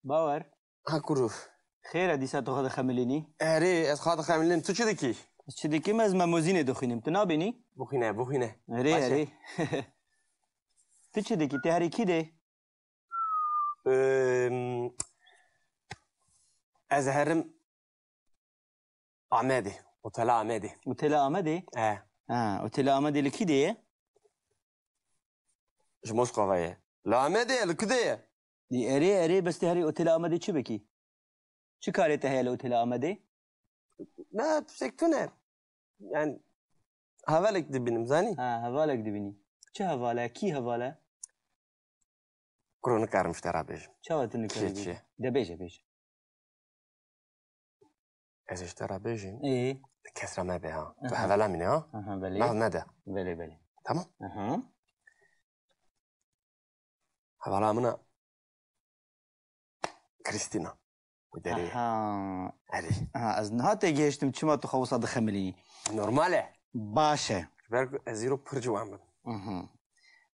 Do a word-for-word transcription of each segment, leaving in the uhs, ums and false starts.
Bawer. Ha kuro. Xêr e, dîsa tu xwe dixemilînî? Erê, ez xwe dixemilînim. Tu çi dikî? Ez çi dikim? Ez memozînê dixwînim. Tu nabînî? Bixwîne, bixwîne. Erê, Baş e. Erê. Tu çi dikî? Tê herî kî dê? Em, ez herim Amedê. Otela Amedê. Otela Amedê? He. Ha, Otela Amedê li kî dê ye? Ji Moskova ye. Li Amedê ye, li ku dê ye? Dî erê, erê, bes tê herî Otela Amedê çi bikî? Çi karê te heye li Otela Amedê? Na, tiştek tune. Yani, hevalek dibînim, zanî? Ha, hevalek dibînî. Çi heval e? Kî heval e? Kuro nikarim ji te re bêjim. Çawa tu nikarî Kê bêjî? Çi? De bêje, bêje. Ez ji te re bêjim. Ê. Kes re mebe ha. Tu Aha. Hevala min e ha. Aha, belê. Nav mede. Belê, belê. Tamam? Aha. Hevala min e. Krîstîna. Ku derê. Aha. Erê. Aha, ez niha têgihiştim çima tu xwe wisa dixemilînî. Normal e. Baş e. Ji ber ku ez îro pir ciwan bim. Mhm.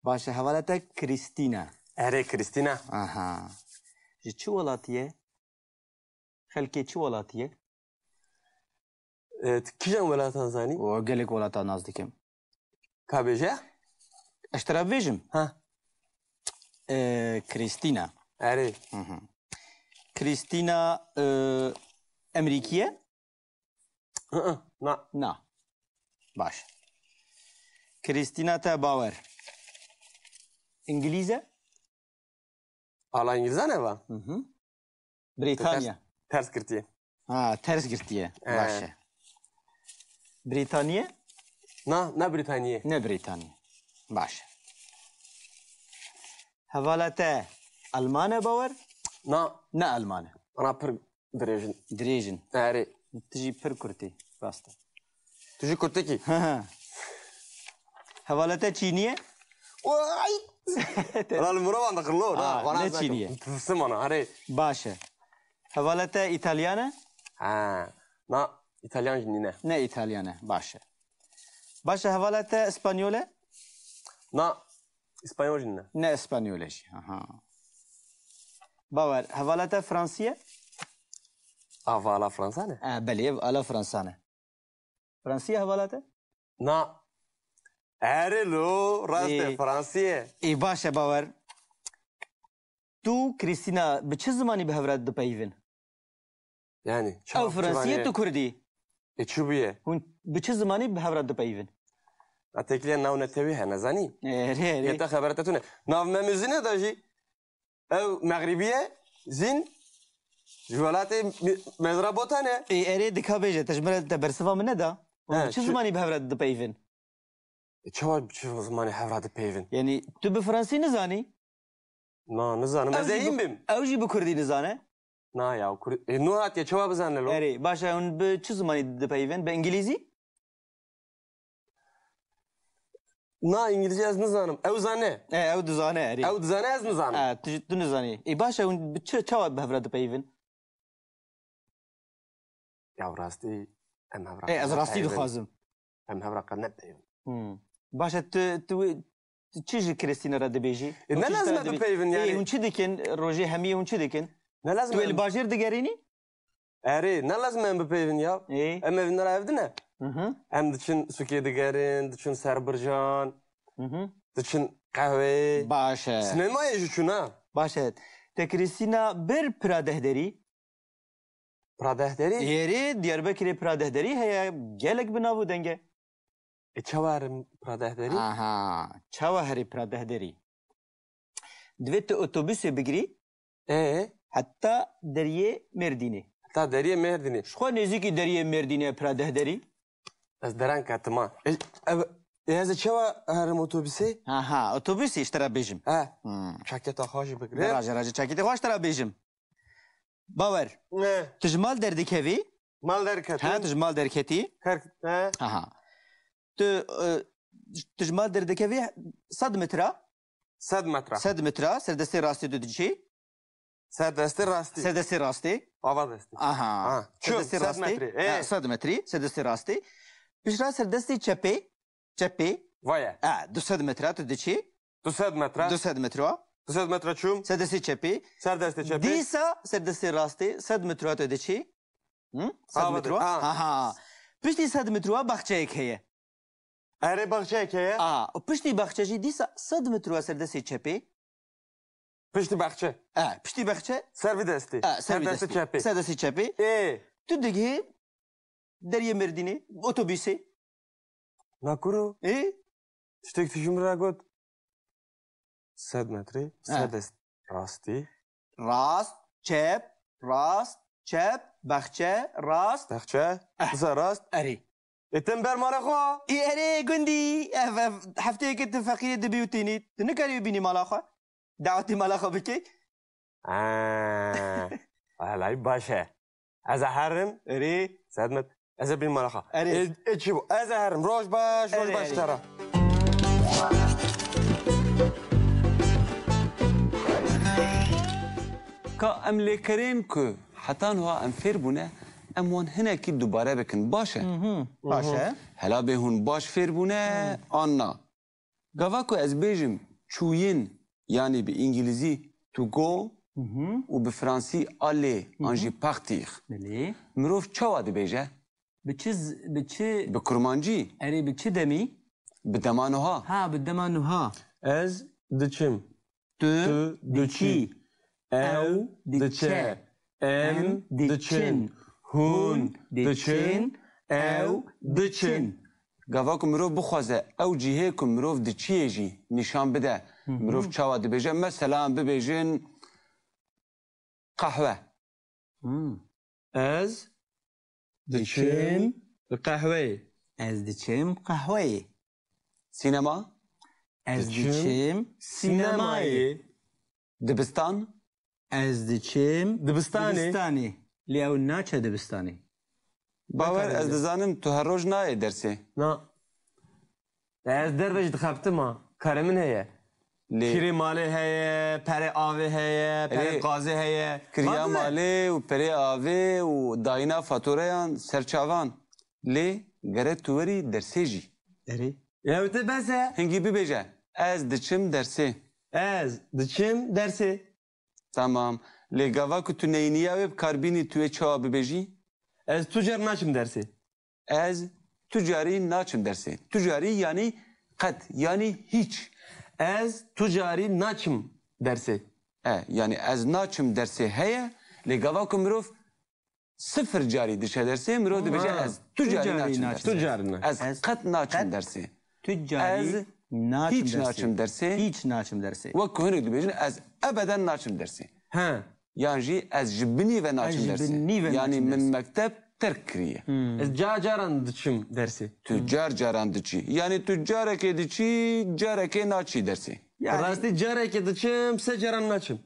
Baş e, hevala te Krîstîna. Erê, Krîstîna. Aha. Ji çi welatî ye? Xelkê çi welatî ye? E, tu kîjan welatan zanî? O gelek welatan nas dikim. Ka bêje? Ez te re bêjim. Ha. E, Krîstîna. Erê. Hı hı. Krîstîna, e, Emerîkî ye? Hı hı, na. Na. Baş. Krîstîna te Bawer. Îngilîz e? Ala Îngilîzan e va? Hı hı. Te ters, Brîtanya. Ters girtiye. Ha, ters girtiye. Ee. Baş e. Brîtaniye? Na, ne Brîtaniye. Ne Brîtaniye. Baş e. Hevala te Alman e Bawer? Na. Ne Alman e. Ana pir dirêj in. Dirêj in. Erê. Tu jî pir kurt î. Rast e. Tu jî kurtikî. Hevala te Çînî ye? Ay! Lan li mirovan dixilo, na, Aa, vana ne zaten. Çînî ye? Tufsim ana, erê. Baş e. Hevala te Îtalyan e? Ha, na, Îtalyan jî nîne. Ne Îtalyan e, baş e. Baş e, hevala te Îspanyol e? Na, Îspanyol jî nîne. Ne Îspanyol e jî, aha. Bawer, hevala te Fransî ye? Ava ala Fransa ne? E, belê, ev ala Fransa ne. Fransî ye hevala te? Na. Erê lo, rast e, Ê. Fransî ye. Ê, baş e, Bawer. Tu, Krîstîna, bi çi zimanî bi hev re dipeyivin? Yani, Ew çawa, Fransî ye, çawa tu Kurdî. E, çi bûye? Hûn bi çi zimanî bi hev re dipeyivin? A têkiliya nav netewî hene, zanî? Erê, erê. Yê te xebera te tune. Nav me mizine de jî, ew Mexrîbî ye, zîn ji welatê mi-, Mezra Botan e. Ê, erê, dika bêje, te ji min re te bersiva min neda. Hûn He, bi çi çi- zimanî bi hev re dipeyivin? E, çawa bi çi zimanî hev re dipeyivin? Yanî, tu bi Fransî nizanî? Na, nizanim. Ew Ez jî ê hîn bi, bim. Ew jî bi Kurdî nizane? Na ya, Kur-, e, nû hatiye, çawa bizane lo? Erê, baş e, hûn bi çi zimanî dipeyivin? Bi Îngilîzî? Na, Îngilîzce ez nizanim. Ew zane. E, ew dizane, erê. Ew dizane, ez nizanim. E, tu, tu nizanî. Ê, baş e, hûn bi çi, çawa bi hev re dipeyivin? Ya rastî, em hev re Ê, ez qet rastî nepeyivin. Dixwazim. Em hev re qet nepeyivin. Hmm. Baş e, tu, tu, tu çi ji Krîstîna re dibêjî? Ê, Hûn ne çi ji te lazim re e dibê-, bipeyivin, Ê, yani. Hûn çi dikin? Rojê hemiyê hûn çi dikin? Ne lazim Tu ê em li bajêr digerînî? Erê, ne lazim em bipeyivin ya. Ê. Em ê vînera ev dine. Hı hı. Em diçin sûkê digerin, diçin ser bircan, Hı hı. diçin qehweyê. Baş e. Sinemayê jî çûn ha. Baş e. Te Krîstîna bir pira dehderî? Pira dehderî? Êrê, Diyarbekirê pira dehderî heye, gelek bi nav û deng e. E, çawa herim pira dehderî? Aha, çawa herî pira dehderî? Divê tu otobusê bigirî, Ê? heta deriyê Mêrdînê. Heta deriyê Mêrdînê. Ji xwe nêzîkî deriyê Mêrdînê pira dehderî. Ez deren ketim ha. E, ev, e, ez ê çawa herim otobusê? Aha, otobusê ji te re bêjim. He. Hmm. Çaketa xwe jî bigire. Raje, raje çaketê xwe ji te re bêjim. Bawer. Ne. Tu ji mal derdikevî? Mal derketî. Ha, tu ji mal derketî? Her, he. Aha. Tu, e, tu ji mal derdikevî sed metre? Sed metre. Sed metre, serdestê rastê tu diçî? Serdestê rastî. Serdestê rastê. Ava destî. Aha. Ha, çi? Serdestê rastê. Sed metre. Ê. Ha, sed metre, serdestê rastê. Piştre serdestê çepê. Çepê. Vaye. Ha, du sed metre tu diçî. Du sed metre. Du sed metre. Sed metre çûm. Ser destê çepê. Ser destê çepê. Dîsa ser destê rastê sed metre tu diçî. Hı? Sed metre. Ha, ha. Piştî sed metre baxçeyek heye. Erê, baxçeyek heye. A, û piştî baxçe jî dîsa sed metre ser destê çepê. Piştî baxçe. E, piştî baxçe. Ser vî destê. E, ser vî destê çepê. Ser destê çepê. Ê. Tu digihê deriyê Mêrdînê, otobûsê. Na kuro. Ê? Tiştek tu ji min re got. Sed metrî, e, ser dest rastî. Rast, çep, rast, çep, baxçe, rast. Baxçe, eh, disa rast. Erê. Ê, tim ber mala xwe. Ê, erê, gundî. Ev, ev, hefteyeke tu feqîrê dibî û tînî. Tu nikarî bibînî mala xwe. Dawetî mala xwe bikî. Ha, helay baş e. Ez ê herim. Erê. Sedmet. Ez ê bînim mala xwe. Erê. Ê, ê çi bû? Ez ê herim. Roj baş, roj baş te re. Ka em lêkerên ku heta niha em fêr bûne, em wan hinekî dubare bikin. Baş e? Mhm. Baş e. Hela bê hûn baş fêr bûne, an na? Gava ku ez bêjim çûyin, yanî bi îngilîzî to go, mhm, û bi fransî aller, mhm, an jî partir. Belê. Mirov çawa dibêje? Bi çi z-, bi çi? Bi kurmancî. Erê, bi çi demî? Bi dema niha. Ha, bi dema niha. Ez diçim. Tu diçî. Ew diçe. Em diçin. Hûn diçin. Ew diçin. Gava ku mirov bixwaze ew cihê ku mirov diçiyê jî nîşan bide. Hı hı. Mirov çawa dibêje? Mesela em bibêjin qehwe. Hmm. Ez diçim qehweyê. Ez diçim qehweyê. Sînema? Ez diçim sînemayê. Dibistan? Ez diçim dibistanê. Dibistanê. Lê ew naçe dibistanê. Bawer, ez dizanim tu her roj nayê dersê. Na. Ez derve jî dixebtim a. Karê min heye. Lê kirê malê heye, perê avê heye, perê qazê heye. Kiriya malê û perê avê û dayîna fatureyan ser çavan. Lê gerek tu werî dersê jî. Erê. Ya te bes e. Hingî bibêje, ez diçim dersê. Ez diçim dersê. Tamam. Lê gava ku tu neyniya wê bi kar bînî, tu wê çawa bibêjî? Ez tu car naçim dersê. Ez tu carî naçim dersê. Tu carî yanî qet, yanî hîç. Ez tu carî naçim dersê. E, yanî ez naçim dersê heye, lê gava ku mirov sifir carî diçe dersê, mirov dibêje, ha, ez tu carî naçim dersê. Tu carî ne. Ez qet naçim dersê. Tu carî naçim dersê. Ez hîç naçim dersê. Hîç naçim dersê. Wek ku hinek dibêjin, ez ebeden naçim dersê. He. Yan jî ez ji binî ve naçim dersê. Yanî min mekteb terk kiriye. Hmm. Ez car caran diçim dersê. Tu car caran diçî. Yanî tu carekê diçî, carekê naçî dersê. Yanî rastî carekê diçim, sê caran naçim.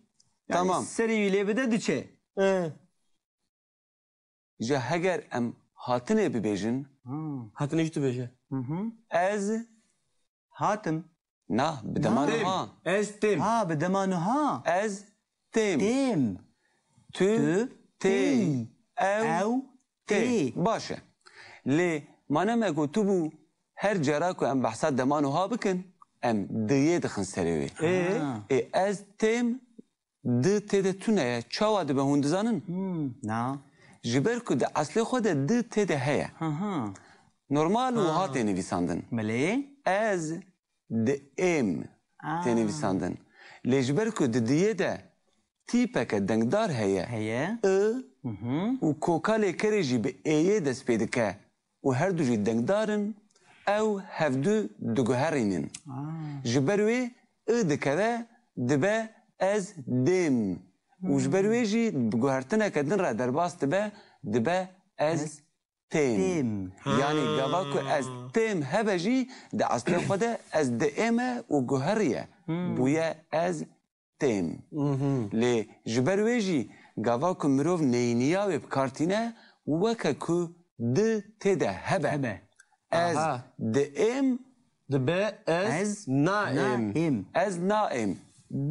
Yanî tamam. Serî wî lê bide diçe. He. Ji heger em hatinê bibêjin. Hmm. Hatinê jî tu bêje. Hı hı. Ez hatim. Na, bi dema niha. Ez têm. Ha, bi dema niha. Ez têm. Têm. Tu tê. Ew tê. Baş e. Lê mane me gotibû her cara ku em behsa dema niha bikin, em diyê dixin serê wê. Ê? Ha. Ê, ez têm. Di tê de tune ye. Çawa dibe hûn dizanin? Hmm, na. Ji ber ku di eslê xwe de di tê de heye. Ha, ha. Normal wiha tê nivîsandin. Belê. Ez diêm tê nivîsandin. Lê ji ber ku di diyê de tîpeke dengdar heye, heye, I, mhm, û koka lêkerê jî bi êyê dest pê dike, û her du jî dengdar in, ew hevdu diguherînin. Ah. Ji ber wê I dikeve, dibe ez dêm. Û ji ber wê jî bi guhertineke din re derbas dibe, dibe ez têm. Têm. Yanî gava ku ez têm hebe jî di eslê xwe de ez diêm e û guheriye. Hmm. Bûye ez têm. Mhm. Lê ji ber wê jî gava ku mirov neyniya wê bi kar tîne, weke ku di tê de hebe. Hebe. Ez diêm. Dibe ez naêm. Ez naêm.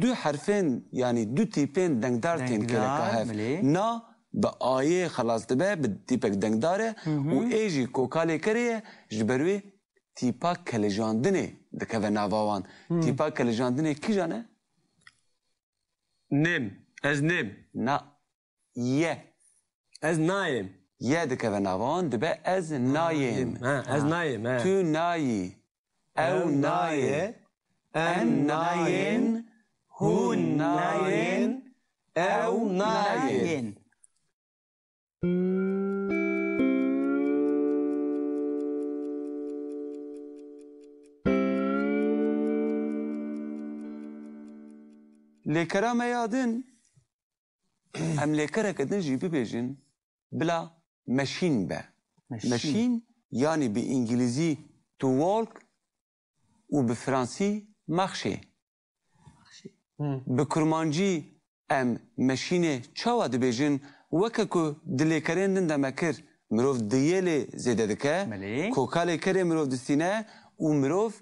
Du herfên, yanî du tîpên dengdar tên kêleka hev. Belê. Na bi ayê xelas dibe, bi tîpek dengdar e, hı hı, û ê jî koka lêkerê ye, ji ber wê tîpa kelijandinê dikeve nava wan. Hı. Tîpa kelijandinê kîjan e? Nêm. Ez nêm. Na. Ye. Ez nayêm. Ye dikeve nava wan, dibe ez nayêm. Ha, ez nayêm, he. Tu nayî. Ew naye. Em nayên. Hûn nayên. Ew nayên. Lêkera me ya din, em lêkereke din jî bibêjin, bila meşîn be. Meşîn. Meşîn, yanî bi îngilîzî to walk û bi fransî marcher. Hı. Bi kurmancî em meşînê çawa dibêjin? Weke ku di lêkerên din de me kir, mirov di yê lê zêde dike, Belê. Koka lêkerê mirov distîne û mirov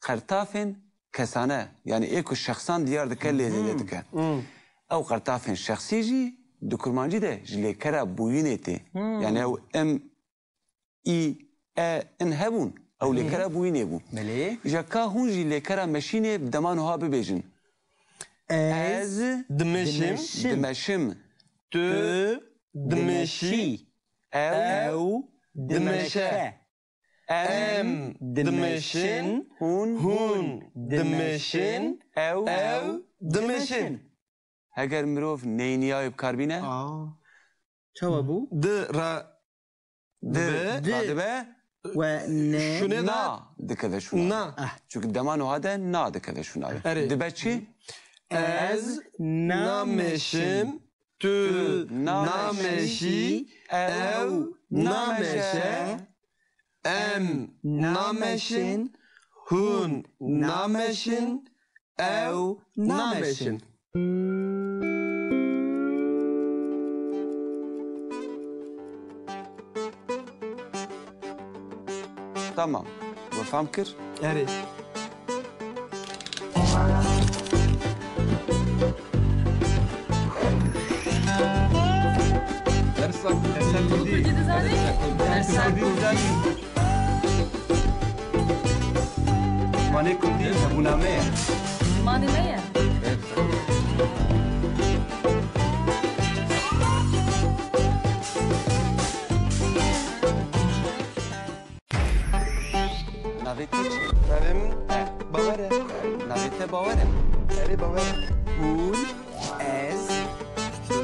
qertafên kesane, yanî ê ku şexsan diyar dike, lê zêde dike. Hı. Ew qertafên şexsî jî di kurmancî de ji lêkera bûyînê tê. Hı. Yanî ew em î, e, in hebûn. Ew Belê. Lêkera bûyînê bû. Belê. Îja ka hûn jî lêkera meşînê bi dema nuha bibêjin. Ez Ez dimeşim. Dimeşim. Tu dimeşî. Ew Ew dimeşe. Dimeşe. Em Em dimeşin. Dimeşin. Hûn Hûn dimeşin. Dimeşin. Ew Ew dimeşin. Dimeşin. Heger mirov neyniyayê bi kar bîne? Aa. Çawa bû? Di ra Di, Di. Radibe. We ne. Şûnê de Na dikeve şûna. Na. Ah. Çünkü dema nuha de na dikeve şûna de. Erê. Dibe çi? Ez nameşim, tu nameşî, ew nameşe, em nameşin, hûn nameşin, ew nameşin. Tamam. We fam kir? Erê. Dersa, dersa Kurdî. Kurdî dizanî? Dersa Kurdî dizanî? Zimanê Kurdî hebûna me ye. Zimanê me ye. Navê te çi? Navê min Bawer e. Navê te Bawer e? Erê, Bawer e. Hûn, ez, tu,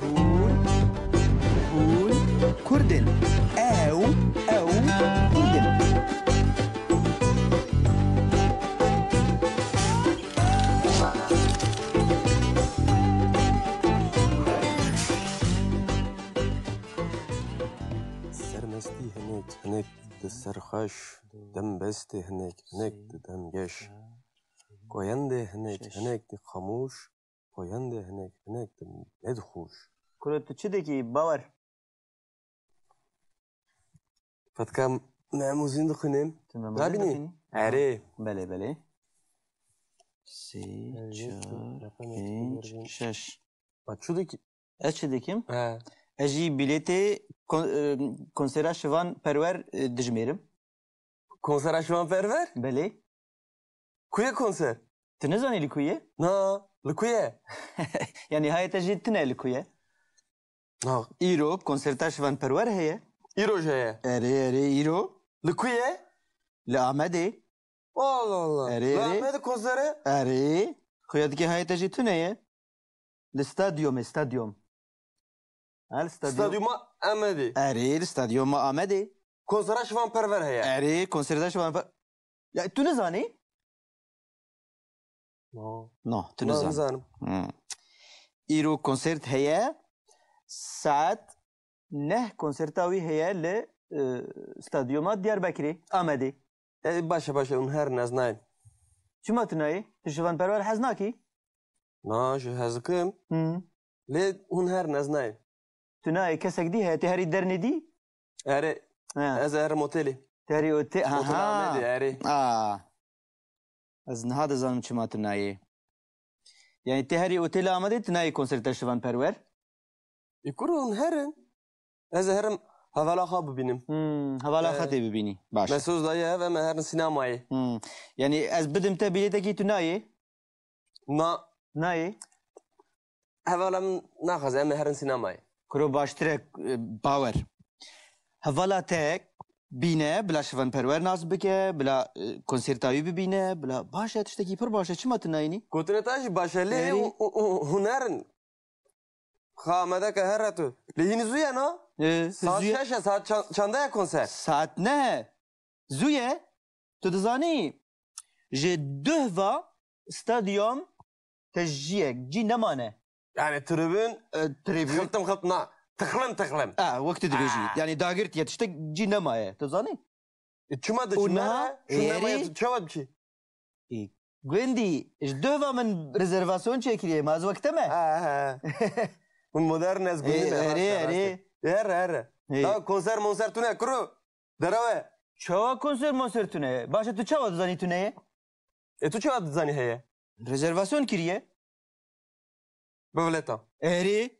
hûn, hûn Kurd in. Ew, ew Kurd in. Sermestî hinek, hinek di serxweş, dembestê hinek, hinek di demgeş. Koyendê hinek, hinek di xamûş, koyendê hinek, hinek di nedixûş. Kuro, tu çi dikî, Bawer? Fetka memûzîn dixwînim. Tu memûzîn Rabînî? Dixwînî? Erê. Belê, belê. Sê, çar, pênc, şeş. Ma çi dikî? Ez çi dikim? He. Ez jî bilêtê kon-, e, konsera Şivan Perwer, e, dijmêrim. Konsera Şivan Perwer? Belê. Ku ye konser? Tu nizanî li ku ye? Na, li ku ye? Yanî hayê te jî tune li ku ye? Na. Îro konserta Şivan Perwer heye. Îro jî heye? Erê, erê, îro. Li ku ye? Li Amedê. Allah Allah. Erê, erê. Li Amedê konsere? Erê. Xuya dikê hayê te jî tune ye. Li stadyumê, stadyum. Ha, li stadyum. Stadyuma Amedê. Erê, li stadyuma Amedê. Konsera Şivan Perwer heye. Erê, konserta Şivan Per-, ya, tu nizanî? No. No, tu Na, nizanî. Nizanim. Hmm. Îro konsert heye, saet neh konserta wî heye li, e, stadyuma Diyarbekirê, Amedê. E, baş e, baş e, hûn herin, ez nayêm. Çima tu nayê? Tu Şivan Perwer hez nakî? Na, ji hez dikim. Hı. Lê hûn herin, ez nayêm. Tu nayê, kesek dî heye, tê herî dernê dî? Erê, Ha. Ez ê herim otelê. Tê herî ote-, ha, Otel ha. Amedê, erê. A. Ez niha dizanim çima tu nayê. Yanî tê herî otelê Amedê, tu nayê konserta Şivan Perwer? Ê kuro, hûn herin. Ez ê herim hevala xwe bibînim. Hmm, hevala xwe Ee, tê bibînî. Baş e. Mesaj daye ev, em ê herin sînemayê. Hmm. Yanî ez bidim te bilêtekî, tu nayê? Na. Nayê? hevala min naxwaze em ê herin sînemayê. Kuro baştir e, e, bawer. Hevala te bîne, bila Şivan Perwer nas bike, bila, e, konserta wî bibîne, bila baş e, tiştekî pir baş e, çima tu nayînî? Gotine te jî baş e, lê Erê. û, û, û huner in. Xa Amedeke here tu. Lê hînî zû ye na? E, Saet zû ye. şeş e, saet çan-, çanda ye konser? Saet ne. Zû ye. Tu dizanî, ji duh va stadyum te jiyek cî nemane. Yani tribün E, tribün. Xiltim xiltim na. Tıxlim tıxlim. A, wek tu dibêjî. Aa. Yani dagirtiye tiştek cî nemaye. Tu zanî? E, çima de Û çima niha ne? Şu êrî nemaye tu çawa biçî? E, gundî, ji duh va min rezervasyon çêkiriye, ma ez wek te me? Ha, ha. Hûn modern ez gundî Ê, me, erê, rast e, rast e. erê. Here, here. Ê. Daha konser monser tune kuro. Derewe. Çawa konser monser tune ye? Baş e, tu çawa dizanî tune ye? E, tu çawa dizanî heye? Rezervasyon kiriye. Bivleta. Erê.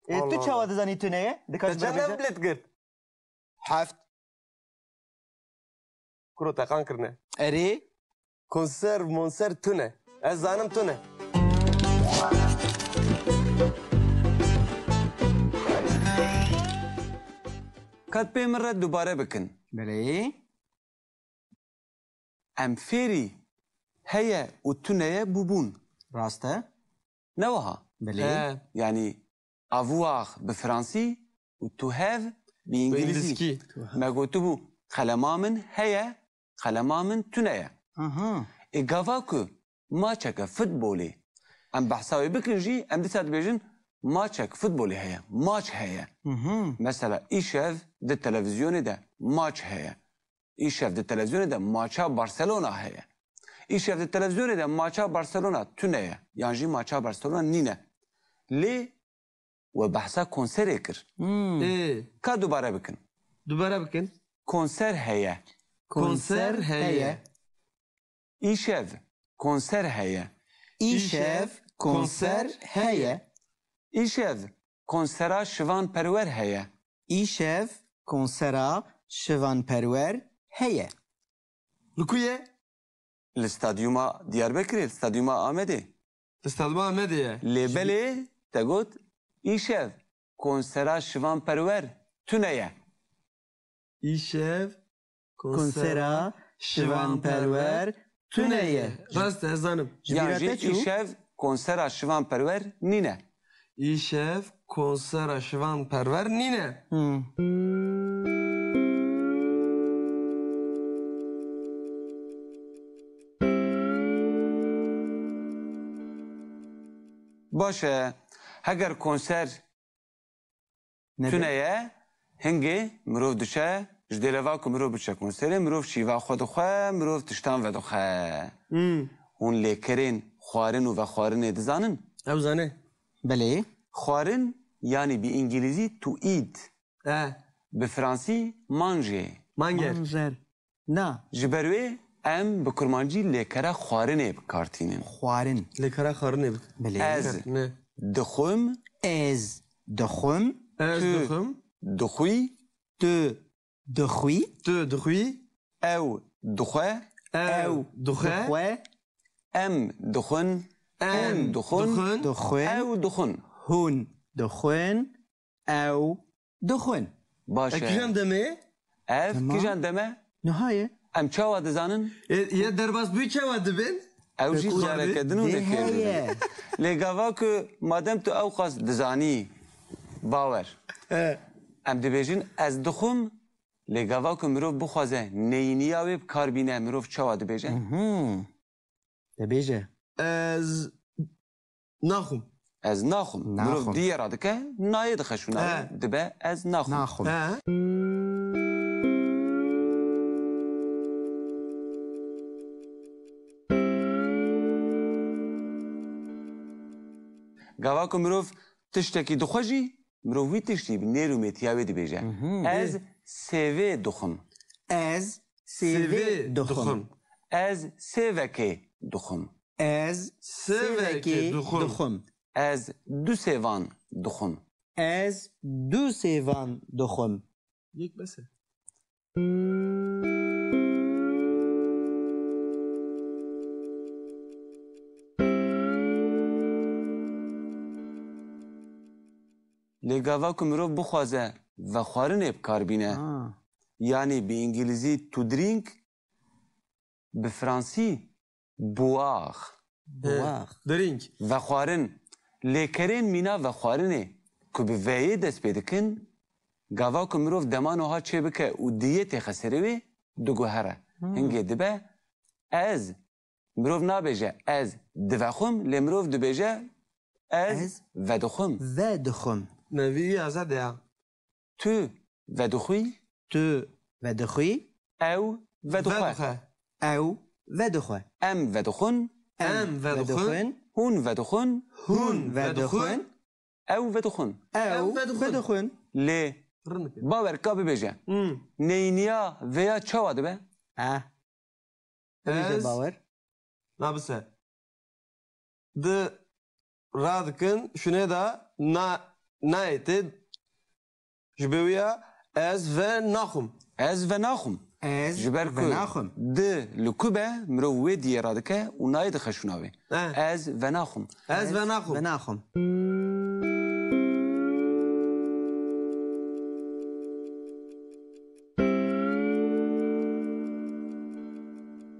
E, tu Allah çawa Allah. dizanî tune ye? Dikar Te çend bibêje? Bilet girt? Heft. Kuro teqan kirine. Erê. Konser, monser tune. Ez zanim tune. Kat pê min re dubare bikin. Belê. Em fêrî heye û tune ye bûbûn. Rast e. Ne wiha? Belê. He. Yanî, avoir bi fransî û to have bi Bi îngilîzî. îngilîzkî. Me gotibû, qelema min heye, qelema min tune ye. Aha. Ê gava ku maçeke futbolê em behsa wê bikin jî, em dîsa dibêjin, maçek futbolê heye, maç heye. Mhm. Mesela, îşev di televîzyonê de maç heye. Îşev di televîzyonê de maça Barcelona heye. Îşev di televîzyonê de maça Barcelona tune ye. Yan jî maça Barcelona nîne. Lê we behsa konserê kir. Hmm. Ê. Ka dubare bikin. Dubare bikin. Konser heye. Konser Konser heye. heye. Îşev konser heye. Îşev konser heye. Îşev konsera Şivan Perwer heye. Îşev konsera Şivan Perwer heye. Li ku ye? Li stadyuma Diyarbekirê, li stadyuma Amedê. Li stadyuma Amedê ye. Lê Ji belê te got, îşev konsera Şivan Perwer tune ye. Îşev konsera Şivan Perwer tune ye. Rast e, ez zanim. Ji Yan bîra jî te çû? Îşev konsera Şivan Perwer nîne. Îşev konsera Şivan Perwer nîne. Hmm. Baş e. Heger konser Nebe. Tune ye, hingê mirov diçe, ji dêleva ku mirov biçe konserê, mirov şîva xwe dixwe, mirov tiştan vedixwe. Hmm. Hûn lêkerên xwarin û vexwarinê dizanin? Ew zane. Belê. Xwarin, yanî bi îngilîzî to eat. E. Bi fransî manger. Manger. Manger. Na. Ji ber wê em bi kurmancî lêkera xwarinê bi kar tînin. Xwarin. Lêkera xwarinê bi. Belê. Ez Ne. dixwim. Ez dixwim. Ez Tu dixwim. dixwî. Tu dixwî. Tu dixwî. Ew dixwe. Ew Ew dixwe. dixwe. Em dixwin. Em Hûn dixwin. dixwin. Dixwin. Ew dixwin. Hûn dixwin. Ew dixwin. Baş e. E, kîjan demê? Ev Tamam. kîjan deme? Niha ye. Em çawa dizanin? E, ye derbas bûyî çawa dibin? Ew jî Pêk û careke din û Dê dê fêr heye. dibin. Lê gava ku madem tu ew qas dizanî, bawer. He. Em dibêjin ez dixwim, lê gava ku mirov bixwaze neyîniya wê bi kar bîne, mirov çawa dibêje? Mhm. De bêje. Ez naxwim. Ez naxwim. Naxwim. Mirov diyê radike, nayê dixe şûnayê, He. dibe ez naxwim. Naxwim. He. Gava ku mirov tiştekî dixwe jî, mirov wî tiştî bi nêr û mêtiya wê dibêje. Mhm. Ez sêvê dixwim. Ez sêvê Sêvê dixwim. dixwim. Ez sêvekê dixwim. Ez Sêvekê sêvekê dixwim. dixwim. Ez du sêvan dixwim. Ez du sêvan dixwim. Yek bes e. Lê gava ku mirov bixwaze vexwarinê bi kar bîne. Ha. Yanî bi îngilîzî to drink, bi fransî boire. Boire. Drink. Vexwarin. Lê kerên mîna vexwarinê ku bi veyê dest pê dikin, gava ku mirov dema noha çêbike û diyê têxe serê wê, diguhere. Hmm. Hingê dibe ez. Mirov nabêje ez divexwim, lê mirov dibêje ez Ez vedixwim. Vedixwim. Nevî azad ya. Tu vedixwî. Tu vedixwî. Ew vedixwe. Vedixwe. Ew vedixwe. Em vedixwin. Em Em vedixwin. vedixwin. Hûn vedixwin. Hûn Hûn vedixwin. vedixwin. Ew vedixwin. Ew Ew vedixwin. vedixwin. Lê Rinike. Bawer ka bibêje. Hmm. Neyniya vêya çawa dibe? Eh. Bibêje Ez Bawer. Nabise. Di radikin şunê de na, nayê tê. Ji bê wî ya ez ve naxwim. Ez ve naxwim. Ez Ji ber ve ku naxwim. Di li ku be, mirov wê diyê radike û nayê dixe şûna wê. Eh. Ez ve naxwim. Ez ve naxwim. Ve naxwim.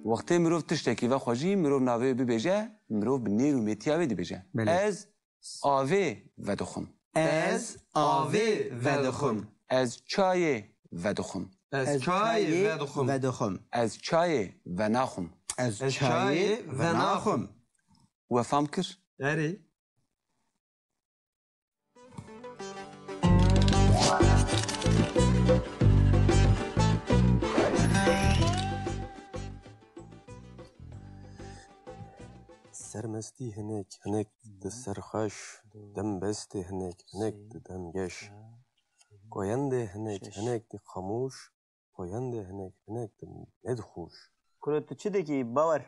Wextê mirov tiştekî vexwe jî, mirov navê wê bibêje, mirov bi nêr û mêtiya wê dibêje. Belê. Ez avê vedixwim. Ez avê vedixwim. Ez çayê vedixwim. Ez çayê vedixwim. Ez çayê venaxwim. Ez çayê venaxwim. We fam kir? Erê. Sermestî hinek, hinek di serxweş, dembestê hinek, hinek di demgeş. Koyendê hinek, hinek di xamûş, koyendê hinek, hinek di nedixûş. Kuro, tu çi dikî, Bawer?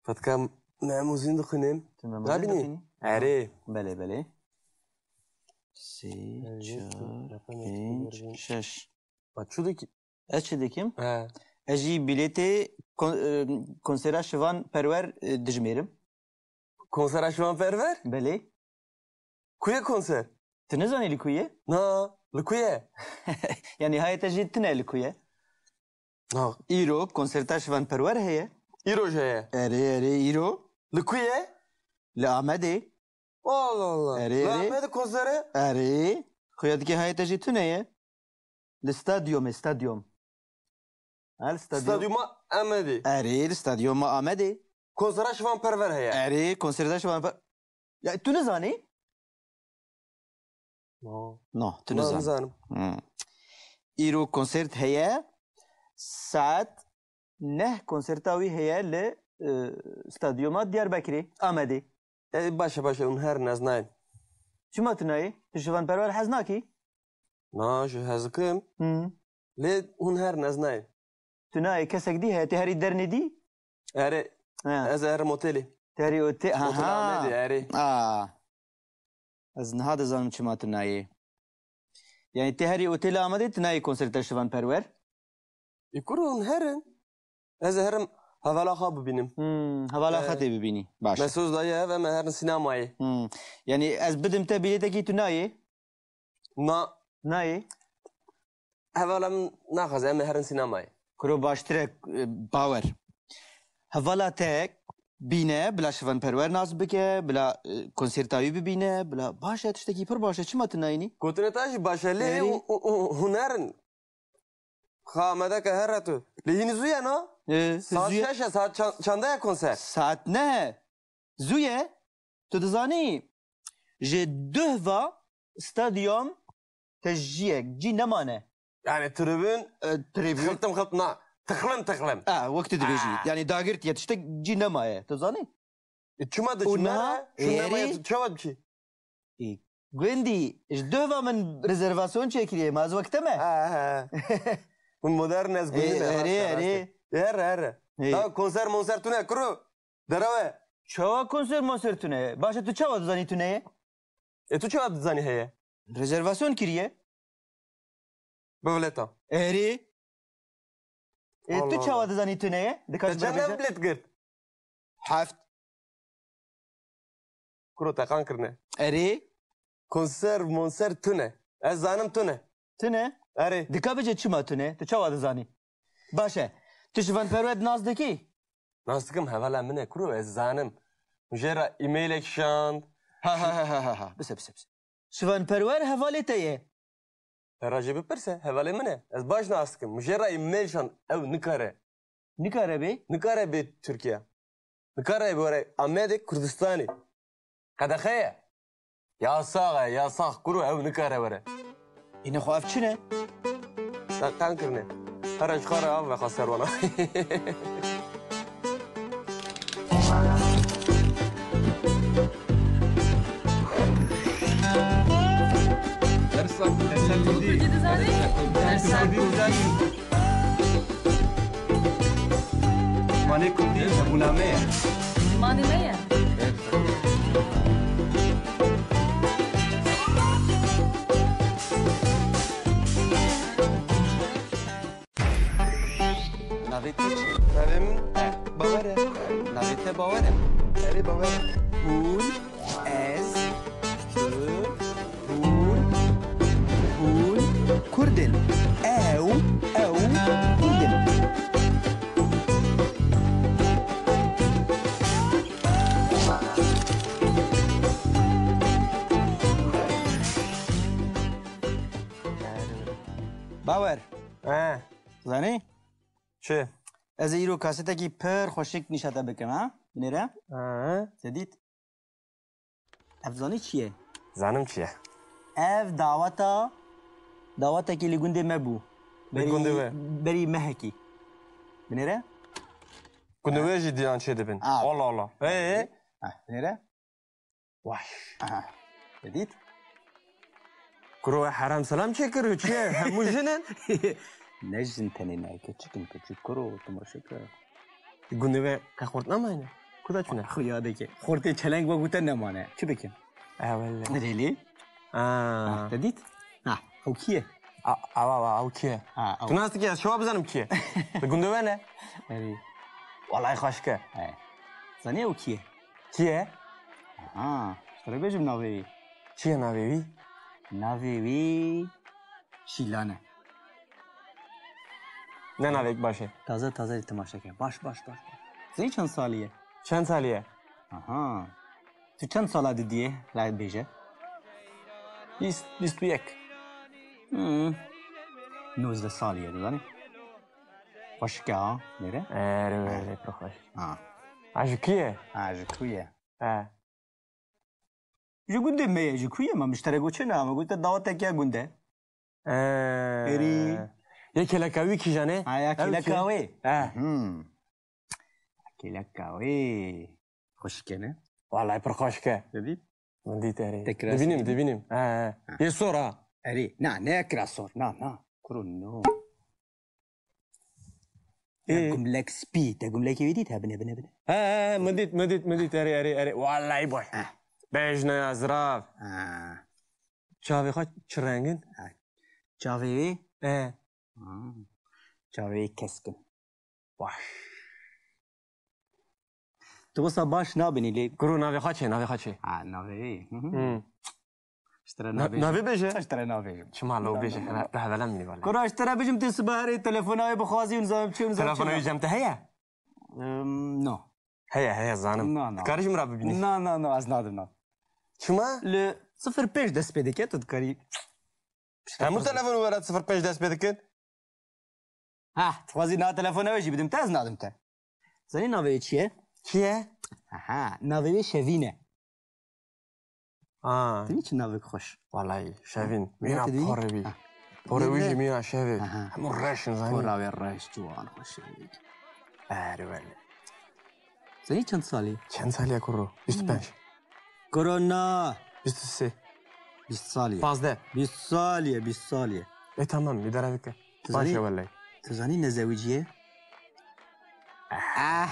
Fetka memûzîn dixwînim. Tu memûzîn Rabînî? dixwînî? Erê. Belê, belê. Sê, çar, pênc, şeş. Ma çi dikî? Ez çi dikim? He. Ez jî bilêtê kon-, e, konsera Şivan Perwer, e, dijmêrim. Konsera Şivan Perwer? Belê. Ku ye konser? Tu nizanî li ku ye? Na, li ku ye? Yanî hayê te jî tune li ku ye? Na. Îro konserta Şivan Perwer heye. Îro jî heye? Erê, erê, îro. Li ku ye? Li Amedê. Allah Allah. Erê, Li erê. Amedê konsere? Erê. Xuya dikê hayê te jî tune ye. Li stadyumê, stadyum. Ha, li stadyum. Stadyuma Amedê. Erê, li stadyuma Amedê. Konsera Şivan Perwer heye. Erê, konserta Şivan Per-, Ya, tu nizanî? No. No, tu Na, nizanî. nizanim. Hmm. Îro konsert heye, saet neh konserta wî heye li, e, stadyuma Diyarbekirê, Amedê. E, baş e, baş e, hûn herin, ez nayêm. Çima tu nayê? Tu Şivan Perwer hez nakî? Na, ji hez dikim. Hı. Lê hûn herin, ez nayêm. Tu nayê, kesek dî heye, tê herî dernê dî? Erê, Ha. ez herim otelê. Tê herî ote-, ha, Otel ha. Amedê, erê. Aa. Ez niha dizanim çima tu nayê. Yanî tê herî otelê Amedê, tu nayê konserta Şivan Perwer? Ê kuro, hûn herin. Ez ê herim hevala xwe bibînim. Hmm, hevala xwe Ee, tê bibînî. Baş e. Mesaj daye ev, em ê herin sînemayê. Hmm. Yanî ez bidim te bilêtekî, tu nayê? Na. Nayê? Hevala min naxwaze, em ê herin sînemayê. Kuro, baştir e, e, Bawer. Hevala te bîne, bila Şivan Perwer nas bike, bila, e, konserta wî bibîne, bila baş e, tiştekî pir baş e. Çima tu nayînî? Gotinê te jî baş e, lê Erê. hu-, hu-, hu-, hunerin. Xa Amedeke here tu. Lê hînî zû ye na? E, Saet zû ye. şeş e, saet çan-, çanda ye konser? Saet neh e. Zû ye. Tu dizanî, ji duh va stadyum te jiyek cî nemane. Yani tribün E, tribün. Tıxıltım xılt na. Tıxlım tıxlım. E, wek tu dibêjî. Aa. Yani dagirtiye tiştek cî nemaye. Tu zanî? E, çima de Û çima niha ne? Şuna êrî- maya tu çawa diçî? Ê, gundî, ji duh va min rezervasyon çêkiriye, ma ez wek te me? Ha, ha. Hûn modern ez gundî Ê, me, rast erê, e, rast e. erê. Here, here. Ê. Da konser monser tune kuro. Derewe. Çawa konser monser tune ye? Baş e, tu çawa dizanî tune ye? E, tu çawa dizanî heye? Rezervasyon kiriye. Bi vileta. Erê. Ê, tu Allah çawa Allah. dizanî tune ye? Dikarî Te çend bibêje? Bilet girt? Heft. Kuro teqan kirine. Erê? Konser, monser tune. Ez zanim tune. Tune? Erê. Dika bêje çima tune? Tu çawa dizanî? Baş e. Tu Şivan Perwer nas dikî? Nas dikim, hevala min e, kuro, ez zanim. Min jê re e-mailek şand. Ha, ha, ha, ha, ha, ha. Bise, bise, bise. Şivan Perwer hevalê te ye. Te re jî bipirse, hevalê min e. Ez baş nas dikim. Min jê re e-mail şand, ew nikare. Nikare bê? Nikare bê Tirkiye. Nikare bê were Amedê Kurdistanê. Qedexe ye. Yasax e, yasax. Kuro ew nikare were. Îne xwe ev çi ne? Te qen kirine. Here ji xwe re av vexa ser wana. Dersa, dersa Kurdî. Kurdî dizanî? Dersa Kurdî dizanî. Zimanê Kurdî hebûna me ye. Zimanê me ye. Navê te çi? Navê min Bawer e. Navê te Bawer e? Erê, Bawer e. Hûn, ez, tu, hûn, hûn Kurd in. Ew, ew Kurd in. Bawer. He. Zanî? Çi? Ez ê îro kasetekî pir xweşik nîşa te bikim, ha? Binêre? Ha. Te dît? Ev zanî çi ye? Zanim çi ye. Ev daweta, dawetekî li gundê me bû. Li gundê we? Berî mehekî. Binêre? Gundê we jî diyan çê dibin. Ha. Allah Allah. Ee? Ha, binêre? Vay. Aha. Te dît? Kuro we herem selam çêkir û çi ye? Hemû jin in? Ne jin tenê ne, keçik in, keçik kuro, temaşe ke. Gundê we qe xort nemayne? Ku de çûne? Xuya dike. Xortê çeleng we gote nemane. Çi bikin? E, wele. Rêlî? Aa. Ha, te dît? Ha, ew kî ye? A, awa, awa, ew kî ye? Ha, ew. Tu nas dikî, ez şewa bizanim kî ye? Li gundê we ne? Erê. Wallahî xweşik e. He. Zanî ew kî ye? Kî ye? Ha, ji te re bêjim navê wî. Çi ye navê wî? Navê wî Şîlan e. Ne navek baş e. Taze taze temaşe ke. Baş, baş, baş, baş. Zanî çend salî ye? Çend salî ye? Aha. Tu çend sala didiyê? La bêje. Bîst, bîst û yek. Hmm. Nozdeh salî ye, dizanî? Xweşik e, ha, nêre? Erê, erê, pir xweş. Ha. Ha, ji kî ye? Ha, ji kî ye? He. Ji gundê me ye, ji kî ye? Me miştere goçê ne, me gote dawetek ya gunde. Ee, Erî. Ya kêleka wî kîjan e? Ha, ya kêleka wê. He. Hmm. Kêleka wê. Xweşik e ne? Wallahî pir xweşik e. Dibî? Min dît erê. Dibînim, dibînim. He, he. Ha. Yê sor ha. Erê. Na, ne kira sor. Na, na. Kuro no. Ê. Gumlek spî. Te gumlekê wî dît? He, bine, bine, bine. He, he, he, min dît, min dît, min dît. Erê, erê, erê. Wallahî boy. He. Bejne ya zirav. Ha. Çavê xwe çi reng in? Ha. Çavê wî? He. Ha. Çavê wî kesk in. Baş. Tu wisa baş nabînî lê. Kuro navê xwe çi? Navê xwe çi? Ha, navê wî. Hı hı. Hmm. Ji te re nabêjim. Navê bêje. Ji te re nabêjim. Çima lo bêje? Heve-, hevela min ê vale. Kuro ji te re bêjim, tu sibe herê telefona wê bixwazî û nizam çi û nizam çi. Telefona wê cem te heye? Em, no. Heye, heye, zanim. Na, na. Dikarî ji min re bibînî? Na, na, na, ez nadim, na. Çima? Li sifir pênc dest pê dike, tu dikarî. Hemû telefonên we re sifir pênc dest pê dikin? Ha, dixwazî na telefona wê jî bidim te, ez nadim te. Zanî navê wê çi ye? Çi ye? Aha, navê wê Şevîn e. Ha. Dibî çi navek xweş. Wallahî, Şevîn. Ha, mîna tu dibî? Porê wî. Ha. Porê wî jî mîna şevê. Aha. Hemû reş in, zanî. Pora wê reş, ciwan, xweş. Erê wele. Zanî çend salî? Çend salî ye kuro? Bîst û pênc. Hmm. Kuro na. Bîst û sê. Bîst salî ye. Pazdeh. Bîst salî ye, bîst salî ye. E, tamam, îdare dike. Tu zanî, baş e wele. Tu zanî ne zewicî ye? Ah,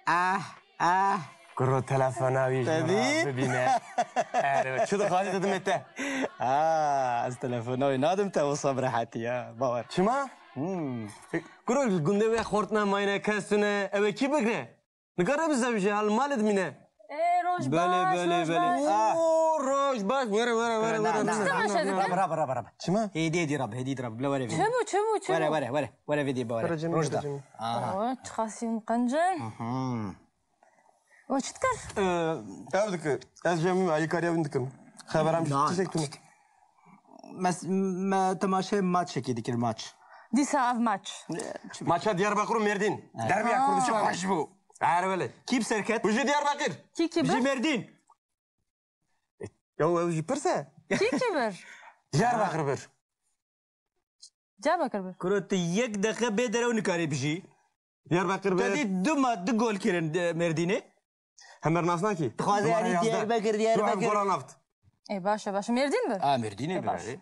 ah, ah. Kuro telefona wî jî bibîne. Erê, çi dixwazî didimê te? Ah, ez telefona wî nadim te, wisa bi rehetî ya, bawer. Çima? Hmm. Kuro gundê wê xort ne, mayne kes tune, ew ê kî bigre? Nikare bizewije, hal malê dimîne. Ê, Belê, belê, belê. Ah. Oo, roj baş. Were, were, were, were. Çima? Hêdî, hêdî rab, hêdî rab. Bila were vê. Çi bû, çi bû, çi bû? Were, were, were. Were vê dî, were. Roj da. Aha. Oo, çiqasî hûn qenc in. Aha. We çi dikir? Ev dikir. Ez jî hemû alîkariya wî dikim. Xeberam ji tiştek tune. Mes-, me temaşe maçekê dikir, maç. Dîsa ev maç. Maça Diyarbakir û Mêrdîn. Derbiya Kurd çi xweş bû. Her wele. Kî bi ser ket? Ji Diyarbakir. Kî kî bir? Ji Mêrdîn. Ya ew jî pirs e. Kî kî bir? Diyarbakir bir. Diyarbakir bir. Kuro tu yek deqe bê derew nikarî bijî. Diyarbakir bir. Te dî du ma-, du gol kirin, e, Mêrdînê. Hemer nas nakî? Dixwaze yanî Diyarbakir, Diyarbakir. Gola naft. Ê, baş e, baş e. Mêrdîn bir. A, Mêrdînê bir, baş. Erê.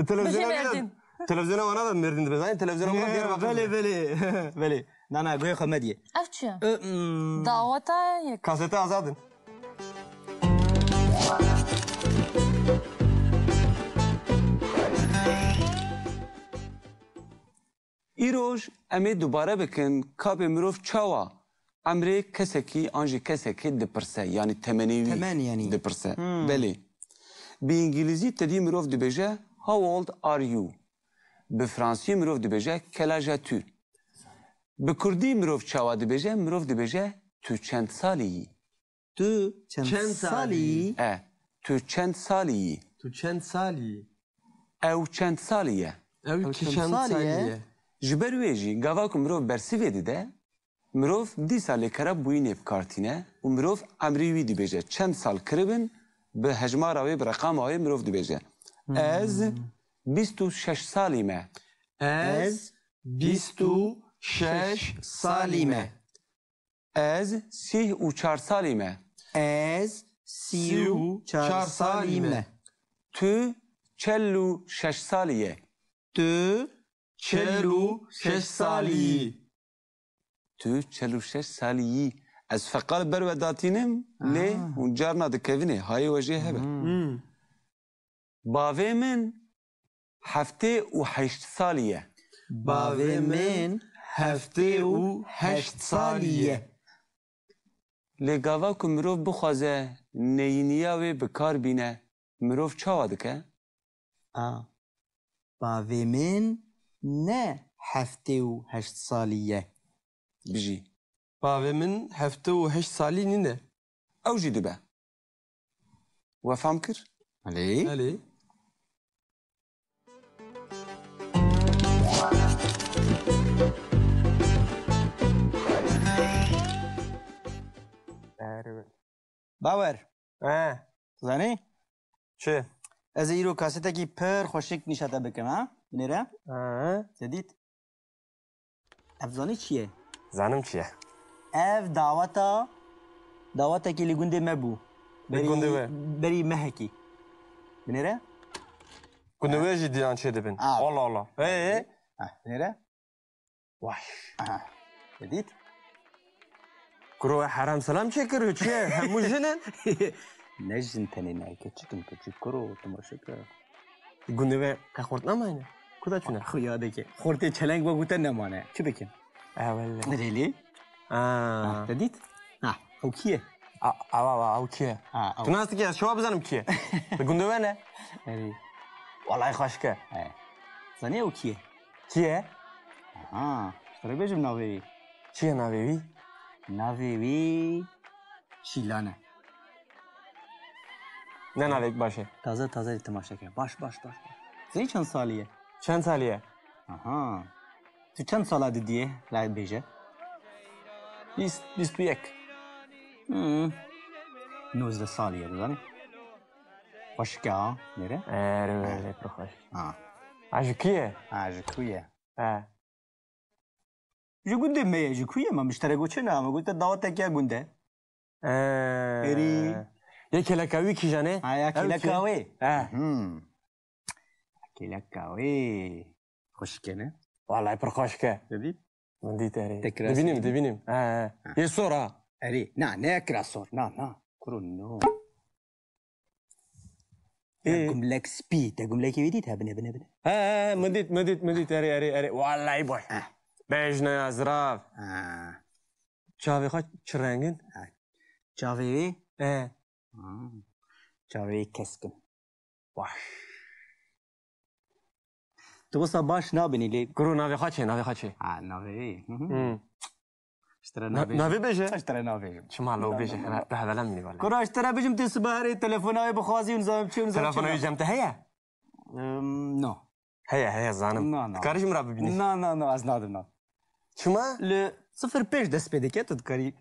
Li televizyona Mêrdîn. Televizyona wana da Mêrdîn dibe. Zaten televizyona wana Diyarbakir. Belê, belê. Belê. Na, na, guhê xwe mediyê. Ev çi ye? Daweta yek. Kasete azad in. Îroj em ê dubare bikin, kabê mirov çawa emrê kesekî an jî kesekê dipirse, yanî temenê wî Temen, yanî. dipirse. Hmm. Belê. Bi îngilîzî te dî mirov dibêje, "How old are you?" Bi fransî mirov dibêje, "Quel âge as-tu?" Bi kurdî mirov çawa dibêje? Mirov dibêje, "Tu çend salî yî?" Tu çend Çend salî salî? yî? E, tu çend salî yî? Tu çend salî yî? Ew çend salî ye? Ew Ew çi çend çend salî salî ye? ye? Ji ber wê jî gava ku mirov bersivê dide, mirov dîsa lêkera bûyînê bi kar tîne û mirov emrî wî dibêje. Çend sal kiribin, bi hejmara wê, bi reqama wê mirov dibêje. Hmm. Ez bîst û şeş salî me. Ez bîst û şeş salî me. Ez sîh û çar salî me. Ez sîh û çar salî me. Tu çel û şeş salî ye. Tu çel û şeş salî yî. Tu çel û şeş salî yî. Ez feqal ber we datînim, lê Ah. hûn carna dikevin ê, hayê we jê hebe. Hmm. Hmm. Bavê min heftê û heşt salî ye. Bavê min heftê û heşt salî ye. Lê gava ku mirov bixwaze neyîniya wê bi kar bîne, mirov çawa dike? A. Bavê min ne heftê û heşt salî ye. Bijî. Bavê min heftê û heşt salî nîne. Ew jî dibe. We fam kir? Belê. Belê. Bawer. He. Zanî? Çi? Ez ê îro kasetekî pir xweşik nîşa te bikim, ha? Binêre? He. Te dît? Ev zanî çi ye? Zanim çi ye? Ev daweta, dawetekî li gundê me bû. Li gundê we? Berî mehekî. Binêre? Gundê we jî diyan çê dibin. A. Allah Allah. Ee? Ha, binêre? Vay. Aha. Te dît? Kuro we herem selam çêkir, çi ye? Hemû jin in? Ne jin tenê ne, keçik in, keçik kuro, temaşe ke. Gundê we qe xort nemayne? Ku da çûne? Xuya dike. Xortê çeleng ve gute nemane. Çi bikin? E, wele. Rêlî? Ha. Ha, te dît? Ha, ew kî ye? A, a, a, a, ew kî ye? Ha, ew. Tu nas dikî, ez çawa bizanim kî ye? Li gundê we ne? Erê. Walayi xweşik e. He. Zanî ew kî ye? Kî ye? Aha, ji te re bêjim navê wî. Çi ye navê wî? Navê wî Şîlan e. Ne navek baş e. Taze taze temaşe ke. Baş, baş, baş, baş. Zey çend salî ye? Çend salî ye? Aha. Tu çend sala didiyê? La bêje. Bîst, bîst û yek. Hmm. Nozdeh salî ye, dizanî. Xweşik e ha, nêre? Erê, erê, pir xweş. Ha. Ha, ji kî ye? Ha, ji kû ye? He. Ji gundê me ye, ji kû ye? Me miştere got çi ne? Me got te dawetek ya gund e. Ee, Êrî. Ya kêleka wî kîjan e? Ha, ya kêleka wê. He. Hmm. Kêleka wê. Xweşik e ne? Walayi pir xweşik e. Dibî? Min dît erê. Dibînim, dibînim. He, he. Yê sor ha. Erê. Na, ne kira sor. Na, na. Kuro no. Te gumlek spî, te gumlekê wî dît? He, bine, bine, bine. He, he, min dît, min dît, min dît, erê, erê, erê. Walayi boy. He. Bejna ya zirav. He. Çavê xwe çi reng in? He. Çavê wê E. Hmm. Çavê keskin. Baş. Tu wisa baş nabînî lê. Kuro navê xwe çi? Navê xwe çi? Ha, navê wî. Hı hı. Hmm. Ji te re Na-, nabêjim. Navê bêje. Ji te re nabêjim. Çima lo bêje? Heve-, hevelen min vale. Kuro ji te re bêjim, tu sibe herê telefona wê bixwazî û nizam çi û nizam çi. Telefona wî cem te heye? Em, no. Heye, heye, zanim. Na, na. Dikarî ji min re bibînî? Na, na, na, ez nadim, na. Çima? Li sifir pênc dest pê dike, tu dikarî.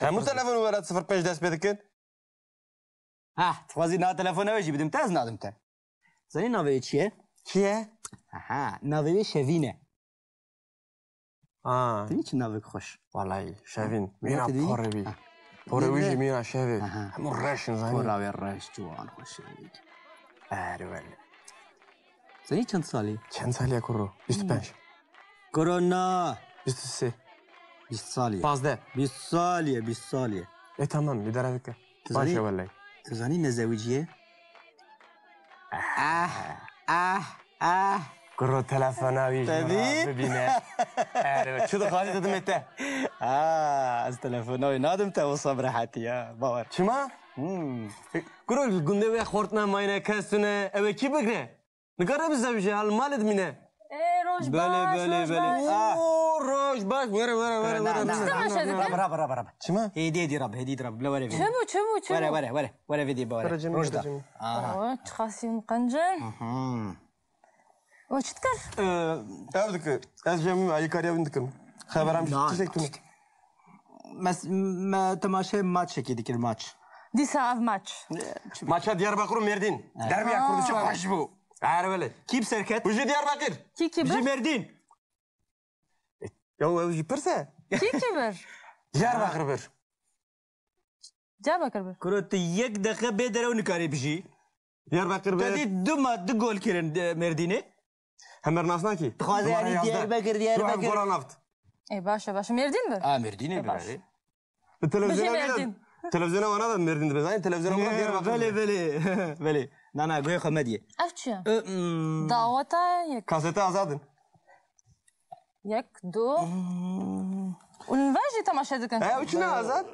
Hemû telefon were sifir pênc dest pê dikin. Ha, dixwazî na telefona wê jî bidim te, ez nadim te. Zanî navê wê çi ye? Çi ye? Aha, navê wê Şevîn e. Ha. Te dî çi navek xweş. Walay, Şevîn. Ha. Mîna Te dî? Porê wî. Ha. Porê wî Ne, jî ne. Mîna Şevê. Aha. Hemû reş in, zanî. Pora wê reş, ciwan, xweş. Erê wele. Zanî çend salî? Çend salî ye kuro? Bîst û pênc. Hmm. Kuro na. Bîst û sê. Bîst salî ye. Pazdeh. Bîst salî ye, bîst salî ye. E, tamam, îdare bike. Tu Baş e zanî, welay. Tu zanî ne zewicî ye? Ah, ah, ah. Kuro telefona wî Te jî dî? Bibîne. Erê, çi dixwazî didimê te? Ah, ez telefona wî nadim te, wisa bi rehetî ya. Bawer. Çima? Hmm. Kuro li gundê wê xort ne, mayne kes tune. Ew ê kî bigre? Nikare bizewije, hal malê dimîne. Ê, roj Belê, baş, belê, roj belê. baş. Ah. Oo, roj baş. Were, were, were, were. Na, na, na, na, na, na, na, na, na, na, na, na, na. Çima? Hêdî, hêdî rab, hêdî rab. Bila were vê. Çi bû, çi bû, çi Were, bû? Were, were. Were vê dî bawere. Were cemî, Roj were da. Cemî. Aha. Oo, çiqasî min qenc in. Mhm. O çi dikir? Ee, Ev dikir. Ez cemî alîkarî ev dikim. Xeberam Na, tiştek tune. Mes-, me temaşe maçekê dikir, maç. Dîsa ev maç. Maça Diyarbakir û Mêrdîn. Evet. Derbiya Aa. Kurdî çi xweş bû. Her wele. Kî bi serket? Bijî Diyarbakir. Kî kî Bijî bir? Mêrdîn. Ya ew jî pirs e. Kî kî bir? Diyarbakir bir. Diyarbakir bir. Kuro tu yek deqe bê derew nikarî bijî. Diyarbakir bir. Te dî du ma-, du gol kirin, e, Mêrdînê. Hemer nas nakî? Dixwaze Duvara yanî yazdeh. Diyarbakir, Diyarbakir. Tu ev gola naft. Ê, baş e, baş e. Mêrdîn bir. A, Mêrdînê Ê, bir baş. Erê. Li televizyona Bijî wê de, Mêrdîn. Televizyona wana da Mêrdîn dibe. Zanî televizyona wana Diyarbakir Belê, dibe. Belê. Belê. Na, na, guhê xwe mediyê. Ev çi ye? Ö, mm. Daweta yek. Kasete azad in. Yek, du. Hmm. Û li vir jî temaşe dikin. He, û çi ne azad?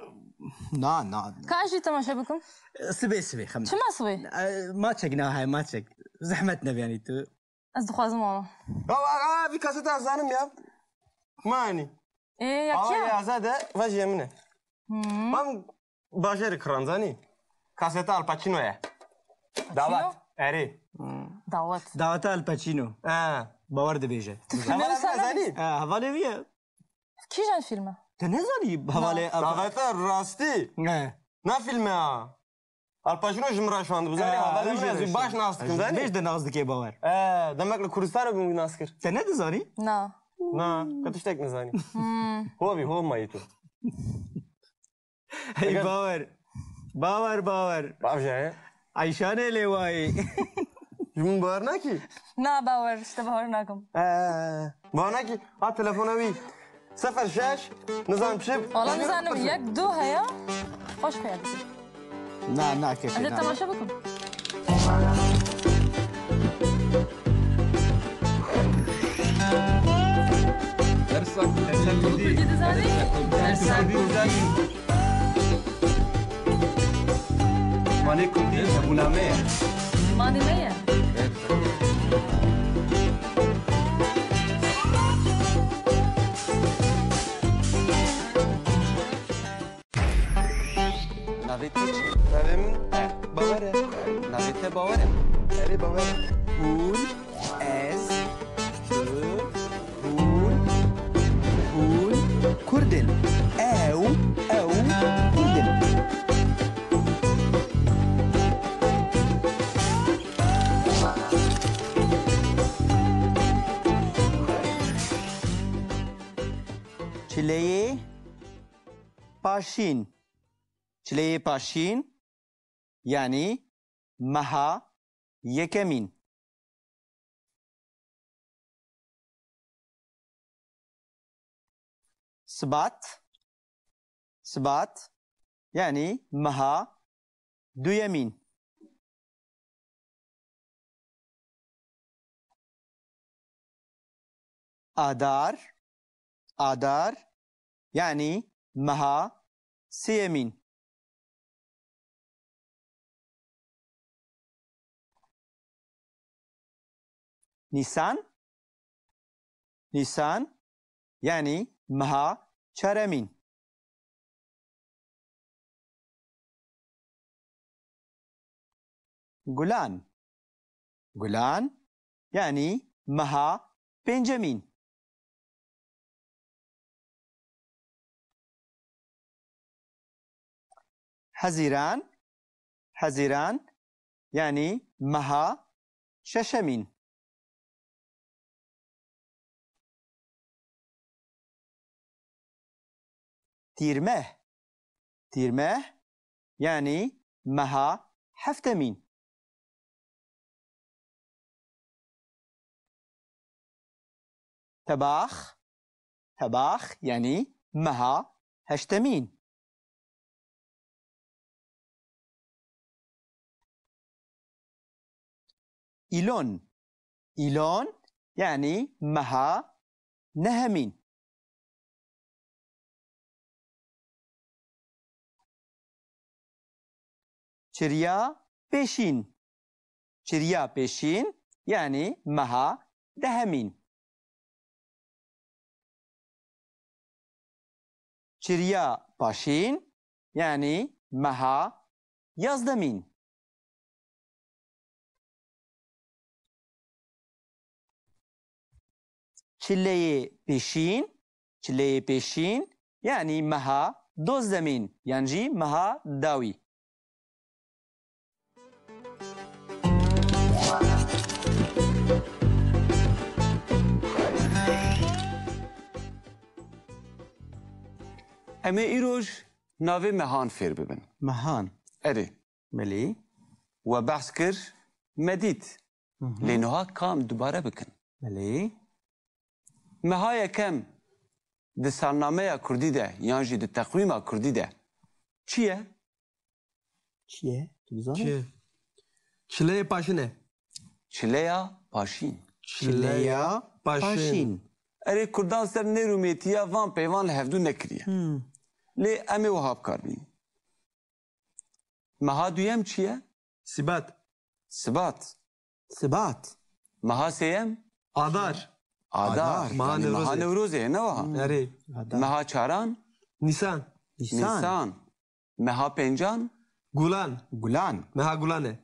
Na, na. Ka ez jî temaşe bikim? Sibê, sibê, xem. Çima sibê? E, maçek ne, he, maçek. Zehmet ne, yanî tu. Ez dixwazim ama. Ya, a, a, vî kaseta zanim ya. Mani. Ê, ya Awa kî ya? Ya azad e, vajî min e. Hmm. Van bajarê kiran zanî. Kaseta Al Pacino ye. Pacino? Dawet. Erê. Hmm. Dawet. Daweta Al Pacino. Ha. Bawer dibêje. Tu filmê Hevala wisa zanî? Ha, hevalê wî ye. Kîjan fîlm e? Te nezanî hevalê Na. Al Daweta rastî. Ne. Na fîlme ha. Al Pacino ji min re şandibû. Zanî, Aa, hevalê min ez baş nas dikim, zanî? Bêj de nas dike bawer. Ee, demek li Kurdistanê bûm nas kir. Te nedizanî? Na. Na, te tiştek nizanî. Hmm. Hovî, hov mayî tu. Hey, Eger bawer. Bawer, bawer. Bavje, he? Eyşanê lê wayî. Ji min bawer nakî? Na, bawer, ji te bawer nakim. Ee, bawer nakî? Ha, telefona wî. Sifir şeş, nizam çi? Wala nizanim, yek, du heye. Xweş xuya dikî. Na, na, keşke, Ez ê na. Temaşe bikim. Dersa Kurdî dizanî? Dersa Kurdî dizanî. Zimanê Kurdî hebûna me ye. Zimanê me ye. Navê te çi? Navê min Bawer e. Navê te Bawer e? Erê, Bawer e. Hûn, ez, tu, hûn, hûn Kurd in. Ew, ew Kurd in. Çileyê paşîn. Çileyê paşîn, yanî meha yekemîn. Sibat, sibat, yanî meha duyemîn. Adar, adar, yanî meha sêyemîn. Nîsan, Nîsan, yanî meha çaremîn. Gulan, Gulan, yanî meha pêncemîn. Hezîran, Hezîran, yanî meha şeşemîn. Tîrmeh, Tîrmeh, yanî meha heftemîn. Tebax, Tebax, yanî meha heştemîn. Îlon, Îlon, yanî meha nehemîn. Çiriya pêşîn, Çiriya pêşîn, yanî meha dehemîn. Çiriya paşîn, yanî meha yazdemîn. Çileyê pêşîn, Çileyê pêşîn, yanî meha dozdemîn, yan jî meha dawî. Em ê îroj navê mehan fêr bibin. Mehan. Erê. Belê. We behs kir, me dît. Hı hı. Lê niha ka em dubare bikin. Belê. Meha yekem di salnameya kurdî de yan jî di teqwîma kurdî de çi ye? Çi ye? Tu dizanî? Çi? Çileyê paşîn e. Çileya paşîn. Çileya paşîn. Erê, kurdan ser nêrûmêtiya van peyvan li hevdû nekiriye. Hmm. Lê em ê wiha bi kar bînin. Meha duyem çi ye? Sibat. Sibat. Sibat. Meha sêyem? Adar. Adar. Adar. Meha Yanî meha Newrozê. Newrozê ye, ne wiha? Hmm. Erê. Adar. Meha çaran? Nîsan. Nîsan. Nîsan. Meha pêncan? Gulan. Gulan. Meha Gulan e.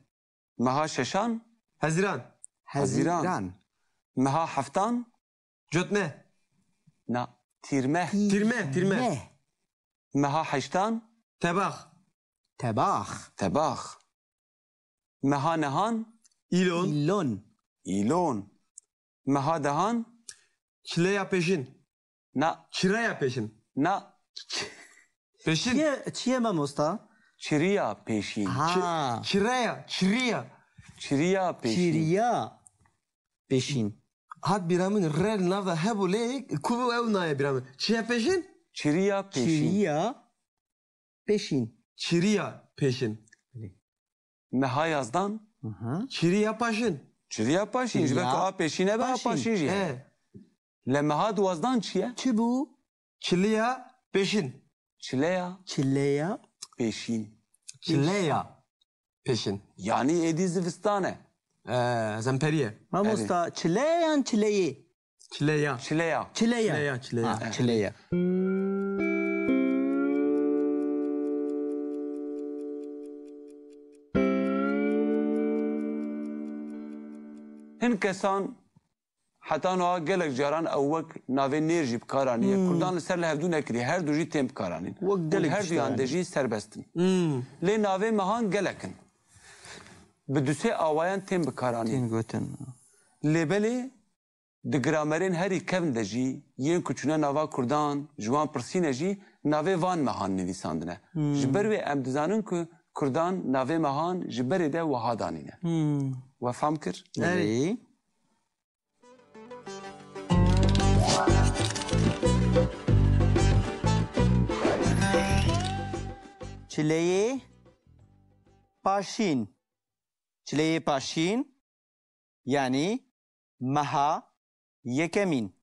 Meha şeşan? Hezîran. Hezîran. Hezîran. Meha heftan? Cotmeh. Na, tîrmeh. Tîrmeh, tîrmeh. Meha heştan? Tebax. Tebax. Tebax. Meha nehan? Îlon. Îlon. Îlon. Meha dehan? Çileya pêşîn. Na. Çireya pêşîn. Na. Pêşîn. Çi ye, çi ye mamosta? Çiriya pêşîn. Ha. Çi-, çireya, çiriya. Çiriya pêşîn. Çiriya pêşîn. Hat bîra min re li nav de hebû lê ku ew naye bîra min. Çiya pêşîn? Çiriya pêşîn. Çiriya pêşîn. Çiriya pêşîn. Belê. Meha yazdan? Hı hı. Çiriya paşîn. Çiriya paşîn, ji ber Çiriya. ku a pêşîn e, be a Paşîn. Paşîn jî heye. He. Le meha duwazdan çi ye? Çi bû? Çiliya pêşîn. Çileya Çileya. Pêşîn. Çileya pêşîn. Yanî êdî zivistan e. Ee, zemperî ye. Mamosta, Erê. Çile yan çileyê? Çileya. Çileya. Çileya. Çileya, çileya. Ha, çileya. Hin kesan heta niha gelek caran ew wek navê nêr jî bi kar aniye. Hmm. Kurdan li ser li hevdû nekiriye. Her du jî tên bi kar anîn. Wek Û gelek her duyan tiştan. de jî serbest in. Hmm. Lê navê mehan gelek in. Bi du sê awayan tên bi kar anîn. Tên gotin. Lê belê di gramerên herî kevn de jî yên ku çûne nava kurdan, ji wan pirsîne jî navê van mehan nivîsandine. Hmm. Ji ber wê em dizanin ku kurdan navê mehan ji berê de wiha danîne. Hmm. We fam kir? Erê. Erê. Çileyê paşîn. Çileyê paşîn, yanî meha yekemîn.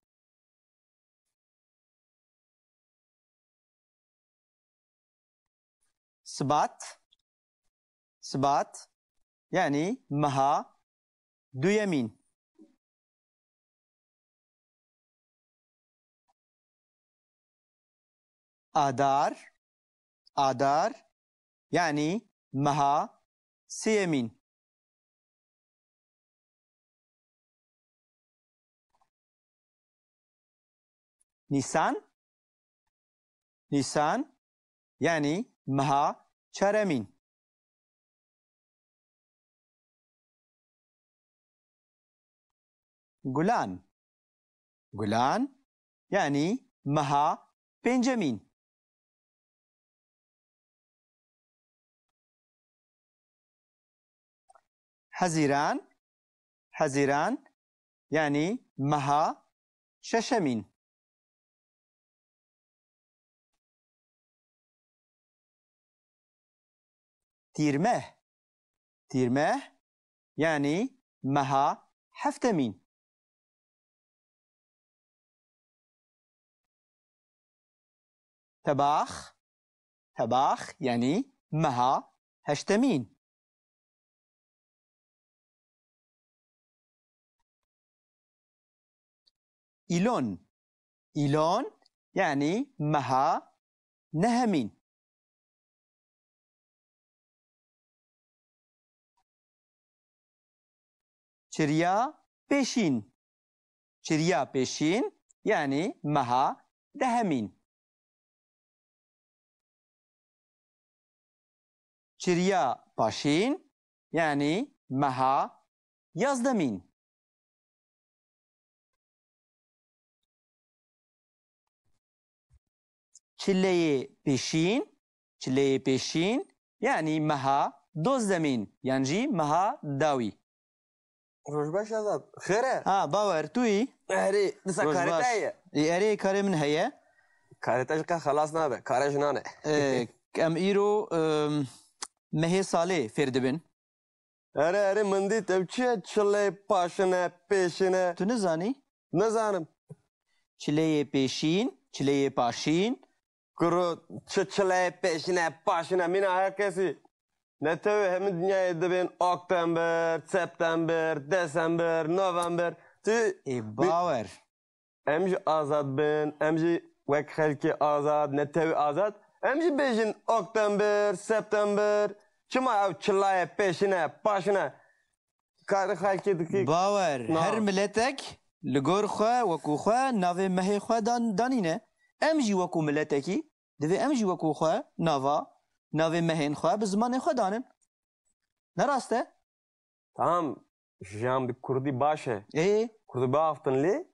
Sibat, Sibat, yanî meha duyemîn. Adar, adar, yanî meha sêyemîn. Nîsan, nîsan, yanî meha çaremîn. Gulan, gulan, yanî meha pêncemîn. Hezîran, hezîran, yanî meha şeşemîn. Tîrmeh, tîrmeh, yanî meha heftemîn. Tebax, tebax, yanî meha heştemîn. Îlon, îlon, yanî meha nehemîn. Çiriya pêşîn. Çiriya pêşîn, yanî meha dehemîn. Çiriya paşîn, yanî meha yazdemîn. Çileyê pêşîn, çileyê pêşîn, yanî meha dozdemîn, yan jî meha dawî. Roj baş Azad. Xêr e? Ha, Bawer, tu yî? Erê, disa Roj karê baş. Te ye? Ê, erê, karê min heye. Karê te ji qe xelas nabe. Kare jinan e. Ê, em îro, em, mehê salê fêr dibin. Erê, erê, min dît. Ev çi ye? Çilê paşin e, pêşin e. Tu nizanî? Nizanim. Çileyê pêşîn, çileyê paşîn. Kuro, çi çileyê pêşin e, paşin e. Mîna her kesî. Netewê hemî dinyayê dibên Oktember, September, Desember, November. Tu Ê, Bawer. Em jî azad bin, em jî wek xelkê azad, netewî azad, em jî bêjin Oktember, September. Çima ew çilayê pêşin e, paşin e? Karê xelkê dikî. Bawer, Na. Her miletek li gor xwe, wekû xwe, navê mehê xwe dan-, danîne. Em jî wekû miletekî, divê em jî wekû xwe nava, navê mehên xwe bi zimanê xwe danin. Ne rast e? Tamam, jiyan bi kurdî baş e. Ê? Kurdî biaftin lê.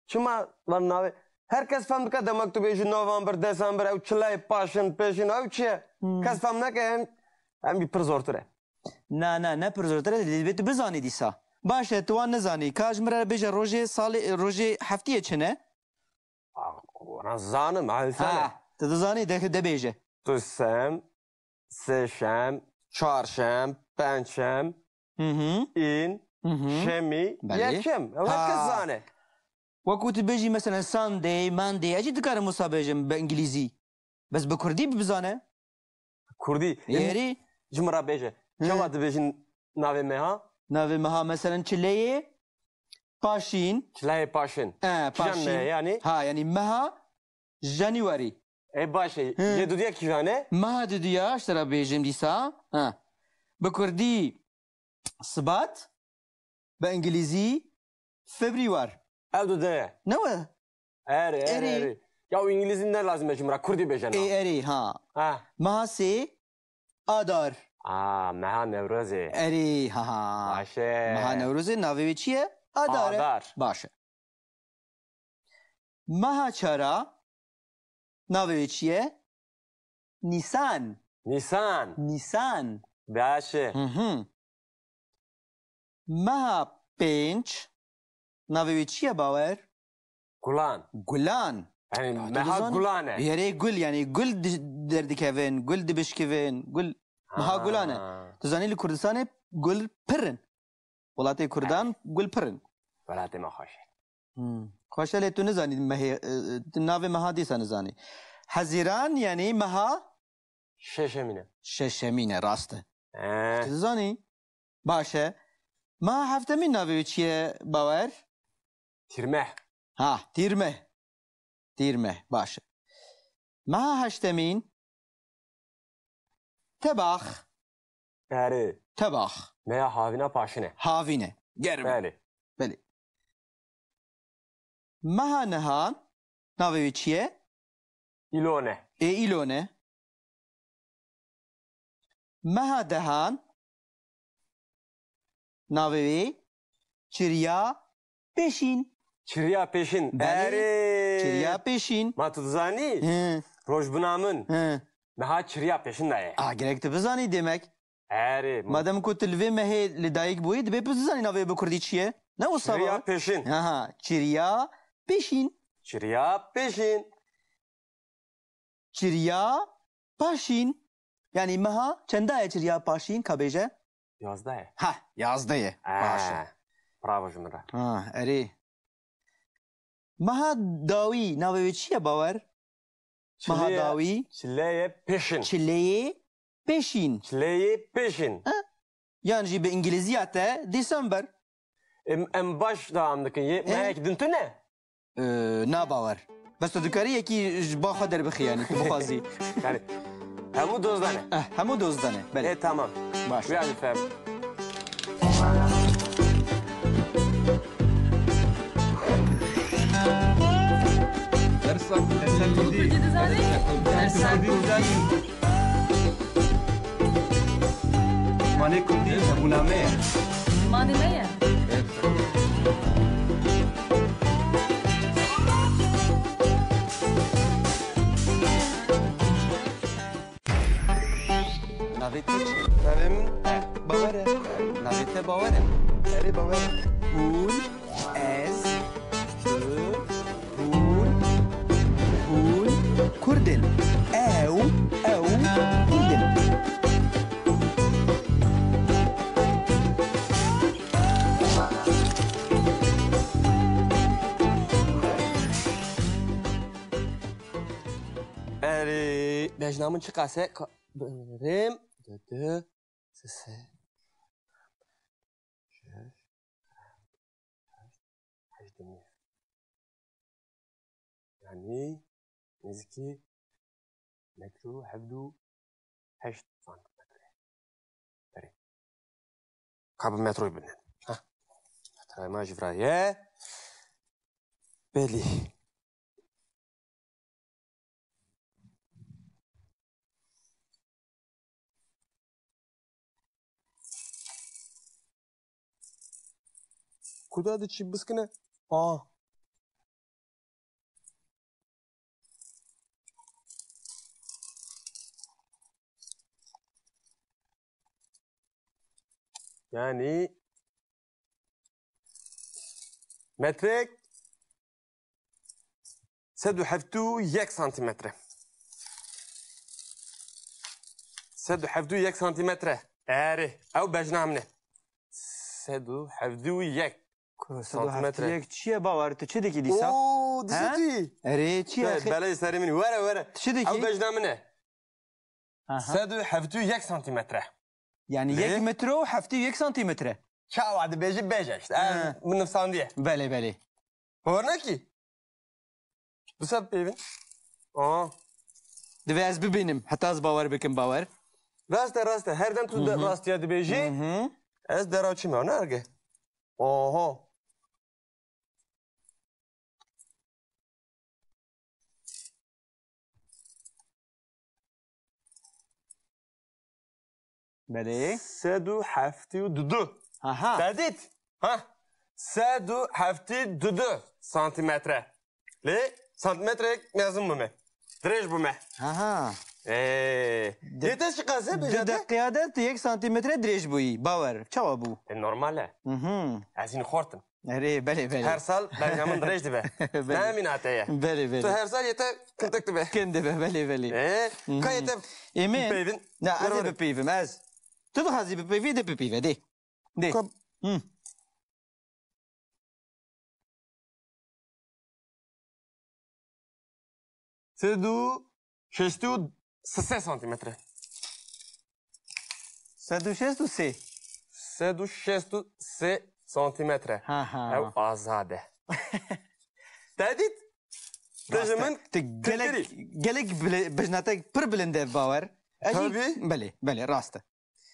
Çima van navê? Her kes fem dike, dema tu bêjî November, Desember, ew çilayê paşin, pêşin, ew çi ye? Hmm. Kes fem neke, em, em jî pir zortir e. Na, na, ne pir zortir e, divê tu bizanî dîsa. Baş e, tu wan nizanî. Ka ji min re bêje rojê salê, rojê heftiyê çi ne? Ah, wana zanim, ha, insane. Ha, tu dizanî, de, de bêje. Tu sem, sêşem, çarşem, pençem, Hı hı. în, Hı hı. şemî, Belê. yekem. Ew her kes Ha. zane. Wekû tu bêjî, mesela, Sunday, Monday, ez jî dikarim wisa bêjim bi îngilîzî. Bes bi kurdî bi bizane. Kurdî. Ê, Yerî. Ji min re bêje. Hı. Çawa dibêjin navê meha? Navê meha, mesela, çileyê paşîn. Çileyê paşin. E, Kîjan paşîn. Me yani? Ha, yani meha January. E, baş e. Hı. Yê dudiya kîjan e? Meha dudiya, ji te re bêjim dîsa. Ha. Bi kurdî Sibat, bi îngilîzî Februar. Ev du de ye. Ne we? Erê, erê, Erê. erê. Ya û îngilîzî ne lazim e ji min re, kurdî bêje na. Ê, erê, ha. Ha. Meha sê, Adar. A, meha Newrozê. Erê, ha, ha. Baş e. Meha Newrozê navê wê çi ye? Adar e. Adar. Baş e. Meha çara navê wê çi ye? Nîsan. Nîsan. Nîsan. Baş e. Hı hı. Meha pênc navê wê çi ye, Bawer? Gulan. Gulan. Yani Ya, tu meha dizanî? Gulan e. Yerê gul, yani gul di-, derdikevin, gul dibişkivin, gul. Meha Ha. Gulan e. Tu zanî li Kurdistanê gul pir in. Welatê Kurdan Ay. Gul pir in. Welatê me xweş e. Hmm. Xweş e, lê tu nizanî mehê, e, e, tu navê meha dîsa nizanî. Hezîran, yani meha Şeşemîn e. Şeşemîn e, rast e. He. Tu dizanî? Baş e. Meha heftemîn navê wê çi ye, Bawer? Tîrmeh. Ha, tîrmeh. Tîrmeh, baş e. Meha heştemîn. Tebax. Erê. Tebax. Meha havîna paşin e. Havîn e. Germ e. Belê. Belê. Meha nehan navê wê çi ye? Îlon e. Ê, îlon e. Meha dehan navê wê çiriya pêşîn. Çiriya pêşîn. Belê, erê. Çiriya pêşîn. Ma tu dizanî? He. Rojbina min. He. Meha çiriya pêşîn de ye. A, gerek tu bizanî demek. Erê. Madem ku tu li vê mehê li dayik bûyî, dibê tu bizanî navê bi kurdî çi ye? Ne wisa baba? Çiriya pêşîn. Aha, çiriya pêşîn. Çiriya pêşîn. Çiriya paşîn. Yanî meha çenda ye çiriya paşîn, ka bêje? Yazdeh ye. Ha, yazdeh ye. Ee, baş e. Bravo ji min re. Ha, erê. Meha dawî navê wê çi ye, Bawer? Meha dawî. Çileyê pêşin. Çileyê pêşîn. Çileyê pêşin. Ha? Yan jî bi îngilîziya te December. Em, em baş dewam dikin. Yê, e, mehek din tune? Ee, na, Bawer. Bes tu dikarî yekî ji ba xwe derbixî, yanî tu bixwazî. Yanî hemû dozdane. Eh, hemû dozdane. Belê. E, tamam. Baş. Wî ez fem. Dersa kurdî. Kurdî dizanî? Dersa kurdî. Zimanê kurdî hebûna me ye. Zimanê me ye. Navê te çi? Navê min Bawer e. Navê te Bawer e? Erê, Bawer e. Hûn, ez, tu, hûn, hûn kurd in. Ew, ew kurd in. Erê, bejna min çiqas e? Ka-, birim, du, du, se, se, şeş, heşt, heşt û nîv. Yanî nêzîkî metro hevdû heşt santimetre. Berê. Ka bi metroyê bine. Ha. Metroyê me ji vira ye. Belê. Kuda diçî biskine? Aa. Yanî metrek sed û hevdî û yek santimetre. Sed û hevdî û yek santimetre. Erê, ew bejna min e. Sed û hevdî û yek santimetre. Sed û hevdî û yek çi ye, Bawer? Tu çi dikî dîsa? Oo, dişitî. Erê, çi ye? Belê serê min. Were, were. Tu çi dikî? Ew bejna min e. Aha. Sed û hevdî û yek santimetre. Yanî lê yek metro û hevdî û yek santimetre. Çawa dibêjî bêje işte. He. Ev min nivsandiye. Belê, belê. Bawer nakî? Bi ser peyvin. Aa. Divê ez bibînim. Heta ez bawer bikim, Bawer. Rast e, rast e. Her dem tu de rastiya dibêjî. Hı hı. Ez dera çime, ne erge? Oho. Belê. Sed û heftê û du. Aha. Te dît? Ha? Sed û heftê û du santimetre. Lê santimetreyek mezin bûme. Dirêj bûme. Aha. Ee, de-, yê te çiqas e, bêje te? Deqiya de tu yek santimetre dirêj bûyî. Bawer. Çawa bû? E, normal e. Mhm. Ez hîn xortim. Erê, belê, belê. Her sal bejna min dirêj dibe. Belê. Ne mîna te ye. Belê, belê. Tu her sal yê te kintek dibe. Kin dibe, belê, belê. Ee, ka yê te bipeyvin? Na, ez ê bipeyvim, ez. Tu dixwazî bipeyvî, de bipeyve, de. De. Ka- Hı. Sed û şêst û sê santimetre. Sed û şêst û sê. Sed û şêst û sê santimetre. Ha, ha. Ew azad e. Te dît? Te ji Rast e. Min Tu gelek, kintirî. Gelek bile-, bijnatek pir bilind e, Bawer. Ez jî Tabii. Belê, belê, rast e.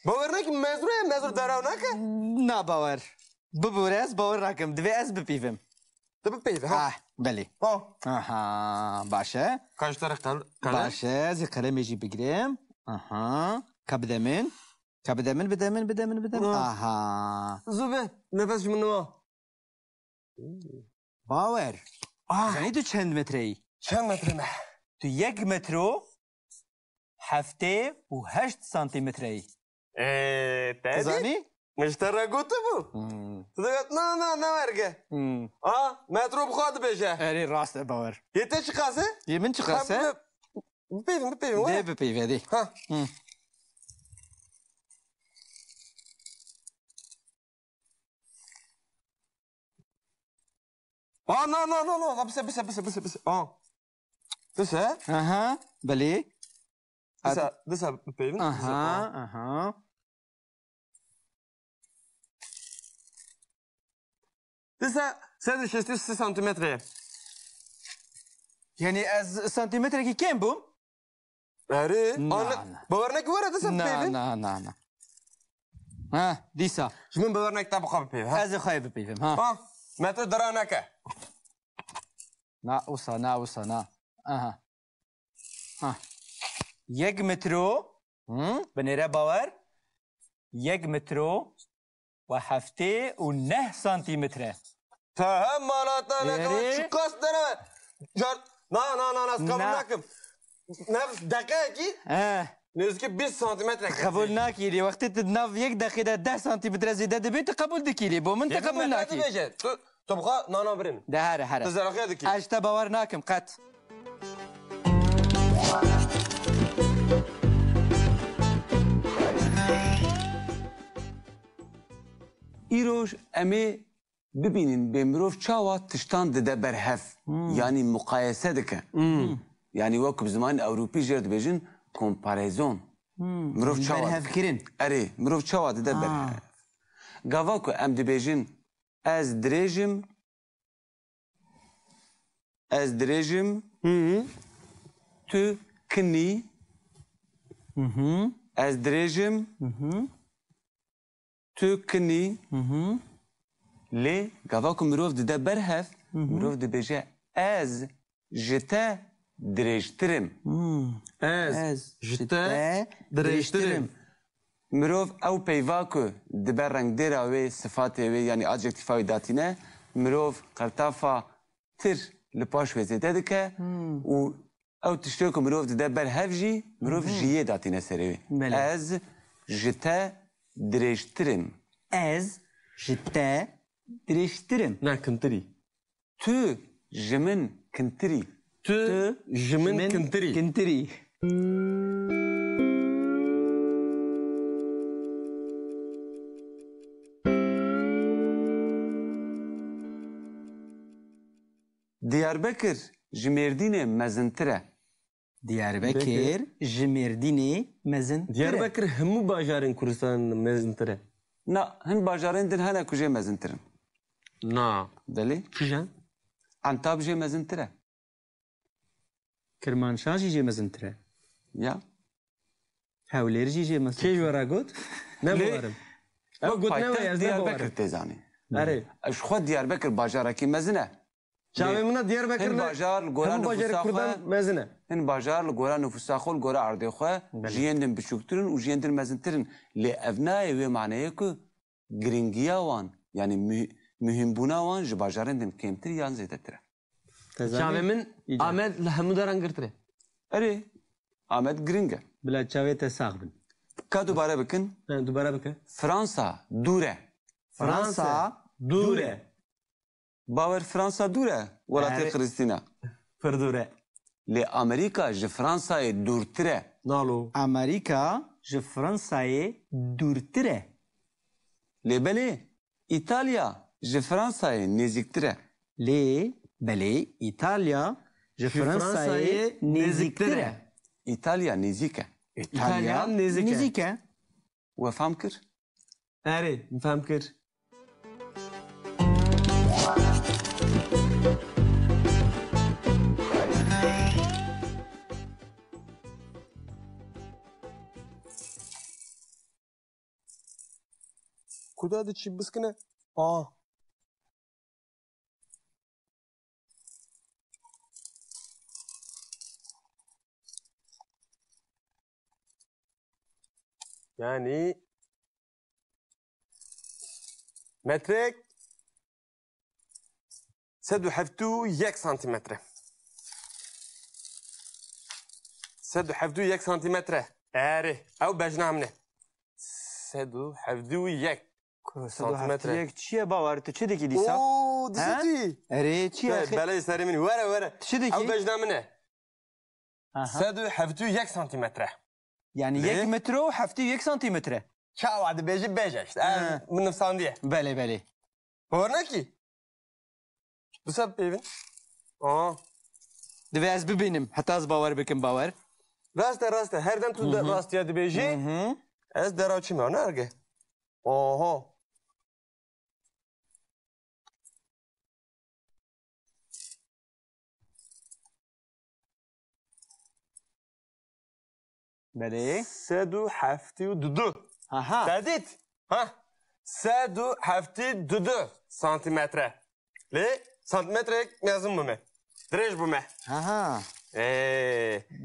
Bawer neke, mezru ye, mezru deraw neke. Na, Bawer. Bibûre, ez bawer nakim. Divê ez bipîvim. Tu bipeyve, ha. Ah, belê. Ha. Aha, baş e. Kaç tane kal-, kalem? Baş e, ez ê qelemê jî bigirim. Aha. Ka bide min. Ka bide min, bide min, bide min, bide min. Ha. Aha. Zû be, nefes ji min niha. Bawer. Ah. Zanî tu çend metre yî? Çend metre me? Tu yek metro heftê û heşt santîmetre yî. Ee, te Zanî? Min ji te re gotibû. Hmm. Tu digot, na, na, ne werge. Hmm. A, metro bi xwe dibêje. Erê, rast e, Bawer. Yê te çiqas e? Yê min çiqas e? Bipeyvin, bipeyvin, were. Dê bipeyve, dê. Ha. Hmm. Aa, na, na, na, na. Bise, bise, bise, bise, bise. Aa. Bise. Aha, belê. Disa, disa bipeyvin, disa, aha, tamam. Aha. Disa sed û şêst û sê santimetre. Yani ez santimetrekî kêm bûm? Erê, na, ana, na. Bawer neke were disa bipeyvin. Na, na, na. Ha, dîsa. Ji min bawer neke te bi xwe bipeyve, ha. Ez ê xwe bipeyvim, ha. Ha, metro dira neke. Na, wisa, na, wisa, na. Aha. Ha. Yek metro. Hı? Binêre Bawer. Yek metro ve heftê û neh santimetre. Te hem mala te neke, erê, çiqas dene. Car, na, na, na, na, ez qebûl nakim. Nav deqeyekî, he, nêzîkî bîst santimetre. Qebûl nakî. Wextê tu nav yek deqê de deh santimetre zêde dibî, tu qebûl dikî. Bo min tu qebûl nakî. Dibêje, tu, tu bi xwe nana birin. De here, here. Tu zeraxiya dikî. Ez ji te bawer nakim qet. Îroj em ê bibînin bê mirov çawa tiştan dide ber hev, hmm, yanî muqayese dike. Hmm. Yanî wek bi zimanê ewropî jê re dibêjin comparaison. Hmm. Mirov çawa, berhevkirin. Erê, mirov çawa dide ber hev. Gava ku em dibêjin ez dirêj im, ez dirêj im, hı hı, tu kin î, hı hı, ez dirêj im, hı hı, tu kin î. Hı hı. Lê gava ku mirov dide ber hev, hı hı, mirov dibêje, ez ji te dirêjtir im. Hmm. Ez ji te dirêjtir im. Mirov ew peyva ku dibe rengdêra wê, sifatê wê, yanî adjektîfa wê datîne, mirov qertafa tir li paş wê zêde dike, hmm, û ew tiştê ku mirov dide ber hev jî, mirov, mhm, ji yê datîne serê wê. Belê. Ez ji te dirêjtir im. Ez ji te dirêjtir im. Na, kintir î. Tu ji min kintir î. Tu ji min kintir î. Kintir î. Diyarbekir ji Mêrdînê mezintir e. Diyarbekir ji Mêrdînê mezintir e. Diyarbekir hemû bajarên Kurdistanê mezintir e. Na, hin bajarên din hene ku jê mezintir in. Na. Belê. Kîjan? Entab jê mezintir e. Kirmanşan jî jê mezintir e. Ya. Hewlêr jî jê mezintir e. Kê ji we re got? Ne bawerim. Ew got ne we, ez ne bawerim. Diyarbekir tê zanîn. Erê. Ji xwe Diyarbekir bajarekî mezin e. Çavê min a Diyarbekir ne. Hin bajar li gora nifûsa xwe mezin e. Hin bajar li gora nifûsa xwe, li gora erdê xwe, belê, ji yên din biçûktir in û ji yên din mezintir in. Lê ev nayê wê maneyê ku giringiya wan, yanî muh-, muhîmbûna wan ji bajarên din kêmtir yan zêdetir e. Çavê min Amed li hemû deran girtir e. Erê, Amed giring e. Bila çavê te sax bin. Ka dubare bikin. He, dubare bike. Fransa dûr e. Fransa dûr e. Bawer, Fransa dûr e welatê Xiristîna. Pir dûr e. Lê Amerîka ji Fransayê dûrtir e. Nalo. Amerîka ji Fransayê dûrtir e. Lê belê, Îtalya ji Fransayê nêzîktir e. Lê belê, Îtalya ji Fransayê nêzîktir e. Îtalya nêzîk e. Îtalya nêzîk e. We fam kir? Erê, min fam kir. Kuda de çi biskine? Aa. Yani metrek sed û heftê û yek santimetre. Sed û heftê û yek santimetre. Erê, ew bejna min e. Sed û heftê û yek santimetre. Sed û heftê û yek çi ye, Bawer? Tu çi dikî dîsa? Oo, dişê tu yî. Erê, çi ye? Belê serê min. Were, were. Tu çi dikî? Ew bejna min e. Aha. Sed û heftê û yek santimetre. Yani yek metro û heftê û yek santimetre. Çawa dibêjî bêje işte. Ev min nivsandiye. Belê, belê. Bawer nekî? Disa bipeyvin. Aa. Divê ez bibînim. Heta ez bawer bikim, Bawer. Rast e, rast e. Her dem tu de rastiya dibêjî. Hı hı. Ez dera çi me, ne erge? Oho. Belê. Sed û heftê û du. Aha. Te dît? Ha? Sed û heftê û du santimetre. Lê santimetreyek mezin bûme. Dirêj bûme. Aha. Ee,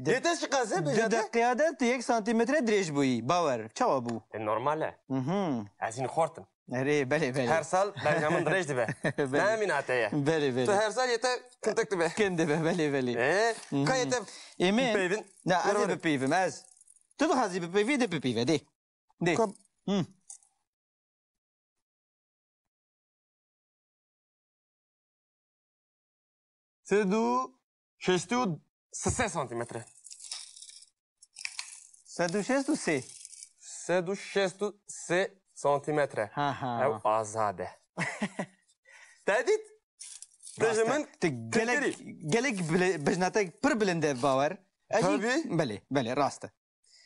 yê te çiqas e, bêje te? Di deqiya de tu yek santimetre dirêj bûyî. Bawer. Çawa bû? E, normal e. Mhm. Ez hîn xort im. Erê, belê, belê. Her sal bejna min dirêj dibe. Belê. Ne mîna te ye. Belê, belê. Tu her sal yê te kintik dibe. Kin dibe, belê, belê. Ee, ka yê te bipeyvin? Na, ez ê bipeyvim, ez. Tu dixwazî bipeyvî, de bipeyve, de. De. Ka- Hı. Sed û şêst û sê santimetre. Sed û şêst û sê. Sed û şêst û sê santimetre. Ha, ha. Ew azad e. Te dît? Rast e. Bêje min tu gelek, gelek bile-, bejna te pir bilind e, Bawer. Ez jî. Tabii. Belê, belê, rast e.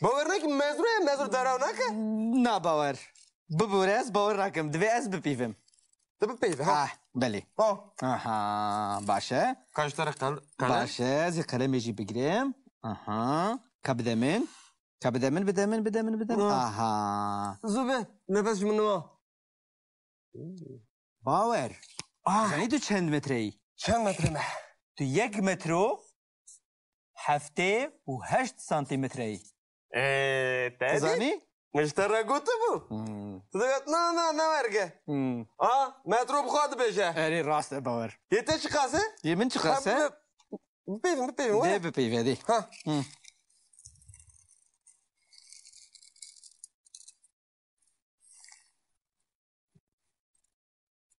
Bawer nake, mezru ye, mezru deraw nake? Na, Bawer. Bibûre, ez bawer nakim. Divê ez bipîvim. Tu bipîve, ha? Ah, belê. Ha. Aha, baş e. Ka ji te re qel-, qelem? Baş e, ez ê qelemê jî bigirim. Aha. Ka bide min. Ka bide min, bide min, bide min, bide min. Ha. Aha. Zû be, nefes ji min niha. Bawer. Ah. Zanî tu çend metre yî? Çend metre me? Tu yek metro heftê û heşt santimetre yî. Ee, te dî? Tu zanî? Min ji te re gotibû. Hmm. Tu digot, na, na, ne werge. Hmm. A, metro bi xwe dibêje. Erê, rast e, Bawer. Yê te çiqas e? Yê min çiqas e? Ha, bi-, bipeyvin, bipeyvin, were. Dê bipeyve, dê. Ha. Hmm.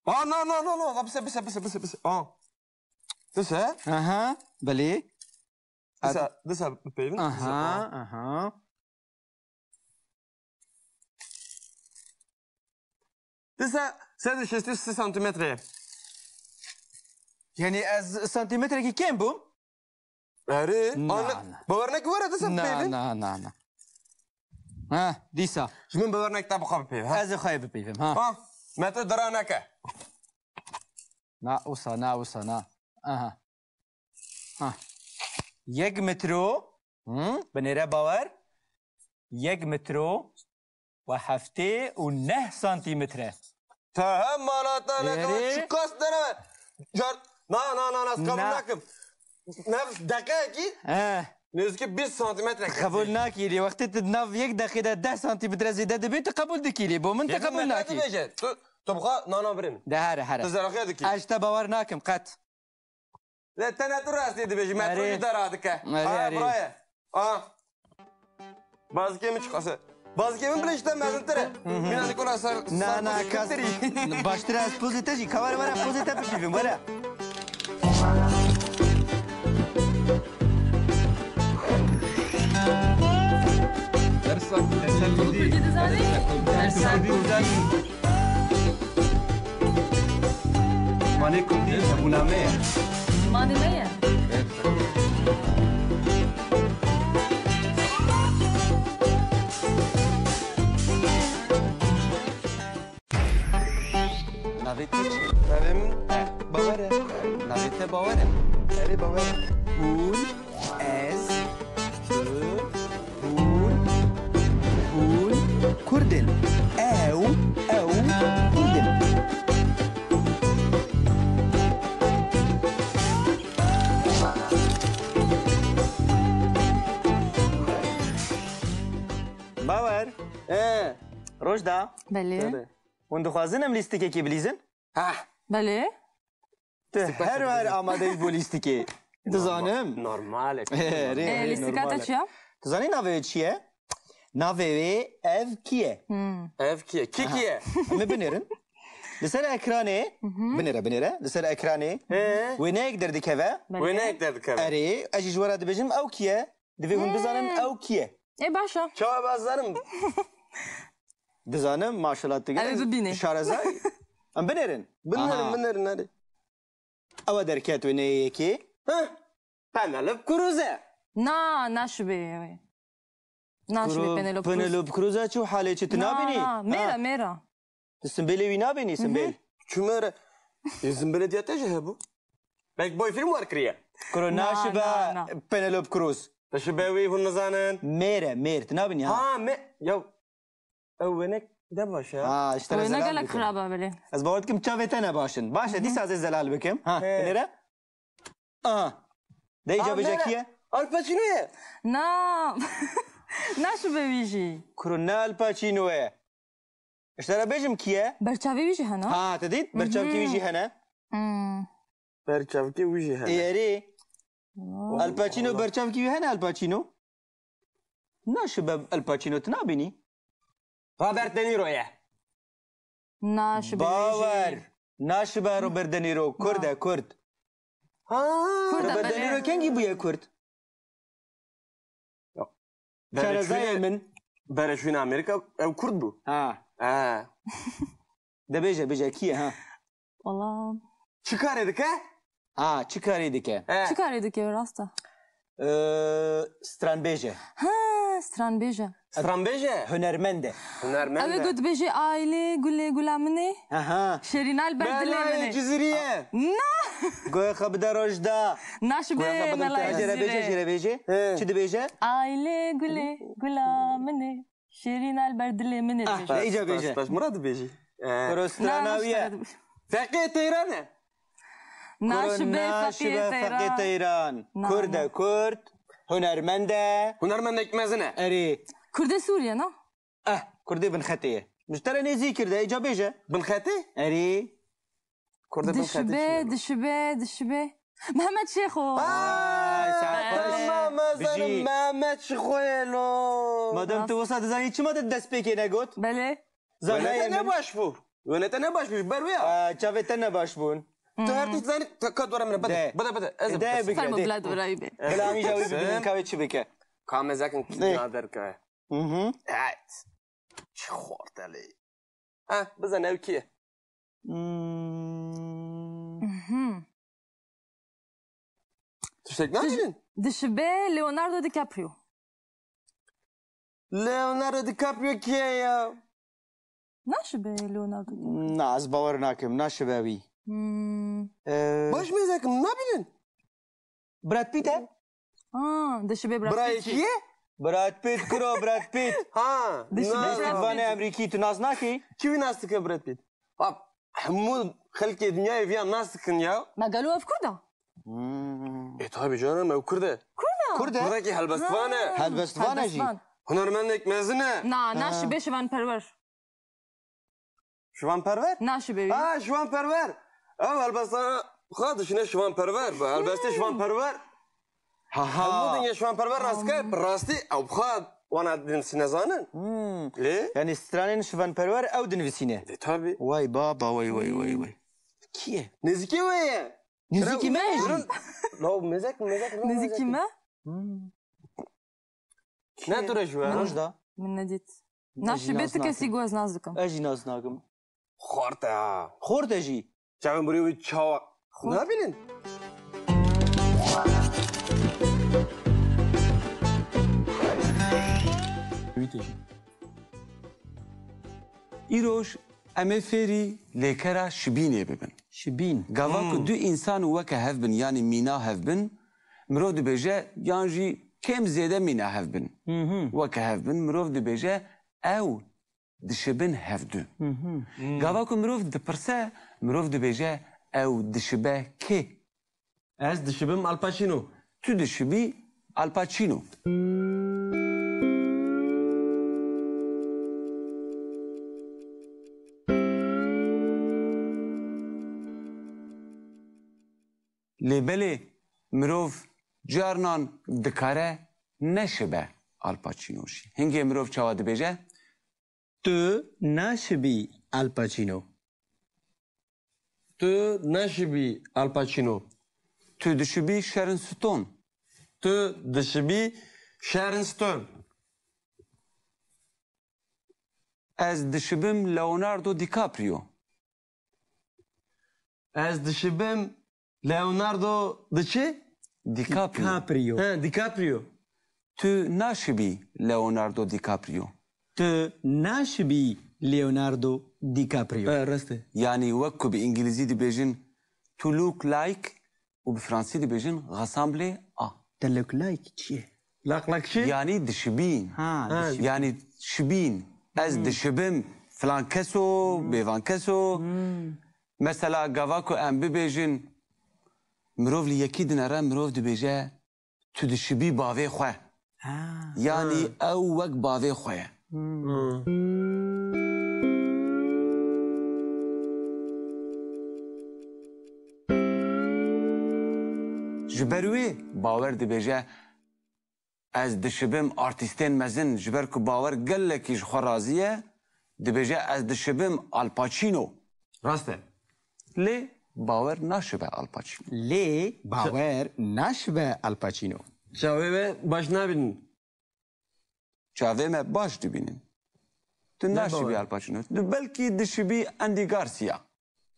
Aa, na, na, na, na. Bise, bise, bise, bise, bise. Aa. Dise? Aha, belê. Dise, dise bipeyvin. Aha, dise, aa. Aha. Dise sed û şêst û sê santimetre ye. Yani ez santimetrekî kêm bûm? Erê, na, na. Bawer neke were disa bipeyvin? Na, na, na, na. Ha, dîsa. Ji min bawer neke te bi xwe bipeyve, ha? Ez ê xwe bipeyvim, ha. Ha, me tu dira neke. Na, wisa, na, wisa, na. Aha. Ha. Yek metro. Hı? Binêre Bawer. Yek metro. Ve heftê û neh santimetre. Te hem mala te neke, erê, çiqas dereve. Car, na, na, na, na, ez qebûl nakim. Nav deqeyekî, eh, nêzîkî bîst santimetre kete. Qebûl nakî lê. Wextê tu nav yek deqê de deh santimetre zêde dibî, tu qebûl dikî lê. Bo min tu qebûl nakî. Dibêje, tu, tu bi xwe nana birê min. De here, here. Tu zeraxiya dikî. Ez ji te bawer nakim qet. Lê tene tu rastî dibêjî, metro jî dera dike. Erê, erê. Biraye. A. Bazikê min çiqas e? Bazikê min bile ji te mezintir e. Hı hı. Mîna dikora ser. Na, na, kas. Baştir e, ez pozê te jî. Ka were, were, pozê te bipîvim, were. Dersa, dersa Kurdî. Kurdî dizanî? Dersa Kurdî dizanî. Zimanê Kurdî hebûna me ye. Zimanê me ye. Navê te çi? Navê min Bawer e. Navê te Bawer e? Erê, Bawer e. Hûn, ez, tu, hûn, hûn Kurd in. Ew, ew Rojda. Belê. Hûn dixwazin em lîstikekê bilîzin? Heh. Belê. Tu her her amadeyî bo lîstikê. Dizanim. Normal e. Erê, Ê, erê, lîstika normal te e. Çi ye? Tu zanî navê wê çi ye? Navê wê ev kî ye? Hmm. Ev kî ye? Kî kî ye? Em ê binêrin. Li ser ekranê, binêre, binêre. Li ser ekranê He. Wêneyek derdikeve. Belê. Wêneyek derdikeve. Erê, ez jî ji we re dibêjim ew kî ye? Divê hûn bizanin ew kî ye? Ê, baş e. Çawa bazanim? Dizanim, maşallah tu Ew ê bibînê. Şareza. Em binêrin. Binêrin, Aha. Binêrin, hadi. Ew e derket wêneyê yekê. Heh. Penelope Cruz e. Na, naşibê wê. Naşibê Kuro-, Penelope Cruz. Penelope Cruz e çi halê çi tu Na, nabînî? Na, mêra, Ha. Mêra. Tu simbêlê wî nabînî, simbêl? Çi mêre? Ê, simbêlê diya te jî hebû. Belkî boy fîlm wer kiriye. Kuro Na, naşibe na, na. Penelope Cruz. Naşibe wî hûn nizanin. Mêr e, mêr. Tu nabînî ha? Ha, me-, ya, ew wênek ne baş e. Ha, işte Wêne zelal gelek bikim. Xirab e belê. Ez bawer dikim çavê te ne baş in. Baş e, dîsa ez ê zelal bikim. Ha, He. Binêre. Aha. De îca Ha, bêje nere? Kî ye? Al Pacino ye. Na. Naşibe wî jî. Kuro ne Al Pacino ye. Ji te re bêjim kî ye? Berçavê wî jî hene. Ha, te dît? Berçavkî wî jî hene. Hmm. Berçavkî wî jî hene. Ê, erê. Al Pacino berçavkî wî hene Al Pacino? Naşibe Al Pacino tu nabînî? Robert De Niro ye. Naşibe Bawer. Naşibe Robert De Niro. Kurd e, Kurd. Ha. Kurd e, Robert De Niro belê. Kengî bûye Kurd? Ya. Şarezayê min. Bereşûyên Amerîka ew Kurd bû. Ha. Ha. De bêje, bêje, kî ye, ha? Wala. Çi karê dike? Ha, çi karê dike? He. Çi karê dike, rast e? Ee, stranbêj e. Ha, stranbêj e. Stranbêj e? Hunermend e. Hunermend e. Ew ê got bêjê ailê gulê gula min ê. Aha. Şêrîn al ber dilê min ê. Cizîrî ye. Na. Goya xwe bide Rojda. Naşibe Goya xwe bide Mela Rojda. Jêre bêje, Cizîrê. Jêre bêje. He. Çi dibêje? Ailê gulê gula min ê. Şêrîn al ber dilê min ê Ah, dibêje. Îca bêje. Taş, taş, Murat dibêjî. Ee. Kuro strana wî ye. Feqê Teyran e. Naşibe Feqê Teyran. Kurd e, Kurd. Hunermend e. Hunermendek mezin e. Erê. Kurdê Sûriye, na? Eh, Kurdê Binxetê ye. Ji te re nêzî kir de, îca bêje. Binxetê? Erê. Kurdê Binxetê Dişibe, çi dişibe, dişibe. Mehmet Şêxo. Ay, saet xweş. Tamam, ez zanim Mehmet Şêxo ye lo. Madem tu wisa dizanî, çima te destpêkê negot? Belê. Zanayê Wêne te min. Ne baş bû. Wêne te ne baş bû, ji ber wê ya. Aa, çavê te ne baş bûn. Tu her tişt zanî, te ka dora min, bide, De. Bide, bide. Ez De, bide. Bigre, Fermo de. Bila dora wî be. Bila em îja wî bibînin, ka wê çi bike? Ka mezekin Ne? Nadir ke. Mhm. Evet. Çi xortelî. Ha, bizane ew kî ye? Hmm. Mhm. Tiştek Tu ji- nabînin? Dişibe Leonardo DiCaprio. Leonardo DiCaprio kî ye ya? Naşibe Leonardo DiCaprio. Na, ez bawer nakim. Naşibe wî. Hmm. Ee, Baş mêzekim nabînin? Brad Pitt e? Ha, dişibe Brad Pitt. Birayê kî ye? Brad Pitt, kuro Brad Pitt. Ha, Dişibe na, Brad Pitt. Vanê Emrîkî, tu nas nakî? Kî wî nas dike Brad Pitt? Bab, hemû xelkê dinyayê viya nas dikin ya. Me gelo ev Kurd e? Hmm. E, tabi canım, ew Kurd e. Kurd e? Kurd e? Kurdekî helbestvan e. Ha, Helbestvan e jî. helbestvan. Hunermendek mezin e. Na, Ha. Naşibe Şivan Perwer. Şivan Perwer? Naşibe wî. Ha, Şivan Perwer. Ew helbesta xwe dişine Şivan Perwer. Bi helbestê Şivan Perwer. Ha, ha. Hemû dinya Şivan Perwer rast ke, bi rastî ew xwe wana din sine zanin. Hmm. Lê? Yani stranên Şivan Perwer ew dinivîsîne. E, tabi. Vay baba, vay, vay, vay, vay. Kî ye? Nêzîkê wê ye. Nêzîkî me ye jî. Lo, mezek, mezek, lo, Nêzîkî mezek. me? Hmm. Ne tu re ji we? Min, Rojda. Min nedît. Ez jî Naşibe nas tu kesî nakim. Got ez nas dikim. Ez jî nas nakim. Xort e ha. Xort e jî. Çavên birî wî çawa? Xort. Nabînin? Wî tê jî. Îroj em ê fêrî lêkera şibînê bibin. Şibîn. Gava ku Hmm. du însan weke hev bin, yanî mîna hev bin, mirov dibêje, yan jî kêm zêde mîna hev bin. Mhm. Weke hev bin, mirov dibêje, ew dişibin hevdu. Mhm. Hmm. Gava ku mirov dipirse, mirov dibêje, ew dişibe kê? Ez dişibim Al Pacino. Tu dişibî Al Pacino. Lê belê mirov carnan dikare neşibe Al Pacino jî. Hingê mirov çawa dibêje? Tu naşibî Al Pacino. Tu naşibî Al Pacino. Tu dişibî Sharon Stone. Tu dişibî Sharon Stone. Ez dişibim Leonardo DiCaprio. Ez dişibim Leonardo di çi? DiCaprio. DiCaprio. He, DiCaprio. Tu naşibî Leonardo DiCaprio. Tu naşibî Leonardo DiCaprio. He, rast e. Yanî wek ku bi îngilîzî dibêjin, "Tu look like", û bi fransî dibêjin, "Ressemble à". Tu look like çi ye? Lak lak çi? Yanî dişibîn. Ha, Ha. dişibîn. Yanî şibîn. Ez Hmm. dişibim filan keso, Hmm. bêvan keso. Hmm. Mesela gava ku em bibêjin, mirov li yekî dinere, mirov dibêje, "Tu dişibî bavê xwe." Ha. Yanî Ha. ew wek bavê xwe ye. Hmm. Hmm. Ji ber wê Bawer dibêje, "Ez dişibim artîstên mezin", ji ber ku Bawer gelekî ji xwe razî ye, dibêje, "Ez dişibim Al Pacino." Rast e. Lê Bawer naşibe Al Pacino. Lê Bawer naşibe Al Pacino. Çavê we baş nabînin. Çavê me baş dibînin. Tu Ne naşibî Bawer? Al Pacino. Tu belkî dişibî Andy Garcia.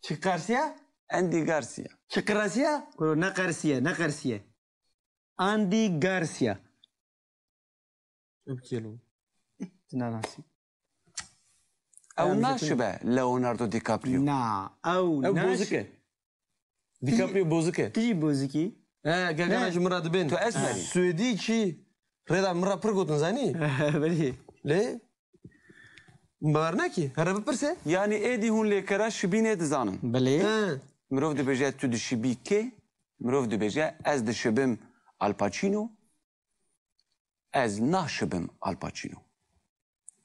Çi Garcia? Andy Garcia. Çi Garcia? Kuro ne Garcia, ne Garcia. Andy Garcia. Ev kî ye lo? Tu nanasî. Ew Em naşibe Leonardo DiCaprio. Na, ew Ew naş- bozuk e. DiCaprio bozuk e. Tu jî bozikî. He, gel gel Ne? ji min re dibên. Tu esmerî. Swêdî çi? Rêda min re pir gotin zanî. Belê. Lê bawer nakî. Here bipirse. Yanî êdî hûn lêkera şibînê dizanin. Belê. He. Mirov dibêje tu dişibî kê? Mirov dibêje ez dişibim Al Pacino. Ez naşibim Al Pacino.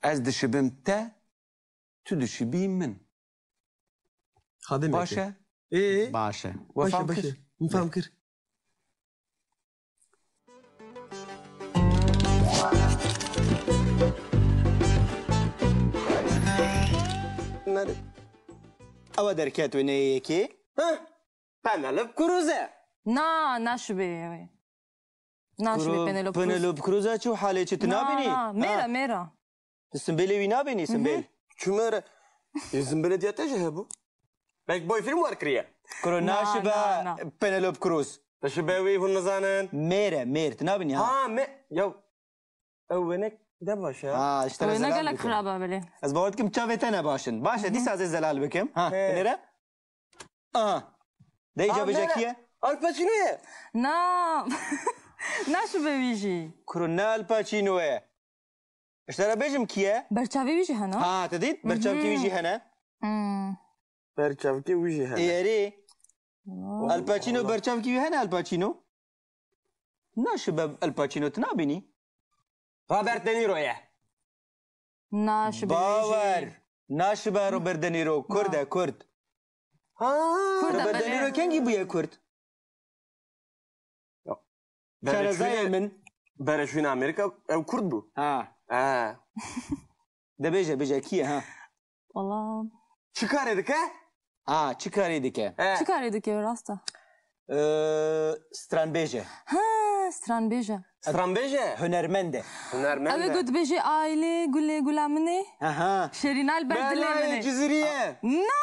Ez dişibim te, tu dişibî min. Xadimeke. Baş e? Ê, ê. Baş e. We Baş e, fam baş e. kir? Min fam kir. Ew derket wê neyê yekê. Heh. Penelope Cruz e. Na, naşibê wê. Naşibê Kuro, Penelope Cruz. Penelope Cruz a çi û halê çi tu Na, nabînî? na, mêra, Ha. mêra. Tu simbêlê wî nabînî, Mhm. simbêl? Çi mêre? Ê, simbêlê diya te jî hebû. Belkî boy film war kiriye. Kuro Na, naşibe na, na. Penelope Cruz. Naşibe wî hûn nizanin. Mêr e, mêr. Tu nabînî ha? Ha, me-, ya, ew wênek ne baş e. Ha, ji te re Wêne zelal gelek bikim. xirab e belê. Ez bawer dikim çavê te ne baş in. Baş e, Mhm. dîsa ez ê zelal bikim. Ha, He. binêre. Aha. De îca Aa, bêje nere? kî ye? Al Pacino ye. Na. Naşibe wî jî. Kuro ne Al Pacino ye. Ji te re bêjim kî ye? Berçavê wî jî hene. Ha, te dît? Berçavkî wî jî Mhm. hene. Hmm. Berçavkî wî jî hene. Ê, erê. Wow. Al Pacino berçavkî wî hene Al Pacino? Naşibe Al Pacino tu nabînî? Robert De Niro ye. Naşibe wî jî. Bawer. Naşibe Robert De Niro. Kurd e, Na. Kurd. Ha. Kurd e, Robert De belê. Niro kengî bûye Kurd? Ya, Şarezayê berê çûyîne, min. Berê çûyîne Amerîka, ew Kurd bû. Ha. Ha. De bêje, bêje, kî ye, ha? Wala. Çi karê dike? Ha, çi karê dike? He. Çi karê dike, rast e? Ee, stranbêj e. Ha, stranbêj e. Stranbêj e? Hunermend e. Hunermend e. Ew ê ku dibêje, "Ailê gulê gula min ê, Aha. şêrîna li ber dilê min ê." Belayê Cizîrî ye. Na!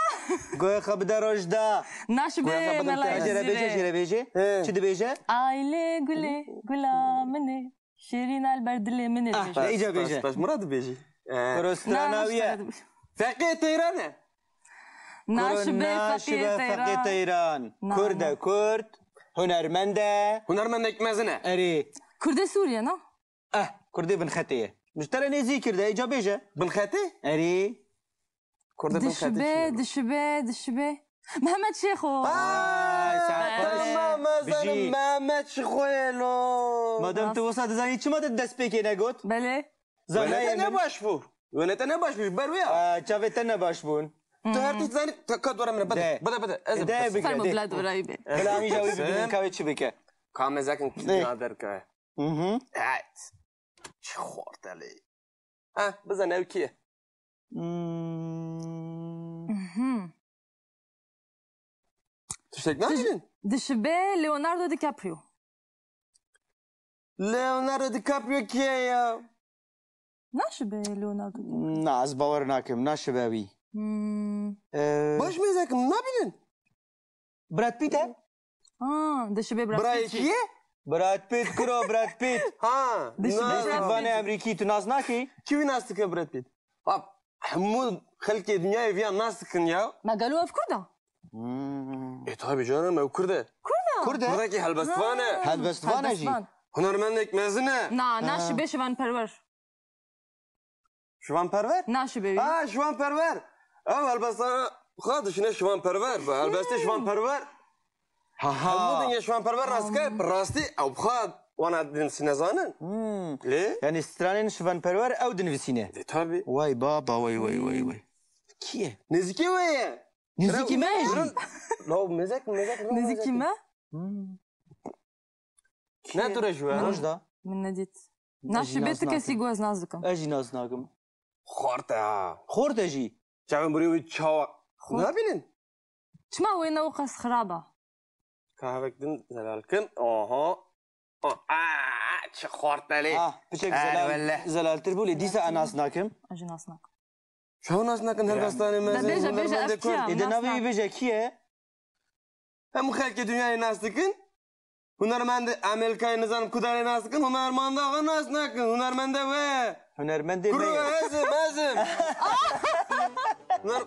Goya xwe bide rojda. Naşibê Goya xwe bide Melayê rojda. Jê re bêje, Cizîrê. jê re bêje. He. Çi dibêje? "Ailê gulê gula min ê, şêrîna li ber dilê min ê." Ah, dibêje. Lê îca Bes, bêje. bes, bes, Murad dibêje. He. Kuro Na, strana wî ye. naşibê. Feqê Teyran e. Naşibê Kuro Feqê naşibe Teyran. Feqê Teyran. Na, Kurd e, na. Kurd. Hunermend e. Hunermendek mezin e. Erê. Kurdê Sûriye, na? Eh, Kurdê Binxetê ye. Ji te re nêzîktir de, îca bêje. Binxetê? Erê. Kurdê Binxetê Dişibe, çi ye? dişibe, dişibe. Mehmet Şêxo. Aa, Ay, saet xweş. tamam, ez Bijî. zanim Mehmet Şêxo ye lo. Madem tu Rast. wisa dizanî, çima tu destpêkê negot? Belê. Zanayê Wêne te min. ne baş bû. Wêne te ne baş bû, ji ber wê ya. Aa, çavê te ne baş bûn. Tu her tişt zanî, te ka dora min e, bide. De. Bide, bide. Ez De, ê bigre, Fermo de. Bila dorayî be. Bila hemî ja wî bibînin ka wê çi bike. Ka mezekin De. Kî nader ke. Mhm. Evet. Çi xortelê. Ha, bizane ew kî ye? Hmm. Mhm. Tiştek Diş-, nabînin? Dişibe Leonardo DiCaprio. Leonardo DiCaprio kî ye ya? Naşibe Leonardo DiCaprio. Na, ez bawer nakim. Naşibe wî. Hmm. Ee, Baş mêzekim nabînin? Brad Pitt e? Ha, dişibe Brad Pitt. Birayê kî ye? Brad Pitt, kuro Brad Pitt. Ha, Dişibe na, Brad Pitt. Vanê Emrîkî tu nas nakî? Kî wî nas dike Brad Pitt? Bab, hemû xelkê dinyayê viya nas dikin ya. Me gelo ev Kurd e? Hmm. E, tabi canım, ew Kurd e. Kurd e? Kurd e? Kurdekî helbestvan e. Ha, Helbestvan e jî. helbestvan. Hunermendek mezin e. Na, Ha. naşibe şivanperwer. Şivan Perwer? Naşibe wî. Ha, Şivan Perwer. Ew helbesta xwe dişine Şivan Perwer. Bi helbestê Şivan Perwer. Ha, ha. Hemû dinya Şivan Perwer rast ke, rastî ew xwe wana din sine zanin. Hmm. Lê? Yani stranên Şivan Perwer ew dinivîsîne. De tabi. Vay baba, vay, vay, vay, vay. Kî ye? Nêzîkî wê ye. Nêzîkî me ye jî. Lo, mezek, mezek, lo, Nêzîkî mezek. me? Hmm. Ne tu re ji we? Roj da. Min nedît. Ez jî Naşibe nas tu kesî nakim. Ku ez nas dikim. Ez jî nas nakim. Xort e ha. Xort e jî. Çavên burê wî çawa? Xort. Nabînin? Çima wê ne wqas xirab e? Ka hevek din zelal kim. Aha. O, aa, çi xortelê. Ah, piçek Aa, zelal, welle. Zelaltir bû lê dîsa ez nas nakim. Ez jî nas nakim. Çawa nas nakin helbestanê me Da bêje, bêje, ev kî ye? Ê de navê wî bêje kî ye? Hemû xelkê dinyayê nas dikin. Hunermendê Amerîkayê nizanim ku darê nas dikin, hunermenda xwe nas nakin. Hunermende we. Hunermendê me Kuro ye. ez im, ez im. Huner-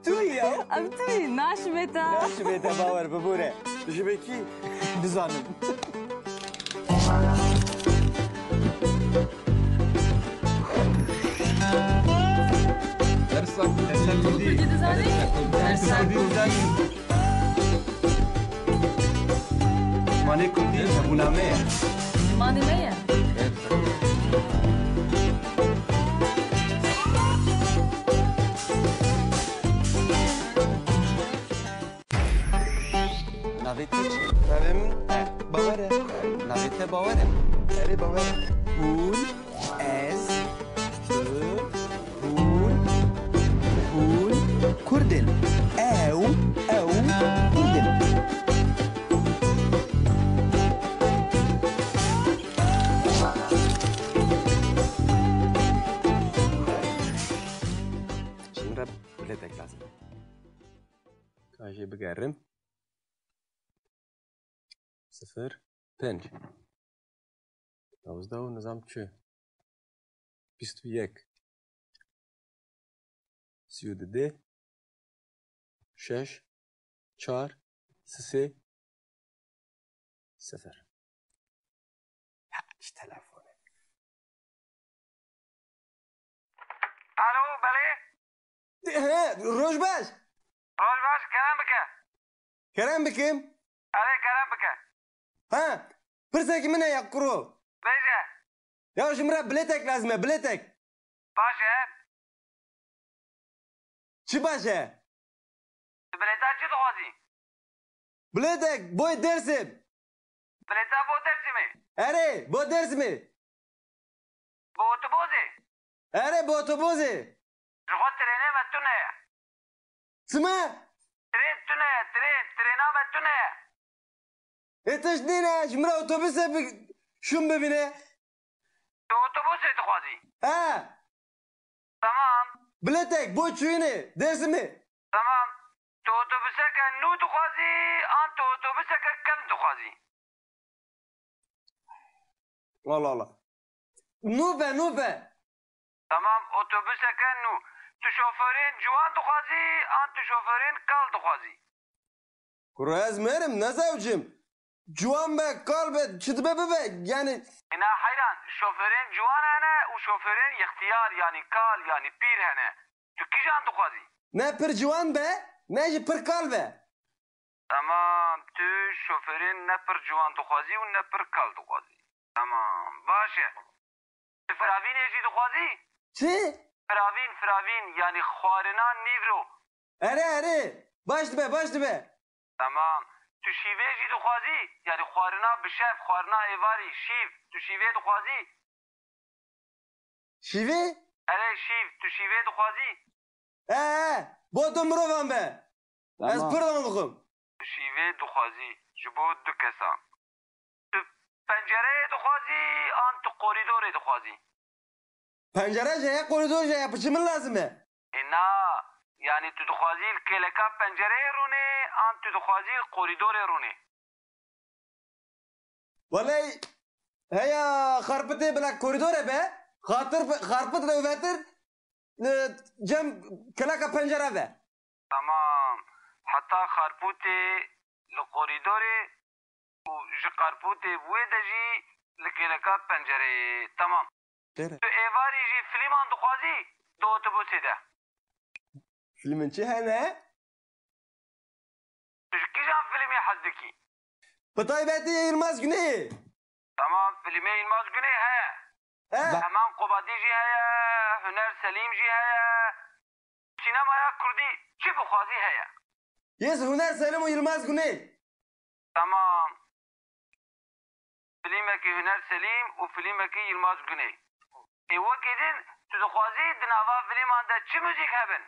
Tu yî ya. Ev tu yî, naşibê te. Naşibê te bawer bibûre. Ji be kî? Dizanim. Dersa Kurdî dizanî? Dersa Kurdî dizanî? Zimanê Kurdî hebûna me ye. Zimanê me ye. Navê te çi? Navê min E. Bawer e. Navê te Bawer e. Erê, Bawer e. Hûn, ez, tu, hûn, hûn Kurd in. Ew, ew Kurd in. Ji min re bilêtek lazim e. Ka jê bigerim. Sifir, pênc. Newzde û nizam çi? Bîst û yek. Sî û du dê. Şeş, çar, sisê, sifir. Ha, ji telefonê. Alo, belê? He, roj baş. Roj baş, kerem bike. Kerem bikim? Erê, kerem bike. He, pirsekî min heye kuro. Bêje. Ya ji min re bilêtek lazim e, bilêtek. Baş e. Çi baş e? Tu bilêta çi dixwazî? Bilêtek, boy Dêrsim. Bilêta bo Dêrsimê? Erê, bo Dêrsimê. Bo otobozê? Erê, bo otobozê. Ji xwe trênê me tune ye. Çima? Trên tune ye, trên, trêna me tune ye. Ê tişt nîne, ji min re otobusê bi-, şûn bibîne. Tu otobusê dixwazî? He. Tamam. Bilêtek bo çûyînê, Dêrsimê. Tamam. Tu otobuseke nû dixwazî, an tu otobuseke kevn dixwazî? Allah Allah. Nû be, nû be. Tamam, otobuseke nû. Tu şoförên ciwan dixwazî, an tu şoförên kal dixwazî? Kuro ez mêr im, ne zewcîm. Ciwan be, kal be, çi dibe bibe, yani. Ina heyran, şoförên ciwan hene û şoförên ixtiyar, yani kal, yani pîr hene. Tu kîjan dixwazî? Ne pir ciwan be, ne jî pir kal be. Tamam, tu şoförên ne pir ciwan dixwazî û ne pir kal dixwazî. Tamam, baş e. Tu firavînê jî dixwazî? Çi? Firavîn, firavîn, yani xwarina nîvro. Erê, erê. Baş dibe, baş dibe. Tamam. Tu şîvê jî dixwazî? Yanî xwarina bi şev, xwarina êvarî, şîv. Tu şîvê dixwazî? Şîvê? Erê şîv, tu şîvê dixwazî? He, he. Bo du mirovan be. Ez Tamam. pir van dixwim. Tu şîvê dixwazî ji bo du kesan. Tu pencereyê dixwazî an tu korîdorê dixwazî? Pencere jî heye, korîdor jî heye, piçî min lazim e. Ê na, yanî tu dixwazî li kêleka pencereyê rûnê an tu dixwazî li korîdorê rûnê? Welay heya xarpitê bila korîdorê be, xatir xarpit rewvetir li cem kêleka pencere be. Tamam. Heta xarpûtê li korîdorê û ji xarpûtê bi wê de jî li kêleka pencereyê. Tamam. Tere. Tu êvarî jî filîman dixwazî di otobusê de? Filmên çi hene? Tu ji kîjan filmê hez dikî? Bi taybetî Yilmaz Güney. Tamam, filmê Yilmaz Güney heye. He. Heman Qubadî jî heye, Huner Selîm jî heye. Sînemaya kurdî çi bixwazî heye. Yê Huner Selîm û Yilmaz Güney. Tamam. Filmekî Huner Selîm û filmekî Yilmaz Güney. Ê wekî din tu dixwazî di nava filman de çi muzîk hebin?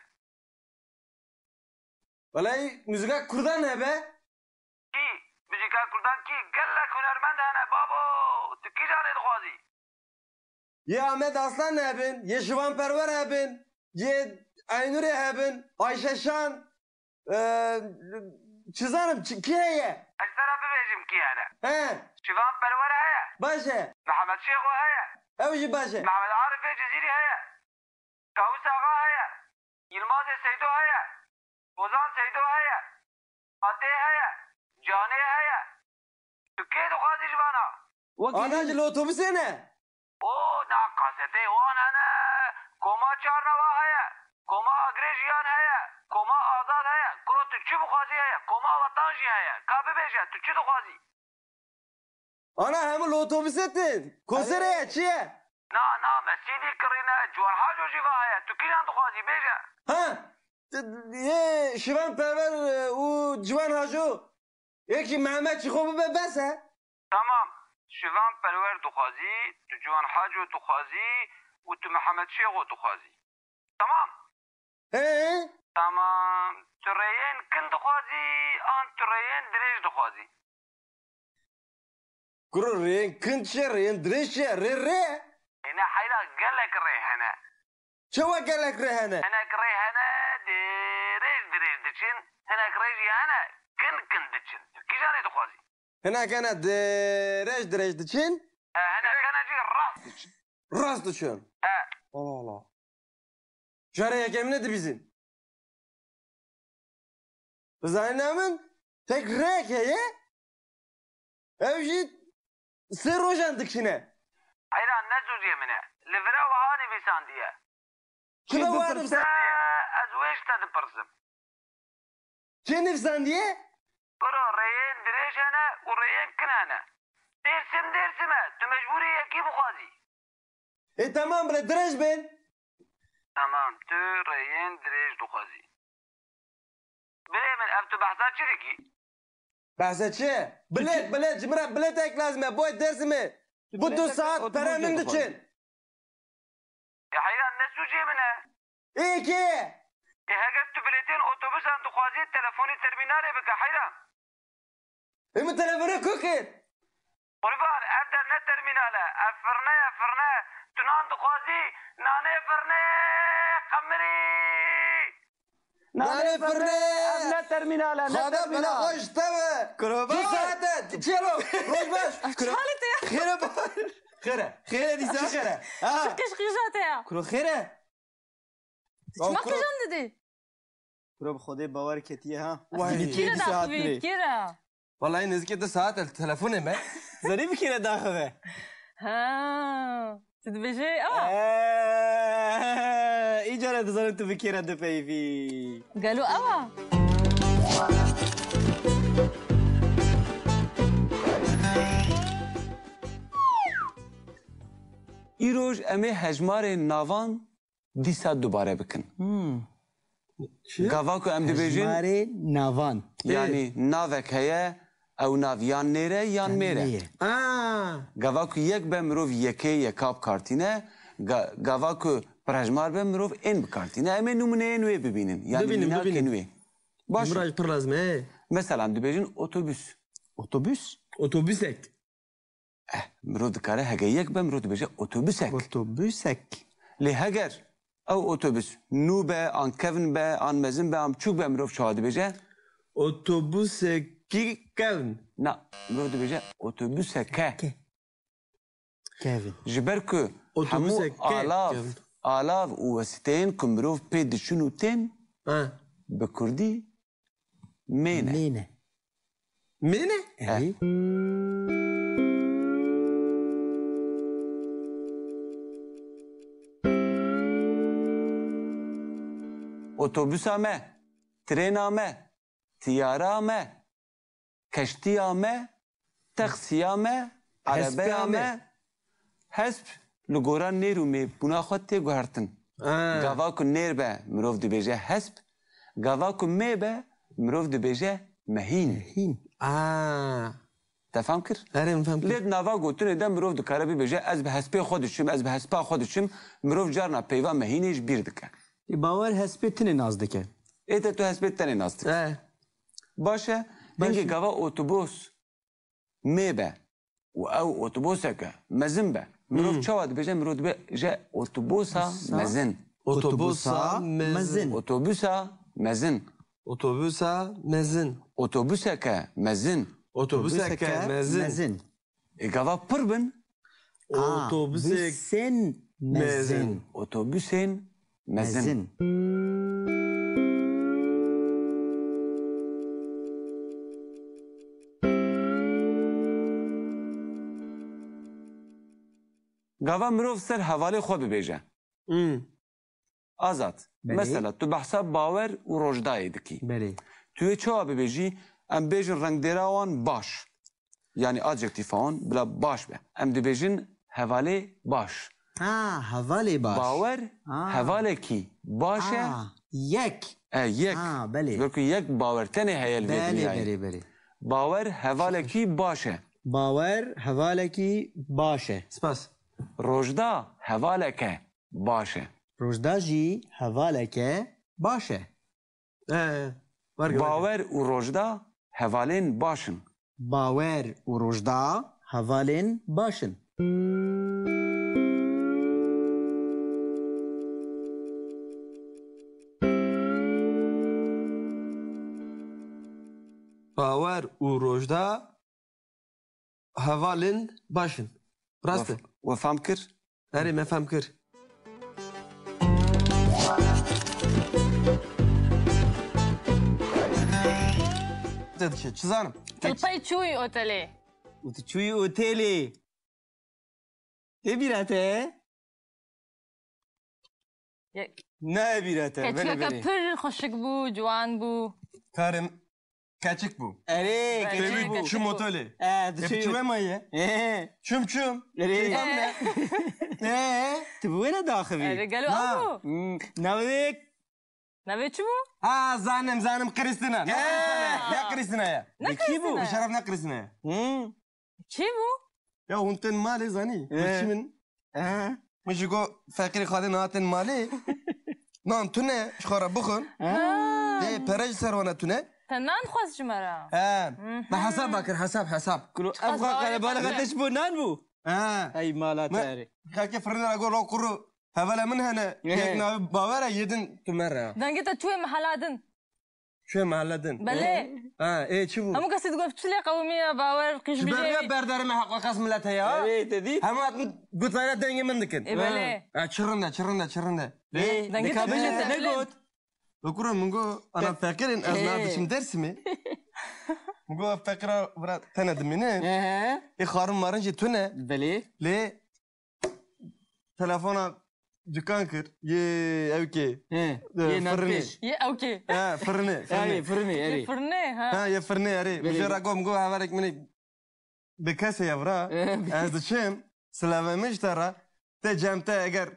Welay muzîka kurdan hebe. Kî? Muzîka kurdan kî? Gelek hunermend hene babo. Tu kîjan ê dixwazî? Yê Ahmet Aslan hebin, yê Şivan Perwer hebin, yê Aynurê hebin, Ayşe Şan, e, çi zanim, çi, kî heye? Ez te re bibêjim kî hene. He. Şivan Perwer heye. Baş e. Mehmet Şêxo heye. Ew jî baş e. Mehmet Arifê Cizîrî heye. Kawus Axa heye. Yilmazê Seydo heye. Ozan Seydo heye. Fatê heye. Canê heye. Tu kê dixwazî ji vana? Wekî Ana din. Ji li otobusê ne? O, na kasetê wan hene. Koma Çarnava heye. Koma Agirê Jiyan heye. Koma Azad heye. Kuro tu çi bixwazî heye. Koma Wetan jî heye. Ka bibêje, tu çi dixwazî? Ana hemû li otobusê tên. Konserê ye, çi ye? Na, na, me C D kirîne, Ciwan Haco jî va heye. Tu kîjan dixwazî, bêje? Ha, t-, yê Şivan Perwer, e, û Ciwan Haco, yekî Mehmet Çixo bibe bes e. Tamam. Şivan Perwer dixwazî, tu Ciwan Haco dixwazî û tu Mihemed Şêxo dixwazî. Tamam. He? Tamam. Tu rêyên kin dixwazî an tu rêyên dirêj dixwazî? Kuro rêyên kin çi ye, rêyên dirêj çi ye? Rê rê. Êne heyra gelek rê hene. Çawa gelek rê hene? Hinek rê hene dirêj dirêj diçin, hinek rê jî hene kin kin diçin. Tu kîjanê dixwazî? Hinek hene dirêj dirêj diçin. E, hinek hene jî rast diçin. Rast diçin. E. Allah Allah. Cara yekemine dibîzin. Bizanîna min tek rêyek heye, ew jî sê rojan dikişîne. Heyran ne zûriyê min e. Li vira wiha nivîsandiye. Kime wiha nivîsandiye? Ez wê ji te dipirsim. Kê nivîsandiye? Kuro rêyên dirêj hene û rêyên kin hene. Dêrsim dêrsim e, tu mecbûr î yekî bixwazî. Ê temam bile dirêj bên. Tamam, tu rêyên dirêj dixwazî. Birê min, ev tu behsa çi dikî? Behsa çi? Bilêt, bilêt, ji min re bilêtek lazim e, boy Dêrsimê. Bu du saet pere min diçin. Ya heyran ne sûcê min e? Ê kê ye? Ê heger tu bilêtên otobusan dixwazî, telefonî termînalê bike heyran. Ê min telefona ku kir? Qurban, ev der ne termînal e, ev firne ye, firne. Tu nan dixwazî, nanê firne, qemirî. Nanê firne, ev ne termînal e, ne termînal. Xweda bela xwe ji te be. Kurban. Du saet e, tu çi ye lo? Roj baş. Çi halê te ye? Xêr e baba. Xêr e. Xêr e dîsa. Çi xêr e? Ha. Çi qîj qîja te ye? Kuro xêr e? Çima qîjan didî? Kuro bi Xwedê bawer ketiye ha. Vay. Kî re daxivî, kî re? Vallahi nêzîkî du saet e li telefonê me. Zerî bi kî re daxive? Ha, tu dibêjê ew a? Eee, îcar e dizanim tu bi kî re dipeyivî. Gelo ew a? Îroj em ê hejmarên navan dîsa dubare bikin. Hmm. Çi? Gava ku em dibêjin, hejmarê navan. Yanî navek heye, ew nav yan nêr e, yan mêr e. Yan nêr e. Aa. Gava ku yek be, mirov yekê yeka bi kar tîne. Ga-, gava ku pirhejmar be, mirov ên bi kar tîne. Em ê nimûneyên wê bibînin. Yanî mînakên wê. Bibînin, bibînin. Baş e. Min re jî pir lazim e. Mesela, em dibêjin otobus. Otobus? Otobusek. Eh, mirov dikare hege yek be, mirov dibêje otobusek. Otobusek. Lê heger ew otobus nû be, an kevn be, an mezin be, an biçûk be, mirov çawa dibêje? Otobusekî kevn. Na, mirov dibêje otobuseke. Ke. Kevn. Ji ber ku hemû alav, alav û wesîteyên ku mirov pê diçin û tên, ha, bi kurdî mêne. Mêne. Mêne? Eh. Erê. Otobûsa me, trêna me, tiyara me, keştiya me, taksiya me, erebeya me. Hesp li gora nêr û mêbûna xwe tê guhertin. Ha. Gava ku nêr be, mirov dibêje hesp. Gava ku mê be, mirov dibêje mehîn. Mehîn. Aa. Te fam kir? Erê, min fam kir. Lê di nava gotinê de mirov dikare bibêje, ez bi hespê xwe diçim, ez bi hespa xwe diçim. Mirov carna peyva mehînê ji bîr dike. Ê, bawer hespê tinê nas dike. Ê, te tu hespê tenê nas dike. E. Baş e, hingê gava otobus mê be û ew otobuseke mezin be, mirov çawa dibêje? Mirov dibêje otobusa mezin. Otobusa mezin. Otobusa mezin. Otobusa mezin. Otobuseke mezin. Otobuseke mezin. Ê, gava pir bin. Otobusên mezin. Otobusên mezin. Gava mirov ser hevalê xwe bibêje. Hmm. Azad. Belê. Mesela, tu behsa Bawer û Rojdayê dikî. Belê. Tu yê çawa bibêjî? Em bêjin rengdêra wan baş. Yanî adjektîfa wan bila baş be. Em dibêjin hevalê baş. Ha, hevalê baş. Bawer hevalekî baş e. Ha, yek. E, yek. Ha, belê. Ji ber ku yek bawer tenê heye li vê dinyayê. Belê, belê, belê. Bawer hevalekî baş e. Bawer hevalekî baş e. Spas. Rojda hevaleke baş e. Rojda jî hevaleke baş e. Ee, werge, werge. Bawer û Rojda hevalên baş in. Bawer û Rojda hevalên baş in. Bawer û Rojda hevalên baş in. Rast e. We, we fam kir? Erê, me fam kir. Te diçe, çi zanim? Tu li pey çûyî otelê? Û tu çûyî otelê? Tê bîra te? Ye- Ne bîra te, belê, belê. Keçikeke pir xweşik bû, ciwan bû. Karim, keçik bû. Erê, belê, keçik bû. Çi motelê? E, tu hep çi çi wema ye? Ee. Çum çum. Erê. Çi tam ne? Ee. Tu bi wê ne daxivî? Erê, gelo ew bû? Hmm, navê wê? Navê çi bû? Ha, zanim, zanim, Kristina. Ne Kristina ye? Ne Kristina ye? Ne Kristina? Bi şeref ne Kristina ye? Hmm. Çi bû? Ya hûn tên malê zanî. Ee. Min çi min? Ee. Min ji go feqîrê xalê niha tên malê. Nan tune, ji xwe re bixwin. Ha. Ê, pere ji ser wana tune. Te nan xwest ji me re. He. Mhm. Me hesab kir, hesab, hesab. Kulo, ev xwe qelebale xwe te ji bo nan bû? He. Hey, mala te erê. Xelkê firnê re got, ro kuro, hevele min hene. He. Yek navê Bawer e, yê din tu me re. Dengê te çûyê mehela din. Çûye mehelle din. Belê. Ha, ê, çi bû? Hemû kesî digot, "Çi lê qewimiye, Bawer, qîj bijê." Ji ber berdere me heqqa qas millet heye, ha? Erê, te dît? Hemû hatin gotayra dengê min dikin. Ê, belê. Ha, çi rind e, çi rind e, çi rind e. Ê, dengê te çi rind e, te negot. Li kuro min got, ana feqîr in, ez niha diçim Dêrsimê. Min got, ev feqîra vira tene dimîne. Ehe. Ê, xwarin marin jî tune. Belê. Lê telefona dukan kir. Yê ewkê. He, e, yê firinê. Yê ewkê. He, firinê, firinê. Erê, firinê, erê. Yê firinê, ha. Ha, yê firinê, erê. Belê. Bijê re got, min got, hevalek min ê bi kesê ye vira. He. Ez diçim, silave min ji te re. Te cem te eger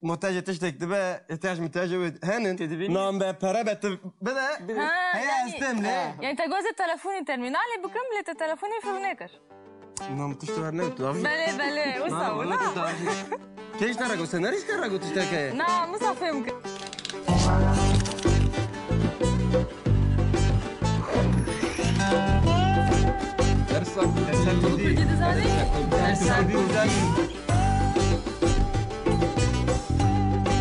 Muhtacê tiştek dibe, ihtiyac muhtacê wê henin. Tê dibînî? Nan be, pere be, tu bide. Ha, Heye, yanî, ez têm lê. Ha. Yanî te gozê telefonî termînalê bikim, lê te telefonî firnê kir. Nan tişt ver ne tu. Belê, belê, wisa wina. Kê ji te re got, senarîst te re got tiştek heye? Na, wisa fêm kir. Dersa. Dersa. Kurdî dizanî? Dersa. Kurdî dizanî?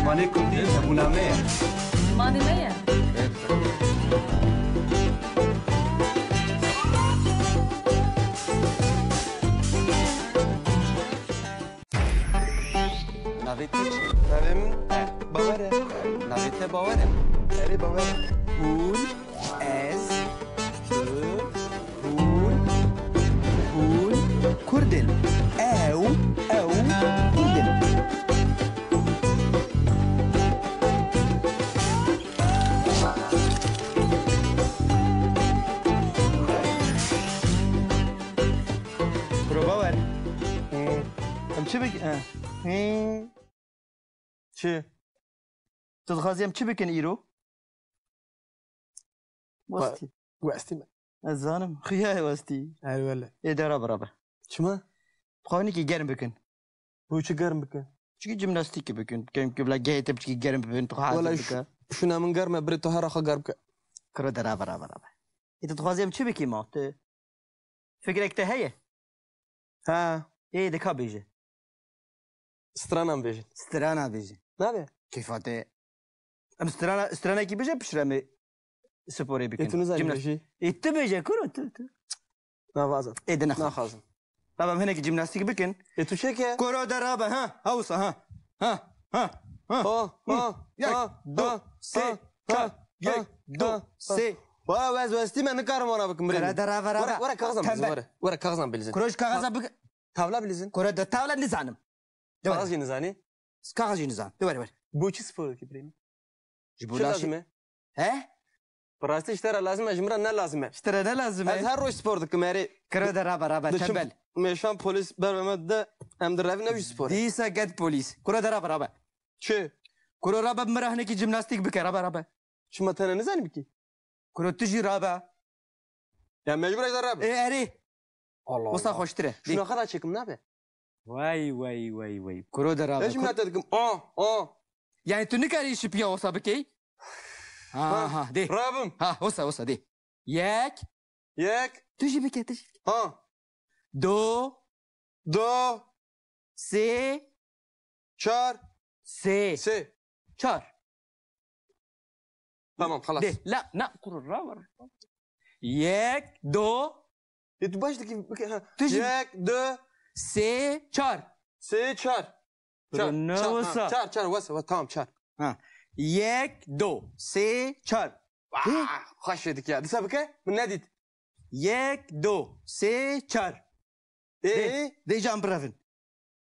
Zimanê kurdî hebûna me ye. Zimanê me ye. Navê te çi? Navê min Bawer e. Navê te Bawer e? Erê, Bawer e. Hûn, ez, tu, Hûn, hûn Kurd in. Ew, ew Kurd in. Bro Bawer. Hı. Em çi bik-, e. Hı. Çi? Tu dixwazî em çi bikin îro? Westî. Westî me. Ez zanim. Xuya ye westî. Her wele. Ê de rabe rabe. Çima? Dixwazî hinekî germ bikin. Bo çi germ bikin? Çikî jimnastîkî bikin. Bikin ku bila gehê te biçikî germ bibin. Tu xwe hazir bike. Wele şûna min germ e, birê tu her xwe germ bike. Kuro de rabe rabe rabe. Ê tu dixwazî em çi bikî ma? Tu fikrek te heye? Ha. Ê, de ka bêje? Stranan bêjin. Strana bêjin. Nabe? Kêfa te. Em strana, stranekî bêje, piştre em ê sporê bikin. Ê, tu nizanî bêjî. Ê, tu bêje, kuro, tu, tu. Navazim. Ê, de nexwe. Naxwazim. Baba, em hinekî jimnastîk bikin. Ê, tu çêke? Kuro de rabe, ha? Ha, wisa, ha. Ha, ha, ha. Ha, ha, ha. Yek, du, sê, çar. Yek, du, sê. Were, ez westî me, nikarim wana bikim, birê min. Were, de rabe, rabe. Were, were, kaxizan bilizin, were. Were, kaxizan bilizin. Kuro ji kaxiza bik-, Tavla bilizin. Kuro de tavla nizanim. De were. Kaxaz jî nizanî. Kaxaz jî nizan. De were, were. Bo çi spor dikî, birê min? Ji bo laşê. Çi lazim e? He? Bi rastî ji te re lazim e, ji min re ne lazim e. Ji te re ne lazim e? Ez her roj spor dikim, erê. Kuro de rabe, rabe, tembel. Mêşan polîs ber ve me de, em direvin, ew jî spor e. Dîsa get polîs. Kuro de rabe, rabe. Çi? Kuro rabe, bi min re hinekî jimnastîk bike, rabe, rabe. Çima te ne nizanî bikî? Kuro tu jî rabe. Ya mecbur ez rabe. Ê, erê. Allah Allah. Wisa xweştir e. Şuna xwe da çêkim nabe. Vay, vay, vay, vay. Kuro de rabe. Eş min te dikim. A, a. Yani tu nikarî şipiya wisa bikey? Ha, ha, ha, dê. Rabim. Ha, wisa, wisa, dê. Yek. Yek. Tu jî bike, tu jî bike. Ha. Do. Do. Sê. Çar. Sê. Sê. Çar. Tamam, xelas. Dê, la, na, kuro, ra, ra. Yek, do. Ê, tu baş dikî, bike, ha. Tu jî. Yek, du. Sê, çar. Sê, çar. Kuro, çar, ne çar, wisa? Ha, çar, çar, wisa, wisa, tamam, çar. Ha. Yek, do, sê, çar. Dê. Vah, xweş dikî ya. Dîsa bike, min nedît. Yek, do, sê, çar. Ê? Dê, dê can birevin.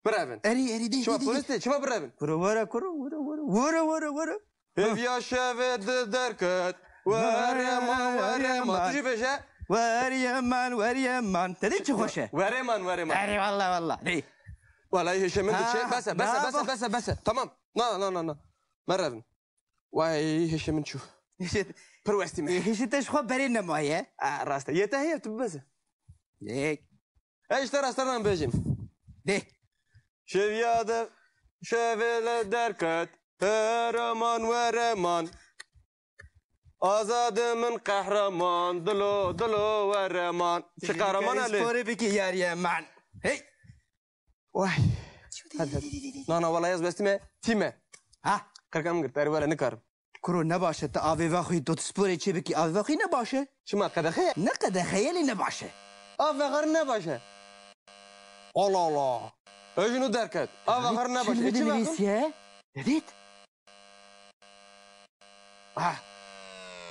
Birevin. Erî, erî, dê, dê, dê. Çima polis tê? Çima birevin? Kuro were, kuro, were, were. Were, were, were. Hêviya şevê di derket. Were man, were man. Tu jî bêje. Were man, were man. Te dî çi xweş e? Were man, were man. Erê, wallah, wallah. Dê. Wallah, hêşê min diçe. Ha, bes e, bes e, bes e, bravo. Bes e, bes e. Tamam. Na, na, na, na. Merevin. Vay, hêşê min çû. Hêşê. Pir westî me. Ê, hêşê te ji xwe berê nemaye. A, rast e. Yê te heye, tu bibeze. Yek. Ez ji te re stranan bêjim. Dê. Şeviya de, şevê li derket, hereman wereman. Azadê min qehreman, dilo, dilo wereman. Çi qehreman e lê? Sporê bikî yariyê man. Hey. Vay. Hadi, hadi. Na, na, wala ez westî me, tî me. Ha? Qirka min girt, erê were nikarim. Kuro ne baş e, tu avê vexwî, tu sporê çê bikî, avê vexwî ne baş e. Çima, qedexe ye? Ne qedexe ye, lê ne baş e. Av vexwar ne baş e. Allah Allah. Ejino derket. Av vexwar ne baş e. Çi vexwim? Dedît. Ah.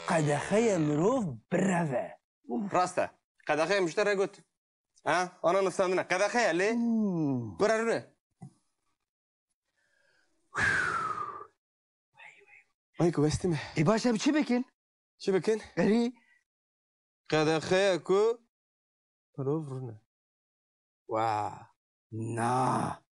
Qedexe ye mirov bireve. Rast e. Qedexe ye, mişte re got. Ha? Ana nifsandine. Qedexe ye lê. Hmm. Bira rûne. Ay ku westî me. Ê baş em çi bikin? Çi bikin? Erî. Qedexe ye ku mirov rûne. Wa. Na.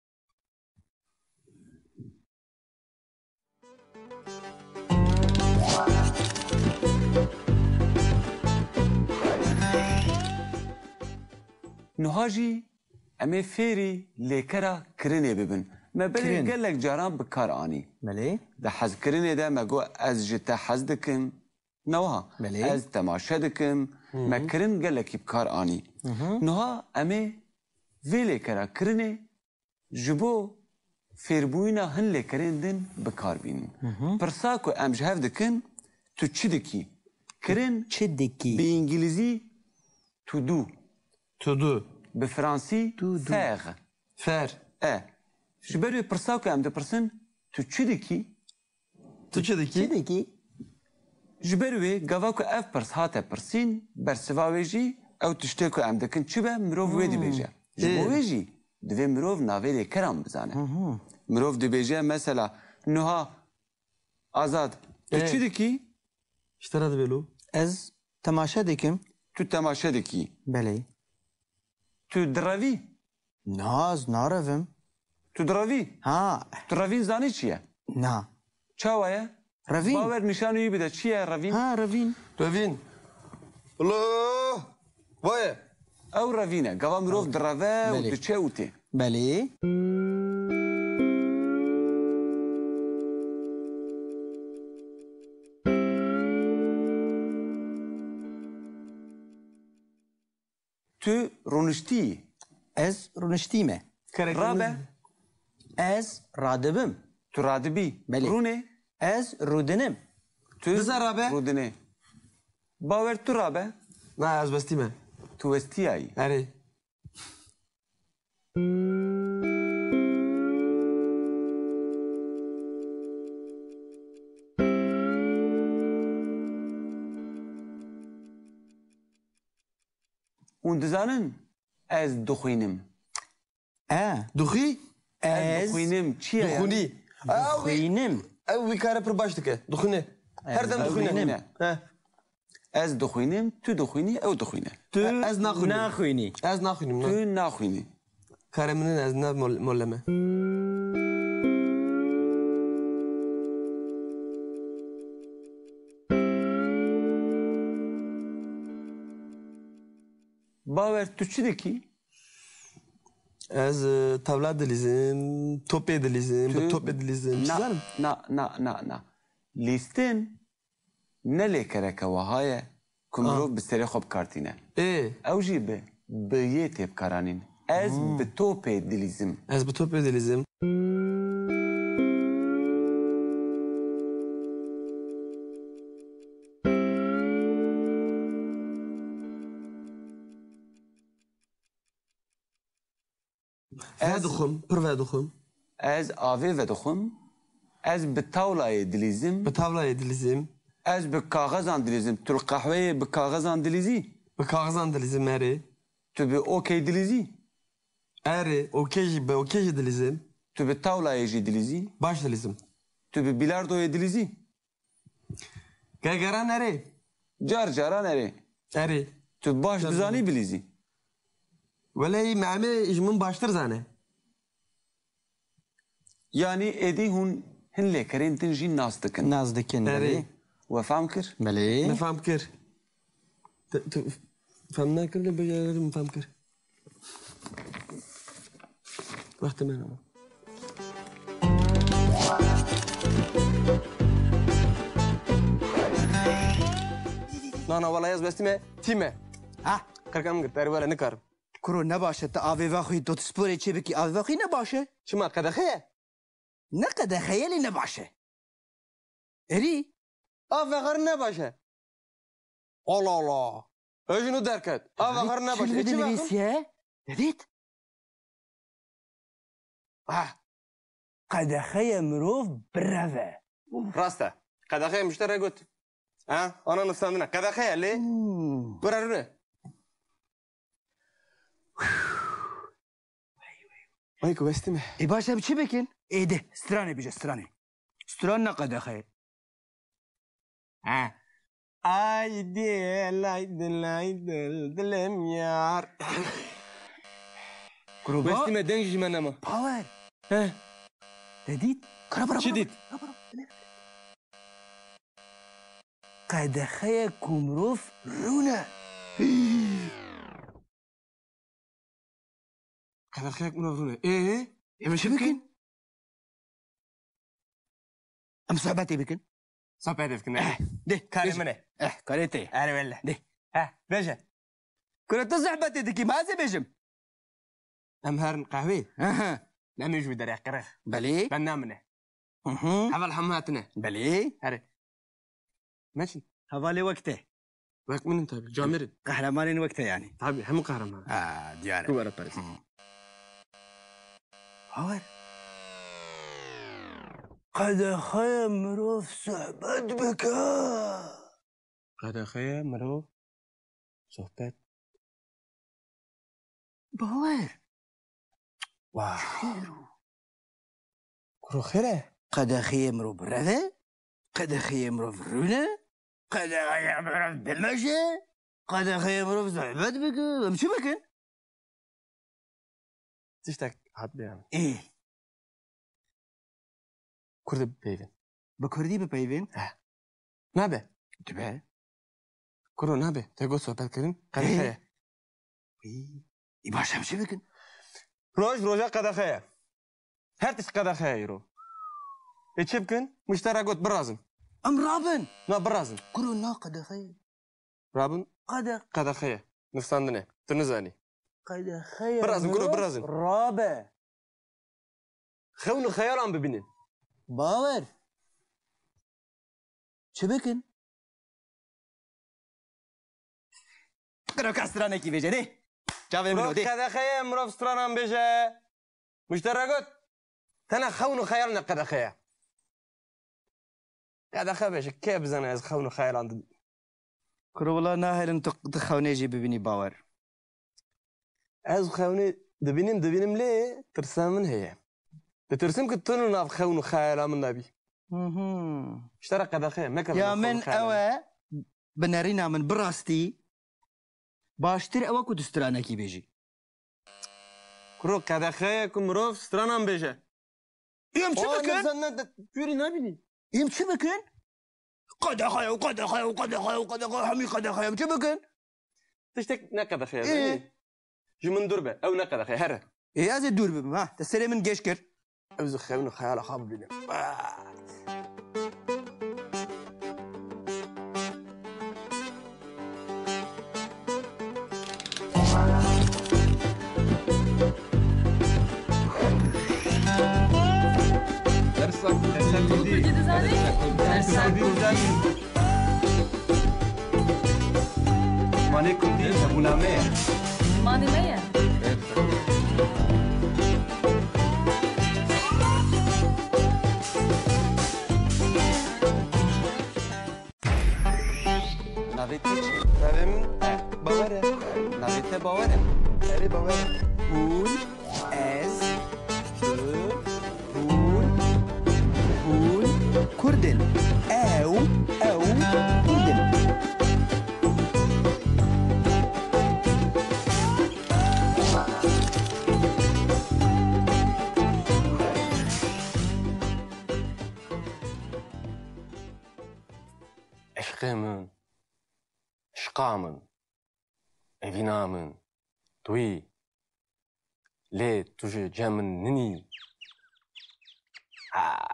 Niha jî em ê fêrî lêkera kirinê bibin. Me berê Kirin. gelek caran bi kar anî. Belê. Di hezkirinê de me got, "Ez ji te hez dikim." Ne wiha? Belê. "Ez temaşe dikim." Hı hı. Me kirin gelekî bi kar anî. Hı hı. Niha em ê vê lêkera kirinê ji bo fêrbûyîna hin lêkerên din bi kar bînin. Hı hı. Pirsa ku em ji hev dikin, "Tu çi dikî?" Kirin Çi dikî? bi îngilîzî "to do". To do. Bi fransî To do. "faire". Faire. E. Ji ber wê pirsa ku em dipirsin, "Tu çi dikî?" Tu çi dikî? Çi dikî? Ji ber wê gava ku ev pirs hate pirsîn, bersiva wê jî ew tiştê ku em dikin çi be, mirov wê Hmm. dibêje. Ji bo Ê. wê jî divê mirov navê lêkeran bizane. Hı hı. Mirov dibêje mesela, "Nuha Azad, tu Ê. çi dikî?" Ji te re dibê lo. Ez temaşe dikim. Tu temaşe dikî. Belê. Tu direvî? Na, ez narevim. Tu direvî? Ha. Tu revîn zanî çi ye? Na. Çawa ye? Revîn. Bawer nîşanî wî bide. Çi ye revîn? Ha, revîn. Revîn. Lo! Vaye. Ew revîn e. Gava mirov direve û Belê. diçe û tê. Belê. Tu rûniştî yî. Ez rûniştî me. Kerek Rabe. Ez radibim. Tu radibî. Belê. Rûnê. Ez rûdinim. Tu Bize rabe. rûdinê. Bawer, tu rabe. Na, ez westî me. Tu westiyayî. Erê. Hûn dizanin ez dixwînim. E. Dixwî? Ez Ez dixwînim. Çi ye? Dixwînî. Ew wî, Dixwînim. ew wî kare pir baş dike. Dixwîne. Her dem dixwîne. dixwînim. He. Ez dixwînim, tu dixwînî, ew dixwîne. Tu E, ez naxwînim. naxwînî. Ez naxwînim, na. Tu naxwînî. Karê min in, ez ne mol-, mole me. Bawer, tu çi dikî? Ez, e, tavla dilîzim, topê dilîzim, bi Tu topê dilîzim. Na, Çizanim? na, na, na, na. Lîstin ne lêkereke wiha ye ku Ha. mirov bi serê xwe bikartîne. Ê. Ew jî bi, bi yê tê bikaranîn. Ez Hmm. bi topê dilîzim. Ez bi topê dilîzim. Ez Vedixwim, pir vedixwim. Ez avê vedixwim. Ez bi tawlayê dilîzim. Bi tawlayê dilîzim. Ez bi kaxezan dilîzim. Tu li qehweyê bi kaxezan dilîzî? Bi kaxezan dilîzim, erê. Tu bi okey dilîzî? Erê, okey jî, bi okey jî dilîzim. Tu bi tawlayê jî dilîzî? Baş dilîzim. Tu bi bilardoyê dilîzî? Gegera nerê? Car cara nerê. Erê. Tu baş Car dizanî cara. bilîzî? Welê me emê ji min baştir zane. Yanî êdî hûn hin lêkerên din jî nas dikin. Nas dikin, Erê. belê. We fam kir? Belê. Me fam kir. Tu, tu fam nekir, lê bêje min fam kir. Wextê me nema. Na, na, wela ez bestî me, tî me. Ha? Qirka min girt, erê wele nikarim. Kuro ne baş e, tu avê vexwî, tu sporê çê bikî, avê vexwî ne baş e. Çima, qedexe ye? Ne qedexe ye, lê ne baş e. Erî? Av vexwarin ne baş e. Allah Allah. Ejino derket. Av vexwarin ne baş e. Çi vexwin? Dedît? Ah. Qedexe ye mirov bireve. Rast e. Qedexe ye mişte re got. Ha? Ana nifsandine. Qedexe ye lê. Hmm. Bireve. Ay ku westî me. Ê baş e, bi çi bikin? Ê de, stranê bije, stranê. Stran ne qedexe ye. Ha. Ay dil, ay dil, ay dil, dilim yar. Gruba Westî me, deng ji me nema. Power. He. Te dît? Kara, kara, Çi kara, dît? kara, kara, kara. Qedexe ye ku mirov rûne. Qedexeyek mirov rûne. Ê? Ê, min çi bikin? Em sohbetê bikin. Sohbetê bikin, eh. Eh, de, karê bêje. Min e. Eh, karê te. Erê wele. De. He, bêje. Kuro tu sohbetê dikî, ma ez ê bêjim. Em herin qehwê. Aha. Em ê ji wî derê qirix. Belê. Ben namine. Hı hı. Heval hemû hatine. Belê. Herê. Meçin. Hevalê wek te. Wek min in tabii. Camêr in. Qehremanên wek te yani. Tabii, hemû qehreman. Ha, diyar e. Tu were perest. Hı. Bawer. Qedexeye mirov sohbet bike. Qedexeye mirov sohbet. Bawer. Wa. Kuro xêr e? Qedexeyê mirov bireve, qedexeyê mirov rûne, qedexeyê mirov bimeje, qedexeyê mirov sohbet bike. Em çi bikin? Tiştek hat bêyan. Ê. Kurdî bipeyvin. Bi kurdî bipeyvin? He. Nabe. Dibe. Kuro nabe. Te got sohbet kirin. Qedexe ye. Ê. Ê, baş em çi bikin? Roj roja qedexe ye. Her tişt qedexe ye îro. Ê çi bikin? Muştera got birazin. Em rabin. Na birazin. Kuro na qedexe ye. Rabin. Qede- Qedexe ye. Nivsandine. Tu nizanî. Qedexe ye. Birazin, kuro mirov birazin. Rabe. Xewn û xeyalan bibînin. Bawer. Çi bikin? Kuro ka stranekî bêje, dê. Çavê min o, dê. Qedexe ye, mirov stranan bêje. Muştera got, tena xewn û xeyal ne qedexe ye. Qedexe bêje, kê bizane ez xewn û xeyalan dibînim. Kuro wila naherin tu, tu xewnê jî bibînî Bawer. Ez xewnê dibînim, dibînim lê tirsa min heye. Ditirsim ku tu li nav xewn û xeyala min de bî. Hı hı. Ji te re qedexe ye, mekeve nav xewn û xeyala min. Ya min ew e, bi nerîna min bi rastî baştir ew e ku tu stranekî bêjî. Kuro qedexe ye ku mirov stranan bêje. Em çi bikin? Nizan ne, tu yûrî nabînî. Em çi bikin? Qedexe ye, qedexe ye, qedexe ye, qedexe ye, hemî qedexe ye. Em çi bikin? Tiştek ne qedexe ye, zanî? Ji min dûr be. Ew ne qedexe ye, here. Ê, ez ê dûr bibim, ha. Te serê min gêj kir. Ew zî xewn û xeyala xwe bibîne. Ah. Dersa, dersa kurdî. Kurdî dizanî? Dersa kurdî dizanî. Zimanê kurdî hebûna me ye. Zimanê me ye. Navê te çi? Navê min Bawer e. Navê te Bawer e? Erê, Bawer e. Hûn, ez, tu, hûn, hûn Kurd in. Ew, ew Kurd in. Eşqê min, eşqa min, evîna min, tu yî, lê tu ji cem min ninî. Ha,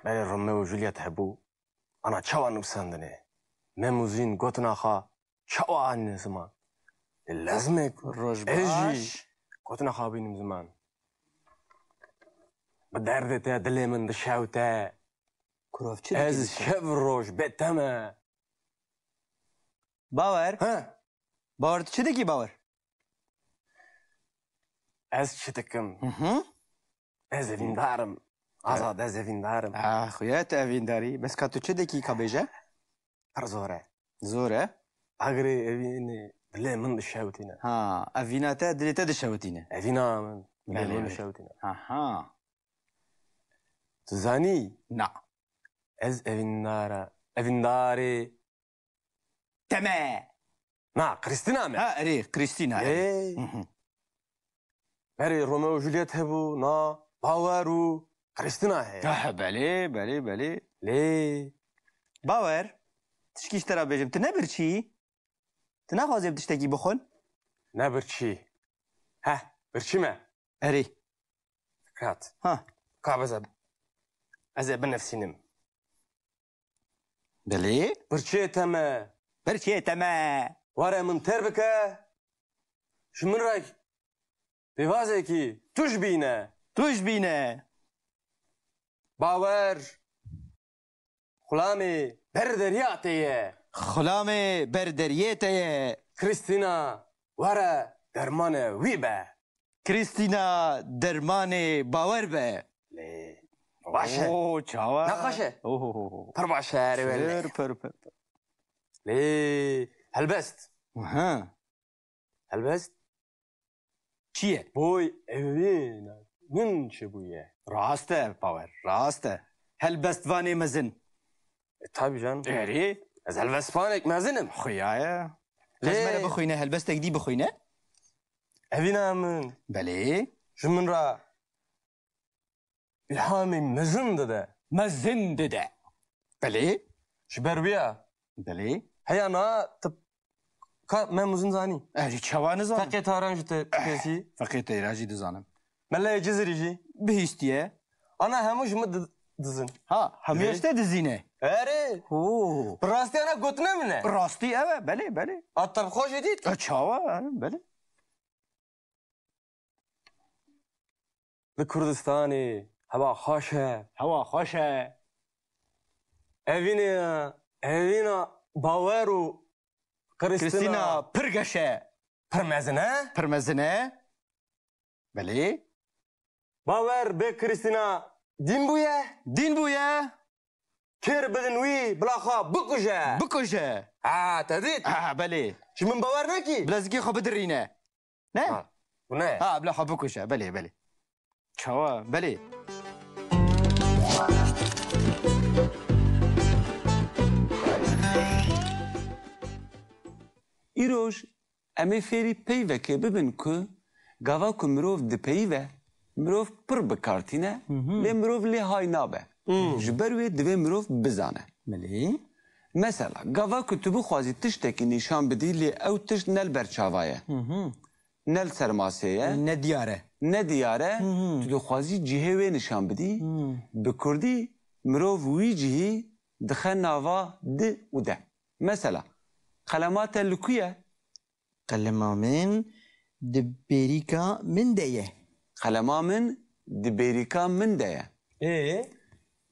berê Romeo û Juliet hebû, ana çawa nivîsandine? Mem û Zîn gotina xwe çawa anîne ziman? Lê lazim e ku ez jî gotina xwe bînim ziman. Bi derdê te dilê min dişewte. Kurov çi dikî? Ez şev roj bê te me. Bawer. He? Bawer, tu çi dikî Bawer? Ez çi dikim? Hı hı. Ez evîndar im. Azad, ez evîndar im. Ah, xuya tu evîndarî. Bes ka tu çi dikî ka bêje? Pir zor e. Zor e? Agirê evînê dilê min dişewitîne. Ha, evîna te dilê te dişewitîne. Evîna min dilê min dişewitîne. Aha. Tu zanî? Na. Ez evîndar e. Evîndarê te me. Na, Krîstîna me. Ha, erê, Krîstîna, erê. Ê. Hı hı. Berê Romeo û Juliet hebû, na, Bawer û Krîstîna heye. Ha, belê, belê, belê. Lê. Bawer, tişkî ji te re bêjim, tu ne birçî yî? Tu naxwazê bi tiştekî bixwin? Ne birçî. Heh, Birçî me. Erê. Fikret. Ha. Ka ez ê, ez ê binivîsînim. Belê. Birçê te me. Birçê te me. Were min têr bike. Ji min re pêvazekî tûj bîne. Tûj bîne. Bawer. Xulamê ber derya te ye. Xulamê ber deriyê te ye. Krîstîna, were dermanê wî be. Krîstîna, dermanê Bawer be. Lê, baş e. Oo, çawa? Ne xweş e? Oo. Pir baş e, erê wele. Pir, pir, pir, pir. Lê, helbest. Aha. Helbest? Çi ye? Boy evîna min çi bûye? Rast e, Bawer, rast e. Helbestvanê mezin. E, tabii canım. Erê. Ez helbestvanek mezin im. Xuya ye. Lê ez mere bixwîne, helbestek dî bixwîne. Evîna min. Belê. Ji min re îlhamê mezin dide. Mezin dide. Belê. Ji ber wî ya. Belê. Heya na, tu ka me mezin zanî? Erê, çawa nizanim? Feqê Taran jî te pêsî. Feqê Teyra jî dizanim. Meleyê Cizirî jî. Bihîstiye. Ana hemû ji min di-, dizin. Ha, hemû ji te dizîne. Erê. Oo. Bi rastî ana gotine min e. Rastî ev e, belê, belê. A te bi xwe jî dît? E, çawa, belê. Li Kurdistanê hewa xweş e. Hewa xweş e. Evînê, evîna Bawer û Krîstîna. Krîstîna pir geş e. Pir mezin e. Pir mezin e. Belê. Bawer bê Krîstîna dîn bûye. Dîn bûye. Kêr bidin wî, bila xwe bikuje. Bikuje. Ha, te dît? Ha, belê. Ji min bawer nekî? Bila zikê xwe bidirîne. Ne? Ha, bu ne? Ha, bila xwe bikuje. Belê, belê. Çawa? Belê. Îroj em ê fêrî peyvekê bibin ku gava ku mirov dipeyive, mirov pir bi kar tîne, Hı hı. lê mirov lê hay nabe. Hı. Ji ber wê divê mirov bizane. Belê. Mesela, gava ku tu bixwazî tiştekî nîşan bidî, lê ew tişt ne li ber çava ye. Hı hı. Ne li ser masê ye. Ne diyar e. Ne diyar e. Hı hı. Tu dixwazî cihê wê nîşan bidî. Hı. Bi kurdî mirov wî cihî dixe nava di û de. Mesela, qelema te li ku ye? Qelema min di bêrîka min de ye. Qelema min di bêrîka min de ye. Ê?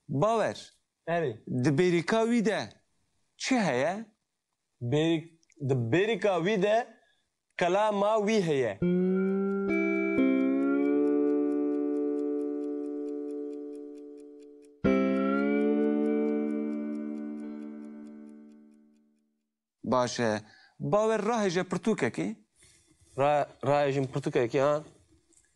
Bawer. Erê. Di bêrîka wî de çi heye? Bêrîk-, di bêrîka wî de qelama wî heye. Baş e. Bawer rahêje pirtûkekê. Ra-, rahêjim pirtûkekê, ha.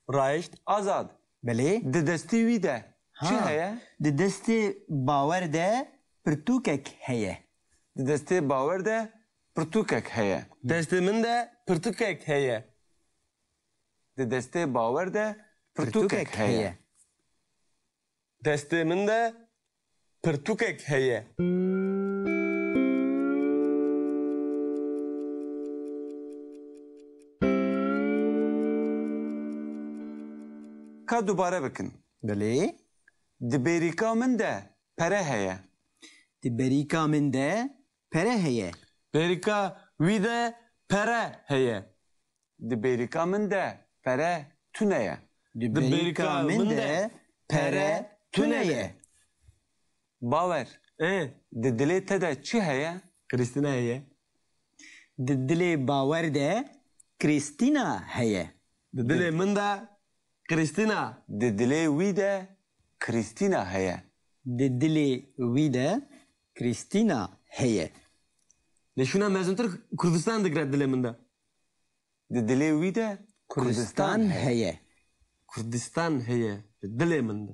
Rahêşt. Azad. Belê. Di destê wî de çi Ha. heye? Di destê Bawer de pirtûkek heye. Di destê Bawer de pirtûkek heye. Destê min de pirtûkek heye. Di destê Bawer de pirtûkek Pirtûkek heye. heye. Destê min de pirtûkek heye. Ka dubare bikin. Belê. Di bêrîka min de pere heye. Di bêrîka min de pere heye. Bêrîka wî de pere heye. Di bêrîka min de pere tune ye. Di bêrîka min de pere tune ye. Bawer. Ê. Di dilê te de çi heye? Krîstîna heye. Di dilê Bawer de Krîstîna heye. Di dilê min de Krîstîna. Di dilê wî de Krîstîna heye. Di dilê wî de Krîstîna heye. Lê şûna mezintir Kurdistan digire dilê min de. Di dilê wî de Kurdistan Kurdistan heye. heye. Kurdistan heye. Dilê min de.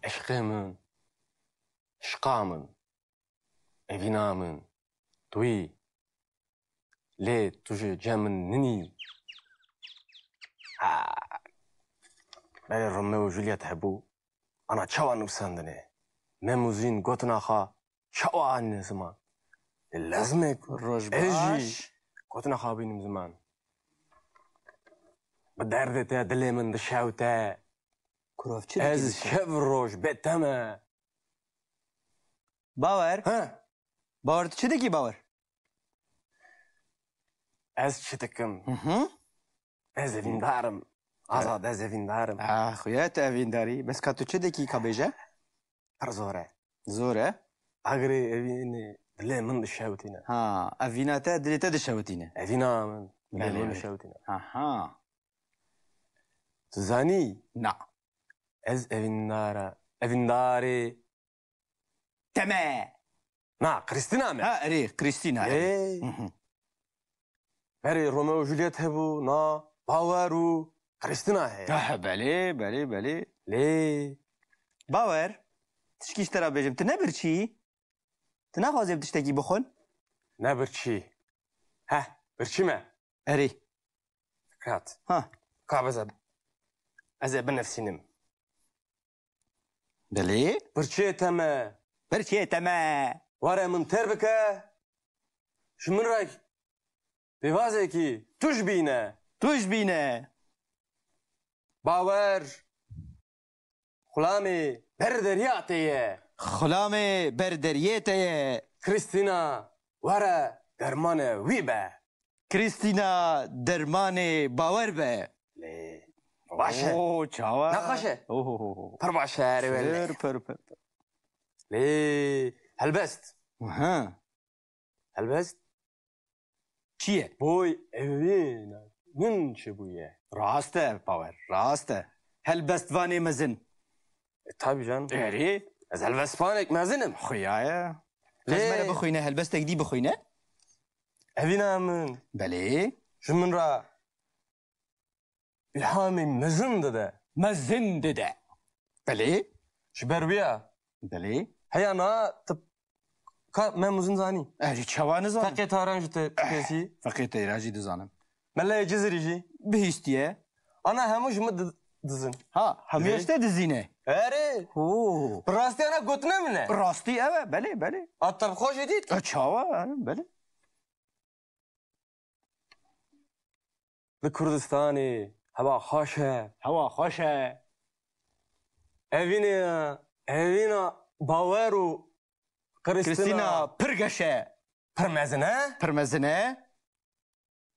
Eşqê min. min. Evîna min. Tu yî. Lê tu ji cem min ninî. Ha. Berê Romeo û Juliet hebû. Ana çawa nivîsandine? Mem û Zîn gotina xwe çawa anîne ziman? Lê lazim e ku Roj ez jî baş. Gotina xwe bînim ziman. Bi derdê te dilê min dişewte. Kurov çi dikî? Ez şev roj bê te me. Bawer? He? Bawer, tu çi dikî, Bawer? Ez çi dikim? Hı hı. Ez evîndar im. Azad, ez evîndar im. Ah, xuya tu evîndar î. Bes ka tu çi dikî, ka bêje? Pir zor e. Zor e? Agirê evînê dilê min dişewitîne. Ha, evîna te dilê te dişewitîne. Evîna min dilê min dişewitîne. Aha. Tu zanî? Na. Ez evîndar e. Evîndarê te me. Na, Krîstîna me. Ha, erê, Krîstîna, erê. Ê. Hı hı. Berê Romeo û Juliet hebû, na, Bawer û Krîstîna heye. Ah, belê, belê, belê. Lê. Bawer, tişkî ji te re bêjim, tu ne birçî yî? Tu naxwazî ev tiştekî bixwin? Ne birçî. Heh, birçî me. Erê. Firat. Ha. Ka ez ê, ez ê binivîsînim. Belê. Birçê te me. Birçê te me. Were min têr bike. Ji min re pêvazekî tûj bîne. Tûj bîne. Bawer. Xulamê ber derya te ye. Xulamê ber deriyê te ye. Krîstîna, were dermanê wî be. Krîstîna, dermanê Bawer be. Lê, baş e. Oo, çawa? Ne xweş e? Ohohoho. Pir baş e, erê wele. Pir, pir, pir, pir. Lê, helbest. Aha. Helbest. Çi ye? Boy evîna min çi bûye? Rast e, Bawer, rast e. Helbestvanê mezin. E, tabii canım. Erê. Ez helbestvanek mezin im. Xuya ye. Lê. Ez me re bixwîne, helbestek dî bixwîne. Evîna min. Belê. Ji min re îlhamê mezin dide. Mezin dide. Belê. Ji ber wî ya. Belê. Heya na tu ka Mem û Zîn zanî? Eh, ji çawa nizanim? Feqê Taran jî te, eh, pêsî. Feqê Teyran jî dizanim. Melayê Cizirî jî. Bihîstiye. Ana hemû ji min di-, dizin. Ha, hemû ji te dizîne. Erê. Oo. Bi rastî ana gotine min e. Rastî ev e, belê, belê. A te bi xwe jî dît? E, çawa, belê. Li Kurdistanê hewa xweş e. Hewa xweş e. Evînê, evîna Bawer û Krîstîna. Krîstîna pir geş e. Pir mezin e. Pir mezin e.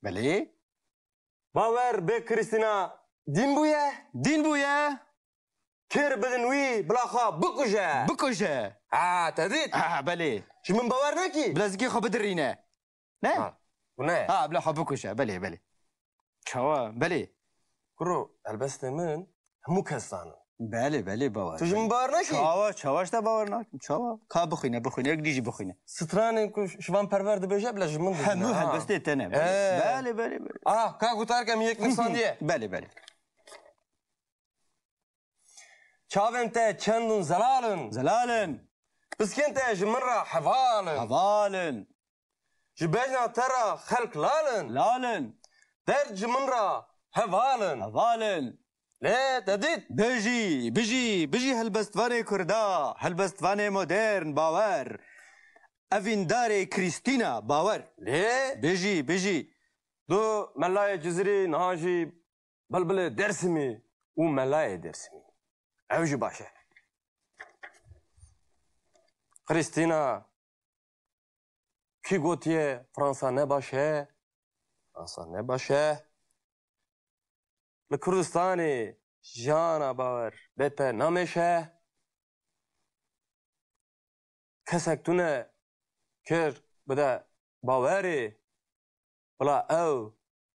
Belê. Bawer bê Krîstîna dîn bûye. Dîn bûye. Kêr bidin wî, bila xwe bikuje. Bikuje. Ha, te dît? Ha, belê. Ji min bawer nekî? Bila zikê xwe bidirîne. Ne? Ha, bu ne? Ha, bila xwe bikuje. Belê, belê. Çawa? Belê. Kuro, helbestê min hemû kes zanin. Belê, belê, bawer. Tu ji min bawer nekî? Çawa, çawa ji te bawer nakim? Çawa? Ka bixwîne, bixwîne, yek dî jî bixwîne. Stranên ku Şivan Perwer dibêje, bila ji min dizine. Hemû helbestê te ne. Belê, belê, belê. Ah, ka gutarke min yek nivîsandiye. Belê, belê. Çavên te çend in zelal in. Zelal in. Piskên te ji min re heval in. Heval in. Ji bejna te re xelk lal in. Lal in. Derd ji min re heval in. Heval in. Lê te dît. Bijî, bijî, bijî helbestvanê Kurda, helbestvanê modern, bawer. Evîndarê Krîstîna, bawer. Lê? Bijî, bijî. Du melayê Cizirî niha jî Bilbilê Dêrsimî û melayê Dêrsimî. Ew jî baş e. Krîstîna, kî gotiye Fransa ne baş e? Fransa ne baş e. Li Kurdistanê jiyana bawer bê te namêşe. Kesek tune kir bide bawerê, bila ew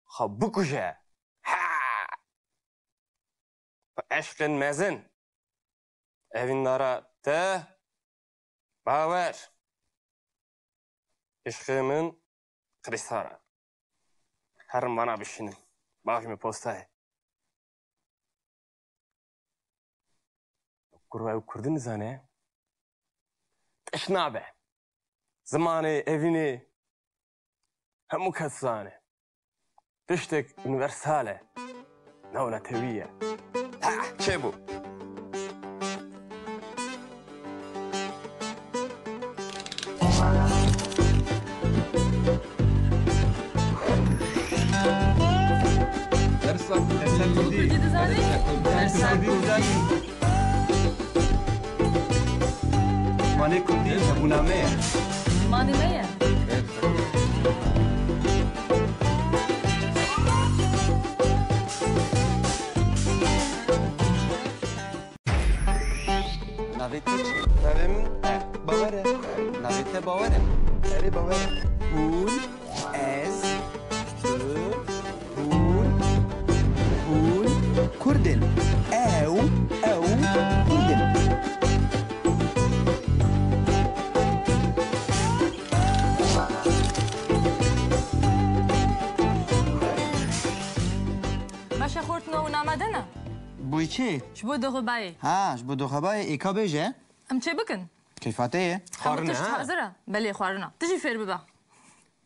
xwe bikuje. Ha! Bi eşqên mezin. Evîndara te bawer. Eşqê min Krîstan e. Herin vana bişînim. Bavê min postayê. Kurva ew Kurdî nizane. tişt nabe. Zimanê evînê hemû kes zane. Tiştek unîversal e. Newletewî ye. Ha, çêbû. Dersa Kurdî dizanî? Dersa Kurdî. Zimanê Kurdî hebûna me ye. Zimanê me ye. Navê te çi? Navê min Bawer e. Navê te Bawer e? Erê, Bawer e. Hûn, ez, tu, hûn, hûn Kurd in. Ew, ew Kurd in. Baş e, xortino û name de ne? Bo çi? Ji bo doxebayê. Ha, ji bo doxebayê ê ka bêje. Em çê bikin? Keyfa te ye? Hemû tişt hazir e. Belê, xwarina. Tu jî fêr bibe.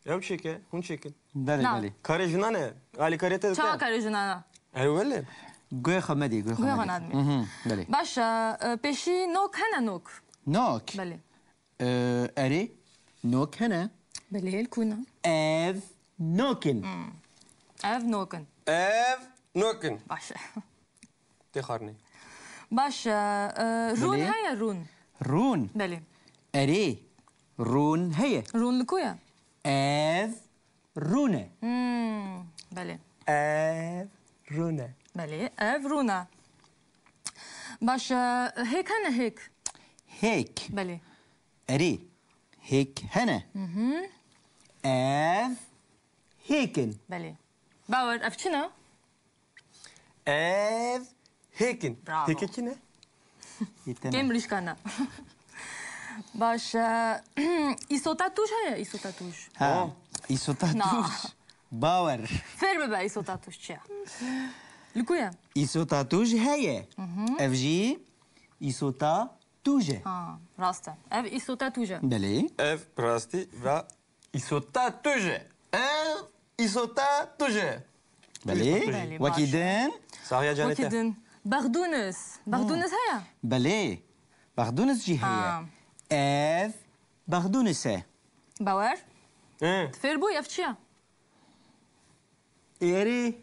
Ew çêke, hûn çêkin. Belê, belê. Karê jinan e. Alîkariya te dike. Çawa karê jinan e? Ew belê. Guhê xwe medî, guhê xwe medî. Guhê xwe nadimê. Mhm, belê. Baş e, e, pêşî nok hene, nok? Nok? Belê. E, erê, nok hene. Belê, li ku ne? Ev nok in. Hmm. Ev nok in. Ev nok in. Baş e. Tê xwarinê. Baş e, e, rûn heye, rûn? Rûn? Belê. Erê, rûn heye. Rûn li ku ye? Ev rûn e. Hmm, belê. Ev rûn e. Belê, ev rûn e. Baş e, hêk hene, hêk? Hêk. Belê. Erê, hêk hene. Mhm. Ev hêk in. Belê. Bawer, ev çi ne? Ev hêk in. Bravo. Hêkê kî ne? Kêm rîşka ne. Baş e, îsota tûj heye, îsota tûj? Ha, îsota tûj. Bawer. Fêr bibe îsota tûj çi ye? Li ku ye? Îsota tûj heye. Mhm. Ev jî îsota tûj e. Ha, rast e. Ev îsota tûj e. Belê. Ev bi rastî ve îsota tûj e. Ev îsota tûj e. Belê. Belê, wekî din. Saxiya canê te. Wekî din. Bexdûnis. Bexdûnis heye? Belê. Bexdûnis jî heye. Ha. Ev bexdûnis e. Bawer? Hı. Tu fêr bûyî, ev çi ye? Êrî.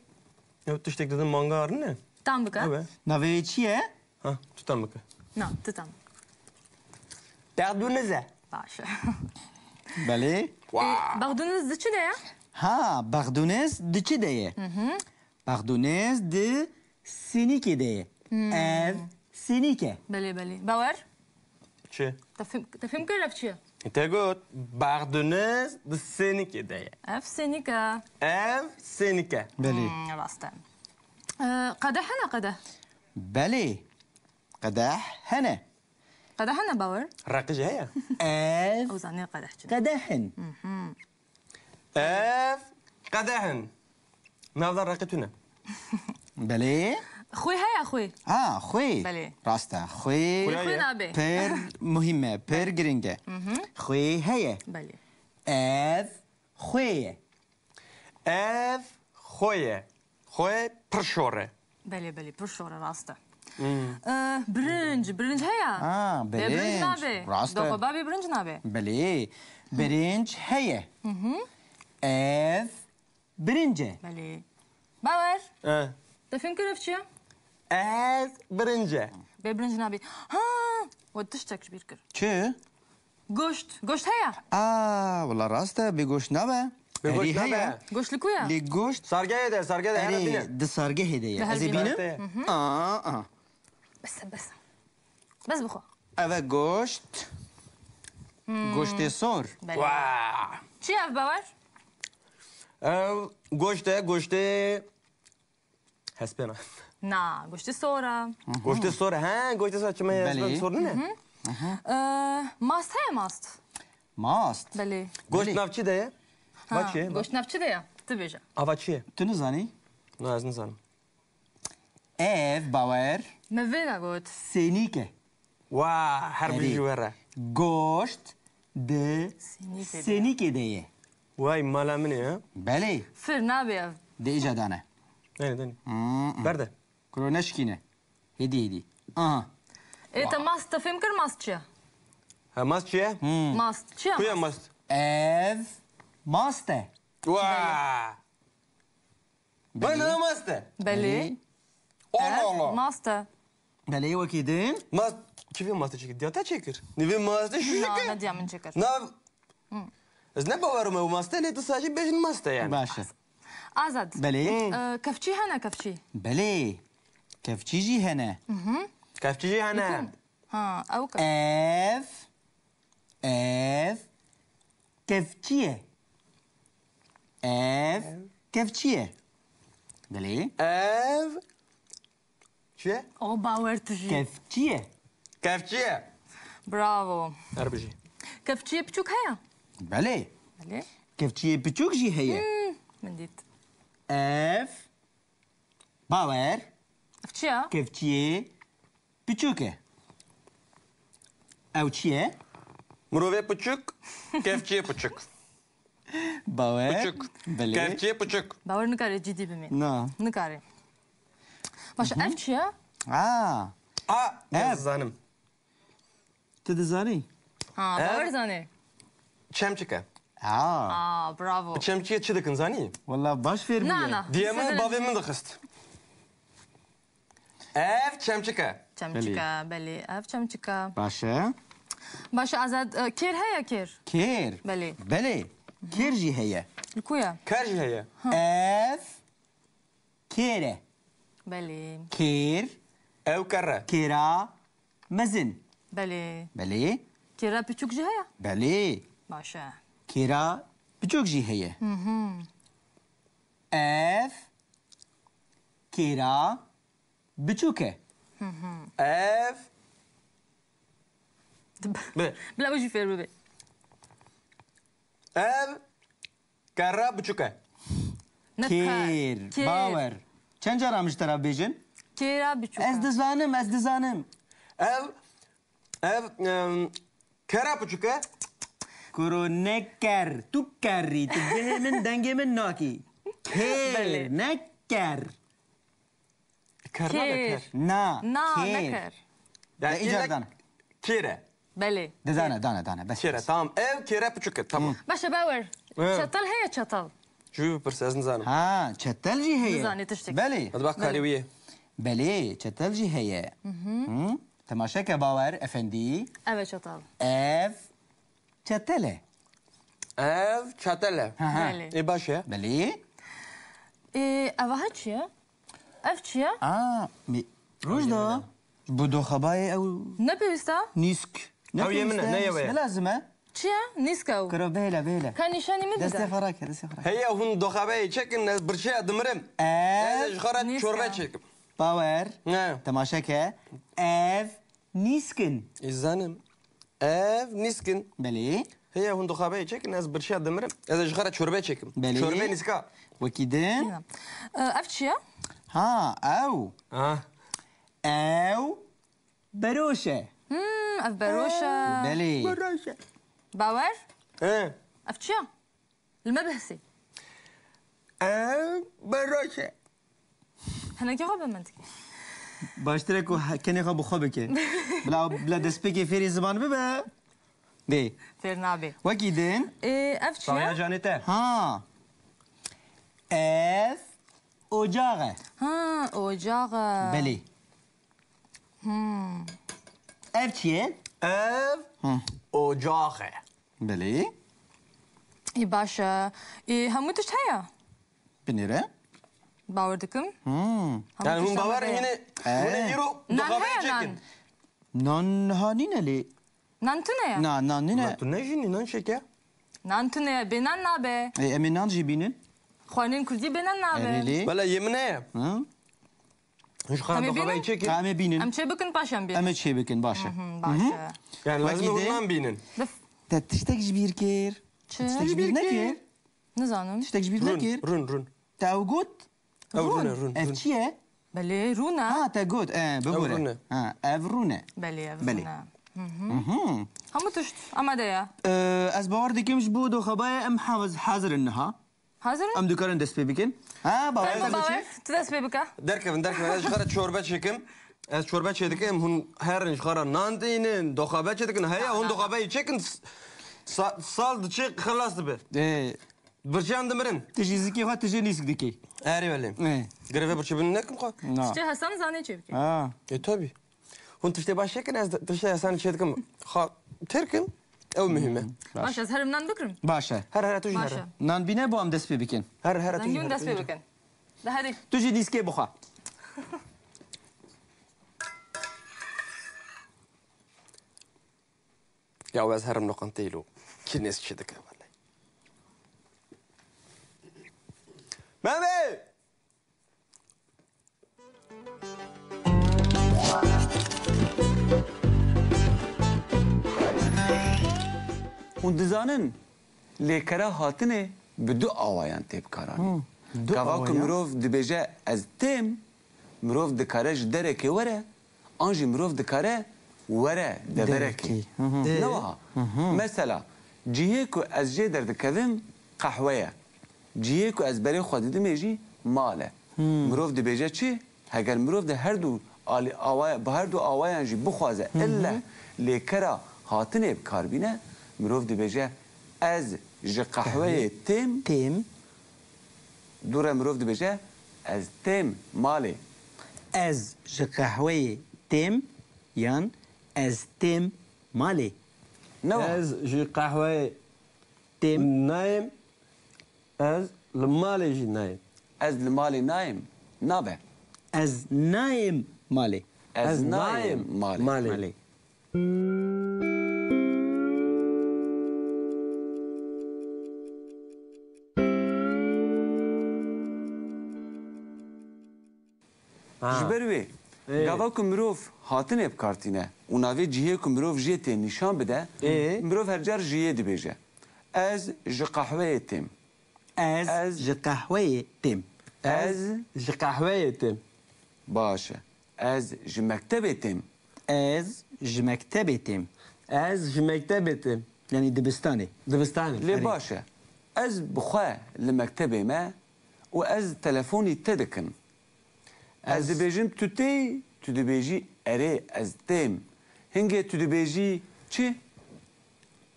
Ew tiştek didin manga arine. Tam bike. Ew e. Navê wê çi ye? Ha, tu tam bike. Na, tu tam. Bexdûniz e. Baş e. Belê. Wow. Bexdûniz di çi de ye? Ha, bexdûniz di çi de ye? Hı hı. Bexdûniz di sênîkê de ye. Hmm. Ev sênîk e. Belê, belê. Bawer? Çi? Te fêm, te fêm kir ev çi ye? Te got, bexdûniz di sênîkê de ye. Ev sênîk e. Ev sênîk e. Belê. Hmm, rast e. Ee, qedeh hene, qedeh? Belê. Qedeh hene. Qedeh hene, Bawer? Reqî jî heye. Ev Ew zanê qedeh çi ne. Qedeh in. Mhm. Ev qedeh in. Navda reqî tune. Belê. Xwê heye, xwê? Ha, xwê. Belê. Rast e. Xwê Xwê nabe. Pir muhîm e, pir giring e. Mhm. Xwê heye. Belê. Ev xwê ye. Ev xwê ye. Xwê pir şor e. Belê, belê, pir şor e, rast e. Hmm. Ee, birinc, birinc heye? Ha, birinc nabe. Rast e. Doxebabê birinc nabe. Belê, birinc heye. Hı hı. Ev birinc e. Belê. Bawer. E. Te fêm kir ev çi ye? Ev birinc e. Bê birinc nabe. Ha, we tiştek ji bîr kir. Çi? Goşt. Goşt heye? Aa, wela rast e, bê goşt nabe. Bê goşt nabe. Erê heye. Goşt li ku ye? Lê goşt Sargehê de, sargehê de, here bîne. Erê, di sargehê de ye. Ez ê bînim? Hı hı. Aa, aa. Bes e, bes e. Bes bixwe. Ev e goşt. Hmm. Goştê sor. Belê. Wah! Çi ev, Bawer? Ev goşt e, goştê Hespêna. Na, goştê sor e. Goştê sor e. He, goştê sor, çima ye? Belê. Hespên sor nîne? Ee, mast heye, mast? Mast? Belê. Goşt nav çi de ye? Ha, va çi ye? Goşt nav çi de ye? Tu bêje. Ava çi ye? Tu nizanî? Na, ez nizanim. Ev, Bawer. Me vê de got. Sênîk e. Wa, her bijî were. Goşt di Sênîkê de ye. Sênîkê de ye. Way mala min e, ha? Belê. Fir nabe ev. Di îca dane. Danê, danê. Hmm. Berde. Kuro neşikîne. Hêdî hêdî. Aha. Ê, te mast, te fêm kir mast çi ye? Ha, mast çi ye? Hmm. Mast çi ye? Ku ye mast? Ev mast e. Wa! Belê. Belê, mast e. Belê. Belê. Allah Allah. Mast e. Belê, wekî din. Mast, kî vê mast çêkir? Diya te çêkir. Nîvê mast e şûşik e. Na, ne diya min çêkir. Na, ez ne bawer me û mast e, lê tu sajî bêjin mast e yani. Baş e. Azad. Belê. Ee, kevçî hene kevçî? Belê. Kevçî jî hene. Kevçî jî hene. Ha, ew ke- Ev, ev kevçî ye. Ev kevçî ye. Belê. Ev çi ye? O bawer tu jî. Kevçî ye. Kevçî ye. Bravo. Her bijî. Kevçiyê piçûk heye? Belê. Belê. Kevçiyê piçûk jî heye. Hmm, min dît. Ev bawer. Ev çi ye? Kevçiyê piçûk e. Ew çi ye? Mirovê piçûk, kevçiyê piçûk. Bawer. Piçûk. Belê. Kevçiyê piçûk. Bawer nikare cidî bimê. Na. Nikare. Baş, ev çi ye? A. A, ez dizanim. Tu dizanî? Ha, bawer zanê. Çemçik e. A. A, bravo. Bi çemçikê çi dikin zanî? Wela baş fêr bûye. Na, na. Diye min bavê min dixist. Ev çemçik e. Çemçik e, belê. Ev çemçik e. Baş e. Baş e, Azad, e, kêr heye kêr? Kêr? Belê. Belê. Kêr jî heye. Li ku ye? Ker jî heye. Ev kêr e. Belê. Kêr. Ew ker e. Kêra mezin. Belê. Belê. Kêra piçûk jî heye? Belê. Baş e. Kêra piçûk jî heye. Ev kêra biçûk e. Ev. Bi. Bila wî jî fêr bibe. Ev kera biçûk e. Ne kêr, kêr. Bawer. Çend cara min ji te re bêjin? Kêra biçûk e. Ez dizanim, ez dizanim. Ev, ev, em, kera biçûk e. Kuro ne ker, tu kerî, tu guhê min, dengê min nakî. Kêr, belê, ne ker. Ker nabe ker. Na, na, ne ker. Yani îcar dane. Kêr e. Belê. De dane, dane, dane. Bes, kêr e, bes. Tamam. Ev kêre piçûk e, tamam. Baş e, bawer. Çatal heye çatal? Jû bipirse, ez nizanim. Ha, çetel jî heye. Nizanî tiştek. Belê. Hadi bak karê wî ye. Belê, çetel jî heye. Temaşe ke bawer efendî. Ev e çatal. Ev çetel e. Ev çetel e. Belê. Ê baş e. Belê. Ê, ev aha çi ye? Ev çi ye? A, mi, Rojda. Bu doxabayê ew. Ne pêwîst e? Nîsk. Ne pêwîst e, ne lazim e. Çi ye? Nîsk ew. Kiro bêle, bêle. Ka nîşanî min bide. Destê xwe rake, destê xwe rake. Heye hûn doxabayê çekin, ez birçeya dimirim. Ev. Ez ji xwe re çorbe çêkim. Bawer. Ne. Temaşe ke. Ev nîsk in. Ez zanim. Ev nîsk in. Belê. Heye hûn dixabeyê çekin, ez birçiya dimirim. Ez ê ji xwe re çorbe çêkim. Belê. Çorbe nîska. Wekî din. Ev çi ye? Ha, ew. Ha. Ew beroş e. Hmm, ev beroş e. Belê. Beroş e. Bawer? He. Ev çi ye? Li me bihsî. Ev beroş e. Hinekî xwe bi min dike. Baştir e ku he-, kenê xwe bi xwe bike. Bila, bila destpêkê fêrî ziman bibe. Bê. Fêr nabe. Wekî din. Ê, ev çi ye? Sawiya canê te. Ha. Ev ocax e. Ha, ocax e. Belê. Hmm. Ev çi ye? Ev ocax e. Belê. Ê, baş e. Ê, hemû tişt heye? Binêre. Bawer dikim. Hmm. Hemû tişt heye. Yani hûn bawer in, hûn ê, hûn ê îro doxabayê çêkin. Nan niha nîne lê. Nan tune ye? Na, nan nîne. Nan tune jî nî, nan çêke. Nan tune ye, bê nan nabe. Ê, em ê nan jî bînin. Xwarinên kurdî bê nan nabe. Erê lê. Bela yê min heye. Hı? Ji xwe re doxabayê çêkin. Em ê bînin. Em çê bikin, paş em bînin. Em ê çê bikin, baş e. Hı hı, baş e. Yani lazim e hûn nan bînin. Te tiştek ji bîr kir. Çi? Tiştek ji bîr nekir? Nizanim. Tiştek ji bîr nekir? Rûn, rûn, rûn. Te ew got? Ew rûn e, rûn. Ev çi ye? Belê, rûn e. Ha, te got, e, bibûre. Ev rûn e. Ha, ev rûn e. Belê, ev rûn e. Hemû tişt amade ye. Ee, ez bawer dikim ji bo doxabayê em haz-, hazir in niha. Hazir in? Em dikarin dest pê bikin. Ha, bawer Bawer, tu dest pê bike. Derkevin, derkevin. Ez ji xwe re çorbe çêkim. Ez çorbe çêdikim. Hûn herin ji xwe re nan dînin, doxabe çêdikin. Heye, hûn doxabe çêkin. S-, sa-, sal diçe xilas dibe. Ê. Birçiyan dimirin. Tu jî zikê xwe, tu jî nîsk dikî. Erê welê. Ê. Girê vê birçî bin nekim xwe. Na. Tiştê Hesan zanê çê bike. Ha. E, tabii. Hûn tiştê baş çêkin, ez tiştê Hesan çêdikim. Xwe têr kim, ew muhîm e. Baş. Baş, ez herim nan bikrim. Baş e. Her, her, tu jî Baş her. e. Nan bîne bo em dest pê bikin. Her, her, tu jî Zengîn her, dest tu pê jî. bikin. De herî. Tu jî nîskê bixwe. Ya ez herim loqanteyê lo. Kî nêz çi dike wele. Memê! Hûn dizanin, lêkera hatinê bi du awayan tê bikaranîn. Hı, du Gava ku awayan. mirov dibêje ez têm, mirov dikare ji derekê were, an jî mirov dikare were deverekê. Derekê. Hı hı. Ne wiha? Hı hı. Mesela, cihê ku ez jê derdikevim qehwe ye. Cihê ku ez berê xwe didimê jî mal e. Hmm. Mirov dibêje çi? Heger mirov di her du alî awaya, bi her du awayan jî bixwaze, Hı hı. illeh lêkera hatinê bi kar bîne, mirov dibêje, ez ji qehweyê têm. Têm. Dû re mirov dibêje, ez têm malê. Ez ji qehweyê têm yan ez têm malê. Ne wa? Ez ji qehweyê Têm. nayêm, ez li malê jî nayêm. Ez li malê nayêm, nabe. Ez nayêm malê. Ez Ez nayêm nayêm malê. malê. Malê. Ha. Ji ber wê, Ê. gava ku mirov hatinê bi kar tîne û navê cihê ku mirov jê tê nîşan bide, Ê. mirov her car jiyê dibêje. Ez ji qehweyê têm. Ez Ez ji qehweyê têm. Ez Ez ji qehweyê têm. Baş e. Ez ji mektebê têm. Ez ji mektebê têm. Ez ji mektebê têm. Yanî dibistanê. Dibistanê. Lê Erê. baş e. Ez bi xwe li mektebê me û ez telefonî te dikim. Ez Ez dibêjim tu tê, tu dibêjî erê ez têm. Hingê tu dibêjî çi?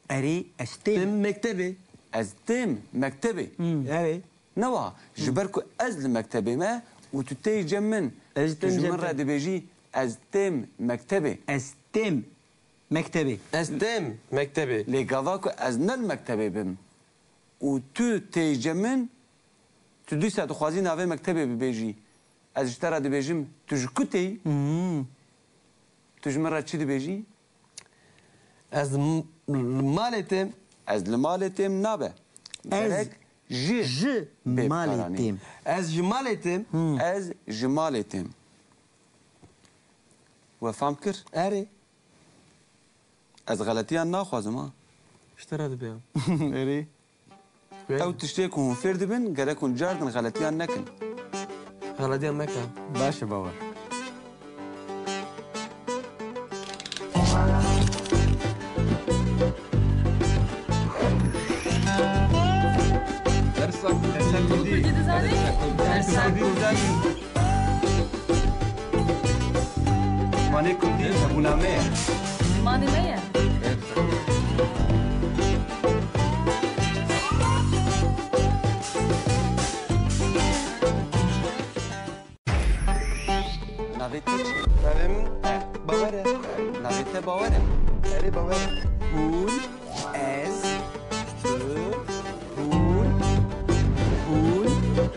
Erê ez têm. Têm mektebê. Ez têm mektebê. Hmm. Erê. Ne wa, ji Hmm. ber ku ez li mektebê me û tu tê cem min, Ez tu têm ji cem min re te. dibêjî ez têm mektebê. Ez têm mektebê. Ez têm mektebê. Lê gava ku ez ne li mektebê bim û tu tê cem min, tu dîsa dixwazî navê mektebê bibêjî. Ez ji te re dibêjim, tu ji ku tê yî? Hmm. Tu ji min re çi dibêjî? Ez m-, li malê têm. Ez li malê têm nabe. Ez Gerek ji ji bê malê bikaranî. têm. Ez ji malê têm. Hmm. Ez ji malê têm. We fam kir? Erê. Ez xeletiyan naxwazim ha. Ji te re dibe. Erê. Ew tiştê ku hûn fêr dibin, gerek hûn cardin xeletiyan nekin. Xeletiyan meke. Baş e, bawer. Dersa Kurdî. Kurdî dizanî? Dersa Kurdî. Zimanê kurdî hebûna me ye. Zimanê me ye. Navê te çi? Navê min Bawer e. Navê te Bawer e? Erê, Bawer e. Hûn, ez, tu, Hûn, hûn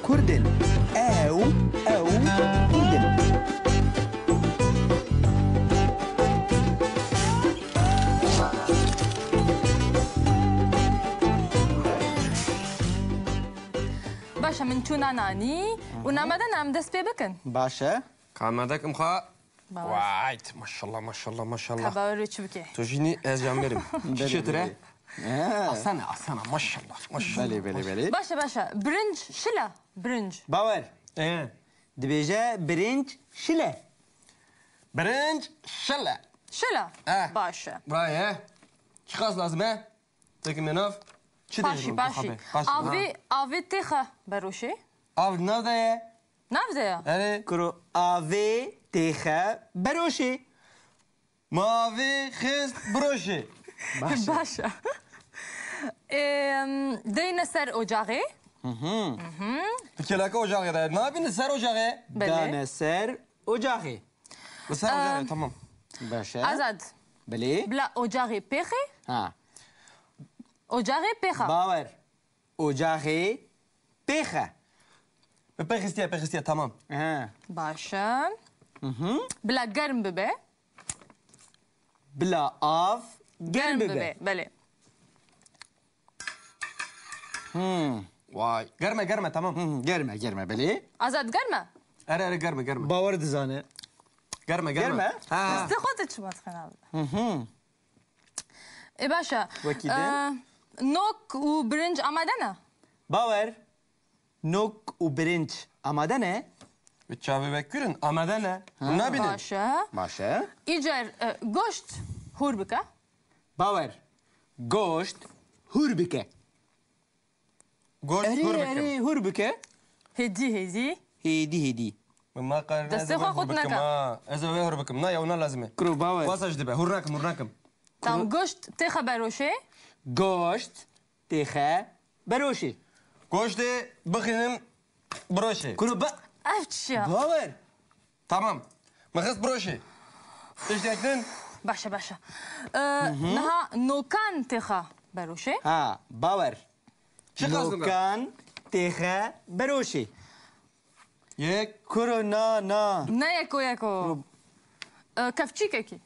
Kurd in. Ew, ew Kurd in. Baş e, min çûna nanî û nameden em dest pê bikin. Baş e. Ka me dekim xwe. Bawer. Vay, maşallah, maşallah, maşallah. Ka bawer wê çi bike? Tu jî nî, ez jî em verim. Çi çêtir e? He. Asana, asana, maşallah, maşallah. Belê, belê, belê. Baş e, baş e. Birinc şile, birinc. Bawer. He. Dibêje birinc şile. Birinc şile. Şila. Eh. Baş e. Bravo. Çiqas lazim e? Têkime nav. Çi Paşî, dê paşî. Paşî. Avê, avê têxe beroşê. Av nav de ye. Nav de ye. Erê. Kuro avê têxe beroşê. Ma avê xist biroşê. Baş e. Baş e. Em, deyne ser ocaxê. Hı hı. Hı hı. Di kêleka ocaxê de. Nabîne ser ocaxê. Belê. Dane ser ocaxê. Li ser ocaxê, Em, tamam. Baş e. Azad. Belê. Bila ocaxê pêxê. Ha. Ocaxê pêxa. Bawer. Ocaxê pêxe. Bi pêxistiye, pêxistiye, tamam. He. Baş e. Hı hı. Bila germ bibe. Bila av germ bibe. Germ bibe, belê. Hmm. Vay. Germe, germe, tamam. Hı hı, germe, germe, belê. Azad germe. Erê, erê, germe, germe. Bawer dizane. Germe, germe. Germe? Ha. Destê xwe de çima dixin abi? Hı hı. E, baş e. Wekî din? E, nok û birinc amade ne? Bawer. Nok û birinc amade ne? Bi çavê we kûr in, amade ne? Ha. Hûn nabînin? Baş e. Baş e. Îcar, e, goşt hûr bike. Bawer. Goşt hûr bike. Goşt Erê, hûr bikim. Erê, hûr bike. Hêdî, hêdî. Hêdî, hêdî. Min ma qal Destê xwe hûr qut bikim, neke. Ha. Ez ê wê hûr bikim. Na, ya wina lazim e. Kuro bawer. Wasa jî dibe. Hûr nakim, hûr nakim. Tam goşt têxe beroşê. Goşt têxe beroşê. Goştê bixînim biroşê. Kuro ba- Ev çi ya? Bawer. Tamam. Min xist biroşê. Tiştek din? Baş e, baş e. Ee, niha nokan têxa beroşê. Ha, bawer. Çi qasdin be? Nokan têxe beroşê. Yek. Kuro na, na. Ne yeko yeko. Kuro- Ee, kevçîkekî.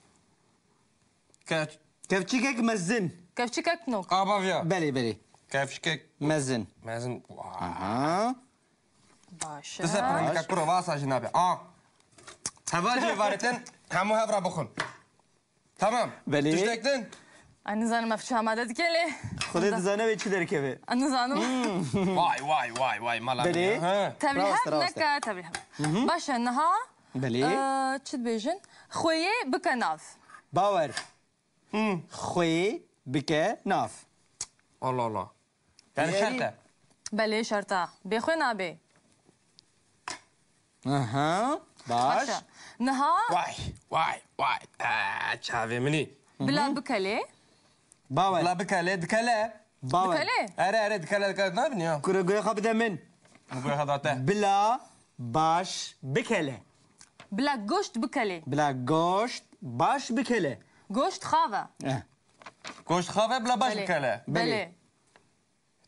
Kev- Kevçîkek mezin. Kevçîkek nok. Aba viya. Belê, belê. Kevçîkek Mezin. Mezin. Vay. Aha. Baş e. Dise pirendika kuro vasa jî nabe. A. Heval jî varetin hemû hev ra bixwin. Tamam. Belê. Tiştek din? Ay, nizanim ev çi amade dike lê. Xwedê dizane wê çi derkeve. Ay, nizanim. Vay, vay, vay, vay, mala Belê. Min ya. Ha. Tevlî Bravo, hev Sera Asta. Neke, tevlî hev. Baş e, niha, Belê. E, çi dibêjin? Xweyê bike nav. Bawer. Hı. Xweyê bike nav. Allah Allah. Yani Erê. Şert e. Belê, şert e. Bê xwe nabê. Aha, baş. Baş e. Niha Vay, vay, vay. Aa, çavê minî. Bila bikelê. Bawer. Bila bikelê, dikele. Bawer. Bikelê. Ere, ere, dikele, dikele. Ne bileyim ya. Kuro guhê xwe bide min. Bu guhê xwe date. Bila baş bikele. Bila goşt bikelê. Bila goşt baş bikele. Goşt xav e. Eh. Goşt xav e, bila baş Belê. Bikele. Belê. Belê.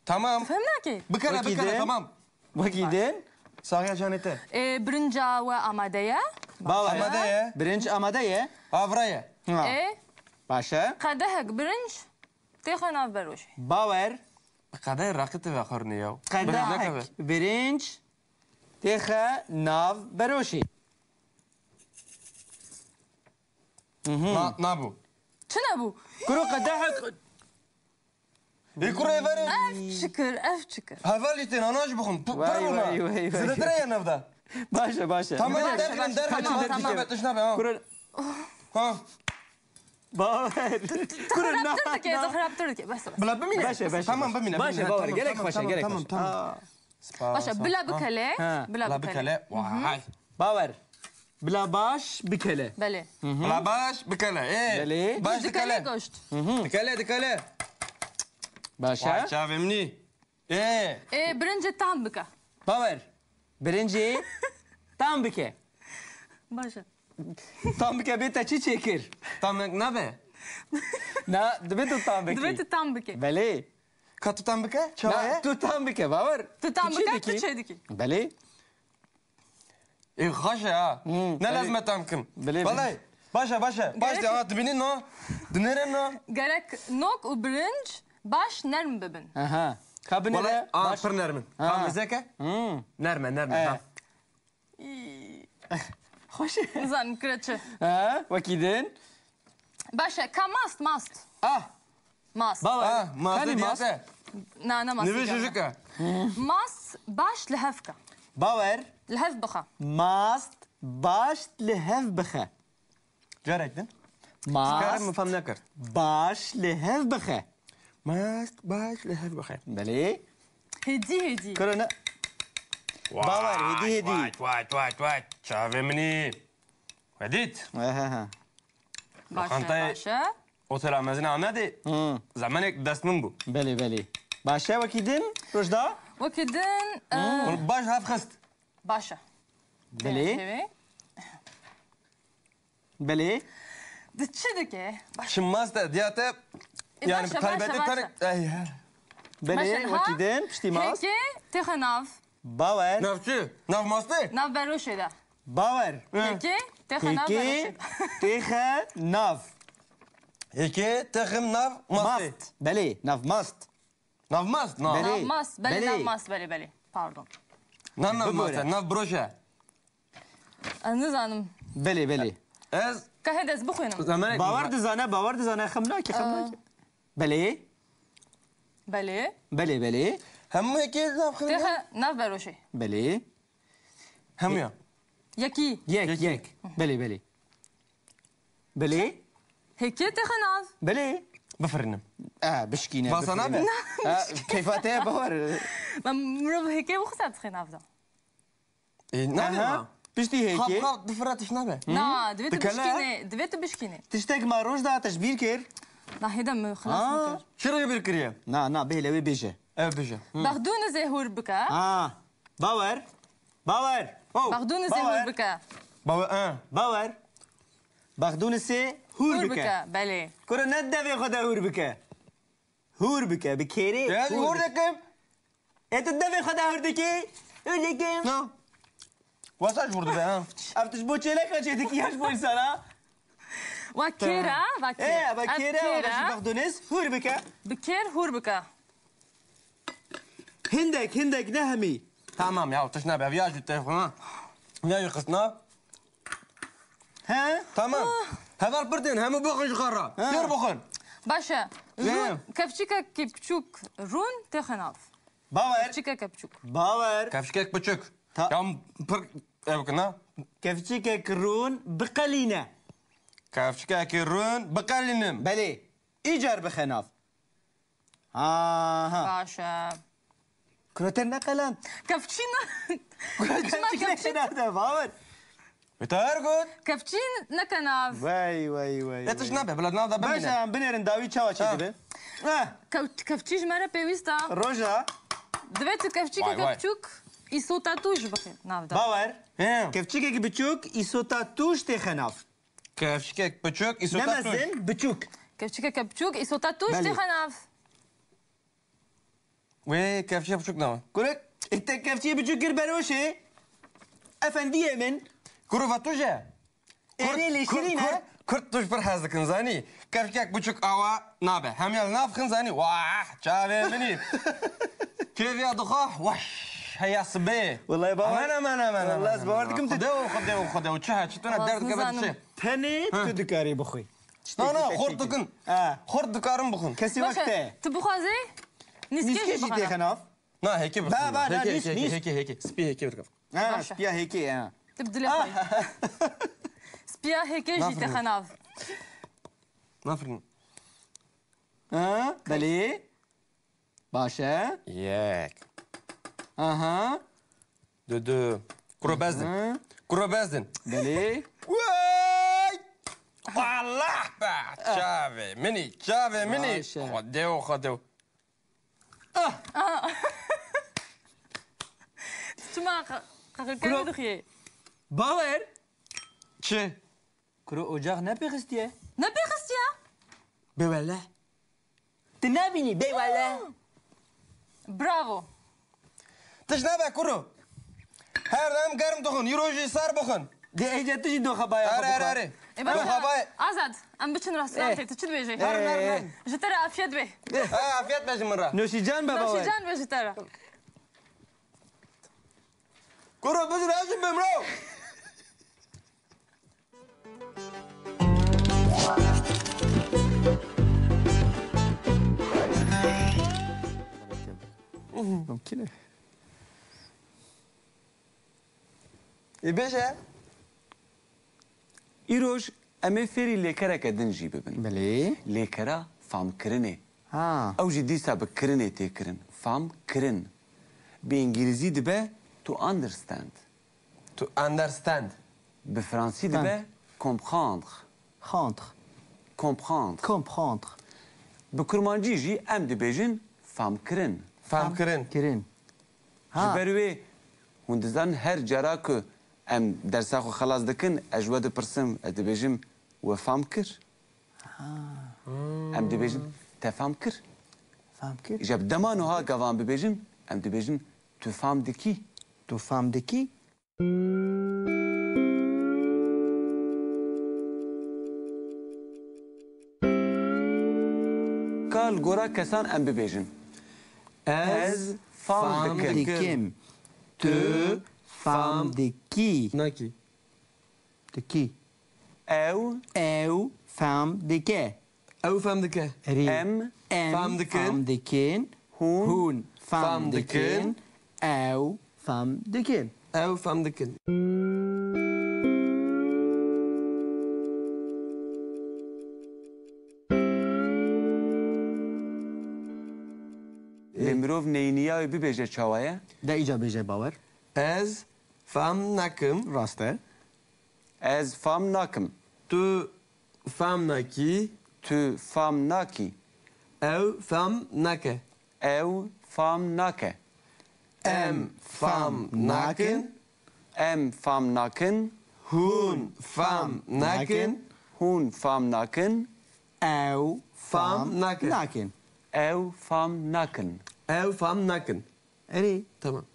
Tamam. Fem nakê. Bikele, Wekî bikele, din. Tamam. Wekî din. Saxiya canê te. E, birinca we amade ye. Bawer. Amade ye. Birinc amade ye. Avra ye. Ha. E? Baş e. Qedehek birinc têxe nav beroşê. Bawer. Qedehek raqî te ve xornê ya. Qedehek birinc têxe nav beroşê. Mhm. Na, nabû. Çi nebû? Kuro qedehek Ê kurê verê. Ev çikir, ev çikir. Hevalî tên, ana jî bixwin. P-, Vay, pir bûna. Vay, vay, vay. Zêdetir e ya navda. Baş e, baş e. Tamam, Baş e, dergin, baş e. Dergin. Tamam, tamam. Tişt nabe, tişt nabe, ha. Kurun. Ha. Bawer. Kurun, xirabtir dike, na. Xirabtir dike. Bes, bes. Bila bimîne. Baş e, baş e, Tamam, baş e. Bimîne, Baş e, bimîne. Bawer, Tamam, gelek tamam, xweş e, tamam, gelek tamam, xweş e. Tamam. Aa. Spas, Baş e, spas. Bila Ha. bikele, Ha. bila Bila bikele. Bikele. Vay. Belê. Bila baş bikele. Ê, Belê. Baş Dikele dikele. Goşt. Dikele, dikele. Baş e. Vay, çavê min î. Ê. Ê, birincê tam bike. Bawer. Birincê tam bike. Baş e. Tam bike bê te çi çêkir? Tam nabe. Na, dibe tu tam bike. Dibe tu tam bike. Belê. Ka tu tam bike? Çawa ye? Tu tam bike, bawer. Tu tam bike, tu çê dikî. Belê. Ê, xweş e ha. Hmm, Ne belê. Lazim e tam kim. Belê, belê. Vallahi. Baş e, baş e. Baş de, Gerek ha, dibînin no. Dinêrin no. Gerek nok û birinc baş nerm bibin. Aha. Ka binêre Vallahi, aa, baş. Pir nerm in. Ha. Ka mizek e? Hmm. Nerm e, nerm e, Eh. ha. Xweş e. Nizanim kire çi. Ha, wekî din. Baş e, ka mast, mast. Ah. Mast. Bawer. Ah, mast Kanî de mast? Diyate. Na, ne mast Nivê diyate. Jijik e. Mast baş li hev ke. Bawer. Li hev bixe. Mast baş li hev bixe. Carek din. Mast. Karim, min fam nekir. Baş li hev bixe. Mast baş li hev bixe. Belê. Hêdî, hêdî. Kuro ne? Bawer, hêdî, hêdî. Vay, vay, vay, vay. Çavê min î. We dît? Ehe, he. Baş e, Lokantayê baş e. Otela Mezin Amedê. Hı. Zemenek dest min bû. Belê, belê. Baş e, wekî din, Rojda? Wekî din, e, Hûn baş hev xist. Baş e. Belê. Tevê. Belê. Di çi dike? Baş. Çi mast e, diya te, E, yani, baş e, baş e, taybetî baş e. Tenê, ey, he. Belê, Baş e, ha? Wekî din, piştî mast. Hêkê têxe nav. Bawer. Nav çi? Nav mastê? Nav beroşê de. Bawer. Hı. Hêkê têxe nav Hêkê beroşê de. Têxe nav. Hêkê têxim nav mastê. Mast. Belê, nav mast. Nav mast, nav. Belê. Nav mast, belê, Belê. Nav mast, belê, belê. Pardon. Na nav Bibore. Mast e, nav broş e. Ez nizanim. Belê, belê. Ez Ka hêdî ez bixwînim. Zemenek Bawer dizane, Bawer dizane, xem nake, xem Ee. Nake. Belê. Belê. Belê, belê. Hemû yekê nav xim Têxe nav beroşê. Belê. Hemû ya. Yekî. Yek, Yekî. Yek. Belê, belê. Belê. Hêkê têxe nav. Belê. Bifirînim. E, bişkîne, Vasa bifirîne. Nabe? E, keyfa te ye, Bawer. Ma mirov hêkê bixwise dixê nav de. E, nabe Aha. Ma. Piştî hêkê. Xap, xap, difire tişt nabe. Na, divê tu Dikele. Bişkînê, divê tu bişkînê. Tiştek ma Rojda te ji bîr kir. Na, hêdî min xilas Ha. Nekir. Çi re bîr kiriye? Na, na, bêle wê bêje. Ev bêje. Hı. Bexdûnizê hûr bike. Ha. Bawer. Bawer. Oh, Bexdûnizê Bawer. Hûr bike. Bawer, e. Bawer. Bexdûnizê hûr Hûr bike. Bike, belê. Kuro ne devê xwe de hûr bike. Hûr bike, bi kêrê Ya, hûr hûr bike. Dikim. E, tu devê xwe de hûr dikî? Hûr dikî. Na. Wasa ji hûr dibe, ha. Ev tu ji bo çêleka çê dikî ya ji bo însana? Wa kêr e, va kêr. E, va Ev kêr e, kêr wa e. Bexdûniz hûr bike. Bi kêr hûr bike. Hindek, hindek, ne hemî. Tamam ya, tişt nabe, ev ya ji te xwe, ha. Ya ji xisna. He? Tamam. Ah. Heval pirtên, hemû bixin ji xwe re. He. Pêr bixin. Baş e. He. Rûn, kevçikekî piçûk rûn têxe nav. Bawer. Kevçikeke piçûk. Bawer. Kevçikek piçûk. Ta- Ya pir ev kina. Kevçikek rûn biqelîne. Kevçikekî rûn biqelînim. Belê. Îcar bixe nav. Aha. Baş e. Kuro te neqeland. Kevçî ne? Çima kevçî? Kevçî nerede? Bawer. Bi te her got. Kevçî neke nav. Vay, vay, vay, Te tişt vay. Nabe, bila nav da Baş bimîne. Em binêrin dawî çawa çê Ha. Dibe? Ha. Kev-, kevçî ji me re pêwîst e. Roja. Divê tu kevçîkeke Vay, vay. Biçûk îsota tûj bixî nav de. Bawer. He. Kevçikek biçûk îsota tûj têxe nav. Kevçikek biçûk, îsota Ne tûj. Mezin, biçûk. Kevçikeke biçûk, îsota tûj Belê. Têxe nav. Wê kevçikek biçûk ne. Kurek, e, te kevçiyê biçûk kir beroşê. Efendiyê min. Kuro va tûj e. Erê lê Kurd, şirîn e. Kurd, Kurd tûj pir hez dikin, zanî. Kevçikek biçûk awa nabe. Hem ya li nav xin, zanî. Wah, çavê min î. Kêf ya dixwe, weş, heya sibê. Wellahî bawer. Aman, aman, aman, Wellahî aman, ez bawer aman. Dikim tu Xwedê û, Xwedê û, Xwedê û, çi he, çi tune Wellahî derd dibe nizanim. Çi? Tenê Ha. Tu dikarî bixwî. Na, na, xort dikin. Ha. Xort dikarin bixwin. Kesî Baş wek e, te. Tu bixwazî, nîskê Nîskê jî jî bixwin. Têxe nav. Na, hêkê bixwin. Ba, ba, na, Hêkê, nîsk, hêkê, nîsk. Hêkê, hêkê. Spî hêkê bixwin. Ha, Baş e. Spiya hêkê, ha. Tu bi dilê xwe. Ah. Spiya hêkê jî Nafirin. Têxe nav. Nafirin. Ha, belê. Baş e. Yek. Aha. Du, du. Kuro bezdin. Aha. Kuro bezdin. Belê. Wey! Allah be! Çavê min î, çavê min î. Baş e. Xwedê û, Xwedê û. Ah! Çima qa-, qaqilkevî Kuro. Dixiyê? Bawer. Çi? Kuro ocax nepêxistiye? Nepêxistiye? Bê wele. Tu nabînî, bê wele. Bravo. Tişt nabe kuro. Her dem germ dixwin, îro jî sar bixwin. Dê êca tu jî doxa baya Are, xwe are, bixwe. Are. Ê, baş e. Doxa bay. Azad, em biçin restorantê, Eh. Tu çi dibêjî? Herin, herin, herin. Ji te re afiyet be. Ha, afiyet be ji min re. Noşîcan be baba. Noşîcan be ji te re. Kuro, bizir ez jî bimro. Mumkin e. Ê bêje. Îroj Em ê fêrî lêkereke din jî bibin. Belê. Lêkera famkirinê. Ha. Ew jî dîsa bi kirinê tê kirin. Fam kirin. Bi îngilîzî dibe to understand. To understand. Bi fransî dibe comprendre. Comprendre. Comprendre. Comprendre. Bi kurmancî jî em dibêjin famkirin. Famkirin. Kirin. Ha. Ji ber wê hûn dizanin her cara ku em dersa xwe xelas dikin, ez ji we dipirsim, ez dibêjim, we fam kir? Ha. Em dibêjin, te fam kir? Fam kir. Îja bi dema niha gavan bibêjin, em dibêjin, tu fam dikî? Tu fam dikî? Ka li gora kesan em bibêjin. Ez fam dikim. Dikim. Tu fam dikî. Nakî. Dikî. Ew. Ew fam dike. Ew fam dike. Erê. Em. Em fam dikin. Fam dikin. Hûn. Hûn fam dikin. Ew fam dikin. Ew fam dikin. Lê mirov neyniya wê bibêje çawa ye? De îca bêje Bawer. Ez fam nakim. Rast e. Ez fam nakim. Tu fam nakî. Tu fam nakî. Ew fam nake. Ew fam nake. Em fam nakin. Em fam nakin. Hûn fam nakin. Hûn fam nakin. Ew fam nakin. Ew fam nakin. Ew fam nakin. Erê. Tamam.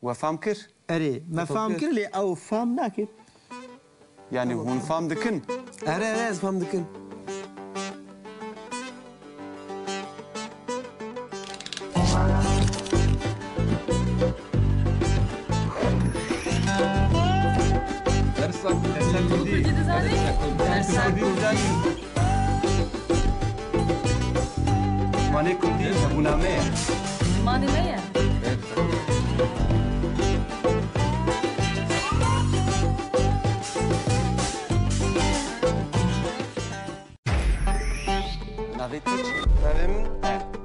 We fam kir? Erê, me fam kir, lê ew fam nakin. Yanî hûn fam dikin? Erê, erê, ez fam dikin. Dersa kurdî. Dersa kurdî dizanî? Dersa kurdî dizanî. Zimanê kurdî hebûna me ye. Zimanê me ye. Navê te çi? Navê min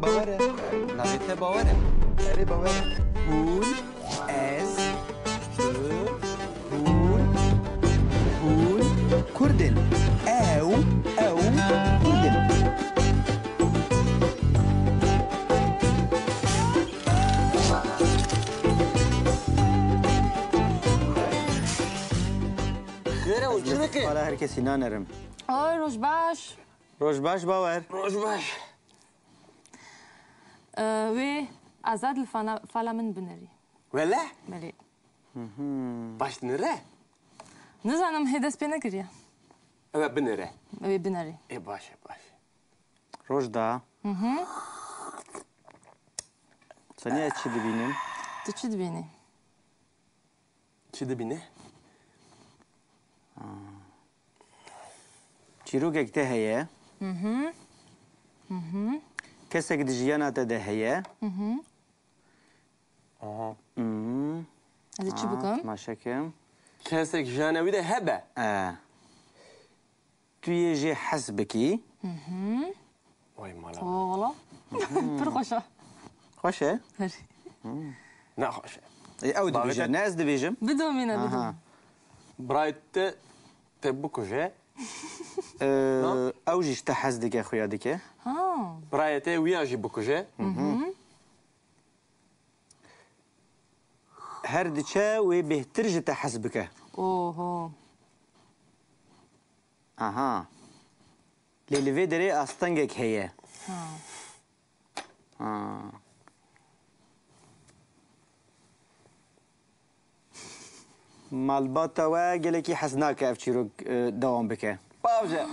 Bawer e. Navê te Bawer e? Erê, Bawer e. Hûn, ez, tu, hûn, hûn Kurd in. Ew, ew Kurd in. Xêr e, hûn çi dikin? Pala her kesî nanerim. Oy, roj baş. Roj baş, Bawer. Roj baş. Ee, wê Azad li fana-, fala min binerî. Wele? Belê. Baş dinire? Nizanim, hê dest pê nekiriye. Ew ê binire. Ew ê binerî. Ê, baş e, baş e. Rojda. Hı hı. Saniye, ez çi dibînim? Tu çi dibînî? Çi dibîne? Çîrokek te heye. Hı hı. Hı hı. Kesek di jiyana te de heye. Hı hı. Aha. Hı. Ez ê çi bikim? Temaşe kim? Kesek jiyana wî de hebe. E. Tu yê jê hez bikî. Hı hı. Vay mala. Oo, wala. Pir xweş e. Xweş e? Her. Ne xweş e. E, ew dibêje, ne ez dibêjim? Bidomîne, bidomîne. Birayê te te bikuje. E, ew jî ji te hez dike, xuya dike. Ha. Birayê te wiya jî bikuje. Hı hı. Her diçe wê bêhtir ji te hez bike. Oho. Aha. Lê li vê derê astengek heye. Ha. Ha. Malbata we gelekî hez nake ev çîrok, e, dewam bike. Bavje.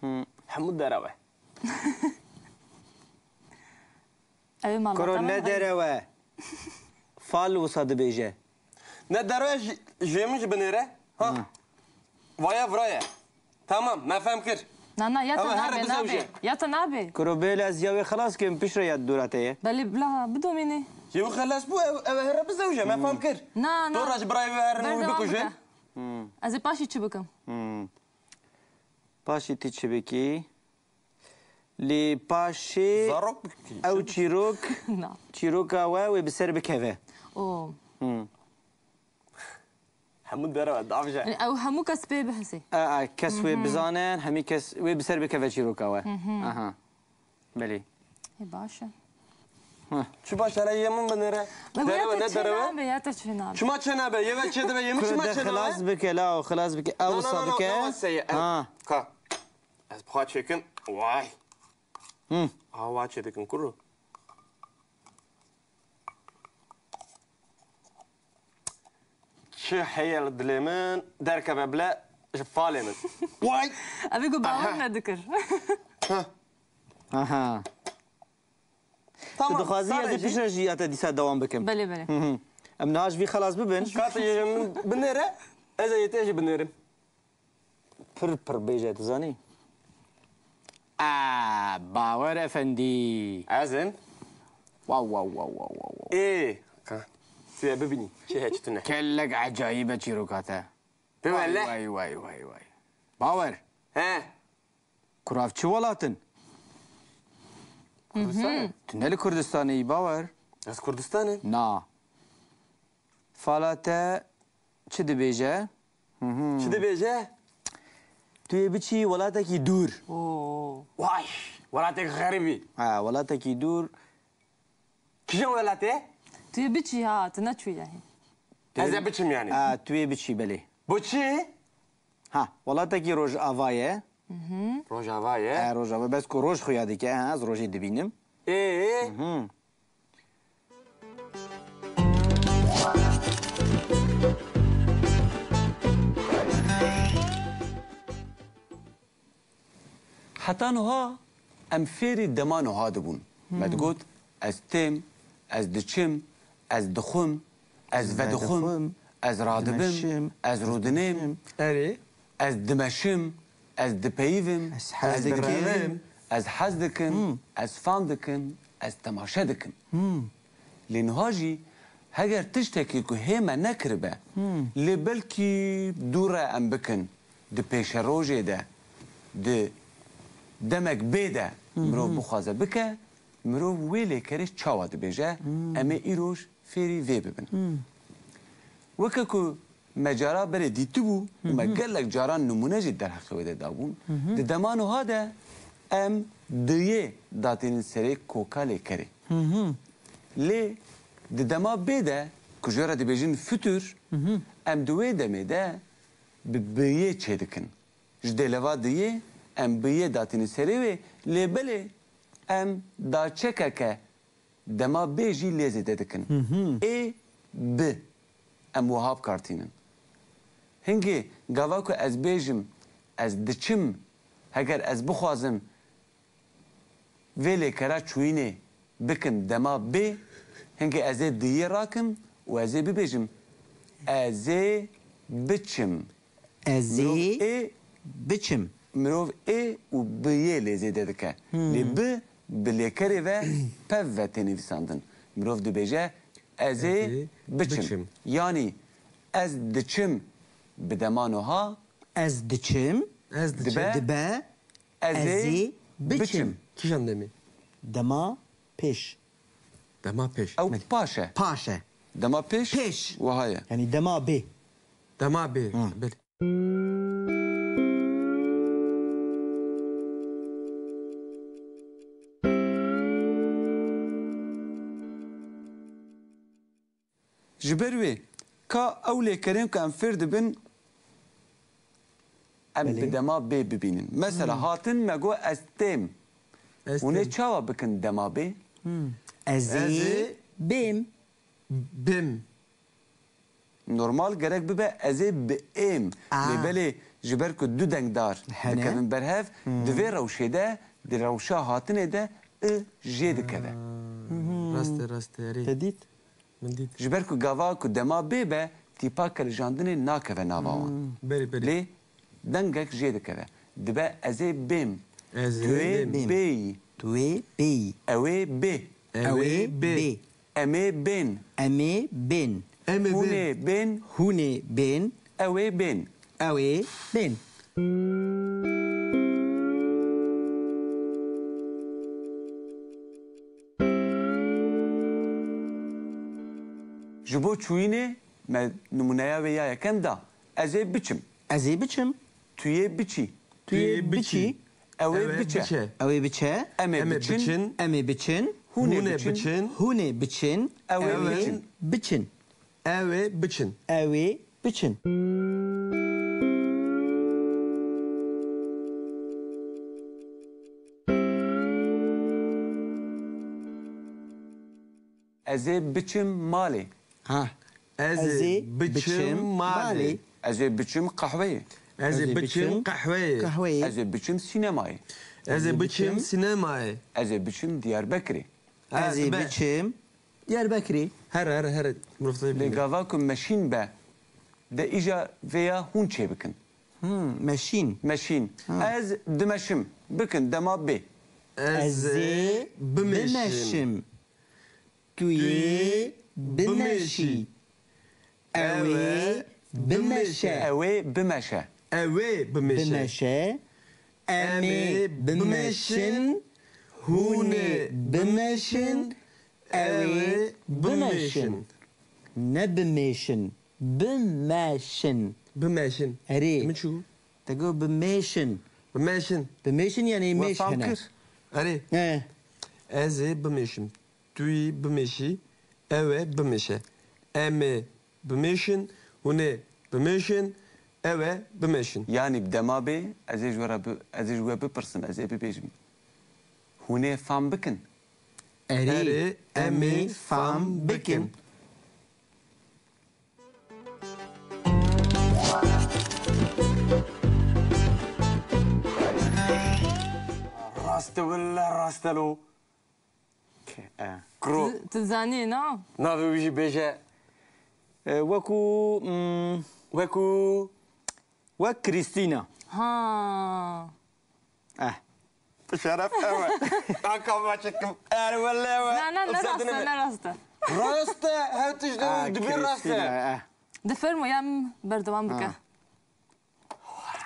Hı. Hemû derew e. Ew ê malbata Kuro, min ne derew e. Fal wisa dibêje. Ne derew e, ji, jê min jî binêre. Ha. Hı. Vaya viraye. Tamam, me fem kir. Na, na, ya te Ew here nabe, bizewje. Nabe. Ya te nabe. Kuro bêle ez ya wê xelas kim piştre ya dûra te ye. Belê bila bidomîne. Yê wî xelas bû, ew, ew here bizewje, me fam kir. Na, na. Dora ji birayê wî herin û Berdewam bikujin. Bike. Ez ê paşî çi bikim? Hmm. Paşî ti çi bikî? Lê paşê Zarok bikî. Ew çîrok, Na. çîroka we wê bi ser bikeve. O. Hmm. Hemû derewe davje. Yani ew hemû kes pê bihesê. A, a, kes wê bizanin, hemî kes wê bi ser bikeve çîroka we. Aha. Belê. Ê baş e. Çi baş, hele yê min binêre. Bego ya Derewe te ne çê derewe? Nabe, ya te çê nabe. Çima çê nabe? Yê ve çê dibe, yê min Kuro çima de çê xilas nabe? Bike, la xelas bike. Ew Na, na, wisa na, na, bike. na, wese ye. Ha. Ka. Ez bixwa çêkim. Vay. Hı. Awa çêdikin kuro. Çi heye li dilê min derkeve bile ji falê min. Vay. Ev ê ku bawer nedikir. Aha. Tu Tamam. dixwazî ez ê piştre jî ya te dîsa dewam bikim. Belê, belê. Hı hı. Em niha ji vî xelas bibin. Ka tu ji min binêre, ez ê te jî binêrim. Pir pir bêje, tu zanî. A, Bawer Efendî. Ez im. Wow, wow, wow, wow, wow, wow. Ê. Ka. Tu ye bibînî. Çi heye çi tune. Kellek ecayîb e çîroka te. Bi Vay, wele. Vay, vay, vay, vay. Bawer. He. Kurav çi welat in? Kurdistan e. Tu ne li Kurdistanê yî, Bawer? Ez Kurdistan im. Na. Fala te çi dibêje? Hı hı. Çi dibêje? Tu yê biçî welatekî dûr. Oo. Vay. Welatek xeribî. Ha, welatekî dûr. Kîjan welatê? Tu yê biçî ha, tu neçûyî yani. Ez ê biçim yani. Ha, tu yê biçî belê. Bo çi? Ha, welatekî rojava ye. Rojava ye. Ha, rojava, bes ku roj xuya dike, ha, ez rojê dibînim. Ê. Hı. Heta niha em fêrî dema niha dibûn. Me digot, ez têm, ez diçim, ez dixwim, ez vedixwim, ez radibim, ez rûdinêm, Erê. ez dimeşim, ez dipeyivim, Ez hez ez dikim. dikevim, ez hez dikim, ez fam dikim, ez temaşe dikim. Lê niha jî heger tiştekî ku hê me nekiribe, lê belkî dû re em bikin, di pêşerojê de, di demek bê de mirov bixwaze bike, mirov wê lêkerê çawa dibêje, em ê îroj fêrî vê bibin. Weke ku me cara berê dîtibû û me gelek caran nimûne jî derheqê wê de dabûn, di dema niha de em diyê datînin serê koka lêkerê. Lê di dema bê de ku ji wê re dibêjin fitur, em di wê demê de bi biyê çêdikin. Ji dêleva diyê em biyê datînin serê wê, lê belê em daçekeke dema bê jî lê zêde dikin. Ê, bi. Em wiha bi kar tînin. Hingê gava ku ez bêjim, ez diçim, heger ez bixwazim vê lêkera çûyînê bikim dema bê, hingê ez ê diyê rakim û ez ê bibêjim, ez ê biçim. Ez Mirov ê ê biçim. Mirov ê û bi yê lê zêde dike. Lê bi, bi lêkerê ve pev ve tê nivîsandin. Mirov dibêje, ez ê biçim. Yanî, ez diçim bi dema niha. Ez diçim. Dibe. Dibe. Ez ê biçim. Kîjan demê? Dema pêş. Dema pêş. Ew paş e. Paş e. Dema pêş. Pêş. Wiha ye. Yanî dema bê. Dema bê. Belê. Ji ber wê ka ew lêkerên ku em fêr dibin, em Belê. Bi dema bê bibînin. Mesela hatin me got ez têm. Ez Hûn ê têm. Çawa bikin dema bê? Ez ê bêm. Bim. Normal gerek bibe ez ê bi êm. Aa. Lê belê ji ber ku du dengdar Hene. Dikevin berhev, di vê rewşê de, di rewşa hatinê de i jê dikeve. Rast e, rast e, erê. Te dît? Min dît. Ji ber ku gava ku dema bê be, tîpa kelijandinê nakeve nava wan. Belê, belê. Lê dengek jê dikeve. Dibe ez ê bêm. Ez ê Tu ê bêm. bêyî. Tu ê bêyî. Ew ê bê. Ew ê bê. Em ê bên. Em ê bên. Em ê Hûn bên. ê bên. Hûn ê bên. Ew ê bên. Ew ê bên. Ji bo çûyînê me nimûneya wê ya yekem da. Ez ê biçim. Ez ê biçim. Tu yê biçî. Tu yê biçî. Ew ê biçe. Ew ê biçe. Em ê biçin. Em ê biçin. Hûn ê biçin. Hûn ê biçin. Ew ê biçin. Ew ê biçin. Ew ê biçin. Ew ê biçin. Ez ê biçim malê. Ha. Ez ê biçim malê. Ez ê biçim qehweyê. Ez ê biçim qehweyê. Qehweyê. Ez ê biçim sînemayê. Ez ê biçim sînemayê. Ez ê biçim Diyarbekirê. Ez ê biçim Diyarbekirê. Here, here, here. Mirov te Lê bîne. Gava ku meşîn be, de îja vêya hûn çêbikin. Hmm, meşîn. Meşîn. Ha. Ez dimeşim. Bikin dema bê. Ez ê bimeşim. Tu yê bimeşî. Ew ê bimeşe. Ew ê bimeşe. Ew ê bimeşe. Bimeşe. Em ê bimeşin. Hûn ê bimeşin. Ew ê bimeşin. Ne bimêşin. Bimeşin. Bimeşin. Erê. Min çû? Te got bimêşin. Bimeşin. Bimêşin yani mêş hene. Erê. He. Ez ê bimeşim. Tu yî bimeşî, ew ê bimeşe. Em ê bimeşin, hûn ê bimeşin, ew ê bimeşin. Yanî bi dema bê, ez ê ji we re bi-, ez ê ji we bipirsim, ez ê bibêjim. Hûn ê fam bikin? Erê, em ê fam bikin. Rast e wele, rast e lo. Ke-, e. Kuro. Tu, tu zanî, na? Navê wî jî bêje. E, wekû, mm, Wekû. Wek Krîstîna. Ha. Eh. Şeref ew e. Kaka ma çekim. Er wele ew e. Na, na, ne rast e, ne rast e. Rast e, her tişt Ha, dibê rast e. Krîstîna, eh. Di fermo ya min berdewam bike. Ha.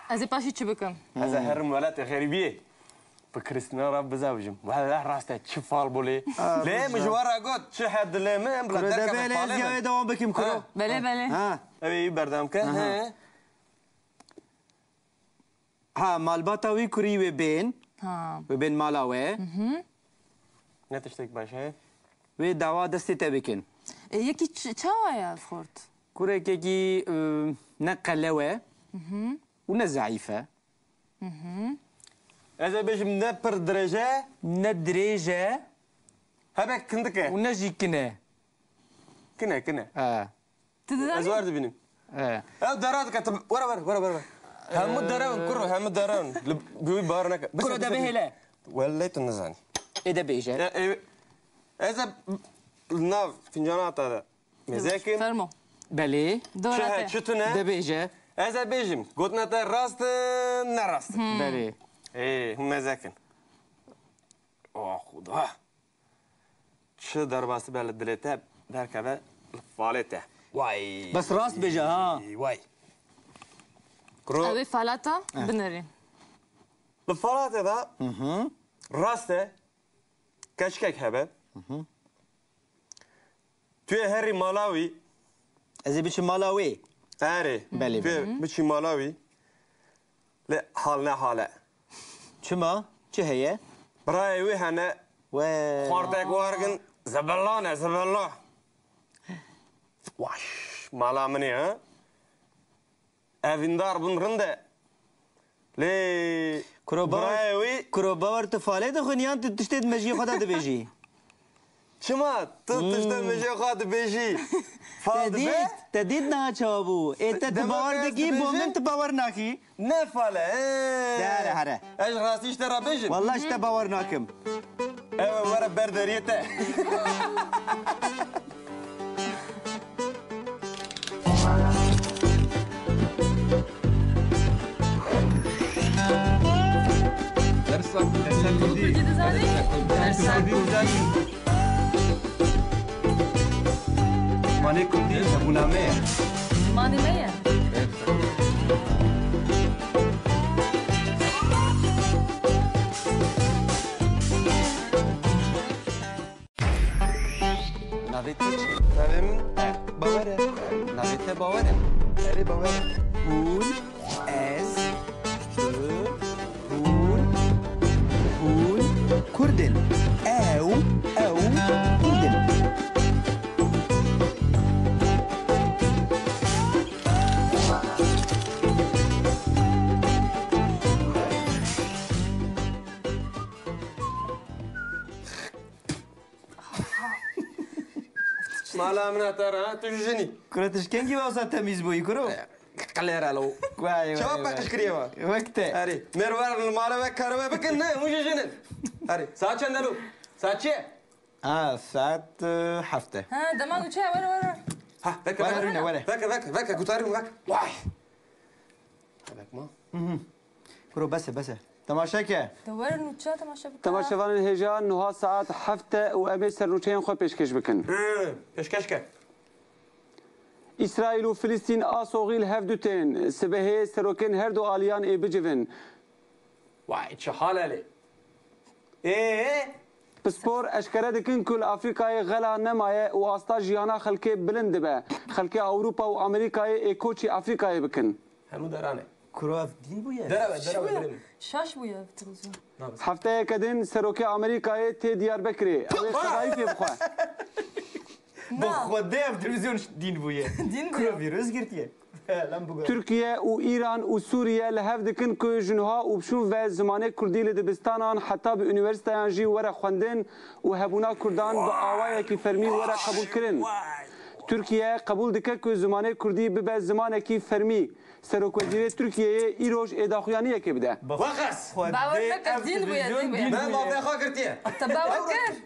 Ez ê paşî çi bikim? Ez ê herim welatê xerîbiyê. Bi Krîstîna re bizewicim. Wele rast e, çi fal bû lê. Ha, Lê min ji we re got, çi he dilê min, bila Kuro derkeve debê lê ez falê ya min. Wê dewam bikim, kuro. Ha. Belê, belê. Ha. Ew ê wî berdewam ke. Aha. He. Ha, malbata wî kurî wê bên. Ha. Wê bên mala we. Mhm. Ne tiştek baş e? Wê dawa destê te bikin. E, yekî ç-, çawa ye xort? Kurekekî, e, ne qelew e Mhm. û ne zeîf e. Mhm. Ez ê bêjim ne pir dirêj e. Ne dirêj e. Hebe kindik e. Û ne jî kin e. Kin e, kin e. E. Tu dizanî? Ez wer dibînim. E. Ew dera dike, tu were, were, were, were, were. Hemû dere in, kuro, hemû dere in. Li, bi wî bar neke. Kuro de bihêle. Wellê tu nizanî. Ê de bêje. E, e, ez e nav fincana te de. Mezekim. Fermo. Belê. Dora Çi he, te. Çi tune? De bêje. Ez e bêjim. Gotina te rast e, ne rast e? Hmm. Belê. Ê, hûn mezekin. Oh, Xuda. Çi derbasî be li dilê te, derkeve li falê te. Way. Bes rast bêje, ha. Way. Kuro. Ew ê falata Eh. binerî. Li falate de Hı hı. rast e, keçikek hebe. Hı hı. Tu yê herî mala wî. Ez ê biçim mala wê. Erê. Belê, Tu yê belê. biçî mala wî. Lê hal ne hal e. Çima? Çi heye? Birayê wî hene. We. Xortek wergin. Zibilla ne, zibilla. Waş. Mala min ê, ha? Evîndar bûn rind e. Lê Kuro bawer, birayê wî Kuro bawer tu falê dixwînî yan tu tiştê di mejiyê xwe de dibêjî? Çima? Tu Hmm. tiştê mejiyê xwe dibêjî. Fal Te dibe? dît, te dît niha çawa bû? Ê te tu Dema bawer ez dikî, bo dibêjim, min tu bawer nakî. Ne fal e. Ee. De here, here. Ez rastî ji te re bêjim. Wallah ji te bawer nakim. Ew e were ber deriyê te. Tu kurdî dizanî? Kurdî dizanî. Zimanê kurdî hebûna me ye. Zimanê me ye. Navê te çi? Navê min Bawer e. Navê te Bawer e. Erê, Bawer e. Hûn, ez, tu, hûn, hûn Kurd in. Ew, ew Kurd in. Mala min a te re, ha? Tu ji jinî. Kuro, tu ji kengî ve wisa temîz bûyî, kuro? Qilêre lo. Vay, vay, vay. Çawa paqij kiriye ve? Wek te. Erê, mêr werin li mala we karê we bikin, ne? Hûn ji jin in. Erê, saet çend e lo? Saet çi ye? Ha, saet, e, heft e. Ha, dema nûçe ye, were, were. Ha, veke, were, veke. Rûne, were. Veke, veke, veke, gutarî min, veke. Vay. Hebek ma. Mhm. Kuro, bes e, bes e. Temaşe ke. De werin nûçe temaşe bike. Temaşevanên hêja, niha saet heft e û em ê sernûçeyên xwe pêşkêş bikin. Hı, pêşkêş ke. Îsraîl û Filistîn a soxî li hev du tên. Sibehê serokên her du aliyan ê bicivin. Vay, çi hal e lê. Ê? Pispor eşkere dikin ku li Afrîkayê xela nemaye û asta jiyana xelkê bilind dibe. Xelkê Ewropa û Amerîkayê ê koçî Afrîkayê bikin. Hemû deran e. Kuro, ev dîn bûye? Derew e, derew e, birê min. Şaş bûye ev televîzyon. Hefteyeke din serokê Amerîkayê tê Diyarbekirê. Ew ê qedayîfê bixwe. Bi Xwedê ev televîzyon dîn bûye. Dîn bûye. Kuro, vîrus girtiye. Tirkiye û Îran û Sûriye li hev dikin ku ji niha û bi şûn ve zimanê kurdî li dibistanan heta bi unîversîteyan jî were xwendin û hebûna kurdan bi awayekî fermî were qebûlkirin. Tirkiye qebûl dike ku zimanê kurdî bibe zimanekî fermî. Serokwezîrê Tirkiyeyê îroj ê daxuyaniyekê bide. Wexas! Bawer neke, dîn bûye, dîn bûye. Me mafê xwe girtiye. Te bawer kir?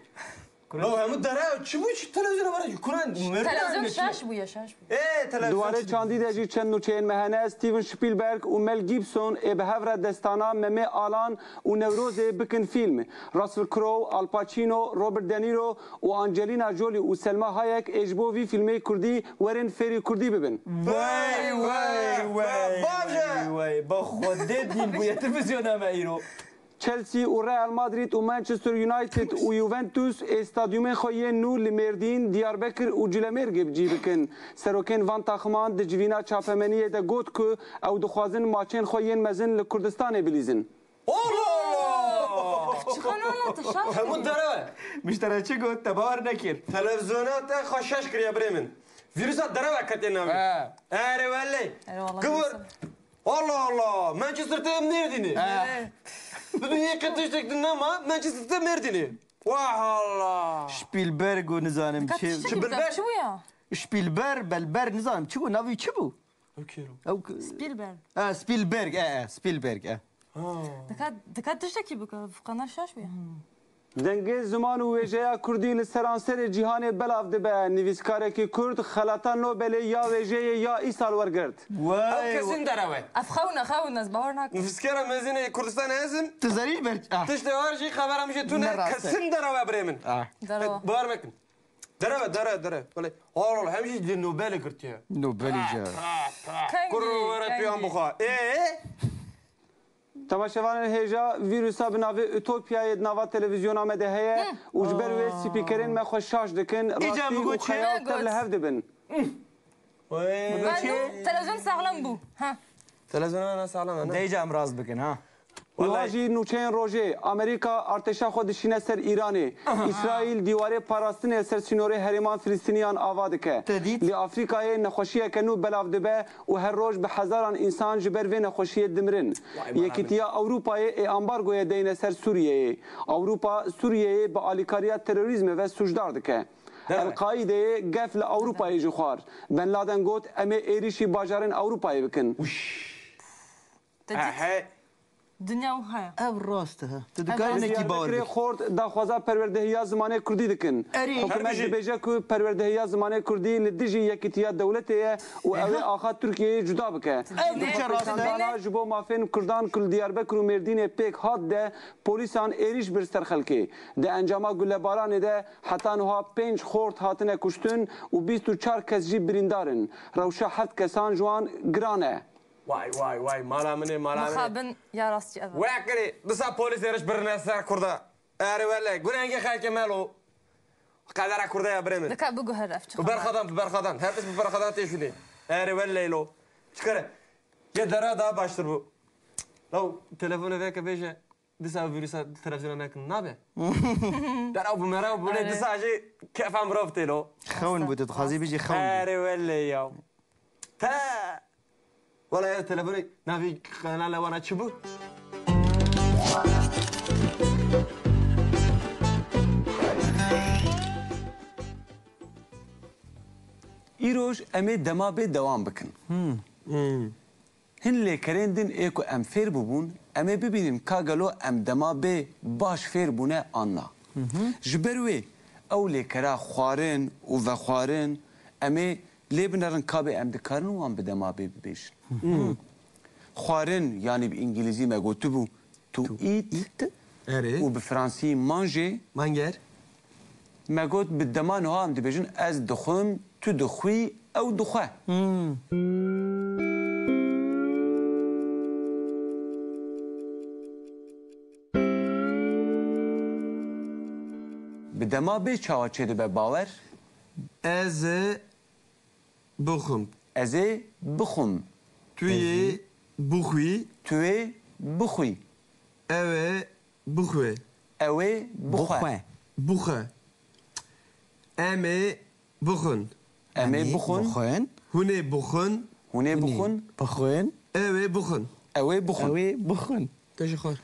Lo hemû dere, çi bû, çi televizyona were, kuran, merdin. Televizyon şaş bûye, şaş bûye. Ê, televizyon. Di warê çandî de jî çend nûçeyên me hene, Steven Spielberg û Mel Gibson ê bi hev re destana Memê Alan û Newrozê bikin fîlm. Russell Crowe, Al Pacino, Robert De Niro û Angelina Jolie û Selma Hayek ê ji bo vî fîlmê kurdî werin fêrî kurdî bibin. Wey, wey, wey, wey. Bi Xwedê dîn bûye televizyona me îro. Chelsea û Real Madrid û Manchester United û Juventus ê stadyumên xwe yên nû li Mêrdîn, Diyarbekir û Culemêrgê bi cî bikin. Serokên van taximan di civîna çapemeniyê de got ku ew dixwazin maçên xwe yên mezin li Kurdistanê bilîzin. Allah Allah! Çiqan Allah te şaş. Hemû derew e. Miştere çi got, te bawer nekir. Televizyona te xwe şaş kiriye birê min. Vîrusa derew e ketiye navê. He. Erê wellê. Erê wallah. Givir. Vîrusa. Allah Allah! Manchester te em Mêrdînê. Eh. Di dinyayê qet tiştek din nema, Manchester te Mêrdînê. Wah Allah! Spielberg û nizanim çi. Tiştekî Spielberg. Çi bû ya? Spielberg, Belberg, nizanim çi bû, navî çi bû? Ew kêro. Ew k-, Spielberg. Eh, Spielberg, eh, eh, Spielberg, eh. Ha. Dika, dika tiştekî bike, qana şaş bûye. Dengê ziman û wêjeya kurdî li seranserê cîhanê belav dibe. Nivîskarekî kurd xelata Nobelê ya wêjeyê ya îsal wergirt. Wey, ew kesin derew e. Ev xewin e, xewin e, ez bawer nakim. Nivîskara mezin ê Kurdistanê ez im. Tu zerî ber-, ah. Tiştê war jî xebera min jî tune, ne rast e, kesin derew e birê min. Ah. Derew e. Bawer mekin. Derew e, derew e, derew e. Belê. Allah Allah, hem jî li Nobelê girtiye. Nobelê jî. Kengî, kengî. Kurro were tu yan bixwe. Ê? Temaşevanên hêja, vîrusa bi navê Ütopyayê di nava televîzyona me de heye û ji ber wê spîkerên me xwe şaş dikin, rastî û xeyal tev li hev dibin. Wey. Televîzyon saxlem bû. Ha. Televîzyona me saxlem e, ne? Dê îcar em rast bikin, ha. Niha jî nûçeyên rojê, Amerîka artêşa xwe dişîne ser Îranê. Îsraîl dîwarê parastinê ser sînorê herêman Filistîniyan ava dike. Te dît? Li Afrîkayê nexweşiyeke nû belav dibe û her roj bi hezaran însan ji ber vê nexweşiyê dimirin. Vay, Yekîtiya Ewropayê ê ambargoyê deyne ser Sûriyeyê. Ewropa Sûriyeyê bi alîkariya terorîzmê ve sûcdar dike. Dere. El-Qaîdeyê gef li Ewropayê jî xwar. Ben Laden got, em ê êrîşî bajarên Ewropayê bikin. Te dît? Ehe. Dinya wiha ye. Ev rast e. Tu Ev dikarî rast e. Nekî bawer Diyarbekirê bikî. Xort daxwaza perwerdehiya zimanê kurdî dikin. Erê. Hikûmet Her bijî. dibêje ku perwerdehiya zimanê kurdî li dijî yekîtiya dewletê ye û ew ê Eha. axa Tirkiyeyê cuda bike. Ev Di biçe rast e. xwepêşandana ji bo mafên kurdan ku li Diyarbekir û Mêrdînê pêk hat de polîsan êrîş bir ser xelkê. Di encama gulebaranê de heta niha pênc xort hatine kuştin û bîst û çar kes jî birîndar in. Rewşa heft kesan ji wan giran e. Way, way, way, mala min e, mala min e. Mixabin ya rastî ev e. Wekirî, disa polîs êriş birine ser kurda. Erê wele, gunengê xelkê melo. Qedera kurda ya birê min. Nika biguher ev çi Bi xeber. berxadan, bi berxadan. Her tişt bi berxadan tê şûnê. Erê wele lo. Çikare. Ye dera daha baştir bu. Law, telefonu veke bêje. Disa vîrusa televizyona nekin nabe. Dera bu mera bu ne Erê. disa jî kefan mirov tê lo. Xewn bû, tu dixwazî bijî xewn bû. Erê wele ya. Te. Wala ya telefonê navî kanala wana çi bû? Îroj em ê dema bê dewam bikin. Hmm. Hin lêkerên din ê ku em fêr bûbûn, em ê bibînin ka gelo em dema bê baş fêr bûne an na. Ji ber wê ew lêkera xwarin û vexwarin em ê lê binerin ka bê em dikarin wan bi dema bê bibêjin. Xwarin, yanî bi îngilîzî me gotibû to To eat eat. Erê. û bi fransî manger. Manger. Me got bi dema niha em dibêjin ez dixwim, tu dixwî, ew dixwe. Hmm. Bi dema bê çawa çêdibe bawer? Ez ê bixwim. Ez ê bixwim. Tu yê bixwî. Tu yê bixwî. Ew ê bixwe. Ew ê bixwe. Bixwe. Bixwe. Em ê bixwin. Em ê Em ê bixwin. bixwin. Hûn ê bixwin. Hûn ê Hûn ê bixwin. bixwin. Ew ê bixwin. Ew ê bixwin. Ew ê bixwin. Te ji xwe.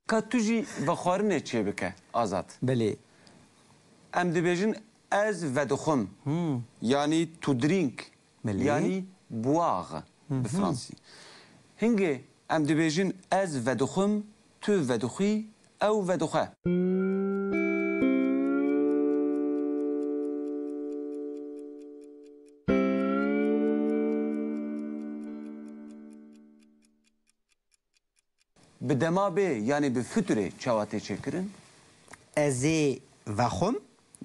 Ka tu jî vexwarinê çêbike, Azad. Belê. Em dibêjin ez vedixwim. Hmm. Yanî to drink. Belê. Yanî boire Hı bi hı. fransî. Hingê em dibêjin ez vedixwim, tu vedixwî, ew vedixwe. Bi dema bê, yanî bi fiturê çawa tê çêkirin? Ez ê vexwim.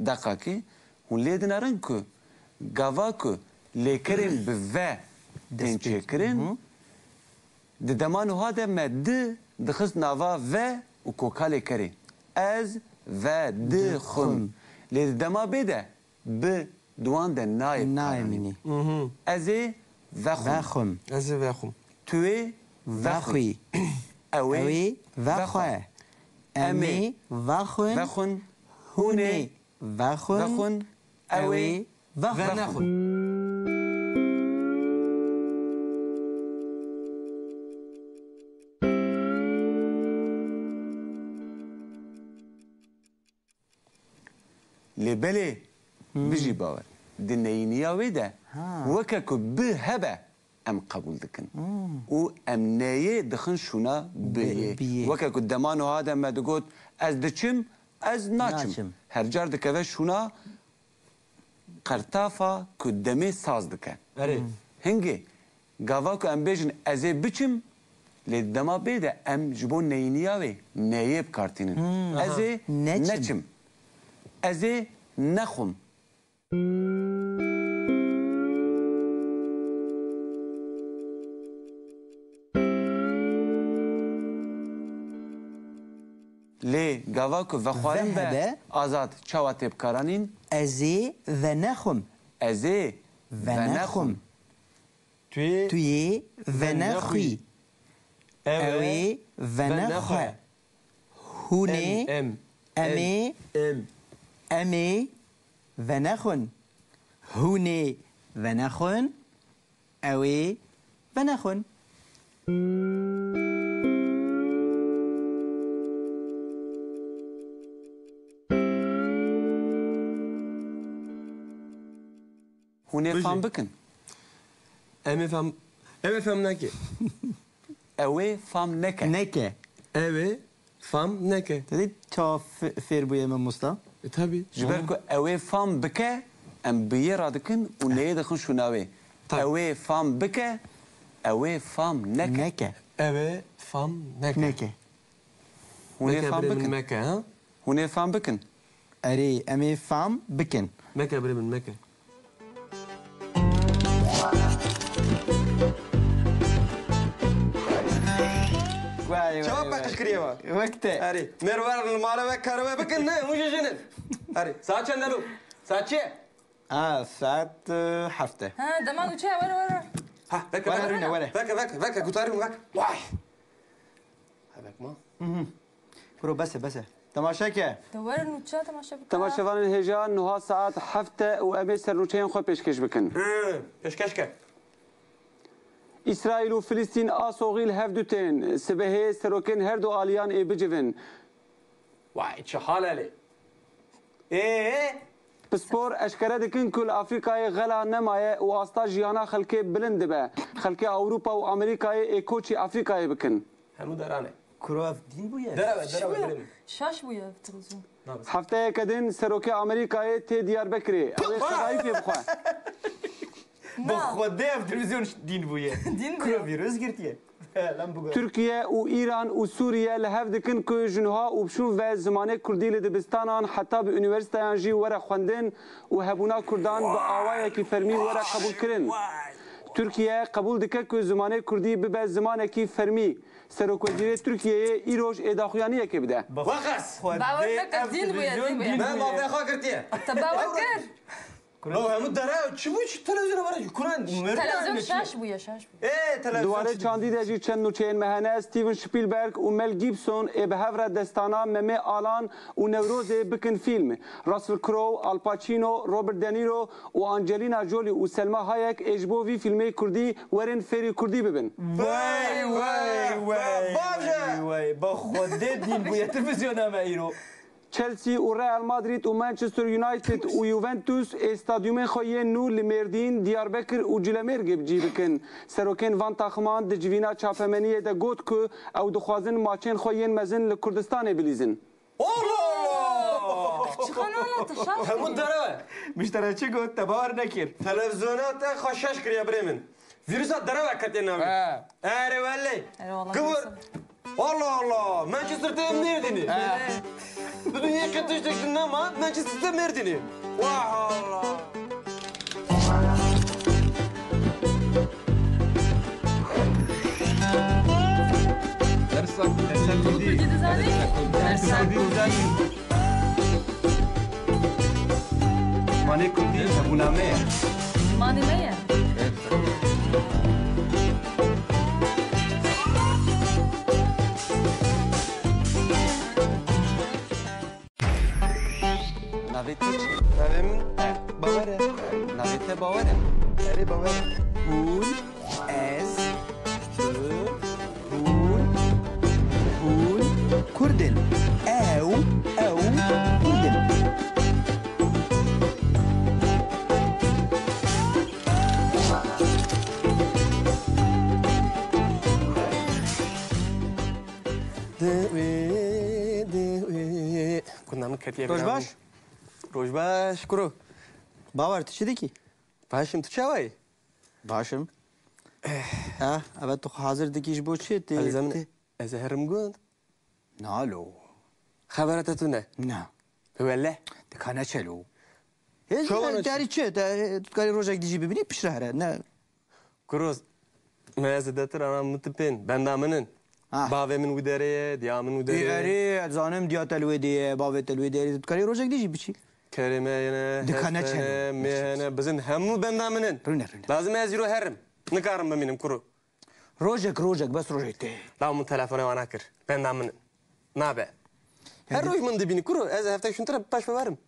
Deqakê, hûn lê dinerin ku gava ku lêkerên bi ve tên Dest pê- çêkirin, Hı hı. di dema nuha de me di dixist nava ve û koka lêkerê. Ez ve di Di xwim. xwim. Lê di dema bê de bi di wan de nayê Nayê karanîn. mînî. Mhm. Ez ê vexwim. Vexwim. Ez ê vexwim. Tu ê vexwî. Vexwî. Ew ê Ew ê vexwe. vexwe. Em Em ê ê vexwin. vexwin. Hûn ê Hûn ê vexwin. vexwin. Ew Ew ê ê vexwin. vexwin. Lê belê Hmm. bijî bawer. Di neyîniya wê de Ha. weke ku bi hebe em qebûl dikin. Hmm. Û em neyê dixin şûna Bi- biyê. biyê. Weke ku dema nuha de me digot, ez diçim, ez naçim. Naçim. Her car dikeve şûna qertafa ku demê saz dike. Erê. Hmm. Hingê, gava ku em bêjin ez ê biçim, lê dema bê de em ji bo neyîniya wê neyê bi kar tînin. Hmm. Ez Aha. ê Neçim. neçim. Ez ê nexwim. Lê gava ku vexwarin be Vehebe. Azad çawa tê bikaranîn? Ez ê venexwim. Ez ê Venexwim. venexwim. Tu yê Tu yê venexwî. Ew Ew ê ê venexwe. venexwe. Hûn ê Em, em, Em ê em, em. Em ê venexwin. Hûn ê venexwin. Ew ê venexwin. Hûn ê Bijî. fam bikin. Em ê fam, em ê fam neke. Ew ê fam neke. Neke. Ew ê fam neke. Te dî ça f-, fêr bûye mamosta? E, tabii. Ji ber Hı. ku ew ê fam bike, em bi yê re dikin û neyê dixin şûna wê. Tabii. Ew ê fam bike, ew ê fam neke. Neke. Ew ê fam neke. Neke. Hûn ê Meke fam birê min bikin. meke, ha? Hûn ê fam bikin. Erê, em ê fam bikin. Meke birê min, meke. Vay, vay, Çawa vay. paqij kiriye wa? Wek te. Erê, mêr werin li mala we karê we bikin, ne, hûn jî jin in. Erê, saet çend e lo? Saet çi ye? Ha, saet, e, heft e. Ha, dema nûçe ye, were, were. Ha, veke, Were, veke. rûne, were. Veke, veke, veke, gutarî min, veke. Vay! Hevek ma. Mhm. Kuro, bes e, bes e. Temaşe ke. De were nûçe temaşe bike. Temaşevanên hêja, niha saet heft e û em ê sernûçeyên xwe pêşkêş bikin. Hı, pêşkêş ke. Îsraîl û Filistîn a soxî li hev du tên. Sibehê serokên her du aliyan ê bicivin. Vay, çi hal e lê? Ê? Pispor eşkere dikin ku li Afrîkayê xela nemaye û asta jiyana xelkê bilind dibe. Xelkê Ewropa û Amerîkayê ê koçî Afrîkayê bikin. Hemû deran e. Kuro, ev dîn bûye? Derew e, derew e, birê min. Şaş bûye ev televîzyon. Nabe. Hefteyeke din serokê Amerîkayê tê Diyarbekirê. Ew ê xedayî pê bixwe. Bi Na. Xwedê ev televîzyon dîn bûye. Dîn bûye. Kuro vîrus girtiye. He, lan bigo. Tirkiye û Îran û Sûriye li hev dikin ku ji niha û bi şûn ve zimanê kurdî li dibistanan heta bi unîversîteyan jî were xwendin û hebûna kurdan bi awayekî fermî were qebûlkirin. Tirkiye qebûl dike ku zimanê kurdî bibe zimanekî fermî. Serokwezîrê Tirkiyeyê îroj ê daxuyaniyekê bide. Weqas! Bawer neke, dîn bûye, dîn bûye. Me mafê xwe girtiye. Te bawer kir? Lo hemû dere, çi bû, çi televizyona var? Kuran, Televizyon şaş bûye, şaş bûye. Ê, televizyon Di warê çi çandî de jî çend nûçeyên me hene. Steven Spielberg û Mel Gibson ê bi hev re destana Memê Alan û Newrozê bikin fîlm. Russell Crowe, Al Pacino, Robert De Niro û Angelina Jolie û Selma Hayek ê ji bo vî fîlmê kurdî werin fêrî kurdî bibin. Wey, wey, wey, Baş e. wey, wey. Bi Xwedê dîn bûye televizyona me îro. Chelsea û Real Madrid û Manchester United û Juventus ê stadyumên xwe yên nû li Mêrdîn, Diyarbekir û Cilemêrgê bi cî bikin. Serokên van taximan di civîna çapemeniyê de got ku ew dixwazin maçên xwe yên mezin li Kurdistanê bilîzin. Allah Allah! Çi kanala te şaş Hemû bû. Derew e. Min ji te re çi got, te bawer nekir. Televizyona te xwe şaş kiriye birê min. Vîrusa derew e ketiye navê. He. Erê wele. Erê wele, Kıvır. Neyse. Allah Allah. Manchester te Mêrdînê. He. Di dinyê qe tiştek din nema, Manchester te Mêrdînê. Vah Allah. Dersa, dersa kurdî. Kurdî dizanî? Dersa kurdî. Zimanê kurdî hebûna me ye. Zimanê me ye. Navê te çi? Navê min Bawer e. Navê te Bawer e. Erê Bawer e. Hûn, ez, tu, hûn, hûn Kurd in. Ew, ew Kurd in. Dewê, dewê. Kurna min ketiye Roj bira baş. Min. Roj baş, kuro. Bawer, tu çi dikî? Baş im, tu çawa yî? Baş im. Eh. Ha, eve tu xwe hazir dikî ji bo çi? Tê, Elzem tê. Ez ê herim gund. Na lo. Xebera te tune? Na. Wele? Dikane çelo. Hêz Çawa ne ne çi? Derî çi? Te, tu dikarî rojek dijî bibînî piştre here. Ne. Kuro, me zêdetir ana min tu pên. Benda min in. Ha. Bavê min wî derê ye, diya min wî derê ye. Ê, erê, ez zanim diya te li wê dê ye, bavê te li wê dê ye. Tu dikarî rojek dijî biçî? Kerê me hene, Dikane hest çelo. Hene, mê hene, bizin hemû benda min in. Rûne, rûne. Lazim e ez îro herim. Nikarim bimînim kuro. Rojek, rojek, bes rojek tê. Law min telefonê wana kir. Benda min nabe. Her Yani roj min dibînî kuro, ez heftek şûntir e paş ve werim.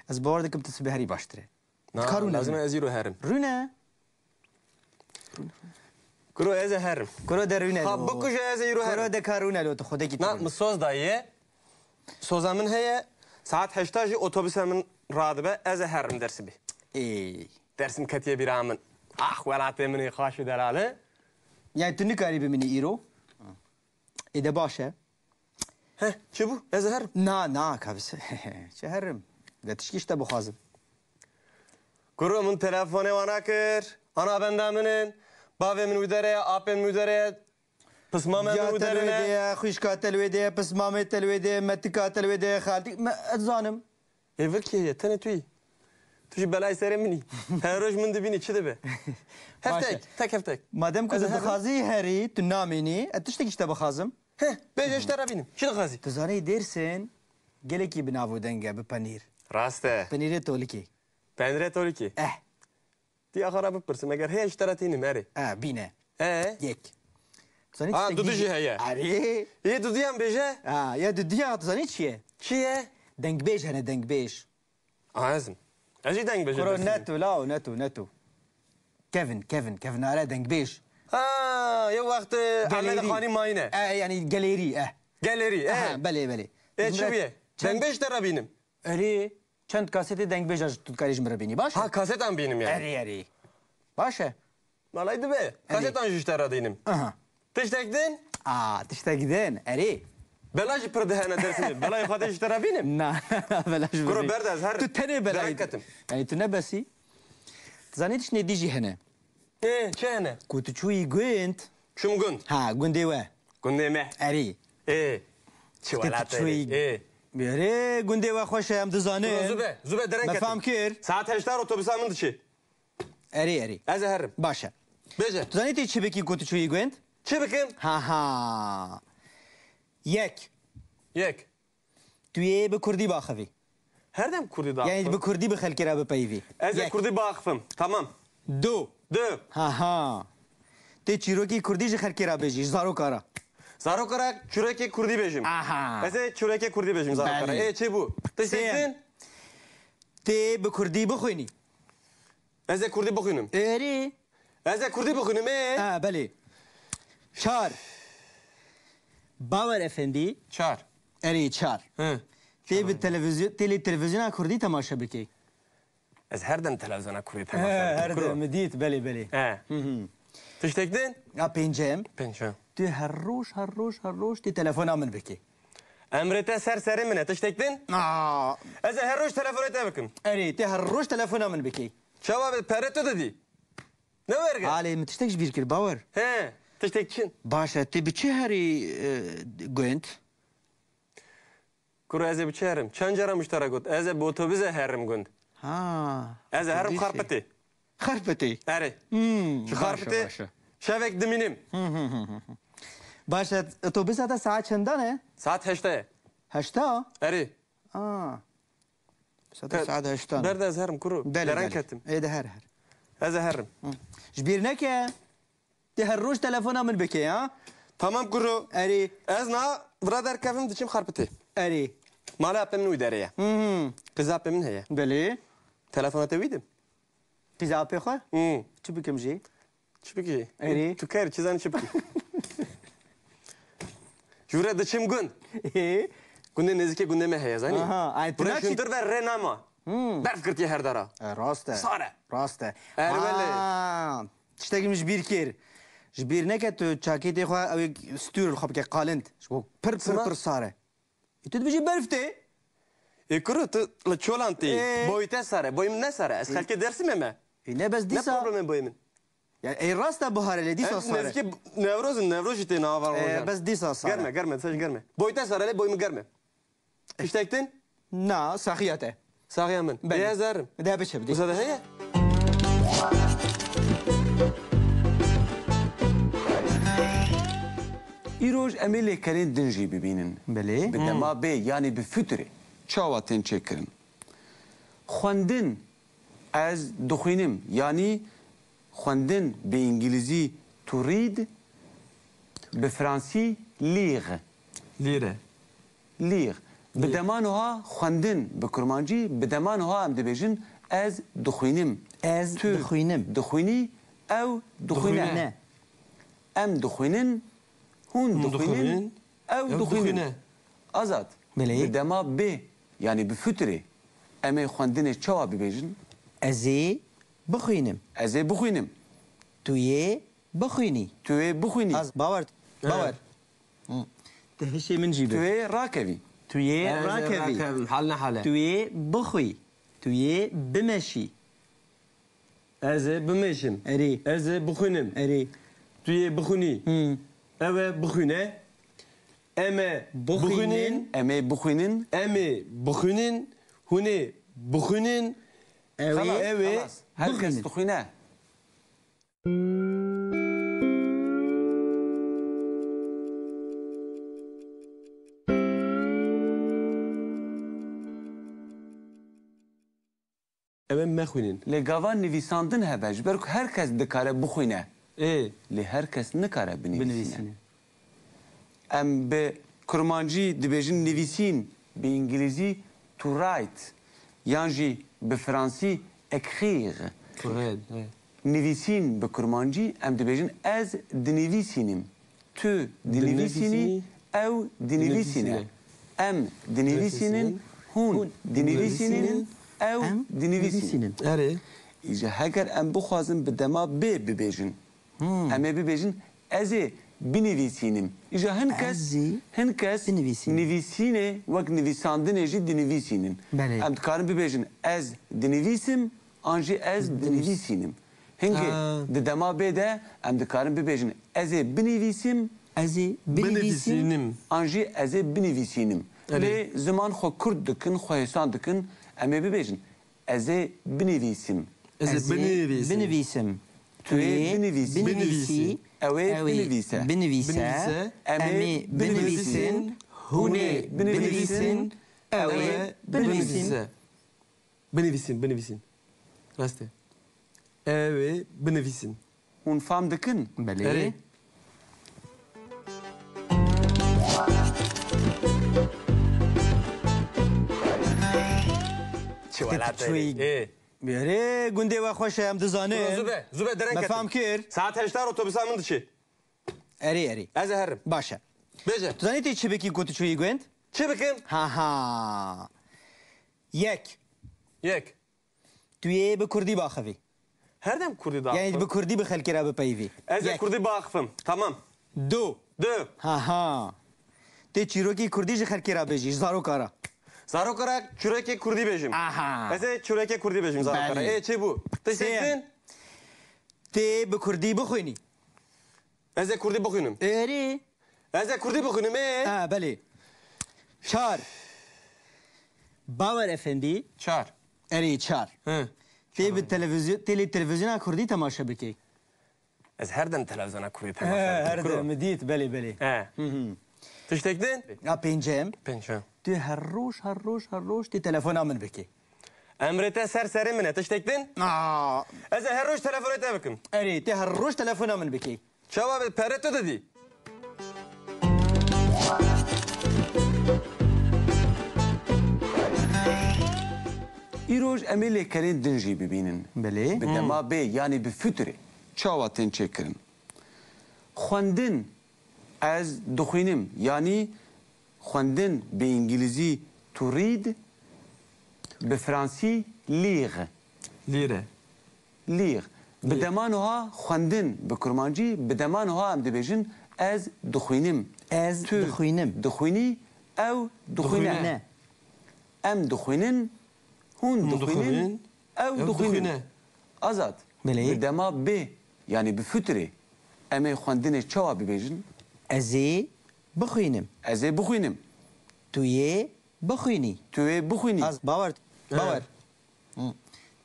Ez bawer dikim tu sibê herî baştir e. Na, Dikar rûne, lazim e rûne. Ez îro herim. Rûne. Kuro ez ê herim. Kuro de rûne Ha, lo. Bikuje ez ê îro herim. Kuro de kar rûne lo, tu xwedekî tu Na, rûne. Min soz daye. Soza min heye. Saet heşta jî otobüsa min radibe. Ez ê herim dersibê. Ê. Dersim ketiye bîra min. Ah, welatê min ê xaş û delal e. Yani tu nikarî bimînî îro? Ê de baş e. Heh, çi bû? Ez herim. Na, na, kabis. Çi herim? De tişkî ji te bixwazim. Kuro, min telefonê wana kir. Ana benda min in. Bavê min wî derê ye, apê min wî derê ye. Pismamê min wî derê ne. Ya te li wê de ye, xwişka te li wê de ye, pismamê te li wê de ye, metika te li wê de ye, xaltî. Me, ez zanim. Ê vir kê ye? Tenê tu yî. Tu jî belayê serê min î. Her roj min dibînî, çi dibe? Baş e. Heftek, tek heftek. Madem ku tu dixwazî herî, tu namînî, ez tiştekî ji te bixwazim. Heh, bêje ji te re bînim. Çi dixwazî? Tu zanî Dêrsim gelekî bi nav û deng e, bi penîr. Rast e. Penîrê tolikê. Penîrê tolikê. Eh. Diya xwe re bipirsim, eger heye ji te re tînim, erê. Eh, bîne. Eh? Yek. Tu zanî tiştek dî jî heye. Erê. Yê dudiyan bêje. Ha, ya dudiya tu zanî çi ye? Çi ye? Dengbêj hene, dengbêj. Aha, ez im. Ez jî dengbêj. Kuro, ne tu, lao, ne tu, ne tu. Kevin, Kevin, Kevin Are dengbêj. Ha, yew wext, e, Gelêrî. Ehmed Xanî mayîne. E, yani gelêrî, e. Gelêrî, e. Aha, belê, belê. E, çi bûye? Dengbêj te re bînim. Erê, çend kasetê dengbêja ji tu dikarî ji min re bînî, baş e? Ha, kasetan bînim yani. Erê, erê. Baş e. Malay dibe. Erê. Kasetan jî ji te re dînim. Aha. Tiştek din? Aa, tiştek din. Erê. Bela jî pir dihene Dêrsimê. Belayê xwe tê ji te re bînim. Na, na, na, bela jî. Kuro berde ez her. Tu tenê belayê. Derek ketim. Yani tu nebesî. Tu zanî tiştê dî jî hene. Ê, çi hene? Ku tu çûyî gund. Çûm gund. Ha, gundê we. Gundê me. Erê. Ê. Çi welat erê. Ê. Erê, gundê we xweş e, em dizanin. Kuro zû be, zû be dereng ketim. Me fam kir. Saet heşta otobüsa min diçe. Erê, erê. Ez ê herim. Baş e. Bêje. Tu zanî tê çi bikî ku tu çûyî gund? Çi bikim? Ha ha. Yek. Yek. Tu yê bi kurdî baxivî. Her dem kurdî daxivim. Yani bi kurdî bi xelkê re bipeyivî. Ez ê kurdî baxivim. Tamam. Du. Du. Ha ha. Tê çîrokê kurdî ji xelkê re bêjî, ji zaroka re. Zaroka re çîrokê kurdî bêjim. Aha. Ez ê çîrokê kurdî bêjim zaroka re. Belê. Ê, çi bû? Tiştek din? Tê bi kurdî bixwînî. Ez ê kurdî bixwînim. Erê. Ez ê kurdî bixwînim, ê? Ha, belê. Çar. Bawer Efendî. Çar. Erê, çar. Hı. Tê bi televizyon, tê lê televizyona kurdî temaşe bikey. Ez her dem televizyona kurdî temaşe bikim. He, her dem, min dît, belê, belê. He. Hı hı. Tiştek din? Ya pêncem. Pêncem. Tu her roj, her roj, her roj tê telefona min bikey. Emrê te ser serê min e, tiştek din? Aa. Ez ê her roj telefonê te bikim. Erê, tê her roj telefona min bikey. Çawa be, pere tu didî? Ne werge? Alê, min tiştek ji bîr kir, bawer. He, tiştek çin. Baş e, tê bi çi herî, e, gund? Kuro, ez ê bi çi herim? Çend cara min ji te re got, ez ê bi otobusê herim gund. Ha. Ez ê herim otobusê. Xarpitê. Xarpitê? Erê. Hmm, ji Xarpitê şevek dimînim. Baş e, otobusê. Baş e, otobusê te saet çendan e? Saet heşta ye. Heşta? Erê. Aa. Saet, saet heştan. Berde ez herim, kuro. Belê, belê. Deren ketim. Ê de her, her. Ez ê herim. Hı. Ji bîr neke. Tê her roj telefona min bike ya. Tamam kuro. Erê. Ez na vira derkevim, diçim Xarpitê. Erê. Mala apê min wî derê ye. Hı hı. Qîza apê min heye. Belê. Telefona te wî dim. Qîza apê xwe? Hı. Çi bikim jî? Çi bikî? Erê. Tu ker, çi zanî çi bikî? Jûre diçim gund. Ê? Gundê nêzîkê gundê me heye, zanî? Aha, ay, tu naçî. Gure şintir ve rê nama. Hmm. Berf girtiye her dara. E, rast e. Sar e. Rast e. Er wele. Aa, tiştekî min ji bîr kir. Ji bîr neke tu çakêtê xwe ew ê stûr li xwe bike qalind. Ji bo pir, pir, pir sar e. Ê, tu dibêjî berf tê? Ê kuro, tu li çolan tê. Ê. Boyê te sar e, boyê min ne sar e. Ez xelkê Dêrsimê me. Ê, ne bes dîsa. Ne problem e boyê min. Ya, ê, rast e bihar e, lê dîsa sar e. Nêzîkî Newroz in, Newroz jî tê nava rojan. Ê, bes dîsa sar e. Germ e, germ e, dîsa jî germ e. Boyê te sar e, lê boyê min germ e. Tiştek din? Na, saxiya te. Saxiya min. Belê. Ê, ez herim. De biçe bidî. Wisa de heye? Îroj em ê lêkerên din jî bibînin. Belê. Bi dema bê, yanî bi futurê. Çawa tên çêkirin? Xwendin, ez dixwînim, yanî xwendin bi îngilîzî to read, bi fransî lire. Lire. Lire. Bi dema niha xwendin, bi kurmancî, bi dema niha em dibêjin ez dixwînim. Ez dixwînim. Tu dixwînî, ew dixwîne. Dixwîne. Em dixwînin, hûn dixwînin, ew dixwînin. Azad. Belê. Bi dema bê, yanî bi futurê, em ê xwendinê çawa bibêjin? Ez ê bixwînim. Ez ê bixwînim. Tu yê bixwînî. Tu yê bixwînî. Az, bawer, bawer. Hı. Tu hişê min jî bi. Tu yê rakevî. Tu yê rakevî. Hal ne hal e. Tu yê bixwî. Tu yê bimeşî. Ez ê bimeşim. Erê. Ez ê bixwînim. Erê. Tu yê bixwînî. Hı. Ew ê bixwîne. Em ê bixwînin. Em ê bixwînin. Em ê bixwînin. Hûn ê bixwînin. Ew ê, xelas, ew ê, xelas. Her kes bixwîne. Dixwîne. Ew ê mexwînin. Lê gava nivîsandin hebe, ji ber ku her kes dikare bixwîne. Ê. Lê her kes nikare binivîsîne. Binivîsîne. Em bi kurmancî dibêjin nivîsîn, bi îngilîzî to write, yan jî bi fransî écrire. Correct, evet. Nivîsîn bi kurmancî em dibêjin ez dinivîsînim. Tu dinivîsînî, ew dinivîsîne. Dinivîsîne. Em dinivîsînin, hûn dinivîsînin, ew dinivîsînin. Erê. Îja heger em bixwazin bi dema bê bibêjin, Hmm. Em ê bibêjin, ez ê binivîsînim. Îja hin kes, hin kes nivîsînê wek nivîsandinê jî dinivîsînin. Belê. Em dikarin bibêjin, ez dinivîsim, an jî ez dinivîsînim. Hingê di dema bê de em dikarin bibêjin, ez ê binivîsim, ez ê binivîsim, binivîsînim, an jî ez ê binivîsînim. Erê. Lê ziman xwe kurt dikin, xwe hêsan dikin, em ê bibêjin, ez ê binivîsim. Ez ê binivîsim. Binivîsim. Tu yê binivîsî. Binivîsî. Ew ê binivîse. Binivîse. Em ê binivîsin. Hûn ê binivîsin. Ew ê binivîse. Binivîsin, binivîsin. Rast e. Ew ê binivîsin. Hûn fam dikin? Belê. Erê. Çi welatê. Ê. Erê, gundê we xweş e, em dizanin. Zû be, zû be, dereng ketin. Me fam kir. Saet heşt otobûsa min diçe. Erê, erê. Ez ê herim. Baş e. Bêje. Tu zanî tê çi bikî ku tu çûyî gund? Çi bikim? Ha ha. Yek. Yek. Tu yê bi kurdî biaxivî. Her dem kurdî diaxivim. Yanî bi kurdî bi xelkê re bipeyivî. Ez ê kurdî biaxivim. Tamam. Du. Du. Ha ha. Tê çîrokê kurdî ji xelkê re bêjî, ji zaroka re. Zaroka re çîrokê kurdî bêjim. Aha. Ez ê çîrokê kurdî bêjim zaroka re. Belê. Ê, çi bû? Tiştek din? Tê bi kurdî bixwînî. Ez ê kurdî bixwînim. Erê. Ez ê kurdî bixwînim, ê? Ha, belê. Çar. Bawer Efendî. Çar. Erê, çar. Hı. Tê bi televizyon, tê lê televizyona kurdî temaşe bikey. Ez her dem televizyona kurdî temaşe bikim. He, her dem, min dît, belê, belê. He. Hı hı. Tiştek din? Ya pêncem. Pêncem. Tu her roj, her roj, her roj tê telefona min bikey. Emrê te ser serê min e, tiştek din? Aa. Ez ê her roj telefonê te bikim. Erê, tê her roj telefona min bikey. Çawa bi pere tu didî? Îroj em ê lêkerên din jî bibînin. Belê. Bi dema bê, yanî bi fitirê. Çawa tên çêkirin? Xwendin, ez dixwînim, yanî xwendin bi îngilîzî to read, bi fransî lire. Lire. Lire. Bi dema niha xwendin, bi kurmancî, bi dema niha em dibêjin, ez dixwînim. Ez dixwînim. Tu dixwînî, ew dixwîne. Dixwîne. Em dixwînin, hûn dixwînin, ew dixwînin. Azad. Belê. Bi dema bê, yanî bi fitirê, em ê xwendinê çawa bibêjin? Ez ê bixwînim. Ez ê bixwînim. Tu yê bixwînî. Tu yê bixwînî. Az, bawer, bawer. Hı.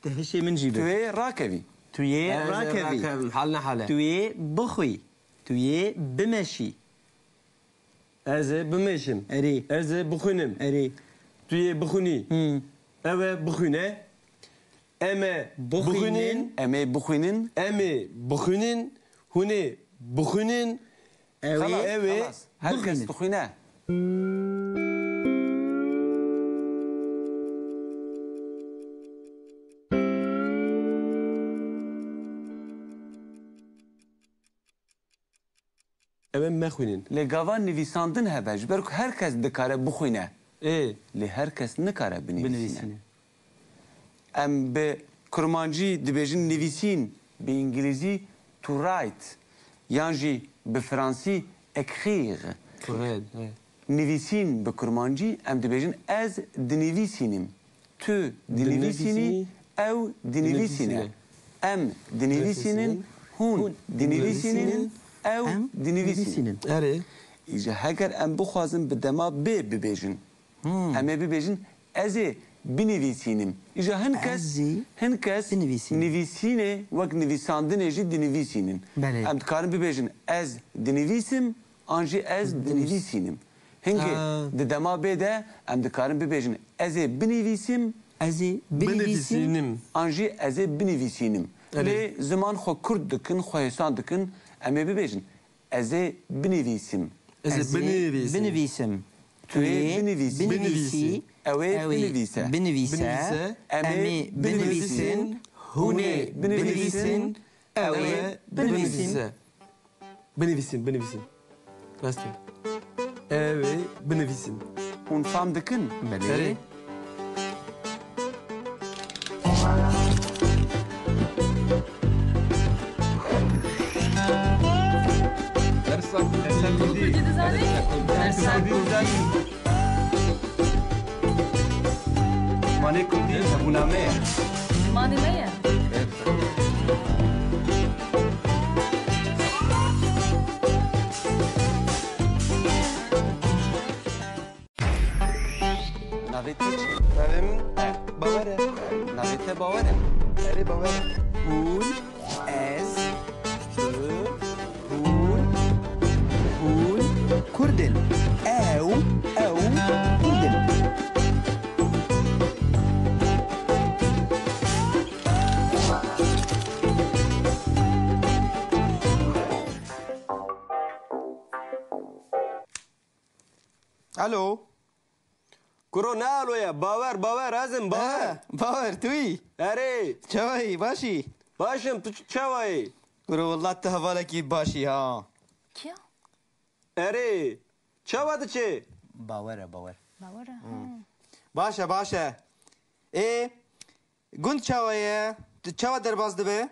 Tu hişê min jî bi. Tu yê rakevî. Tu yê rakevî. Hal ne hal e. Tu yê bixwî. Tu yê bimeşî. Ez ê bimeşim. Erê. Ez ê bixwînim. Erê. Tu yê bixwînî. Hı. Ew ê bixwîne. Em ê bixwînin. Em ê bixwînin. Em ê bixwînin. Hûn ê bixwînin. Ew ê, xelas, ew ê, xelas. Her kes dixwîne. Ew ê mexwînin. Lê gava nivîsandin hebe, ji ber ku her kes dikare bixwîne. Ê. Lê her kes nikare binivîsîne. Binivîsîne. Em bi Kurmancî dibêjin nivîsîn, bi îngilîzî to write, yan jî bi fransî écrire. To read, evet. Nivîsîn bi kurmancî em dibêjin ez dinivîsînim. Tu dinivîsînî, ew dinivîsîne. Dinivîsîne. Em dinivîsînin, hûn dinivîsînin, ew dinivîsînin. Erê. Îja heger em bixwazin bi dema bê bibêjin, Hmm. em ê bibêjin ez ê binivîsînim. Îja hin kes, Ez ê hin kes binivîsînim. Nivîsînê wek nivîsandinê jî dinivîsînin. Belê. Em dikarin bibêjin ez dinivîsim, an jî ez dinivîsînim. Hingê Ha. di dema bê de em dikarin bibêjin ez ê binivîsim, Ez ê binivîsim. Binivîsînim. An jî ez ê binivîsînim. Erê. Lê ziman xwe kurt dikin, xwe hêsan dikin, em ê bibêjin ez ê binivîsim. Ez ê Ez ê binivîsim. binivîsim. Tu Tu ê yê binivîsî. binivîsî. Ew ê Ew ê binivîse. binivîse. Binivîse. Em ê Em ê binivîsin. binivîsin. Hûn ê binivîsin. Ew ê binivîsin. Binivîsin, binivîsin. Rastî. Ew ê binivîsin. Hûn fam dikin? Belê. Erê. Dersa, dersa kurdî. Kurdî dizanî? Dersa kurdî. Zimanê kurdî hebûna me ye. Zimanê me ye. Navê te çi? Navê min Bawer e. Navê te Bawer e? Erê, Bawer e. Hûn, ez, tu, hûn, hûn Kurd in. Ew, ew Kurd in. Alo. Kuro, ne alo ye? Bawer, Bawer, ez im, Bawer. Ha, Bawer, tu yî? Erê. Çawa yî? Baş î? Baş im, tu ç-, çawa yî? Kuro, wallah tu hevalekî baş î ha. Kî ya? Erê. Çawa diçe? Bawer e, Bawer. Bawer e, ha. Baş e, baş e. Ê, gund çawa ye? Tu çawa derbas dibe?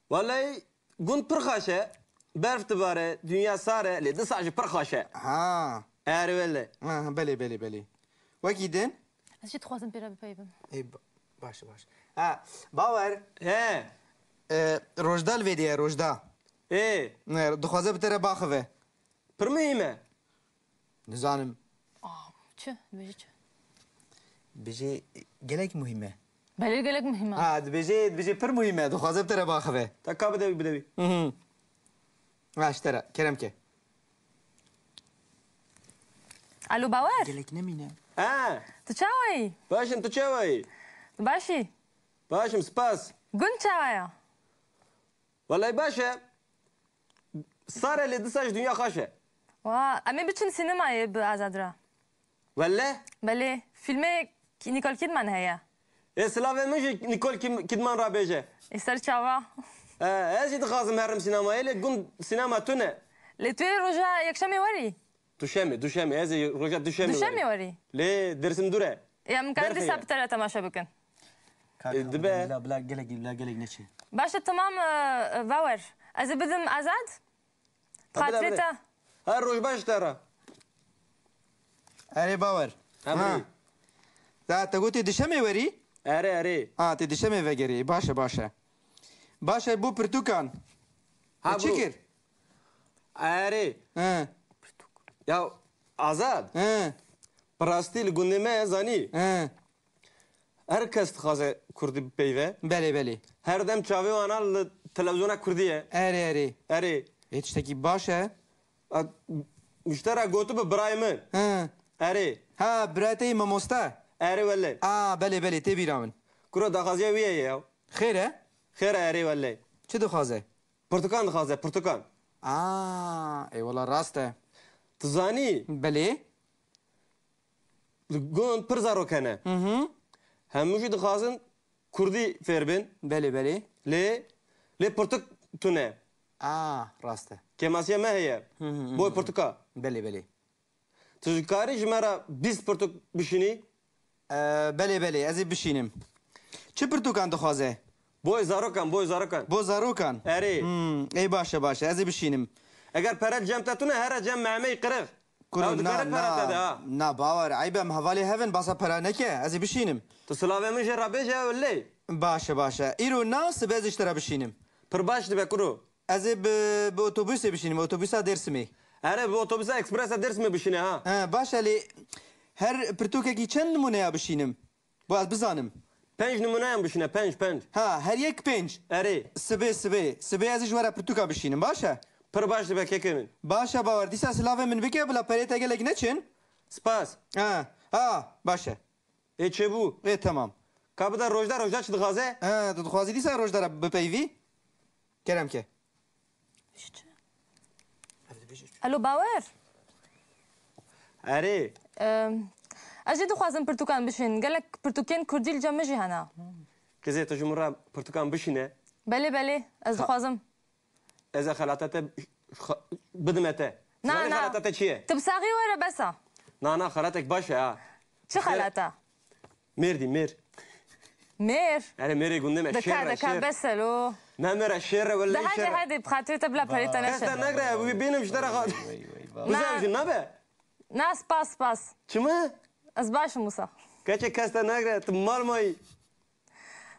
Wellay, gund pir xweş e. Berf dibare, dinya sar e, lê disa jî pir xweş e. Ha. Erê wele. Ha, belê, belê, belê. Wekî din? Ez jî dixwazim pê re bipeyivim. Ê, ba-, baş, baş. Ha, Bawer. He. E, Rojda li vê diye, Rojda. Ê. Ne, dixwaze bi te re baxive. Pir muhîm e. Nizanim. Aa, çi? Dibêje çi? Dibêje gelek muhîm e. Belê gelek muhîm e. Ha, dibêje, dibêje pir muhîm e. Dixwaze bi te re biaxive. Te ka bide wî, bide wî. Mhm. Ha, ji te re. Kerem ke. Alo, Bawer? Gelek nemîne. Ha. Tu çawa yî? Baş im, tu çawa yî? Baş î. Baş im, spas. Gund çawa ya? Welay baş e. Sar e lê disa ji dinya xweş e. Wa, em ê biçin sînemayê bi Azad re. Welle? Belê, fîlmê Ki-, Nicole Kidman heye. Ê, silavê min ji Nicole Kim-, Kidman re bêje. Ê, ser çava. E, ez jî dixwazim herim sînemayê, lê gund sînema tune. Lê tu yê roja yekşemê werî? Duşemê, duşemê. Ez ê roja duşemê Duşemê werî. Lê Dêrsim dûr e. Ya, em karin Berxê dîsa ye. Bi te re temaşe bikin. Kaka, E, dibe. Bila, bila gelek, bila gelek neçe. Baş e, temam, e, e, Bawer. Ez ê bidim Azad. Ha, bide, Xatirê bide. Te. Her roj baş te re. Erê, Bawer. Ha, Ha. birî. Da te gotê duşemê werî? Erê, erê. Ha, tê duşemê vegerî. Baş e, baş e. Baş e, bo pirtûkan. Ha, Te çi bro. Kir? Erê. He. Ya Azad. He. Bi rastî li gundê me zanî. He. Her kes dixwaze kurdî bipeyive. Belê, belê. Her dem çavê wana li televîzyona kurdî ye. Erê, erê. Erê. Ê, tiştekî baş e. A, min ji te re gotibi birayê min. He. Erê. Ha, birayê te yê mamoste? Erê wele. A, belê, belê, tê bîra min. Kuro, daxwaziya wî ye ya. Xêr e? Xêr e, erê wele. Çi dixwaze? Pirtûkan dixwaze, pirtûkan. A, ê wela rast e. Tu zanî? Belê. Li gund pir zarok hene. Hı hı. Hemû jî dixwazin kurdî fêr bin. Belê, belê. Lê, lê pirtûk tune. A, rast e. Kêmasiya me heye. Hı hı, hı hı. Boy pirtûka. Belê, belê. Tu dikarî ji me re bîst pirtûk bişînî? E, belê, belê, ez ê bişînim. Çi pirtûkan dixwaze? Boy zarokan, boy zarokan. Bo zarokan? Erê. Hmm, ê baş e, baş e. Ez ê bişînim. Eger pere cem te tune, here cem Mehmeyî Qirix. Kuro, ew dikare na, pera te de, na, ha. Na, bawer, eyb e, em hevalê hev in, basa pera neke. Ez ê bişînim. Tu silavê min jê re bêje, ew lê. Baş e, baş e. Îro na, sibe ez ê ji te re bişînim. Pir baş dibe, kuro. Ez ê bi, bi otobusê bişînim, otobûsa Dêrsimê. Erê, bi otobûsa ekspresa Dêrsimê bişîne, ha. He, baş e, lê her pirtûkekî çend nimûneya bişînim? Bo ez bizanim. Penc nimûneyan bişîne, penc, penc. Ha, her yek penc. Erê. Sibê, sibê. Sibê ez ê ji we re pirtûka bişînim, baş e? Pir baş dibe kekê min. Baş e, bawer. Dîsa silavê min bike, bila perê te gelek neçin. Spas. Ha, ha, baş e. Ê çêbû. Ê, temam. Ka bide Rojda, Rojda çi dixwaze? He, tu dixwazî dîsa Rojda re bipeyvî? Kerem ke. Alo, Bawer? Erê. Em, ez jî dixwazim pirtûkan bişîn. Gelek pirtûkên kurdî li cem min jî hene. Qîzê, tu ji min re pirtûkan bişîne. Belê, belê, ez dixwazim. Ez ê xelata te xa-, bidime te. Na, na. Zanî xelata te çi ye? Tu bi saxî were bes e. Na, na, xelatek baş e ha. Çi xelata? Mêr dî, mêr. Mêr? Erê, mêrê gundê me, şêr e, şêr. Dika, dika, bes e lo. Ne mêr e, şêr e, wele şêr e. De hadi, hadi, bi xatirê te bila perê te neşe. Kes te negre, wî bênim ji te re xat. Vay, vay, vay, vay. Na. Bize jî nabe? Na, spas, spas. Çima? Ez baş im wisa. Keçê kes te negre, tu mal mayî.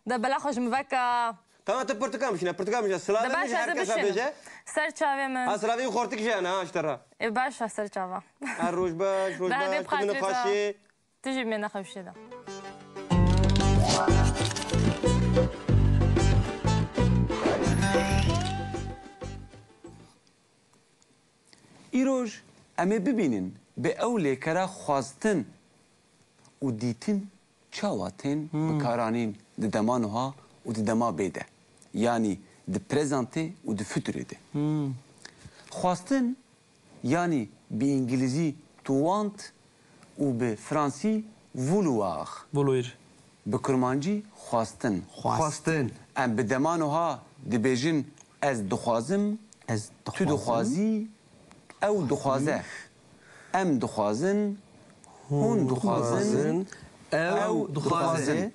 De bela xwe ji min veke. Tamam, tu pirtûkan bişîne, pirtûkan bişîne. Silavê min ji her kesa bêje. De baş, ez ê bişînim. Ser çavê min. Ha, silavê xortik jî hene, ha, ji te re. Ê, baş e, ser çava. Ha, roj baş, roj baş, tu min xweşî. De hadi bi xatirê te. Tu jî bimîne nexweşiyê de. Îroj em ê bibînin bi ew lêkera xwestin û dîtin çawa tên bikaranîn di dema nuha û di dema bê de, yanî di prezentê û di futurê de. Xwestin, yanî bi îngilîzî to want û bi fransî vouloir. Vouloir. Bi kurmancî xwestin. Xwestin. Em bi dema nuha dibêjin ez dixwazim, ez dixwazim, tu dixwazî, ew dixwaze. Em dixwazin, hûn dixwazin, ew dixwaze.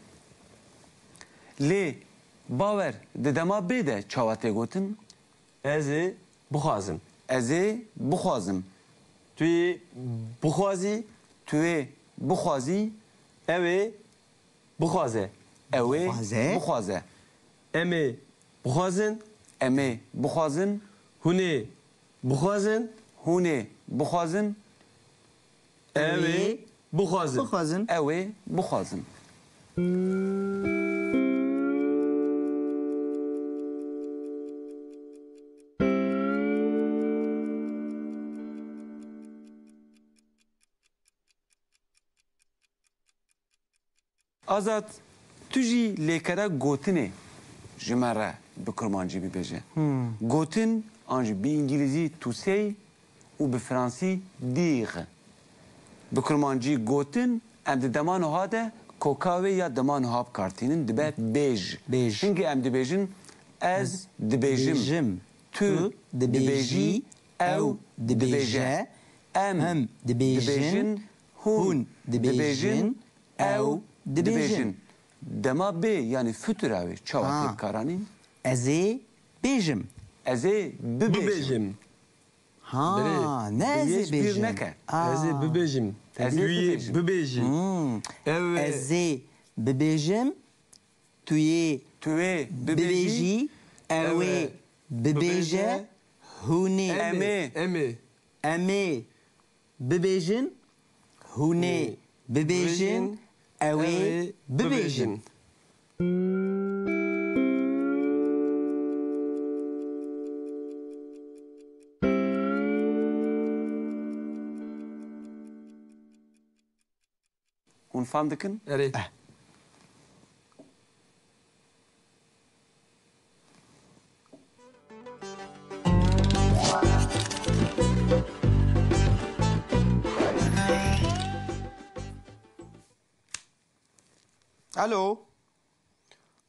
Lê Bawer, di dema bê de çawa tê gotin? Ez ê bixwazim. Ez ê bixwazim. Tu yê bixwazî. Tu yê bixwazî. Ew ê bixwaze. Ew ê bixwaze. Em ê bixwazin. Em ê bixwazin. Hûn ê bixwazin. Hûn ê bixwazin. Ew ê bixwazin. Bixwazin. Ew ê bixwazin. Azad, tu jî lêkera gotinê ji me re bi kurmancî bibêje. Gotin, an jî bi îngilîzî to say û bi fransî dire. Bi kurmancî gotin, em di dema nuha de koka wê ya dema nuha bi kar tînin, dibe bêj. Bêj. Çimkî em dibêjin, ez dibêjim, tu dibêjî, ew dibêje, em dibêjin, hûn dibêjin, ew dibêjin. Dema bê, yanî futura wê çawa tê bikaranîn? Ez ê bêjim. Ez ê bibêjim. Bibêjim. Ha, ne ez ê bêjim. Bêj bîr neke. Ez ê bibêjim. Ez ê bibêjim. Ew ê. Ez ê bibêjim. Tu yê bibêjî. Ew ê bibêje. Hûn ê. Em ê. Em ê. Em ê bibêjin. Hûn ê bibêjin. Ew ê bibêjin. Hûn fam dikin? Erê. Eh. Alo.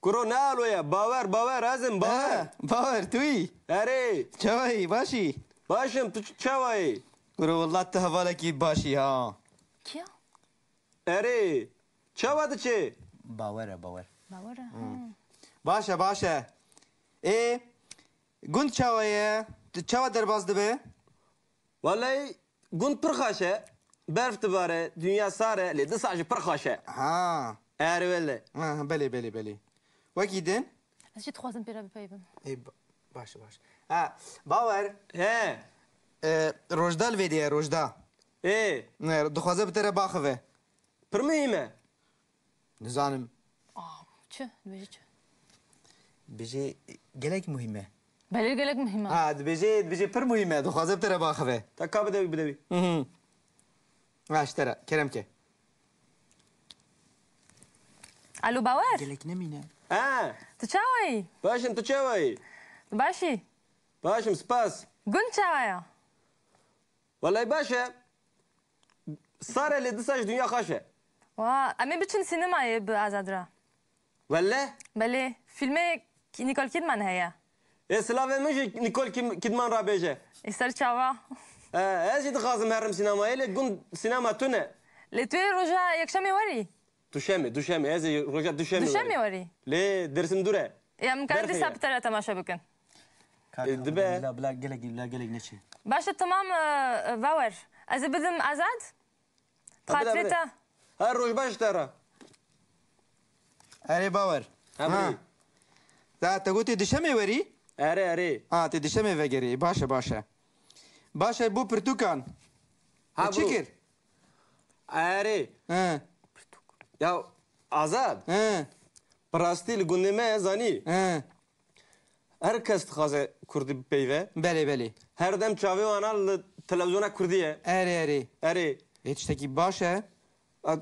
Kuro, ne alo ye? Bawer, Bawer, ez im, Bawer. Ha, Bawer, tu yî? Erê. Çawa yî? Baş î? Baş im, tu ç-, çawa yî? Kuro, wela tu hevalekî baş î ha. Kî ya? Erê, çawa diçe? Bawer e, Bawer. Bawer e. Hmm. Ha. Baş e, baş e. Ê, gund çawa ye? Tu çawa derbas dibe? Welay, gund pir xweş e. Berf dibare, dinya sar e, lê disa jî pir xweş e. Ha. Erê wele. Ha, belê, belê, belê. Wekî din? Ez jî dixwazim pê re bipeyivim. Ê, ba-, baş e, baş e. Ha, Bawer. He. E, Rojda li vê de ye, Rojda. Ê. Ne, dixwaze bi te re baxive. Pir muhîm e. Nizanim. Aa, çi? Dibêje çi? Dibêje gelek muhîm e. Belê gelek muhîm e. Ha, dibêje, dibêje pir muhîm e. Dixwaze bi te re baxive. Ta ka bide wî, bide wî. Hı hı. Ha, ji te re. Kerem ke. Alo, Bawer? Gelek nemîne. Ha. Tu çawa yî? Baş im, tu çawa yî? Tu baş î? Baş im, spas. Gund çawa ya? Welay baş e. Sar e lê disa jî dinya xweş e. Wa, em ê biçin sînemayê bi Azad re. Wele? Belê, fîlmê Ki-, Nicole Kidman heye. Ê, silavê min jî Nicole Kim-, Kidman re bêje. Ê, ser çava. E, ez jî dixwazim herim sînemayê, lê gund sînema tune. Lê tu yê roja yekşemê werî? Duşemê, duşemê. Ez ê roja duşemê Duşemê werim. Werî? Lê Dêrsim dûr e. Ya, em karin Berfê dîsa ye. Bi te re temaşe bikin. Kaka, E, dibe. Bila, bila gelek, bila gelek neçe. Baş e, tamam, e, e, Bawer. Ez ê bidim Azad. Ha, bide, Xatirê bide. Te. Her roj baş te re. Erê Bawer. Ha, ha. Bide. Da te gotê duşemê werî? Erê, erê. Ha, tê duşemê vegerî. Baş e, baş e. Baş e, bo pirtûkan. Ha, e, çi bro. Kir? Erê. He. Ya Azad. He. Bi rastî li gundê me zanî. He. Her kes dixwaze kurdî bipeyve. Belê, belê. Her dem çavê wana li televîzyona kurdî ye. Erê, erê. Erê. Ê, tiştekî baş e. A,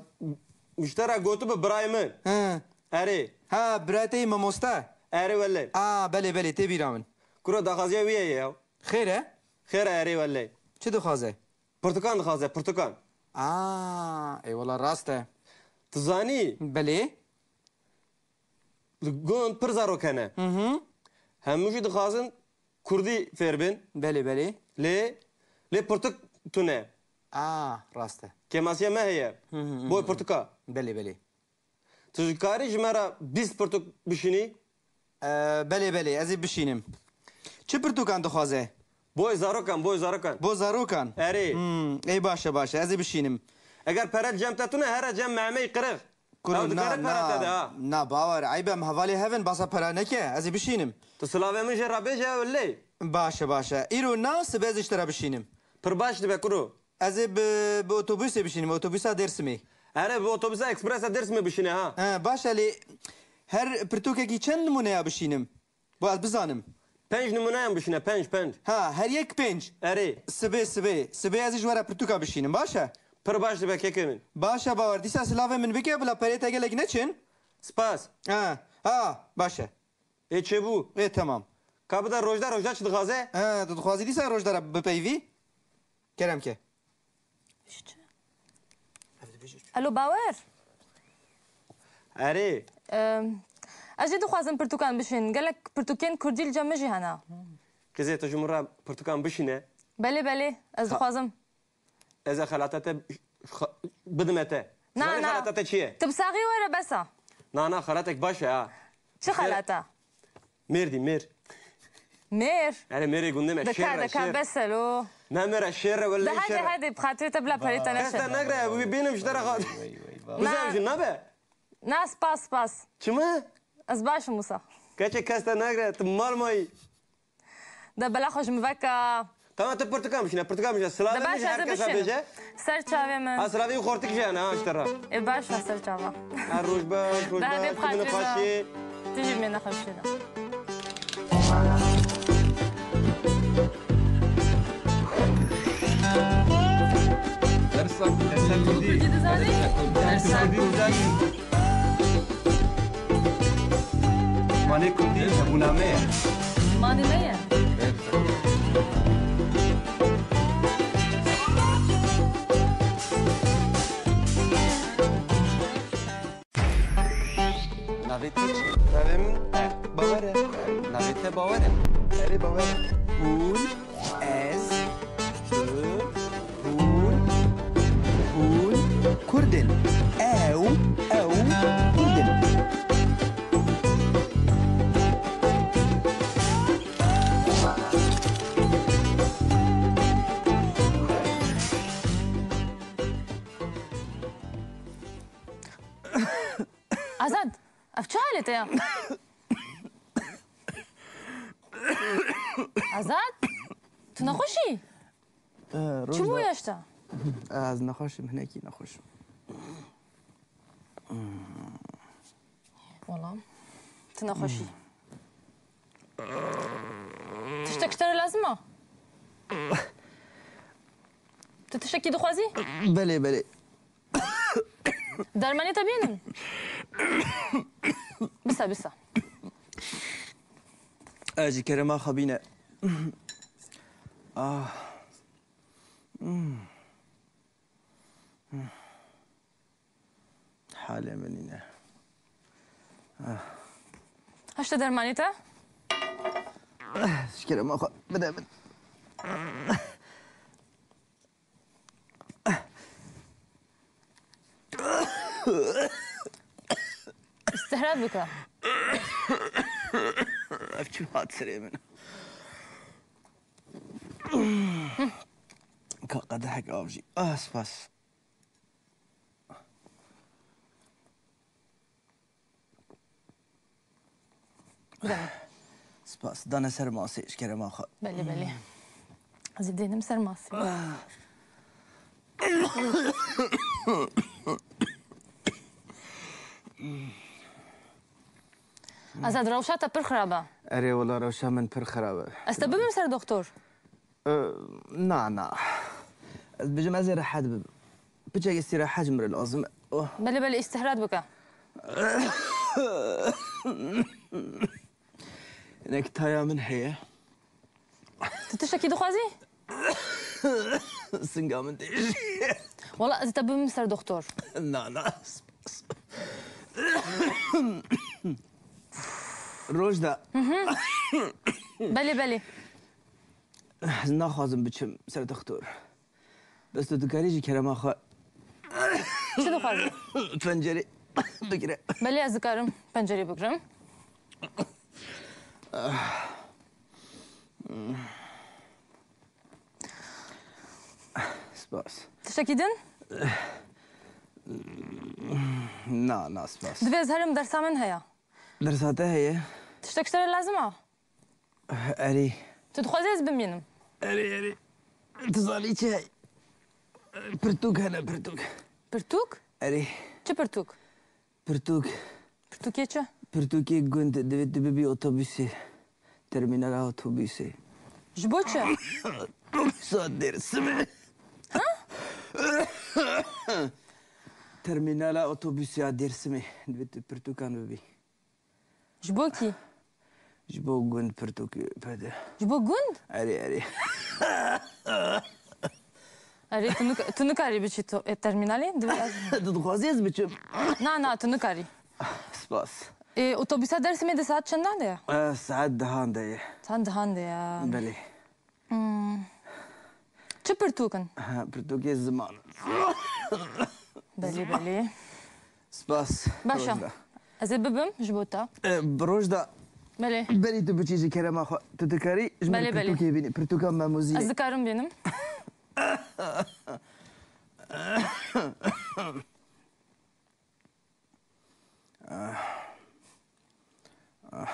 ji te re gotibe birayê min. He. Erê. Ha, birayê te yî mamoste? Erê wele. A, belê, belê, tê bîra min. Kuro daxwaziya wî ye ya. Xêr e? Xêr e, erê wele. Çi dixwaze? Pirtûkan dixwaze, pirtûkan. Aa, ê wela rast e. Tu zanî? Belê. Li gund pir zarok hene. Hı hı. Hemû jî dixwazin kurdî fêr bin. Belê, belê. Lê, lê pirtûk tune. Aa, rast e. Kêmasiya me heye. Hı hı, hı hı. Boy pirtûka. Belê, belê. Tu dikarî ji me re bîst pirtûk bişînî? Ee, belê, belê, ez ê bişînim. Çi pirtûkan dixwaze? Boy zarokan, boy zarokan. Bo zarokan? Erê. Hmm, ê baş e, baş e, ez ê bişînim. Eger pere cem te tune, here cem Mehmey Qirix. Kuro, ew dikare na, pere te de, na, ha. Na, Bawer, eyb e, em hevalê hev in, basa pera neke, ez ê bişînim. Tu silavê min jê re bêje, ew lê. Baş e, baş e. Îro na, sibe ez ê ji te re bişînim. Pir baş dibe, kuro. Ez ê bi, bi otobusê bişînim, otobûsa Dêrsimê. Erê, bi otobûsa ekspresa Dêrsimê bişîne, ha. He, baş e, lê her pirtûkekî çend nimûneya bişînim? Bo ez bizanim. Penc nimûneyan bişîne, penc, penc. Ha, her yek penc. Erê. Sibê, sibê. Sibê ez ê ji we re pirtûka bişînim, baş e? Pir baş dibe kekê min. Baş e, Bawer. Dîsa silavê min bike, bila perê te gelek neçin. Spas. Ha, ha, baş e. Ê çêbû. Ê, temam. Ka bide Rojda, Rojda çi dixwaze? He, tu dixwazî dîsa Rojda re bipeyivî? Kerem ke. Alo, Bawer. Erê. Em, ez jî dixwazim pirtûkan bişîn. Gelek pirtûkên kurdî li cem min jî hene. Qîzê, tu ji min re pirtûkan bişîne. Belê, belê, ez dixwazim. Ez ê xelata te xa-, bidime te. Na, na. Zanî xelata te çi ye? Tu bi saxî were bes e. Na, na, xelatek baş e, ha. Çi xelata? Mêr dî, mêr. Mêr? Erê, mêrê gundê me, şêr e, şêr. Dika, dika, bes e lo. Ne mêr e, şêr e, wele şêr e. De hede, hede, bi xatirê te bila perê te neşe. Kes te negre, wî bênim ji te re xwe. Vay, vay, vay, vay. Bizanim jî nabe. Na, spas, spas. Çima? Ez baş im wisa. Keçê kes te negre, tu mal mayî. De bela xwe ji min veke. Tamam, tu pirtûkan bişîne, pirtûkan bişîne. Silavê min jî her kesa bêje. Ser çavê min. Ha, silavê wî xortik jî hene, ha, ji te re. Ê, baş e, ser çava. Ha, roj baş, roj baş, tu bi xatirê xweşî. Tu jî bi xweşî de. Dersa kurdî. Dersa kurdî. Dersa kurdî. Zimanê kurdî hebûna me ye. Zimanê me ye. Navê te çi? Navê min Bawer e. Navê te Bawer e? Erê, Bawer e. Hûn, ez, tu, hûn, hûn Kurd in. Ew, ew Kurd in. Te ya. Azad? Tu nexweş î? Çi bû ya ji te? Ez nexweş im, hinekî nexweş im. Wala, tu nexweş î. Tiştek ji te re lazim e? Tu tiştekî dixwazî? Belê, belê. Dermanê te bînin? Bisa, bisa. Ez ji kerema xwe bîne. Ah. Hmm. Hmm. Halê min nîne. Ah. Hişte dermanê te? Ji kerema xwe bide min. Îstihra bike. Ev çi hat serê min? Ka qedehek av jî. Ah, spas. Spas. Dane ser masê ji kerema xwe. Belê, belê. Ez ê dênim ser masê. Azad, rewşa te pir xirab e. Erê, wela rewşa min pir xirab e. Ez te bibim ser doktor? Ee, na, na. Ez dibêjim ez ê rehet bibim. Piçek îstîrehet ji min re lazim e. Oh. Belê, belê, îstihrat bike. Hinek taya min heye. Tu tiştekî dixwazî? Singa min tê jî. Wala ez te bibim ser doktor. Na, na. Rojda. Belê, belê. Ez naxwazim biçim ser doktor. Bes tu dikarî ji kerema xwe Çi dixwazî? Pencerê bigire. Belê, ez dikarim pencerê bigirim. Spas. Tiştekî din? Na, na, spas. Divê ez herim, dersa min heye. Dersa te heye? Tiştek ji te re lazim e? Erê. Tu dixwazî ez bimînim? Erê, erê. Tu zanî çi heye? Pirtûk hene, pirtûk. Pirtûk? Erê. Çi pirtûk? Pirtûk. Pirtûkê çi? Pirtûkê gund, divê tu bibî otobusê. Termînala otobusê. Ji bo çi? Otobûsa Dêrsimê. Ha? Termînala otobusê ya Dêrsimê. Divê tu pirtûkan bibî. Ji bo kî? Ji bo gund pirtûkê pede. Ji bo gund? Erê, erê. Erê, tu nik-, tu nikarî biçî to-, e, termînalê? Divê ez Tu dixwazî ez biçim? Na, na, tu nikarî. Spas. E, otobûsa Dêrsimê di saet çendan de ye? E, saet dehan de ye. Saet dehan de ye. Belê. Hmm. Çi pirtûk in? Ha, pirtûkê ziman. Belê, belê. Spas. Baş e. Rojda. Ez ê bibim ji bo te. E, bi Rojda. Belê. Berî tu biçî ji kerema xwe. Tu dikarî ji min Belê, belê. Pirtûkê bînî. Pirtûka memûziyê. Ez dikarim bînim. Ah. Ah.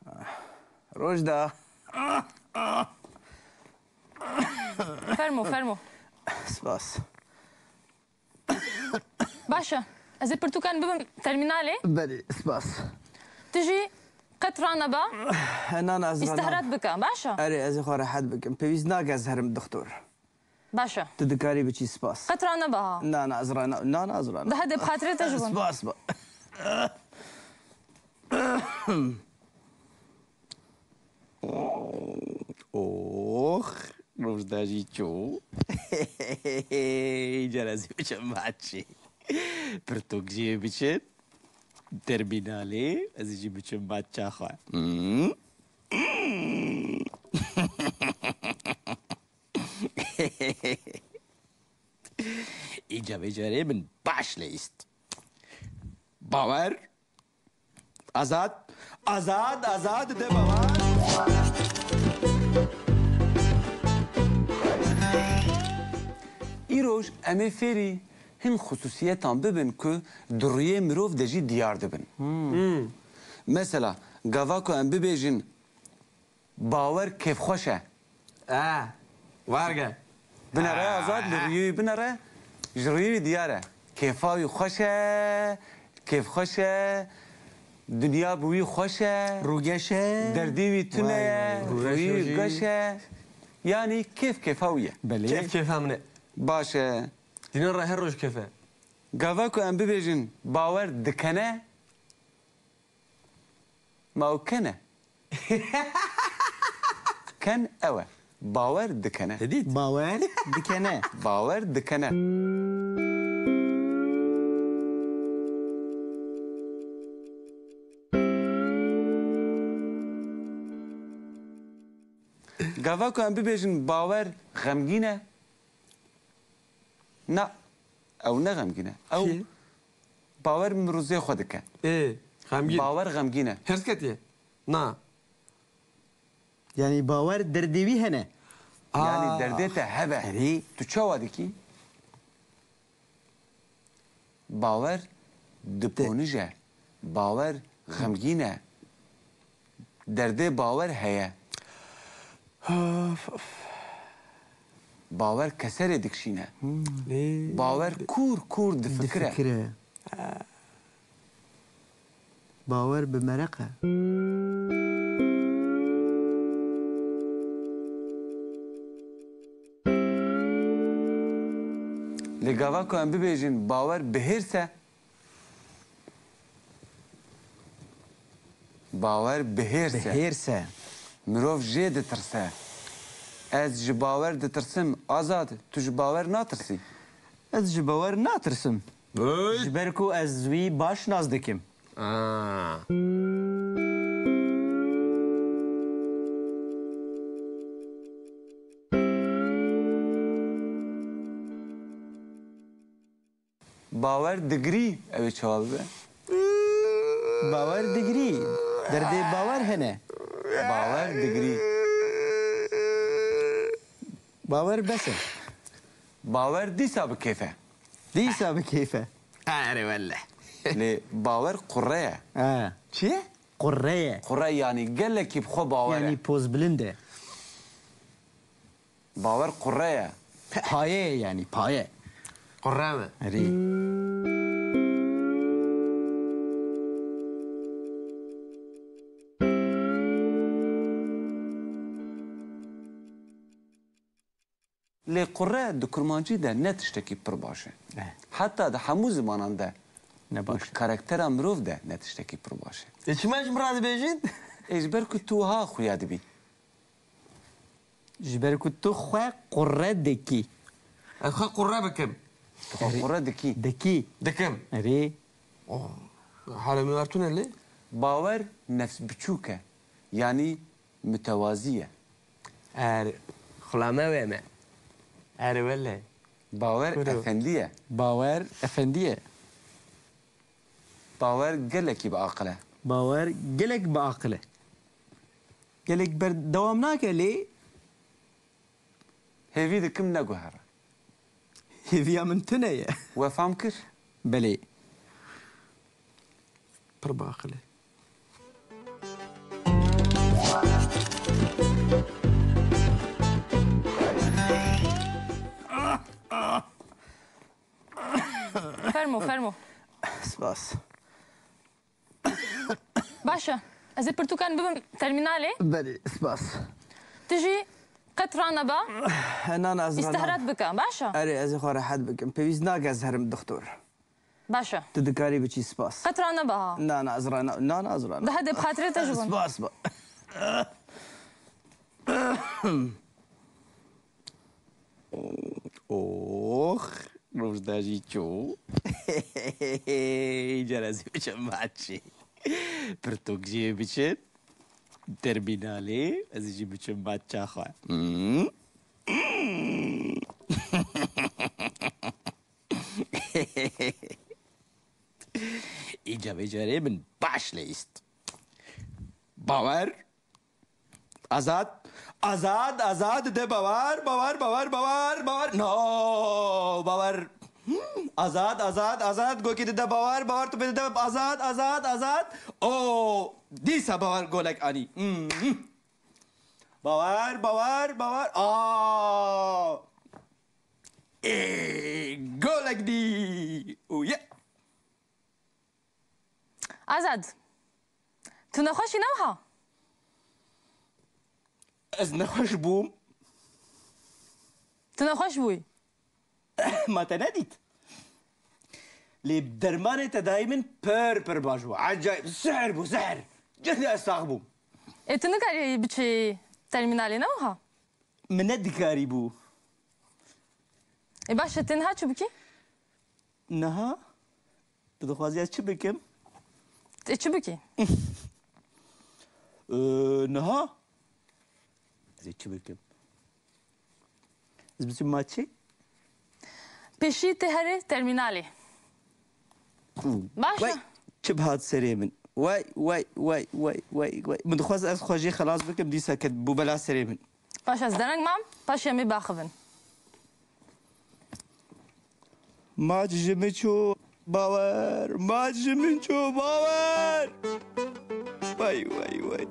Ah. Rojda. Fermo, fermo. Spas. Baş e. Ez ê pirtûkan bibim termînalê. Belê, spas. Tu jî qet ranebe. Na, na, ez rana- Îstihrat bike, baş e? Erê, ez ê xwe rehet bikim. Pêwîst nake ez herim doktor. Baş e. Tu dikarî biçî, spas. Qet rane biha. Na, na, ez rana-, na, na, ez rana-, Daha de bi xatirê te ji bo. Spas, spas. Ox, Rojda jî çû. Îcar ez ê biçim maçê. Pirtûk jî biçin. Termînalê, ez jî biçim maça xwe. Hmm. Îca vê carê min baş leyîst. Bawer. Azad. Azad, azad de bawer. Îroj em ê fêrî Hin xusûsiyetan bibin ku di rûyê mirov de jî diyar dibin. Mesela, gava ku em bibêjin, bawer kêfxweş e. E, werge. Binere, Azad, li rûyê wî binere, ji rûyê wî diyar e. Kêfa wî xweş e, kêfxweş e, dinya bi wî xweş e. Rûgeş e. Derdê wî tune ye, Vay, vay, vay. Rûyê wî geş e. Yanî kêf kêfa wî ye. Belê. Kêf kêfa min e. Baş e. Dînan re her roj kêf e. Gava ku em bibêjin bawer dikene, ma ew ken e? Ken ew e. Bawer dikene. Te dît? Bawer dikene. Bawer dikene. Gava ku em bibêjin bawer xemgîn e, na, ew ne xemgîn e. Ew Kî? Bawer mirozê xwe dike. Ê, xemgîn. Bawer xemgîn e. Hêrs ketiye? Na. Yanî bawer derdê wî hene. Yanî Aa. Derdê te hebe. Erê. Tu çawa dikî? Bawer diponije. Bawer xemgîn e. Derdê bawer heye. Of, of. Bawer keserê dikişîne. Hmm. Lê Bawer kûr kûr difikire. Difikire. Bawer bi mereq e. Lê gava ku em bibêjin bawer bi hêrs e, bawer bi hêrs e. Bi hêrs e. Mirov jê ditirse. Ez ji bawer ditirsim. Azad, tu ji bawer natirsî? Ez ji bawer natirsim. Hey! Ji ber ku ez wî baş nas dikim. Aa. Bawer digirî, ew ê çawa bibe? Bawer digirî. Derdê bawer hene. Bawer digirî. Bawer bes e. Bawer dîsa bi kêf e. Dîsa bi kêf e. Erê welle. Lê bawer qurre ye. Ha. Çi ye? Qurre ye. Qurre yanî gelekî bi xwe bawer e. Yanî pozbilind e. Bawer qurre ye. Paye ye yanî, paye. Qurre mi? Erê. Lê qurre di kurmancî de ne tiştekî pir baş e. Eh. Heta di hemû zimanan de Ne û baş di e. Karaktera mirov de ne tiştekî pir baş e. Ê çima ji min re dibêjin? Ê ji ber ku tu wiha xuya dibî. Ji ber ku tu xwe qurre dikî. Ez xwe qurre bikim. Tu xwe Erê. Qurre dikî. Dikî. Dikim. Erê. Oh, hala min ver tune lê? Bawer nefs biçûk e. Yanî mitewazî ye. Er, xulame wê me. Er wele. Bawer Kuro. Efendî ye. Bawer efendî ye. Bawer gelekî bi aqil e. Bawer gelek bi aqil e. Gelek berdewam nake lê. Hêvî dikim neguhere. Hêviya min tune ye. We fam kir? Belê. Pir bi aqil e. Fermo, fermo. Spas. Baş e. Ez ê pirtûkan bibim termînalê. Belê, spas. Tu jî qet raneba. Na, na, ez rana- Îstihrat bike, baş e? Erê, ez ê xwe rehet bikim. Pêwîst nake ez herim, doktor. Baş e. Tu dikarî biçî, spas. Qet raneba ha. Na, na, ez rana-, na, na, ez rana- Daha de bi xatirê te ji bo. Spas, spas. Ox, rojda jî çû. Îcar ez ê biçim maçê. Pirtûk jî biçin. Termînalê, ez jî biçim maça xwe. Hmm. Îcar vê carê min baş lê îst. Bawer. Azad. Azad, Azad, de bawer, bawer, bawer, bawer, bawer. No, bawer. Azad, Azad, Azad, gokê dide Bawer, Bawer tu pê dide Azad, Azad, Azad. O, dîsa Bawer golek anî. Hmm. Bawer, Bawer, Bawer. Aa! Ê, golek dî. Û ye. Azad, tu nexweş î ne wiha? Ez nexweş bûm. Tu nexweş bûyî? Ma te nedît? Lê dermanê te dayî min pir pir baş bû. Ecayîb, sihr bû, sihr. Cih de ez sax bûm. Ê, tu nikarî biçî termînalê ne wiha? Min nedikarîbû. Ê, baş e, tu niha çi bikî? Niha? Tu dixwazî ez çi bikim? Tu çi bikî? Ee, niha? Ez ê çi bikim? Ez biçim maçê? Pêşî tê herî termînalê. Baş e. Way, çi bihat serê min. Way, way, way. Min dixwest ez xwe jê xelas bikim, dîsa ket bû bela serê min. Paşa ez dereng mam, paşê em ê biaxivin. Maç ji min çû Bawer, maç ji min çû Bawer. Vay, vay, vay.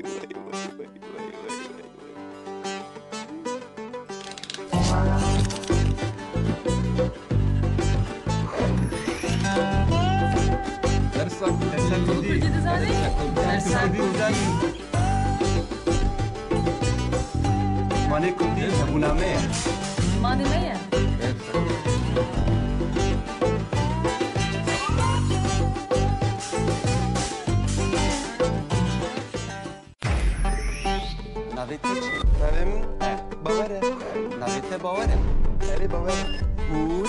Dersa Kurdî. Dersa Kurdî. Dersa Kurdî. Zimanê Kurdî hebûna me ye. Zimanê me ye. Navê te çi? Navê min Bawer e. Navê te Bawer e. Erê, Bawer e. Hûn,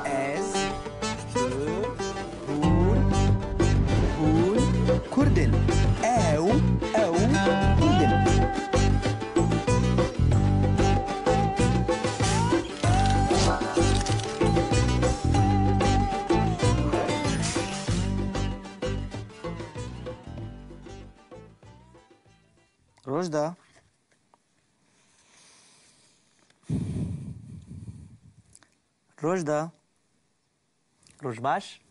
ez, tu, hûn, hûn Kurd in. Ew, ew Kurd in. Rojda. Rojda. Roj baş.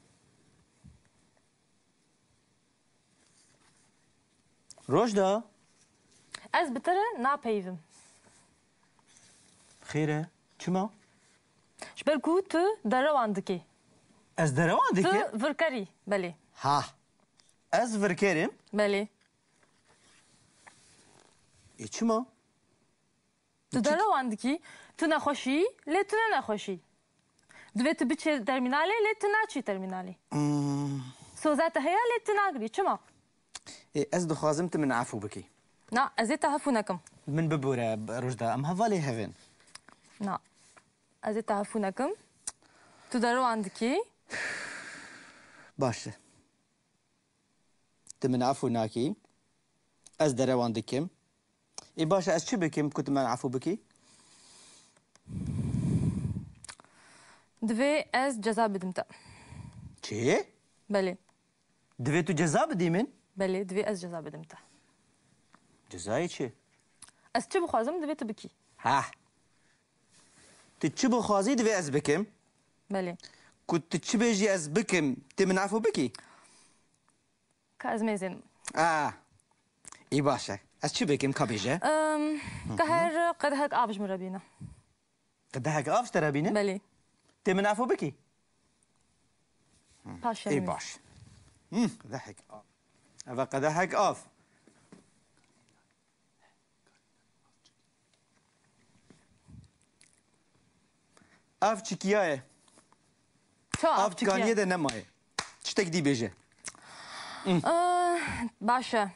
Rojda. Ez bi te re napeyivim. Xêr e? Çima? Ji ber ku tu derewan dikî. Ez derewan dikim? Tu virkerî, belê. Ha. Ez virkerim? Belê. Ê, çima? Tu derewan dikî, tu nexweşî, lê tu ne nexweşî. Divê tu biçî termînalê, lê tu naçî termînalê. Hmm. Soza te heye, lê tu nagirî. Çima? Ê, ez dixwazim tu min efû bikî. Na, ez ê te hefû nekim. Min bibore, Rojda, em hevalê hev in. Na, ez ê te hefû nekim. Tu derewan dikî. Baş e. Tu min efû nakî. Ez derewan dikim. Ê baş e, ez çi bikim ku tu min efû bikî? Divê ez ceza bidim te. Çi? Belê. Divê tu ceza bidî min? Belê, divê ez ceza bidim te. Cezayê çi? Ez çi bixwazim, divê tu bikî. Ha. Tu çi bixwazî, divê ez bikim. Belê. Ku tu çi bêjî, ez bikim, tu min efû bikî? Ka ez mêzênim. A, î baş e. Ez çi bikim, ka bêje? Em, ka her qedehek av ji min re bîne. Qedehek av ji te re bîne? Belê. Tê min efû bikî? Paşê Ê min. Baş. Hı, qedehek av. Eve qedehek av. Ev çikiya ye. Ço Ev ev çikiya? Kaniyê de nemaye. Tiştek dî bêje. Ah, baş e.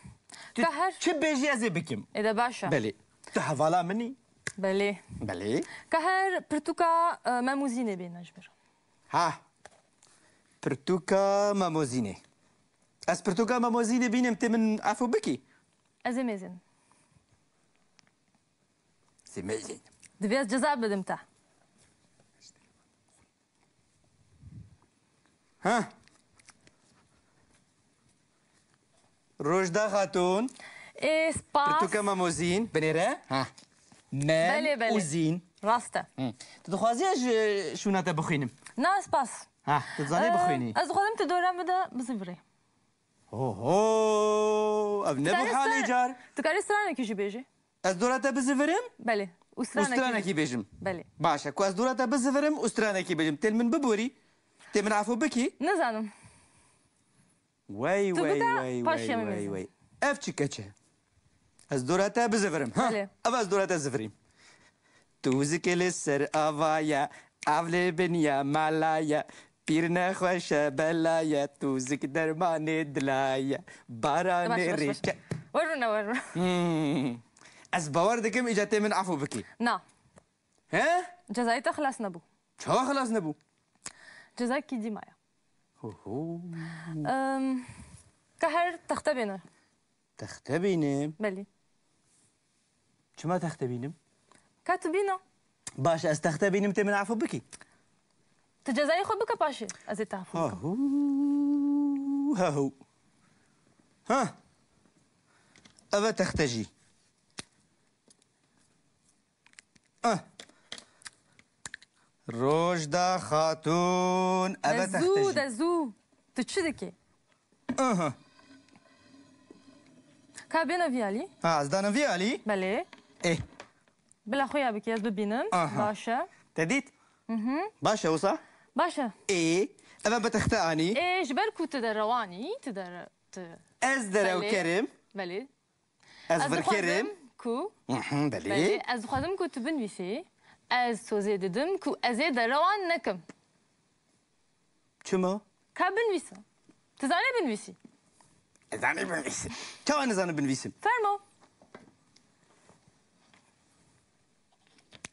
Tu Ka her çi bêjî ez ê bikim. Ê de baş e. Belê. Tu hevala min î? Belê. Belê. Ka her pirtûka, e, Memûzînê bêne ji min re. Ha. Pirtûka Memûzînê. Ez pirtûka Memûzînê bînim, tê min efû bikî? Ez ê mêzênim. Sê mêzênim. Divê ez ceza bidim te. Ha. Rojda Xatûn. Ê, spas. Pirtûka Memûzîn. Binêre. Ha. Mem Belê, belê. Û zîn. Rast e. Hı. Tu dixwazî ez ji şûna te bixwînim? Na, spas. Ha, tu dizanî Ee, bixwînî? Ez dixwazim tu dora min de bizivirî. Oho, ev ne bû halê car. Tu karî stranekî jî bêjî. Ez dora te bizivirim? Belê. Û stranekî bêjim. Belê. Baş e, ku ez dora te bizivirim û stranekî bêjim. Tê min biborî? Tê min efû bikî? Nizanim. Wey, wey, wey, wey, wey. Ev çi keç e? Ez dora te bizivirim. Ha, belê. Ev ez dora te zivirîm. Tûzik li ser ava ye, ev li bin ye mala ye. Pîr nexweş e bela ye, tûzik dermanê dila ye. Baranê rêçe. Werûne, werûne. Hmm. Ez bawer dikim îca tê min efû bikî. Na. He? Cezayê te xilas nebû. Çawa xilas nebû? Cezayekî dî maye. Ho ho. Em, ka her texte bêne. Texte bînim? Belê. Çima texte bînim? Ka tu bîna. Baş, ez texte bînim, tê min efû bikî? Tu cezayê xwe bike paşê. Ez ê te efû bikim. Hahu. Hahu. Ha. Ev e texte jî. Ah. Rojda Xatûn, ev e texte jî. De zû, de zû. Tu çi dikî? Aha. Ka bêne vî alî? Ha, ez danim vî alî? Belê. Ê. Bila xwe ya bikî, ez bibînim. Aha. Baş e. Te dît? Mhm. Baş e wisa? Baş e. Ê, ev e bi texte anî. Ê, ji ber ku tu derewan î, tu dere-, tu Ez derewker im. Belê. Belê. Ez Ez virker im. dixwazim ku, Mhm, belê. Belê, ez dixwazim ku tu binivîsî. Ez sozê didim ku ez ê derewan nekim. Çima? Ka binivîsim. Tu zanî binivîsî? Ez zanî binivîsim. Çawa nizanim binivîsim? Fermo.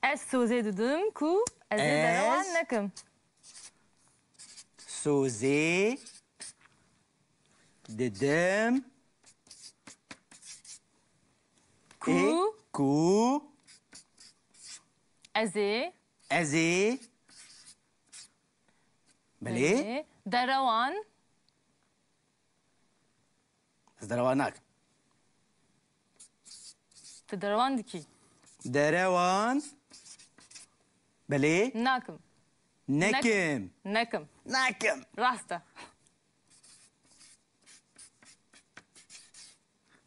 Ez sozê didim ku ez ê Ez derewan nekim. Sozê didim Ku? Ê, ku? Ez ê. Ez ê. Belê. Belê. Derewan. Ez derewan nakim. Tu derewan dikî. Derewan. Belê. Nakim. Nekim. Nekim. Nekim. Nakim. Rast e.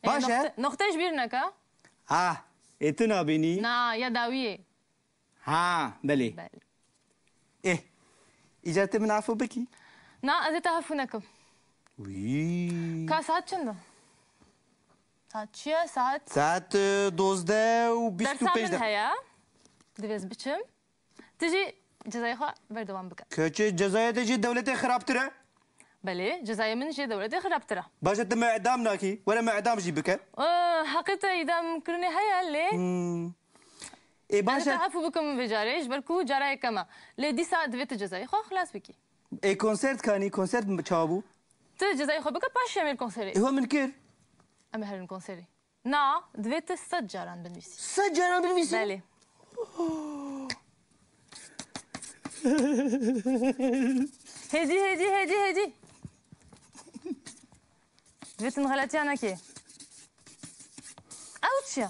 Baş e. Noxte, noxte ji bîr neke. Ha, ê tu nabînî? Na, ya dawiyê. Ha, belê. Belê. Ê, îcar tê min afû bikî? Na, ez ê te afû nekim. Wî. Ka saet çend e? Saet çi ye? Saet Saet, e, dozdeh û bîst û pênc deqîqe. Dersa min heye. Divê ez biçim. Tu jî cezayê xwe berdewam bike. Keçê cezayê te jî dewletê xirabtir e? Belê, cezayê min jê dewletê xirabtir e. Baş e, tu me edam nakî. Were me edam jî bike. Ee, heqê te îdam kirinê heye lê. Hmm. Ê, baş e. Ez te efû bikim vê carê, ji ber ku cara yekem e. Lê dîsa divê tu cezayê xwe xilas bikî. Ê, konsert kanî, konsert çawa bû? Tu cezayê xwe bike, paşê em ê konserê. Ê, ho min kir. Em ê herin konserê. Na, divê tu sed caran binivîsî. Sed caran binivîsî? Belê. Hêdî, hêdî, hêdî, hêdî. Divê tu xeletiya nekê. Ew çi ye?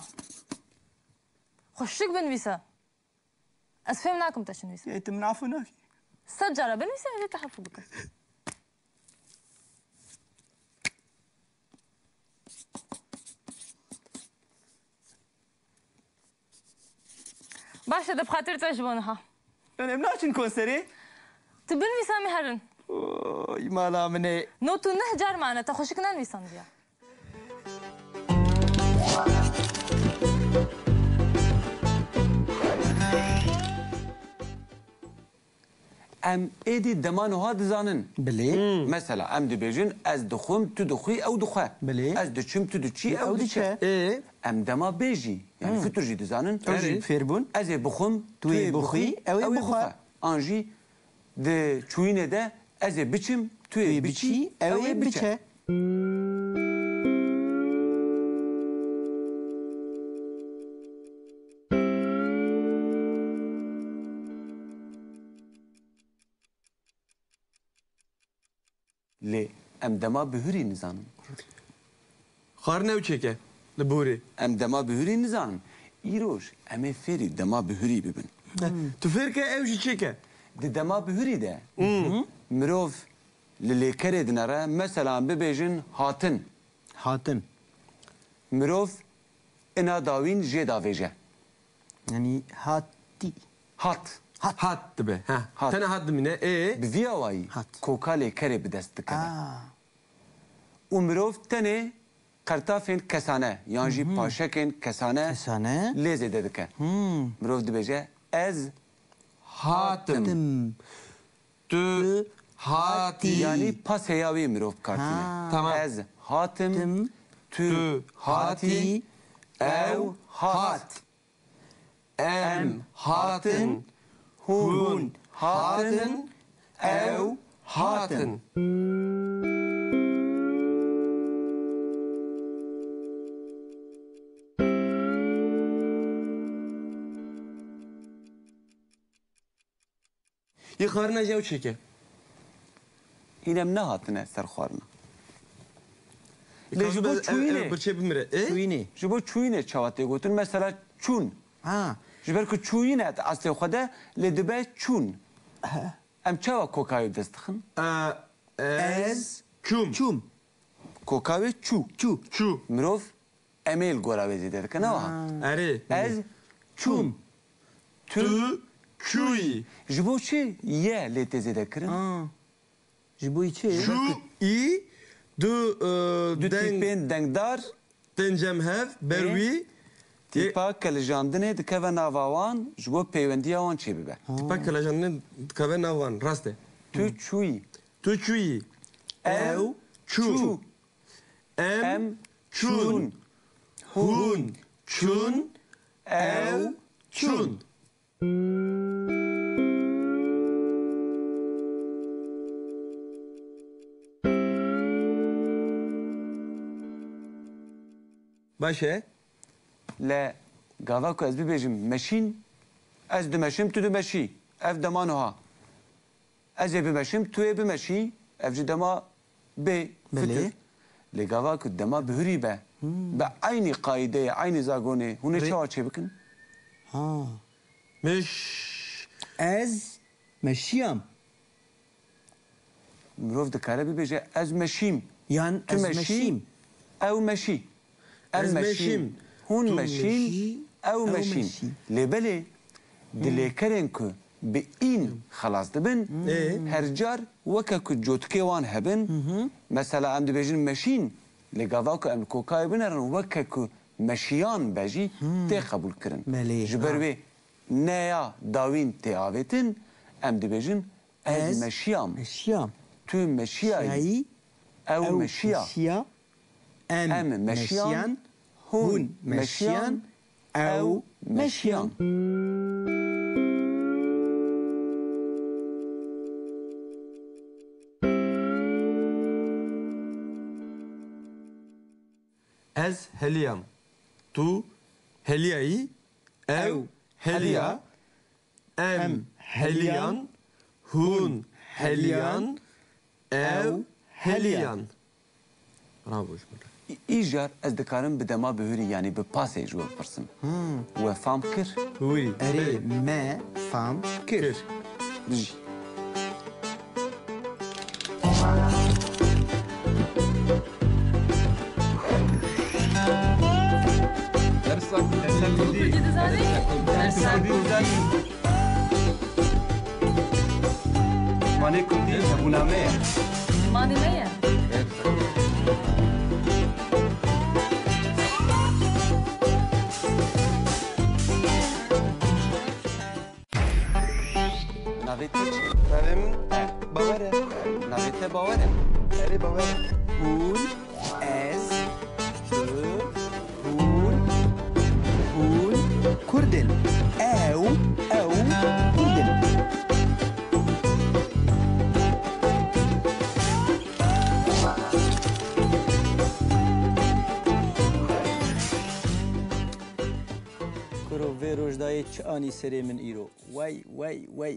Xweşik binivîse. Ez fêm nakim te çi nivîsî. Yê, tu min afû nakî. Sed cara binivîse, ez ê te afû bikim. Baş e, de bi xatir te ji bo niha. Em naçin konserê? Tu binivîse em ê herin. Oy, mala min ê. Not û neh car mane, te xweşik nenivîsandiye. Em êdî dema niha dizanin. Bilê. Hmm. Mesela, em dibêjin, ez dixwim, tu dixwî, ew dixwe. Bilê. Ez diçim, tu diçî, ew diçe. Ê. Em dema bê jî, yani Hmm. fitur jî dizanin. Ew jî Erê. fêr bûn. Ez ê bixwim, Tu tu ê ê bixwî, bixwî, ew ê ew ê bixwe. bixwe. An jî di çûyînê de ez ê biçim, tu ê biçî, ew ê biçe. Lê em dema bihurî nizanin. Xwarin ew çêke li borê. Em dema bihurî nizanin. Îroj em ê fêrî dema bihurî bibin. Tu fêr ke ew jî çêke. Di dema bihurî de mirov li lêkerê dinere, mesela em bibêjin hatin. Hatin. Mirov ina dawîn jê davêje. Yanî hatî. Hat. Hat. Hat dibe. Heh. Hat. Tene hat dimîne. Ê? Bi vî awayî Hat. koka lêkerê bi dest dikeve. Aa. Û mirov tenê qertafên kesane yan jî paşekên kesane Kesane. lê zêde dike. Hmm. Mirov dibêje, ez Hatim. Tim. Tu hatî. Yanî pasêya wê mirov bi kar tîne. Ha. Tamam. Ez hatim, Tim. tu Tu hatî, hatî, ew ew hat. hat. Em Em hatin, hatin, hûn hûn hatin, hatin, ew ew hatin. hatin. Yê xwarina jî ew çêke. Hîn em nehatine ser xwarina. Lê ji bo çûyînê. Birçê bimire. E? Çûyînê. Ji bo çûyînê çawa tê gotin? Mesela çûn. Ha. Ji ber ku çûyîn e di eslê xwe de, lê dibe çûn. He. Em çawa kokayê dest dixin? E, ez çûm. Çûm. Koka wê çû. Çû. Çû. Mirov emê li gora wê zêde dike, ne wiha? Ha. Erê. Ez çûm. Tu Tu çûyî. Ji bo çi ye lê tê zêde kirin? Ha. Ji bo çi? Çû, î, du, e, Du deng tîpên dengdar tên cem hev, ber Ê? wî. Tîpa kilijandinê dikeve nava wan, ji bo pêwendiya wan çêbibe. Ha. Tîpa kilijandinê dikeve nav wan, rast e. Tu çûyî. Tu çûyî. Ew Ew çû. çû. Em Em çûn. çûn. Hûn çûn. Ew çûn. Baş e. Lê gava ku ez bibêjim meşîn, ez dimeşim, tu dimeşî. Ev dema niha. Ez ê bimeşim, tu yê bimeşî, ev jî dema bê Belê. fitir. Lê gava ku dema bihurî be, Hmm. bi eynî qaîdeyê, eynî zagonê, hûn ê Rê- çawa çêbikin? Ha. Meş. Ez meşiyam. Mirov dikare bibêje, ez meşîm. Yan Tu ez meşî, meşîm. ew meşî. Em Ez meşîn, meşîm. hûn Tu meşîn, meşî, ew ew meşîn. meşî. Lê belê, di Hmm. lêkerên ku bi în xelas dibin, Ê? her car weke ku cotikê wan hebin, Hı hı. mesela em dibêjin meşîn, lê gava ku em li kokayê binerin, weke ku meşiyan be jî Hmm. tê qebûl kirin. Belê, Ji ber ha. wê neya dawîn tê avêtin, em dibêjin, Ez Ez meşiyam. meşiyam. Tu meşiyayî. Şiyayî. Ew Ew meşiya. meşiya. Em Em meşiyan. meşiyan. Hûn Hûn meşiyan. meşiyan. Ew Ew meşiyan. meşiyan. Ez heliyam. Tu heliyayî. Ew Ew heliya. heliya. Em Em heliyan, heliyan, hûn hûn heliyan, heliyan, ew ew heliyan. heliyan. Bravo ji min re. Î-, îcar ez dikarim bi dema bihurî, yanî bi pasê ji we bipirsim. Hmm. We fam kir? Wî. Erê, Bê. me fam kir. Kir. Bijî. Dersa Kurdî. Dersa Kurdî. Kurdî dizanî? Dersa Kurdî. Zimanê Kurdî hebûna me ye. Zimanê me ye. Navê te çi? Navê min Bawer e. Navê te Bawer e? Erê, Bawer e. Hûn, ez, tu, hûn, hûn Kurd in. Ew, ew Kurd in. Kuro vê rojdayê çi anî serê min îro. Wey, wey, wey.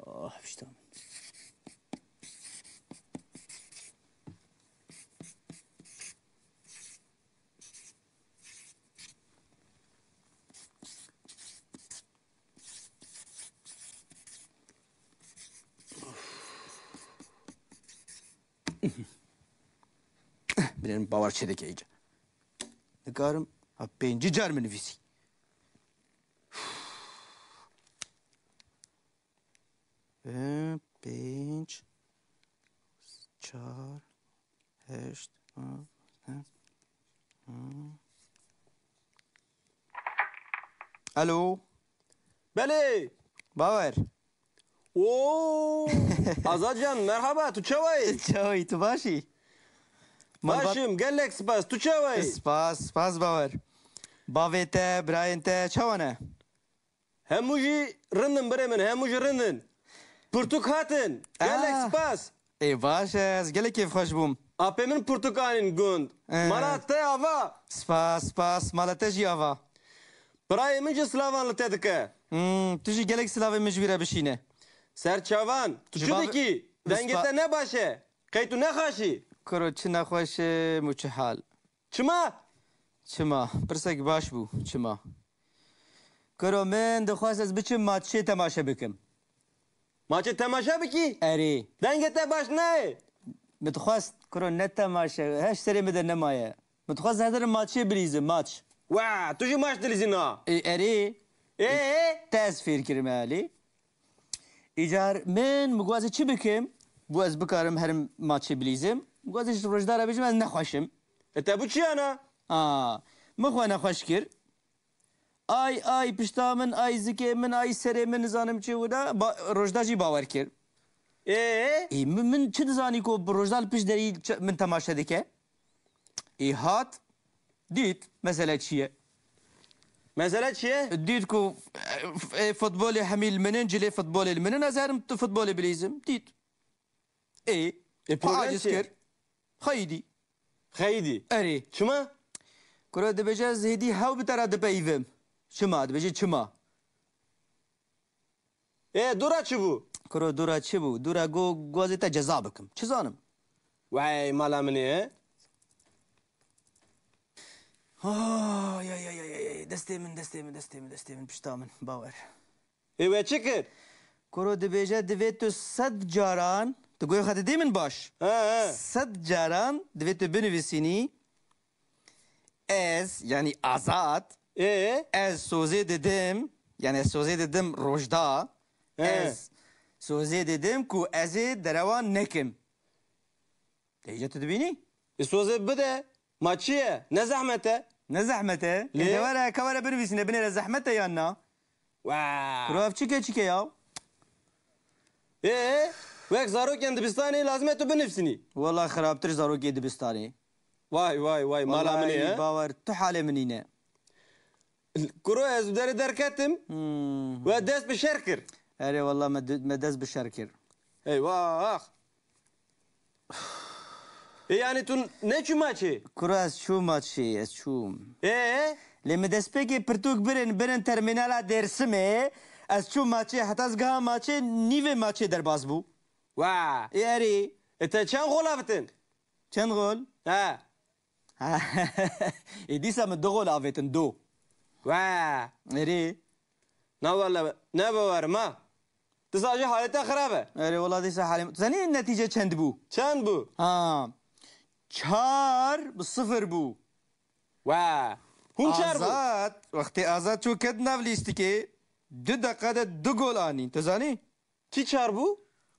Oh, pişta min. Binêrim bawer çêdike îca. Nikarim ha pêncî car min nivîsî. Pênc, çar, heşt, ha, ha, ha. Alo. Belê. Bawer. Oo, Azad can, merhaba, tu çawa yî? Çawa yî, tu baş î? Malbat- Baş im, gelek spas, tu çawa yî? Spas, spas Bawer. Bavê te, birayên te çawa ne? Hemû jî rind in birê min, hemû jî rind in. Pirtûk hatin. Gelek Aa. spas. Ê baş e, ez gelek kêfxweş bûm. Apê min pirtûk anîn gund. Ee. Mala te ava. Spas, spas. Mala te jî ava. Birayê min jî silavan li te dike. Hmm, tu jî gelek silavên min ji wî re bişîne. Ser çavan. Tu Ji çi bav- dikî? Bi Dengê spa- te ne baş e. Qey tu nexweş î? Kuro çi nexweş im û çi hal. Çima? Çima? Pirsek baş bû. Çima? Kuro min dixwest ez biçim maçê temaşe bikim. Maçê temaşe bikî? Erê. Dengê te baş nayê. Min dixwest, kuro ne temaşe, heş serê min de nemaye. Min dixwest hedirim maçê bilîzim, maç. Wa, tu jî maç dilîzî na? E, erê. Ê, ê? Te ez fêr kirim elê. Îcar min, min got ez ê çi bikim? Bû ez bikarim herim maçê bilîzim. Min got ez ê ji rojdara bêjim ez nexweş im. E te bû çi yana? A, min xwe nexweş kir. Ay, ay, pişta min, ay, zikê min, ay, serê min, nizanim çi wina. Ba-, rojda jî bawer kir. Ê? Ê, min, min çi dizanî ku bi rojda li pişt derî çi, min temaşe dike? Ê, hat, dît, mesele çi ye? Mesele çi ye? Dît ku, e, f-, e, futbolê hemî li min in, cilê futbolê li min in, ez herim tu futbolê bilîzim. Dît. Ê, Ê, xwe problem aciz çi ye? kir. Xeyî dî. Xeyî dî. Erê. Çima? Kuro dibêje, ez hêdî hew bi te re dipeyivim. Çima? Dibêje, çima? Ê, dûra çi bû? Kuro dûra çi bû? Dûra go, go ez ê te ceza bikim. Çi zanim? Wey, mala min ê. Ay, ay, ay, ay, ay, ay. Destê min, destê min, destê min, destê min, pişta min. Bawer. Ê we çi kir? Kuro dibêje, divê tu sed caran, tu guhê xwe didî min baş? He, he. Sed caran divê tu binivîsînî, ez, yanî Azad, Ê? ez sozê didim, yanî ez sozê didim rojda, He. ez sozê didim ku ez ê derewan nekim. Te îca tu dibînî? Î sozê bide. Ma çi ye? Ne zehmet e? Ne zehmet e? Lê? Ê de were, ka were binivîsîne, binêre zehmet e yan na? Wa! Kuro ev çi keçik e ya? Ê, wek zarokên dibistanê lazim e tu binivîsînî. Wela xirabtir zarokê dibistanê. Vay, vay, vay, mala min ê, Wallahî he? bawer, tu halê min îne. Kuro ez bi derê derketim Hmm. we dest bi şer kir. Erê wallah me de-, me dest bi şer kir. Eyvah! Ê, yanî tu neçû maçê? Kuro ez çûm maçê, ez çûm. Ê? Lê min destpêkê pirtûk birin, birin termînala Dêrsimê, ez çûm maçê, heta ez giha maçê, nîvê maçê derbas bû. Wa! Ê, erê. Ê, te çend gol avitin? Çend gol? He. Ê, dîsa min du gol avêtin, du. Wa! Erê. Na wele, ne bawerim ha. Dîsa jî halê te xirab e. Erê, wela dîsa halê min. Tu zanî netîce çend bû? Çend bû? Ha. Çar bi sifir bû. Wa! Hûn çar bû. Azad, wextê Azad çû ket nav lîstikê, du deqa de du gol anîn. Tu zanî? Kî çar bû?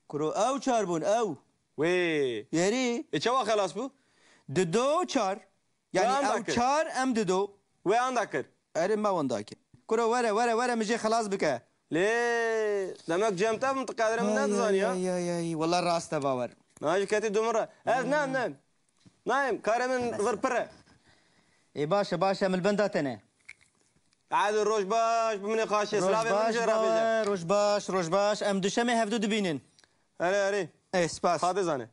Kuro ew çar bûn, ew. Wê. Yerî. Ê, çawa xelas bû? Dido çar. Yanî Wê anda ew kir. çar, em dido. Wê anda kir. Erê me wenda kir. Kuro were, were, were, min jê xelas bike. Lê, demek cem te min tu qedrê min Ay, nedizanî ay, ya. ay, ay, ay. Wela rast e bawer. Na jî ketî du min re. Ez nem, nem. Nayêm, karê min vir pir e. Ê, baş e, baş e, em li benda te ne. Hadi roj baş, bi min ê xaşê, Roj silavê min baş, jê re bêje. bawer, roj baş, roj baş. Em duşemê hevdu dibînin. Erê, erê. Ê, spas. Xadê zane.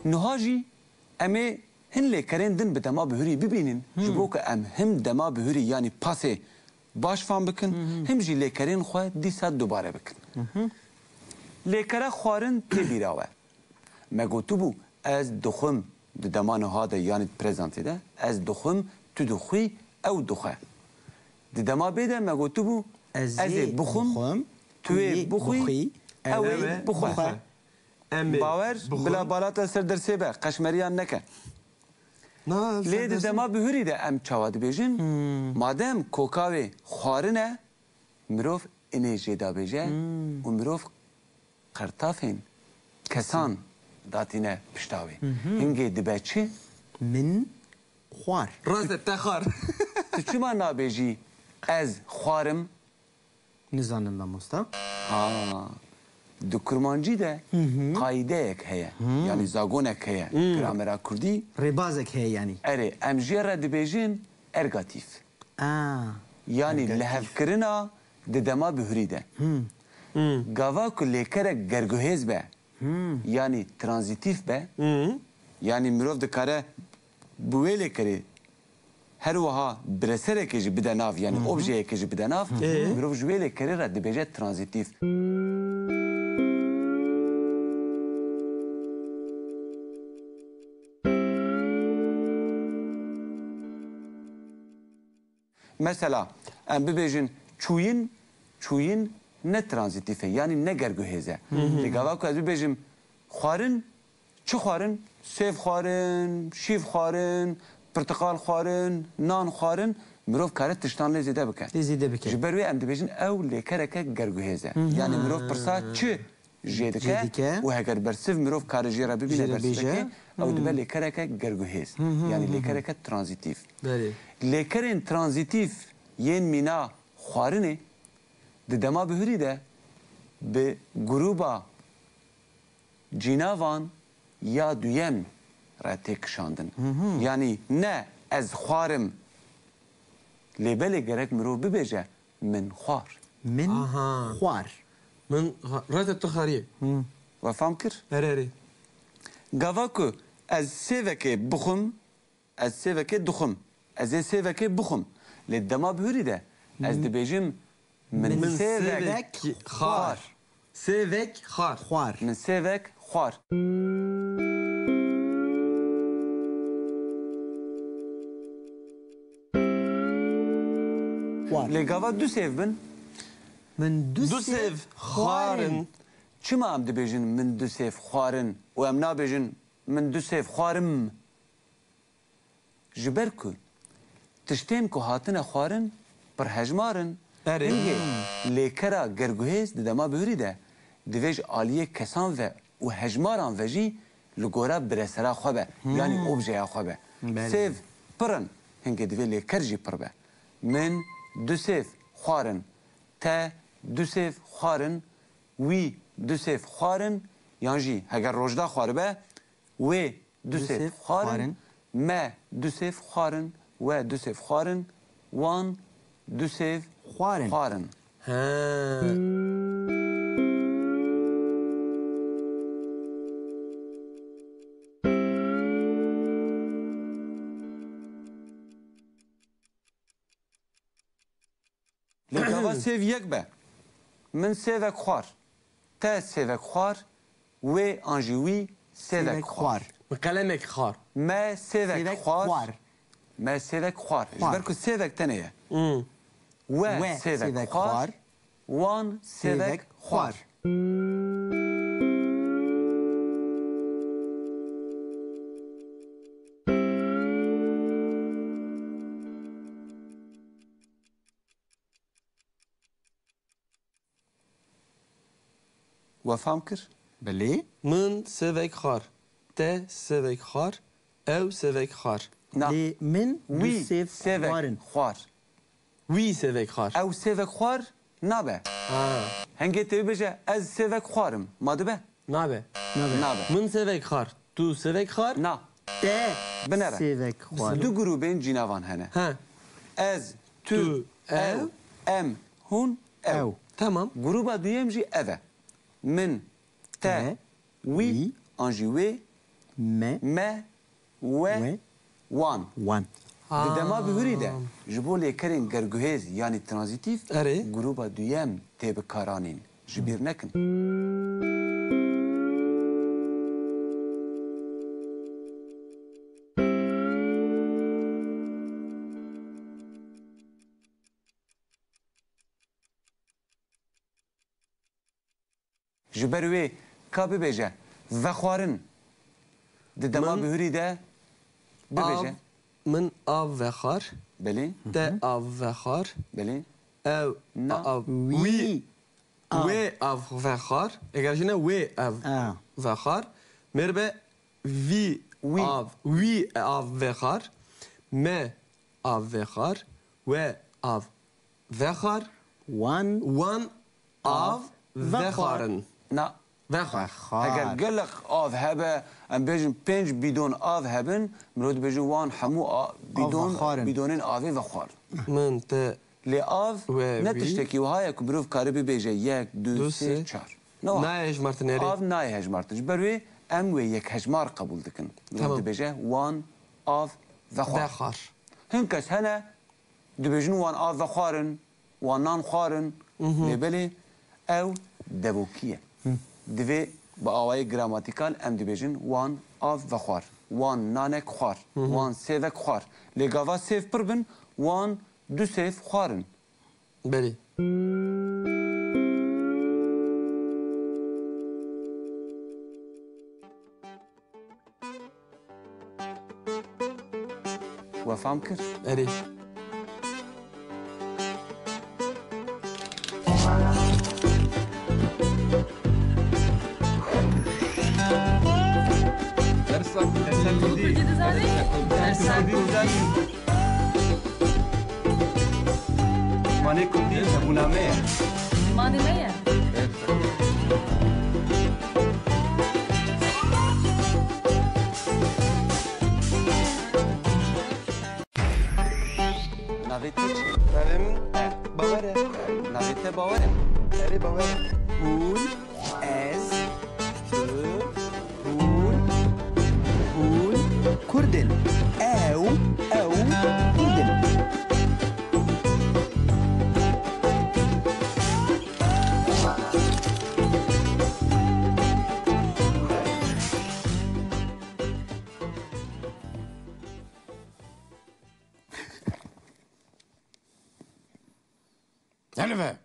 Niha jî em ê hin lêkerên din bi dema bihurî bibînin, ji bo ku em him dema bihurî, yanî pasê baş fam bikin, him jî lêkerên xwe dîsa dubare bikin. Lêkere xwarin tê bîra we. Me gotibû, ez dixwim, di dema niha de, yanî di prezentê de, ez dixwim, tu dixwî, ew dixwe. Di dema bê de me gotibû, ez ê bixwim, tu ê bixwî, ew ê bixwe. Em ê Bawer, bixwin. Bila bala te ser dersê be, qeşmeriyan neke. Na, Lê ser di dersê dema bihurî de em çawa dibêjin? Hmm. Madem koka wê xwarin e, mirov inê jê dabêje Hmm. û mirov qertafên kesan datîne pişta wê. Hı hı. Hingê dibe çi? Min xwar. Rast e, te xwar. Tu çima nabêjî ez xwarim? Nizanin mamosta. Ha. Di kurmancî de Hı hı. qaydeyek heye. Hı. Yanî zagonek heye. Hı. Gramera kurdî. Rêbazek heye yanî. Erê, em jê re dibêjin ergatîf. A, Yanî ergatîf. lihevkirina di dema bihurî de. Hı. Hı. Gava ku lêkerek gerguhêz be, Hı. yanî tranzîtîf be, Hı. yanî mirov dikare bi wê lêkerê her wiha bireserekê jî bide nav, yanî Hı hı. objeyekê jî bide nav, Hı hı. mirov ji wê lêkerê re dibêje tranzîtîf. Mesela, em bibêjin çûyin, çûyin ne tranzîtîf e, yanî ne gerguhêz e. Hı hı. Lê gava ku ez bibêjim xwarin, çi xwarin? Sêv xwarin, şîv xwarin, pirtiqal xwarin, nan xwarin, mirov kare tiştan lê zêde bike. Lê zêde bike. Ji ber wê em dibêjin ew lêkereke gerguhêz e. Hı hı. Yanî mirov pirsa çi jê dike Jê dike. û heger bersiv mirov kare jê re bibîne Jê re bersivekê, bêje. ew dibe Hmm. lêkereke gerguhêz. Hı hı Yanî hı hı. lêkereke tranzîtîf. Belê. Lêkerên tranzîtîf yên mîna xwarinê di dema bihurî de bi grûba cînavan ya duyem re tê kişandin. Hı hı. Yanî ne ez xwarim, lê belê gerek mirov bibêje min xwar. Min Aha. xwar. Min xa-, rete tu xariyê. Hı. We fam kir? Erê, erê. Gava ku ez sêvekê bixwim, ez sêvekê dixwim. Ez ê sêvekê bixwim. Lê dema bihurî de ez Hı. dibêjim min Min sêvek sêvek xwar. xwar. Sêvek xwar. Xwar. Min sêvek xwar. Xwar. Lê gava du sêv bin? Min du Du sêv sêv xwarin. xwarin. Çima em dibêjin min du sêv xwarin û em nabêjin min du sêv xwarim? Ji ber ku tiştên ku hatine xwarin pir hejmar in, Erê. hingê lêkera gerguhêz di dema bihurî de divê ji aliyê kesan ve û hejmaran ve jî li gora biresera xwe be, Hmm. yanî objeya xwe be. Belê. Sêv pir in, hingê divê lêker jî pir be. Min du sêv xwarin, te du sêv xwarin, wî du sêv xwarin, yan jî heger rojda xwaribe, wê du Du sêv sêv xwarin, xwarin. me du sêv xwarin, we du sêv xwarin, wan du sêv Xwarin. xwarin. He. Lê gava sêv yek be. Min sêvek xwar. Te sêvek xwar. Wê an jî wî sêvek Sêvek xwar. xwar. Min qelemek xwar. Me sêvek Sêvek xwar. xwar. Me sêvek xwar. Xwar. Ji ber ku sêvek tenê ye. Hmm. We We sêvek sêvek xwar. xwar. Wan sêvek Sêvek xwar. xwar. We fam kir? Belê. Min sêvek xwar. Te sêvek xwar. Ew sêvek xwar. Na. Lê min du Wî sêv sêvek xwarin. xwar. Wî sêvek xwar. Ew sêvek xwar nabe. Ha. Hingê tê bêje ez sêvek xwarim. Ma dibe? Nabe. Nabe. Nabe. Min sêvek xwar. Tu sêvek xwar. Na. Te Binere. sêvek xwar. Du grûbên cînavan hene. Ha. Ez, tu, Tu, ew, ew. em, hûn, ew. Ew. Tamam. Grûba duyem jî ev e. Min, te, Te, wî, wî, an jî wê, me, me, we, we, wan. wan. Di dema bihurî de Ha. ji bo lêkerên gerguhêz yanî tranzîtîf Erê. grûba duyem tê bikaranîn. Ji bîr nekin. Ji ber wê ka bibêje, vexwarin. Di dema Min bihurî de bibêje. Av, min av vexwar. Belê. Te av vexwar. Belê. Ew Na. av. Wî. Wî. Av. Wê av vexwar. Eger jî ne wê ev Ah. vexwar. Mêr be vî Wî. av. Wî av vexwar. Me av vexwar. We av vexwar. Wan. Wan av Av vexwar. vexwarin. Na. Vexwar. Vexwar. Eger gelek av hebe, em bêjin pênc bîdon av hebin, mirov dibêje wan hemû a-, bîdon, vexwarin. bîdonên avê vexwarin. Min te Lê av We ne wî. tiştekî wiha ye ku mirov kare bibêje yek, du, Du, sê, sê. çar. Ne wiha. Nayê hejmartin erê. Av nayê hejmartin. Ji ber wê em wê yek hejmar qebûl dikin. Mirov Tamam. dibêje wan av vexwar. Vexwar. Hin kes hene dibêjin wan av vexwarin, wan nan xwarin. Mhm. Lê belê ew devokî ye. Divê bi awayê gramatîkal em dibêjin wan av vexwar, wan nanek xwar, Mhm. wan sêvek xwar. Lê gava sêv pir bin, wan du sêv xwarin. Belê. We fam kir? Erê. Dersa Kurdî. Kurdî dizanî? Dersa Kurdî. Zimanê Kurdî hebûna me ye. Zimanê me ye. Navê te çi? Navê min Bawer e. Navê te Bawer e? Erê, Bawer e. Hûn, ez, tu, hûn, hûn Kurd in. Ew, ew Kurd in. Nelive!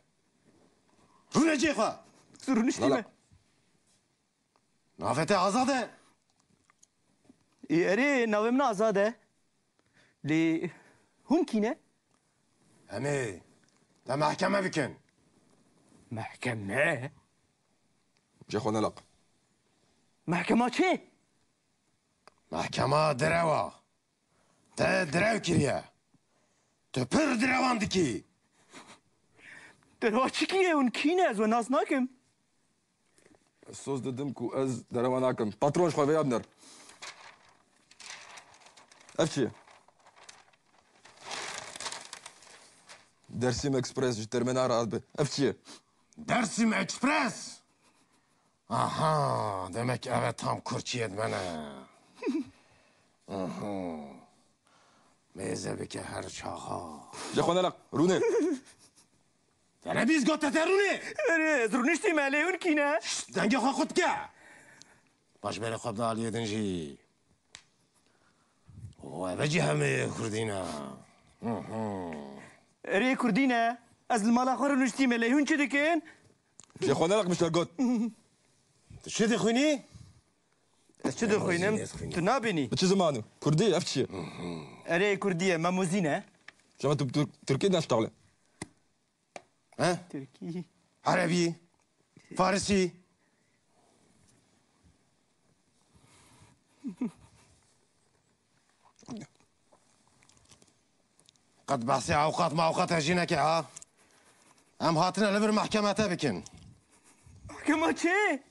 Rûne cê xwe! Tu rûniştî Lala. me. Navê te Azad e? Ê, erê, navê min Azad e. Lê hûn kî ne? Em ê te mehkeme bikin. Mehkeme? Cê xwe nelaq. Mehkema çi? Mehkema direwa. Te direw kiriye. Tu pir direwan dikî. Derewa çi kiriye? Hûn kî ne? Ez we nas nakim. Ez soz didim ku ez derewa nakim. Patron, ji xwe vêya binêr. Ev çi ye? Dersim Express ji terminal re dibe. Ev çi ye? Dersim Express? Aha, demek ev e tam kurçiyê di me ne. Aha. Mêze bike her çaxa. Ji xwe nelaq, rûne. Te nebîst got te rûne? Erê, ez rûniştî me, lê hûn kî ne? Şşt, dengê xwe xurt ke. Baş berê xwe bide aliyê din jî. O, eve jî hemê Kurdî ne. Hı hı. Erê, Kurdî ne. Ez li mala xwe rûniştî me, lê hûn çi dikin? Ji xwe nelaq, mişter got. Tu çi dixwînî? Ez çi dixwînim? Tu nabînî. Bi çi zimanî? Kurdî, ev çi ye? Erê, Kurdî ye, me muzî ne. Şema tu Türk-, Türkî ne ştaxle? He? Tirkî. Erebî? Farisî? Qet behsê ewqat mewqat e jî neke ha. Em hatine li vir mehkeme te bikin. Mehkema çi?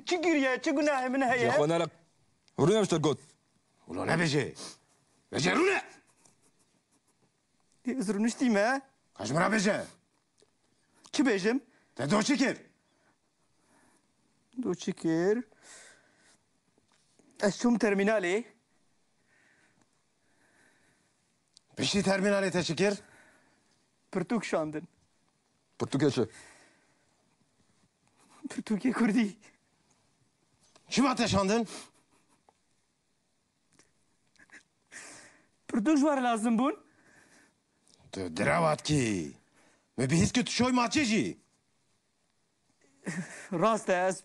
Çi kiriye? Çi gunahê min heye? Ji xwe nere. Rûne, mişter got. Wilo nebêje. Bêje rûne. Ez rûniştî me. Ka ji min re bêje. Çi bêjim? Te do çi kir? Do çi kir? Ez çûm termînalê. Piştî termînalê te çi kir? Pirtûk şandin. Pirtûkê çi? Pirtûkê kurdî. Çima te şandin? Pirtûk ji we re lazim bûn. Tu direwa dikî. Min bihîst ku tu şoy maçê jî. Rast e, ez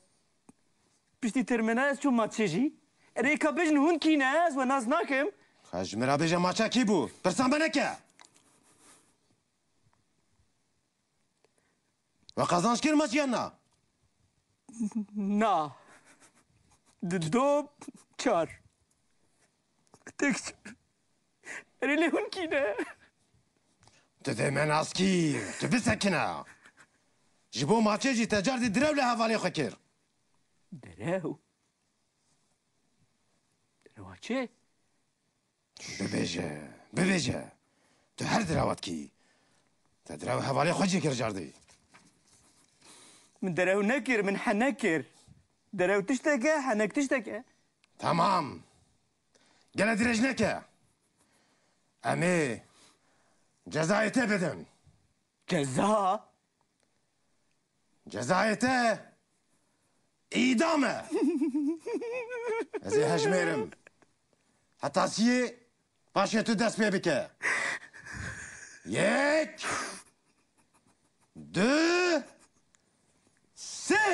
Tiştî termina ez çûm maçê jî. Erê ka bêjin hûn kî ne, ez we nas nakim. Ka ji min re bêje maça kî bû? Pirsan me neke. We qazanç kir maç yan na? Na. Di do çar. Tek çar. Erê lê hûn kî ne? Tu dê me nas kî, tu bisekine. Ji bo maçê jî te cardî direw li hevalê xwe kir. Direw? Direwa çi? Bibêje, bibêje. Tu her direwa dikî. Te direw hevalê xwe jî kir cardî. Min derew nekir, min henek kir. Derew tiştek e, henek tiştek e. Tamam. Gele dirêj neke. Em ê cezayê te bidin. Ceza? Cezayê te îdam e. Ez ê hejmêrim. Heta siyê, paşê tu dest pê bike. Yek, du, sê.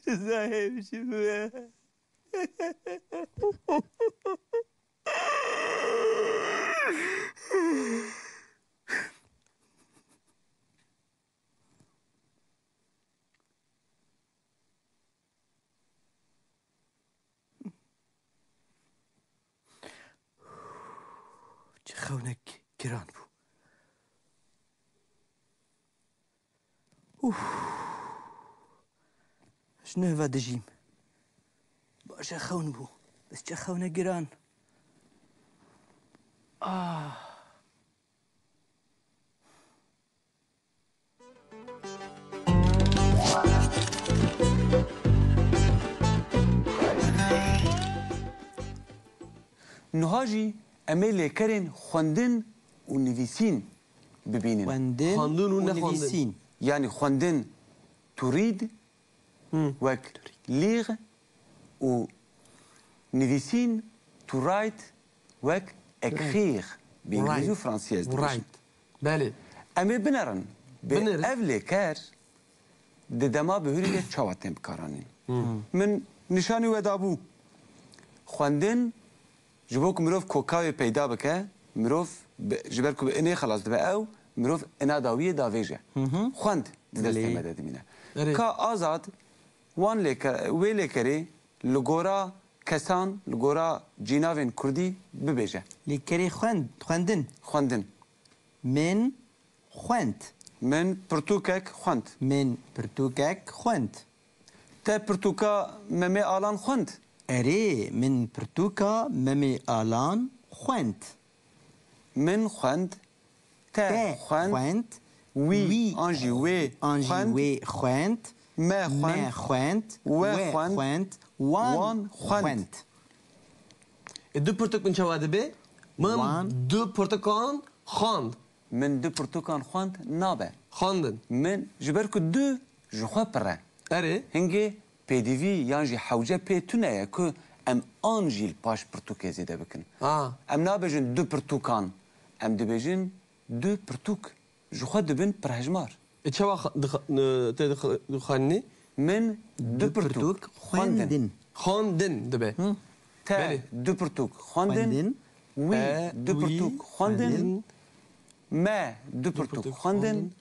Cezayê min çi bûye? Çi xewnek giran bû. Ûf. Ji nû ve dijîm. Baş e xewn bû. Bes çi xewnek giran. Ah. Niha jî em ê lêkerên xwendin û nivîsîn bibînin. Xwendin Xwendin û û nexwendin. nivîsîn. Yanî xwendin to read, Hı. wek lire û nivîsîn to write wek écrire bi îngilîzî û Write. fransî ez dibêjim. Write. Belê. Em ê binerin. Bê Binerin. Ev lêker di dema bihurî de çawa tên bikaranîn? Hı. Min nîşanî we dabû. Xwendin Ji bo ku mirov kokawê peyda bike, mirov bi, ji ber ku bi inê xelas dibe ew, mirov ina dawiyê davêje. Hı hı. Xwend di destê Belê. me de dimîne. Erê. Ka Azad wan lêke-, wê lêkerê li gora kesan, li gora cînavên kurdî bibêje. Lêkerê xwend, xwendin. Xwendin. Min xwend. Min pirtûkek xwend. Min pirtûkek xwend. Te pirtûka Memê Alan xwend? Erê, min pirtûka Memê Alan xwend. Min xwend. Te Te xwend. xwend. Wî Wî an jî wê an jî xwend. wê xwend. Me xwend. Me xwend. We We xwend. xwend. Wan Wan xwend. xwend. E, du pirtûk min çawa dibe? Min Wan. du pirtûkan xwend. Min du pirtûkan xwend nabe. Xwendin. Min, ji ber ku du ji xwe pir e. Erê. Hingê pêdivî yan jî hewce pê tune ye ku em an jî li paş pirtûkê zêde bikin. Ha. Em nabêjin du pirtûkan. Em dibêjin du pirtûk. Ji xwe dibin pirhejmar. E, çawa xa-, dixa-, e, tê dixa-, dixwendinî? Min du Du pirtûk pirtûk xwendin. xwendin. Xwendin dibe. Hı. Te Belê. du pirtûk xwendin. Xwendin. Wî E, du wî pirtûk xwendin. xwendin. Me du pirtûk pirtûk xwendin. xwendin.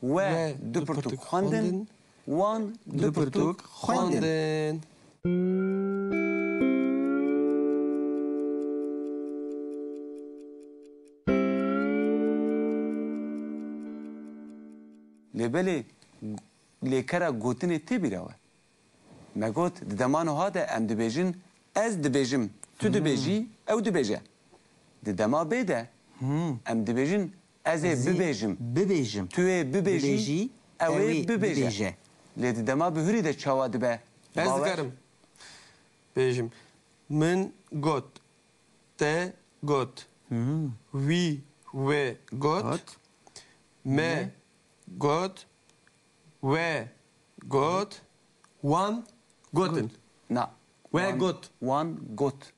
We We du du pirtûk pirtûk xwendin. xwendin. Wan du Du pirtûk pirtûk xwendin. xwendin. Lê belê lêkera gotinê tê bîra we? Me got, di dema niha de em dibêjin, ez dibêjim, tu Hmm. dibêjî, ew dibêje. Di dema bê de Hmm. em dibêjin, ez ê Ez ê bibêjim. bibêjim. Tu ê bibêjî, Bibêjî, ew ê ew ê bibêje. bibêje. Lê di dema bihurî de çawa dibe? Ez Bawer? dikarim bêjim. Min got, te got, Hmm. wî wê got, Got. me Me. got, we got, wan gotin. Na. We got. Wan got.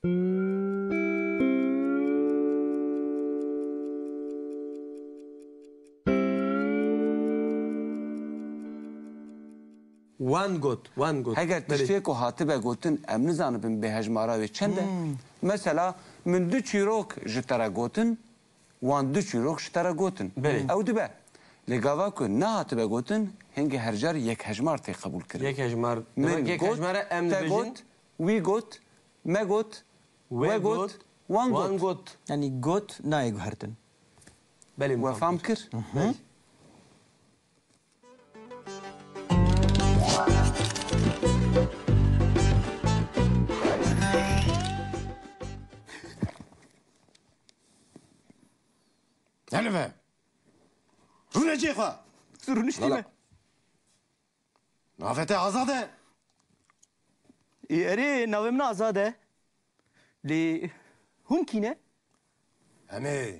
Wan got, wan got. Heger Belê. Tiştê ku hatibe gotin, em nizanibin bêhejmara wê çend e. Hmm. Mesela, min du çîrok ji te re gotin, wan du çîrok ji te re gotin. Belê. Ew dibe. Lê gava ku nehatibe gotin, hingê her car yek hejmar tê qebûl kirin. Yek hejmar. Min demek yek got, hejmara em te dibêjin? Got, wî got, me got, we got, wan got. Wan got. Yanî got nayê guhertin. Belê, we fam kir? Belê. Helive! Rûne cê xwe! Rûniştî me. Navê te Azad e? Ê, erê, navê min Azad e. Lê hûn kî ne? Em ê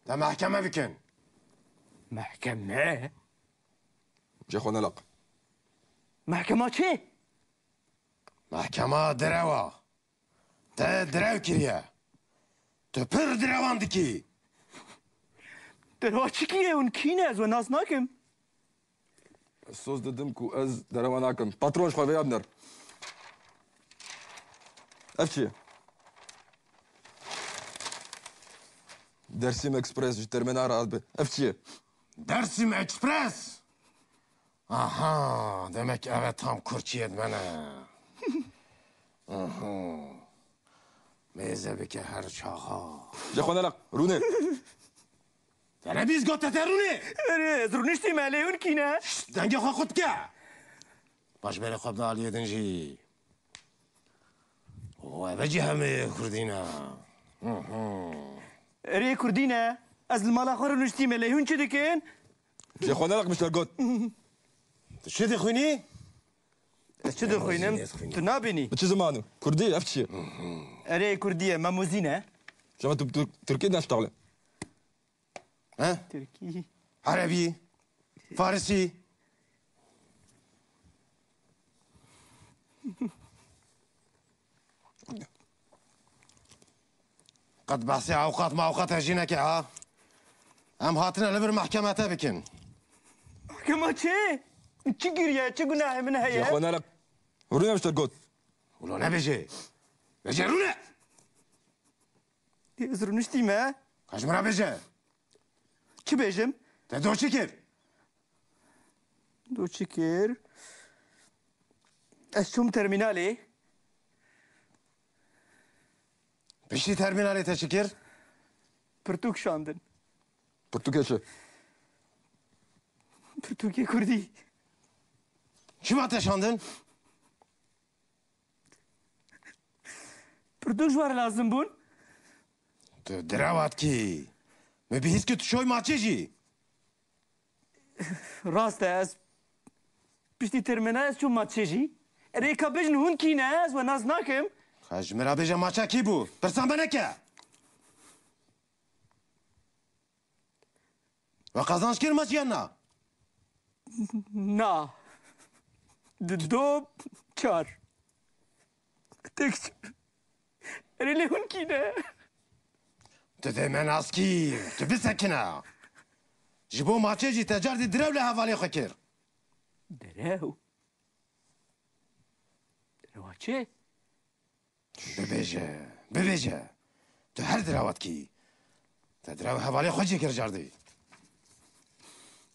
te mehkeme bikin. Mehkeme? Cê xwe neleq. Mehkema çi? Mehkema direwa. Te direw kiriye. Tu pir direwan dikî. Derewa çi kiriye, hûn kî ne? Ez we nas nakim. Ez soz didim ku ez derewa nakim. Patron, ji xwe vêya biner. Ev çi ye? Dersim Express ji terminal re dibe. Ev çi ye? Dersim Express? Aha, demek ev e tam kurçiyê me ne. Aha. Mêze bike her çaxa. Ji xwe neleq, rûne. Te nebîst got te rûnê? Erê, ez rûniştî me, lê hûn kî ne? Şşt, dengê xwe xurt ke. Baş berê xwe bide aliyê din jî. O, eve jî hemê kurdî ne. Hı hı. Erê, kurdî ne. Ez li mala xwe rûniştî me, lê hûn çi dikin? Jê xwe neleq, mişter got. Tu çi dixwînî? Ez çi dixwînim? Tu nabînî? Bi çi zimanî? Kurdî, ev çi ye? Erê, kurdî ye, memozî ne. Şema tu, tu, Tirkî neştaxle. He? Tirkî. Erebî. Farisî. Qet behsê ewqat mewqat jî neke ha. Em hatine li vir mehkeme te bikin. Mehkema çi? Çi kiriye? Çi gunahê min heye? Jê xwe neleq. Rûne, mişter got. Wilo nebêje. Bêje rûne. Ez rûniştî me. Ka ji min re bêje. Çi bêjim? Te do çi kir? Do çi kir? Ez çûm termînalê. Piştî termînalê te çi kir? Pirtûk şandin. Pirtûkê çi? Pirtûkê kurdî. Çima te şandin? Pirtûk ji we re lazim bûn. Tu direwa dikî. Min bihîst ku tu şoy maçê jî. Rast e, ez piştî termînal ez çûm maçê jî. Erê, ka bêjin hûn kî ne, ez we nas nakim. Ka ji min re bêje maça kî bû? Pirsa me neke. We qazanç kir maç yan na? Na. Di do çar. Tek çar. Erê lê hûn kî ne? Tu dê me nas kî, tu bisekine. Ji bo maçê jî te cardî direw li hevalê xwe kir. Direw? Direwa çi? Bibêje, bibêje. Tu her direwa dikî. Te direw hevalê xwe jî kir cardî.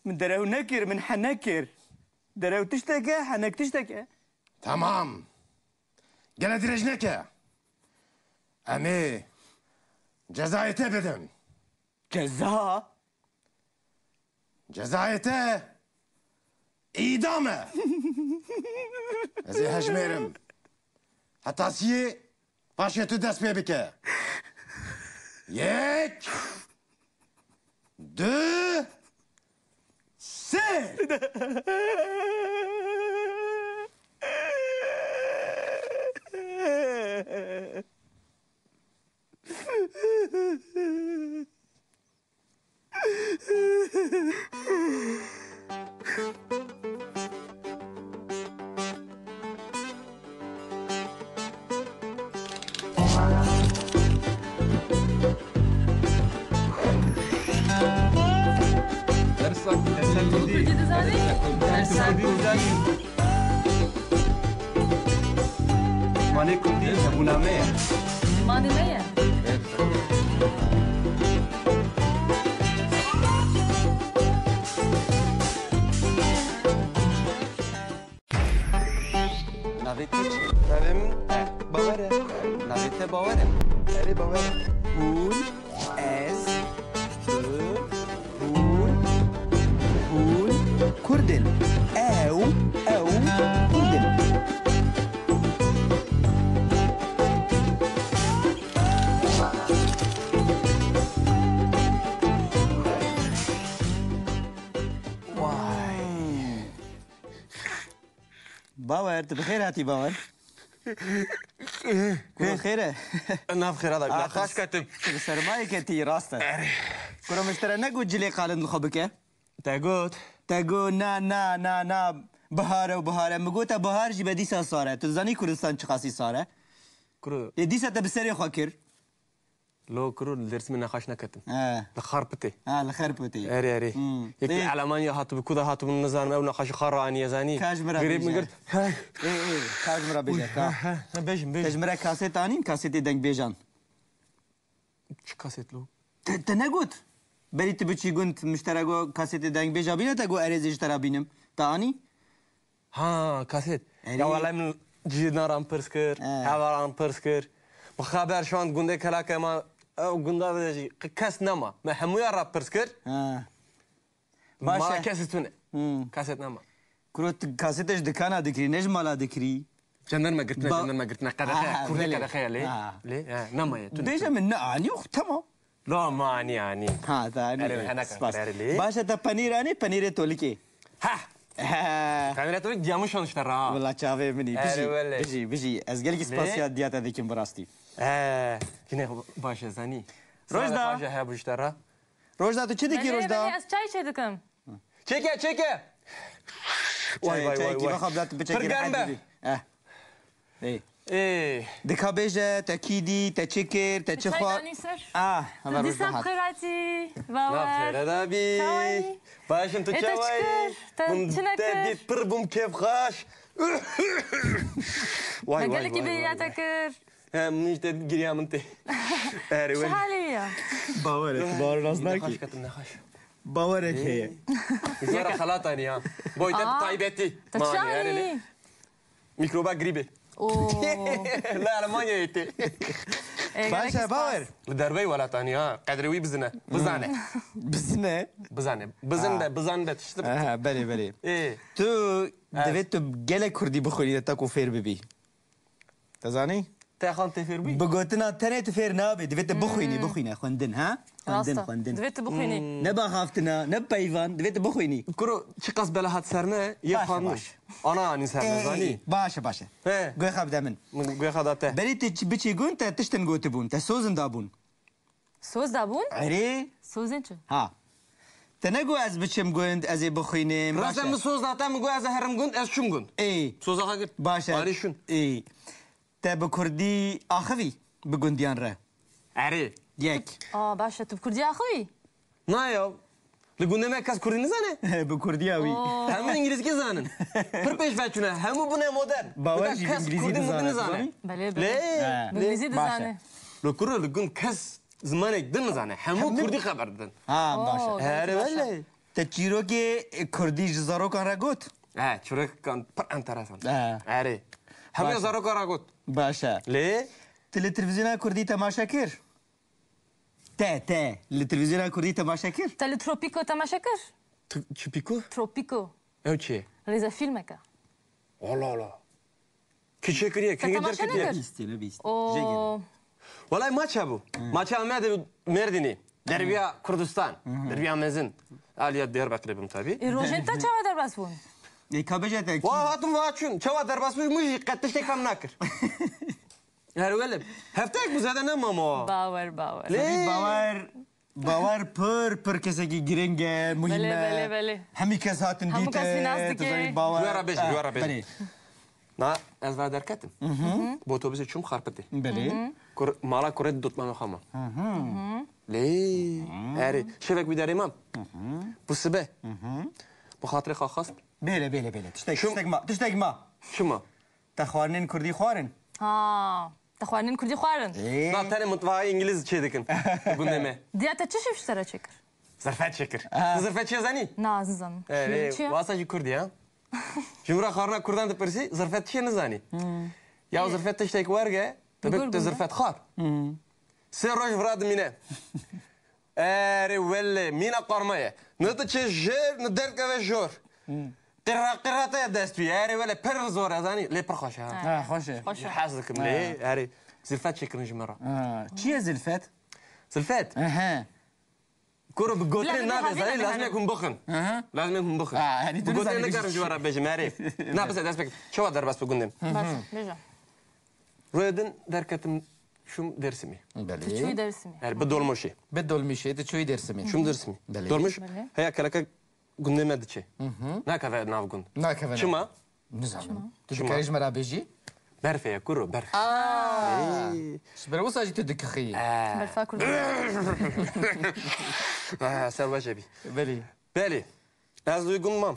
Min derew nekir, min henek kir. Derew tiştek e, henek tiştek e. Tamam. Gele dirêj neke. Em ê cezayê te bidin. Ceza? Cezayê te îdam e. Ez ê hejmêrim. Heta siyê, paşê tu dest pê bike. Yek, du, sê. Dersa Kurdî dizanî? Dersa Kurdî. Zimanê Kurdî hebûna me ye. Zimanê me ye. Navê te çi? Navê min Bawer e. Navê te Bawer e? Erê, Bawer e. Hûn, ez, tu, hûn, hûn Kurd in. Ew, ew Kurd in. Vay. Bawer, tu bi xêr hatî, Bawer. Kuro xêr e? Nav xêra da, Ah, nexaş ketim. Tu bi sermayê ketî, rast e. Erê. Kuro, min ji te re negot cilê qalin li xwe bike? Te got. Te got, na, na, na, na, bihar e û bihar e. Min got, te bihar jî be dîsa sar e. Tu dizanî Kurdistan çiqasî sar e? Kuro. Ê, dîsa te bi serê xwe kir. Lo kuro, li Dêrsimê nexaş neketim. He. Li Xarpitê. Ha, li Xarpitê. Erê, erê. Hmm. Yek Ê. Elemanya hatibû, ku da hatibû nizanim, ew nexaşî xwe raniye zanî. Ka ji min re Girê bêje. min girt. He. Ê, ê, ka ji min re bêje, Uy, ka. he, he, he, bêjin, bêjin. Te ji min re kaset anîn, kasetê dengbêjan. Çi kaset lo? Te, te negot. Berî tu biçî gund, min ji te re got kasetê dengbêja bîne, te got erê ez ê ji te re bînim. Te anî? Ha, kaset. Erê. Ya welay min cînan re pirs kir, He. hevalan pirs kir. Bi xeber şand gundê kelake ma, ew gunda de jî qe-, kes nema. Me hemûya re pirs kir. Ha. Ma Baş e. kes tune. Hmm. Kaset nema. Kuro, tu kasetê ji dikana dikirî, ne ji mala dikirî? Jandarma girtine, Ba- jandarma girtine. Qedexe, Ha, kurdê belê. qedexe ye lê. Ha. Lê, he, nemaye, tune, Bêje tune. min ne anî, xwe, tamam. La ma anî, anî. Ha, te anî. Erê, hene Spas. kafer, erê lê. Baş e, te penîr anî, penîrê tolikê. Ha! He. Penîrê tolik diyamişan işte ra. Wela çavê min î. Erê, Bijî, wele. bijî, bijî. Ez gelekî Lê? spasiya diya te dikim bi rastî. He, yine baş e, zanî. Rojda. Baş e, he, bu işte ra. Rojda, tu çi dikî, Belê, Rojda? belê, ez çay çêdikim. Çêke, çêke. Vay, vay, vay, vay. Çayekî vexwe bila tu biçekî Pir germ be. rehet bibî. Eh. Ê. Ê. Dika bêje, te kî dî, te çi kir, te çi Çay xwar. danî ser. Ah, Tu heval dîsa Rojda hat. bi xêr hatî, Bawer. Navxêre da bî. Çawayî? Baş im, tu Ê, te çi çawayî? kir? Te Hûn çi te nekir? dît pir bûm kêfxweş. Vay, Me vay, gelekî vay, bêriya vay, te vay. kir. He, min işte giriya min tê. Erê, Çi wele. halî ya? Bawer et, bawer nas Nexaş nakî. ketim, nexaş. Bawerek heye. Ji we re xelat anî ha. Boyte Aa, taybetî. te Ma çi anî, erê lê. anî? Mikroba grîbê. Oo. Li Almanyayê tê. Ê, Baş gelekî e, spas. Bawer. Li derveyî welat anî ha. Qedrê wî bizine. Bizane. Bizine. Bizane. Bizin Ha. de, bizan de tiştir. Aha, belê, belê. Ê. Tu Ha. divê tu gelek kurdî bixwînî de ta ku fêr bibî. Te zanî? Te xan tê fêr bûyî? Bi gotina tenê tu fêr nabî. Divê tu bixwînî, Hmm. bixwîne. Xwendin, ha? Xwendin, Rast e. xwendin. Divê tu bixwînî. Hmm. Ne baxaftina, ne peyvan. Divê tu bixwînî. Kuro, çiqas bela hat ser me, yê Baş e, xwendin. baş e. Ana anî ser me, Ê, zanî? ê, baş e, baş e. He. Guhê xwe bide min. Min guhê xwe da te. Berî tu çi-, biçî gund, te tiştin gotibûn. Te sozin dabûn. Soz dabûn? Erê. Sozên çi? Ha. Te negot ez biçim gund, ez ê bixwînim, Rast baş e. min soz da te, min got ez ê herim gund, ez çûm gund. Ê. Soza xwe girt. Baş e. Arî şûn. Ê. Te bi kurdî axivî bi gundiyan re? Erê. Yek. Aa, baş e. Tu bi kurdî axivî? Na ya. Li gundê me kes kurdî nizane? Bi kurdiya wî. Oo. Hemû îngilîzkî zanin. Pir pêş ve çûne. Hemû bûne modern. Bawer Bi jî kes îngilîzî kurdî murdî dizane, nizane. dizanî? Belê, belê. Lê, He. lê. Bi îngilîzî Baş e. dizane. Li kuro li gund kes zimanek din nizane. Hemû Hemû kurdî xeber didin. Ha, baş e. Oo, Here gelekî baş e. wele. Te çîrokê kurdî ji zarokan re got? He, çîrokan pir enteresan. He. Erê. Hemû Baş e. zarokan re got. Baş e. Lê? Tu li televîzyona kurdî temaşe kir? Te, te, li televîzyona kurdî temaşe kir? Te li Tropîko temaşe kir? Tu, çi pîko? Tropîko. Ew çi ye? Rêzefîlmek e. Allah Allah. Kî çêkiriye, Te kî temaşe derketiye? nekir? Nebîstî, nebîstî. O. Jêgirî. Welay maç hebû. Hı. Maça Amedê û Mêrdînê. Derbiya Kurdistan. Hı hı. Derbiya mezin. Aliya Diyarbekirê bûm tabî. Ê, rojên te çawa derbas bûn? Ê, ka bêje te kî? Wa hatim wa çûn. Çawa derbas bû, min jî qet tiştek fem nakir. Her welê. Hefteyek bû zêde nema ma. Bawer, bawer. Lê Tabii bawer, bawer pir, pir kesekî giring e, muhîm Belê, e. belê, belê. Hemî kes hatin Hemû dîtin, kes wî nas tu dike. zanî bawer. Wê re bêjin, Eh, wê re bêjin. belê. Na, ez va derketim. Mhm. Bi otobusê çûm Xarpitê. Belê. Mhm. Kur, mala kurê dotmamê xwe ma. Lê, erê, şevek wî derê mam. Bu sibe. Bu xatirê xwe xwest. Bêle, bêle, bêle. Tiştek, Çim- tiştek ma, tiştek ma. Çima? Te xwarinên kurdî xwarin? Ha, te xwarinên kurdî xwarin? Ê. Na, tenê mutfaxa îngilîz çê dikin. Gundê me. Diya te çi şîv ji te re çêkir? Zirfet çêkir. Ha. Tu zirfet çi zanî? Na, ez nizanim. Erê, Çi ye? Wasa jî kurdî ha. Ji min re xwarina kurdan dipirsî, zirfet çi ye nizanî. Ya zirfet tiştek werge, Li gor tu gund e? Zirfet xwar. Sê roj vira dimîne. Erê wele, mîna qarma ye. Ne diçe jêr, ne derdikeve jor. Qirra qirra te dest wî. Erê wele, pir zor e, zanî. Lê pir xweş e, ha. Ha, xweş e. Xweş e. Hez dikim lê, erê. Zilfet çêkirin ji min re. Ha, çi ye zilfet? Zilfet? Ehe. Kuro bi gotinê Bila nabe, bi zanî, lazim e hûn bixin. Aha. Lazim e hûn bixin. Ha, yani tu Bi gotinê nizanî nikarim ji we re bêjim, erê. Na, bise dest pêk. Çawa derbas bi gundê min? Baş, bêje. Rûyê din derketim, çûm Dêrsimê. Belê. Tu çûyî Dêrsimê. Erê, bi dolmuşê. Bi dolmuşê, tu çûyî Dêrsimê. Çûm Dêrsimê. Belê. Dolmuş, Belê. heya keleke gundê me diçe. Nakeve nav gund. Nakeve nav Çima? gund. Nizanim. Çima? Tu Çima? dikarî ji me re bêjî? Berfê ye, kuro, berf. Aa! Ey. Ji ber wisa jî tu dikixî. Ee. Berfa Kurdan. Ee, ser baş e bî. Belê. Belê. Ez li gund mam.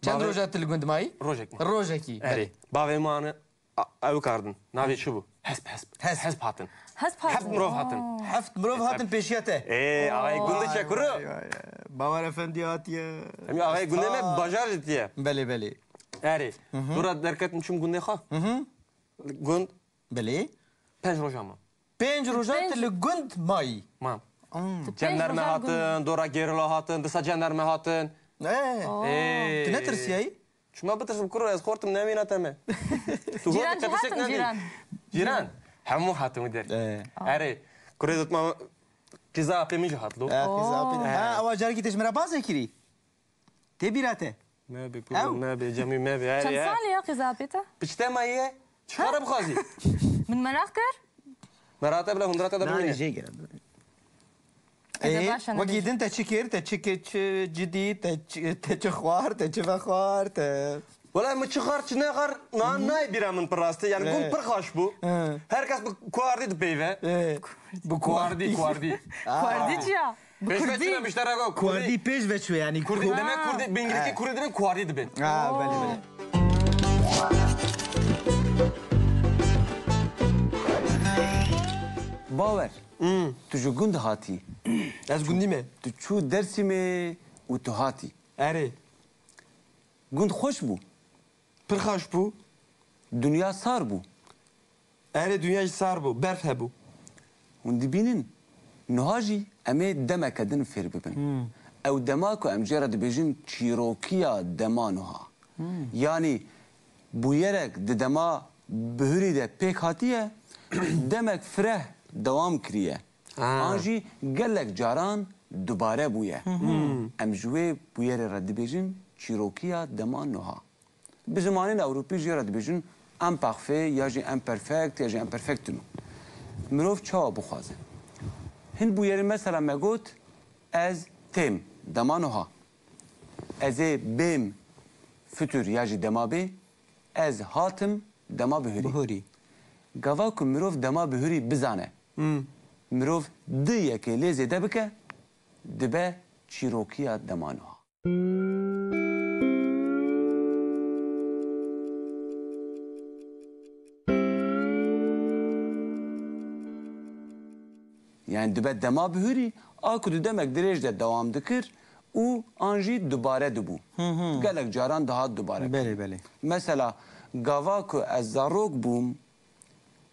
Çend Bavê- roja tu li gund mayî? Rojek mam. Rojekî. Erê. Belê. Bavê mane. A, ew kardin. Navê çi bû? Hesp, hesp. Hesp. Hesp hatin. Hesp hatin. Heft mirov hatin. Oo. Heft mirov hatin pêşiya te. Ê, axayê gundê çekuro. Vay, vay, vay. Bawer Efendî hatiye. Em axayê gundê me bajar jî tiye. Belê, belê. Erê. Hı hı. Dora derketin çûm gundê xwe. Hı hı. Gund. Belê. Pênc roja ma. Pênc roja Pênc. tu li gund mayî. Ma. Hmm. Tu pênc Cenderme roja li gund hatin, dora gerîla hatin, disa cenderme hatin. Ee. Oo. Ê. Tu netirsiyayî? Çima bitirsim kuro, ez xortim nemîna te me. Tu Cîran hor jî te tiştek hatin, nedî. Cîran. Cîran. Hemû hatin wî der. Ee. Erê, kurê dotma qîza apê min jî hat lo. Ee, qîza apê. Oo. Ha, ewa carekî te ji min re bazê kirî. Tê bîra te? Mebe, Ew. kuro, mebe, Cemî mebe. Erê, Çend erê. salî ya qîza apê te? Piçte me ye. Çi kare bixwazî? Min meraq kir. Merate bile hundrate de Nane bimîne. jê gere. Ede Ee, baş e, wekî nebe. din te çi kir, te çi kir, çi cidî, te çi, te çi xwar, te çi vexwar, te Wela min çi xwar, çi nexwar, na, nayê bîra min pir rastî. Yani gund Ee. pir xweş bû. Ee. Her kes bi kuardî dipeyve. Ee. Bi Kuardî, kuardî. Kuardî çi ya? Bi Pêşve kurdî. çi ne bişte rego? Kuardî pêş ve çû yani. Kurdî Ku- deme, Ha. kurdî, bi îngilîzî Ha. kurdî dibin, kuardî dibin. Ha, belê, belê. Bawer, Hmm. tu ji gund hatî. Ez gundî me. Tu çû Dêrsimê û tu hatî. Erê. Gund xweş bû. Pir xweş bû. Dinya sar bû. Erê, dinya jî sar bû. Berf hebû. Hûn dibînin, niha jî em ê demeke din fêr bibin. Hmm. Ew dema ku em jê re dibêjin çîrokiya dema niha. Hmm. Yanî bûyerek di dema bihurî de pêk hatiye, demek fireh dewam kiriye. Ha. An jî gelek caran dubare bûye. Hmm. Em ji wê bûyerê re dibêjin çîrokiya dema niha. Bi zimanên Ewropî jê re dibêjin imparfait ya jî imperfect ya jî imperfectum. Mirov çawa bixwaze? Hin bûyerên mesela me got, ez têm, dema niha. Ez ê bêm, futur ya jî dema bê. Ez hatim, dema bihurî. Bihurî. Gava ku mirov dema bihurî bizane, Hmm. mirov du yekê lê zêde bike, dibe çîrokiya dema niha. Yani dibe dema bihurî, a ku di demek dirêj de dewam dikir û an jî dubare dibû. Hı hı. Gelek caran dihat dubare. Belê, belê. Mesela, gava ku ez zarok bûm,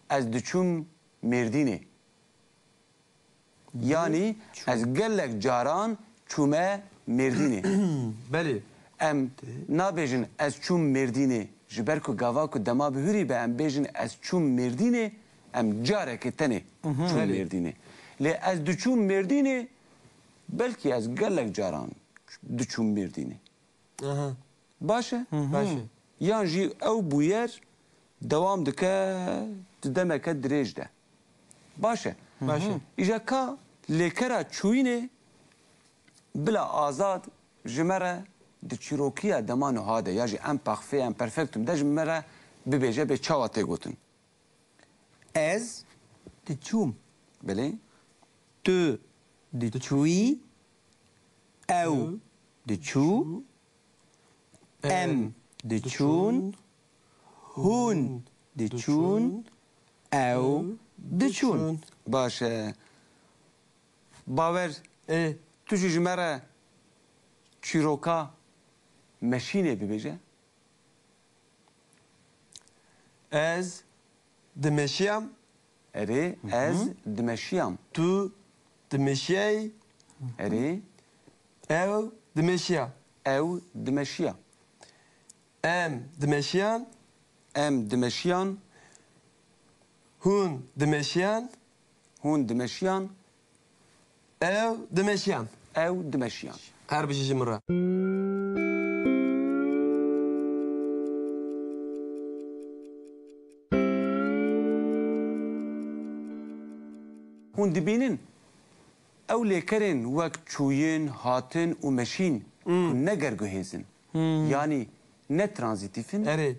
ez diçûm Mêrdînê. Yanî Çû. ez gelek caran çûme Mêrdînê. Belê. Em nabêjin ez çûm Mêrdînê, ji ber ku gava ku dema bihurî be em bêjin ez çûm Mêrdînê, em carekê tenê Mhm. çûm Belê. Mêrdînê. Lê ez diçûm Mêrdînê, belkî ez gelek caran diçûm Mêrdînê. Aha. Baş e? Hı hı. Baş e. Yan jî ew bûyer dewam dike di demeke dirêj de. Baş e. Baş e. Îja ka lêkera çûyînê bila Azad ji me re di çîrokiya dema niha de ya jî imparfait, imperfectum de ji me re bibêje bê çawa tê gotin. Ez Diçûm. Belê. Tu diçûyî. Ew diçû. Em diçûn. Hûn diçûn. Ew diçûn. Baş e. Bawer, Ê. Tu jî ji me re çîroka meşînê bibêje. Ez dimeşiyam. Erê, ez dimeşiyam. Tu dimeşiyayî. Erê. Ew dimeşiya. Ew dimeşiya. Em dimeşiyan. Em dimeşiyan. Hûn dimeşiyan. Hûn dimeşiyan. Ew dimeşiyan. Ew dimeşiyan. Her bijî ji min re. Hûn dibînin, ew lêkerên wek çûyin, hatin û meşîn ku ne gerguhêz in, yanî ne tranzîtîf in, Erê.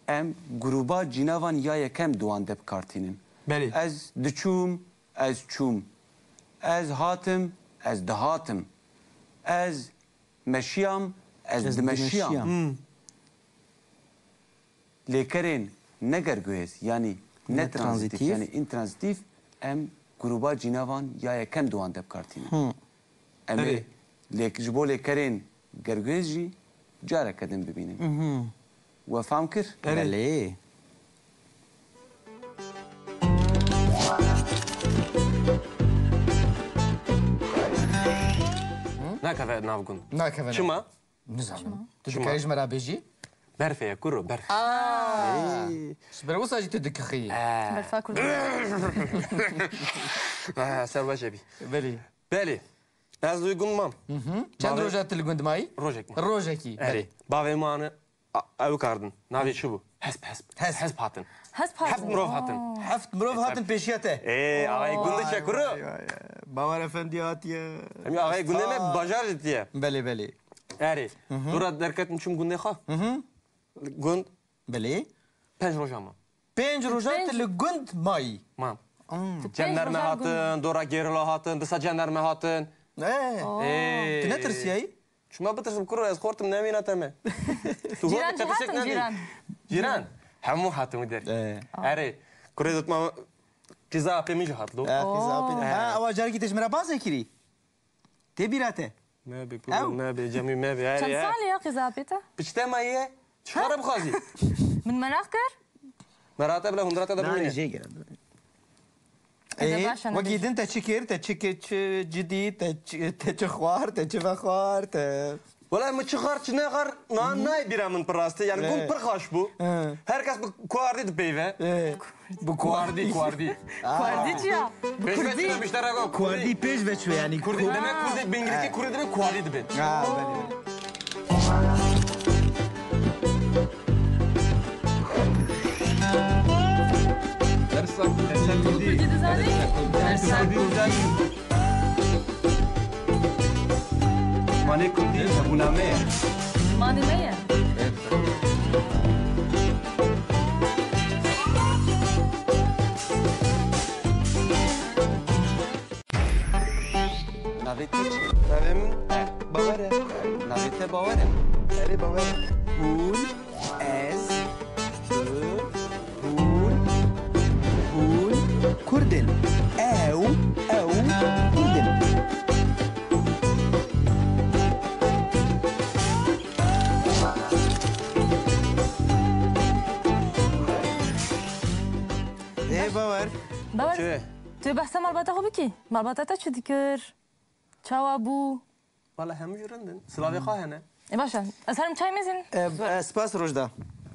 em grûba cînavan ya yekem di wan de bi kar tînin. Belê. Ez diçûm, ez çûm. Ez hatim, ez dihatim. Ez meşiyam, ez Ez dimeşiyam. dimeşiyam. Hmm. Lêkerên ne gerguhêz, yanî ne Ne tranzîtîf, tranzîtîf. yanî intranzîtîf, em grûba cînavan ya yekem di wan de bi kar tînin. Hı. Em ê Erê. lêk-, ji bo lêkerên gerguhêz jî careke din bibînin. Mhm. We fam kir? Erê. Belê. Nakeve nav gund. Nakeve nav. Çima? Nizanim. Tu Çima? dikarî ji me re bêjî? Berfê ye, kuro, berf. Aa! Ey. Ji ber wisa jî tu dikixî. Ee. Berfa Kurdan. Ee, ser baş e bî. Belê. Belê. Ez li gund mam. Hı hı. Çend Bavê roja tu li gund mayî? Rojek mam. Rojekî. Erê. Belê. Bavê mane, a-, ew kardin. Navê çi bû? Hesp, hesp. Hesp. Hesp hatin. Hesp hatin. Heft mirov hatin. Oo. Heft mirov hatin pêşiya te. Ê, axayê gundê çe kuro? Vay, vay, vay. Bawer Efendî hatiye. Em axayê gundê me Usta. bajar jî tiye. Belê, belê. Erê. Hı hı. Dora derketim çûm gundê xwe. Hı hı. Gund. Belê. Penc roja ma. Penc roja Penc. tu li gund mayî. Ma. Hmm. Tu penc Cenderme roja hatin, gund. dora gerîla hatin, disa cenderme hatin. Ee. Oo. Ee. Tu netirsiyayî? Çima bitirsim kuro, ez xortim nemîna te me. Tu Cîran xortim jî çetişek hatin, nedî. Cîran. Cîran. Hemû hatin wî der. Ee. Erê. Kurê dotma qîza apê min jî hat lo. Ee, qîza apê. Oo. Ha, ewa carekî te ji min re bazê kirî. Tê bîra te? Mebe, Ew. kuro, mebe, cemî mebe. Erê, Çend erê. salî ya qîza apê te? Piçte me ye. Çi xara bixwazî? Min meraq kir. Merate bile hundrate de Na, bûne. ne jê gere. Ede Ee, baş e, wekî nebêje. din te çi kir, te çi kir, çi cidî, te çi, te çi xwar, te çi vexwar, te Wela min çi xwar, çi nexwar, na, nayê bîra min pir rastî. Yani, gund Ee. pir xweş bû. Ee. Her kes bi kuardî dipeyve. Ee, bi Kuardî, kuardî. kuardî. Kuardî çi ya? Bi Pêş ve kurdî. çi demişler, aga, Kuardî pêş ve çû yani. Kurdî Ku- demek, kurdî bingirî, kurdî demek kuardî dibe. Ha, belê, belê. Dersa, dersa kurdî. Kurdî dizanî? Dersa kurdî. Zimanê kurdî hebûna me ye. Zimanê me ye. Navê te çi? Navê min Bawer e. Navê te Bawer e? Erê, Bawer e. Hûn, ez, tu, hûn, hûn Kurd in. Ew, ew Kurd in. Ê Bawer. Bawer, Çi? tu behsa malbata xwe bikî? Malbata te çi dikir? Çawa bû? Wala hemû jî rind in. Silavê xwe hene. E, baş e. Ez herim çay mezin. E, e, spas Rojda.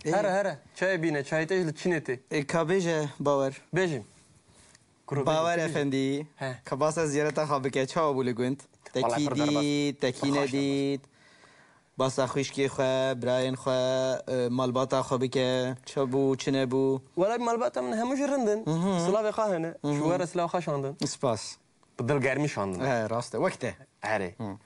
E, Here, here. Çayê bîne, çayê te jî li çînê tê. E, ka bêje Bawer. Bêjim. Kuro bêjim, Bawer bêjim. Efendî, He. ka basa ziyareta xwe bike, çawa bû li gund? Wala Tekî pir derbas. dît, tekî Pir xweş nedît. Basa xwişkê xwe, birayên xwe, e, malbata xwe bike, çi bû, çi nebû? Wala malbata min hemû jî rind in. Hı hı. Silavê xwe hene. Hı hı. Ji we re silav xwe şandin. Spas. Bi dilgermî şandin. He, rast e. Wek te. Erê. Hı.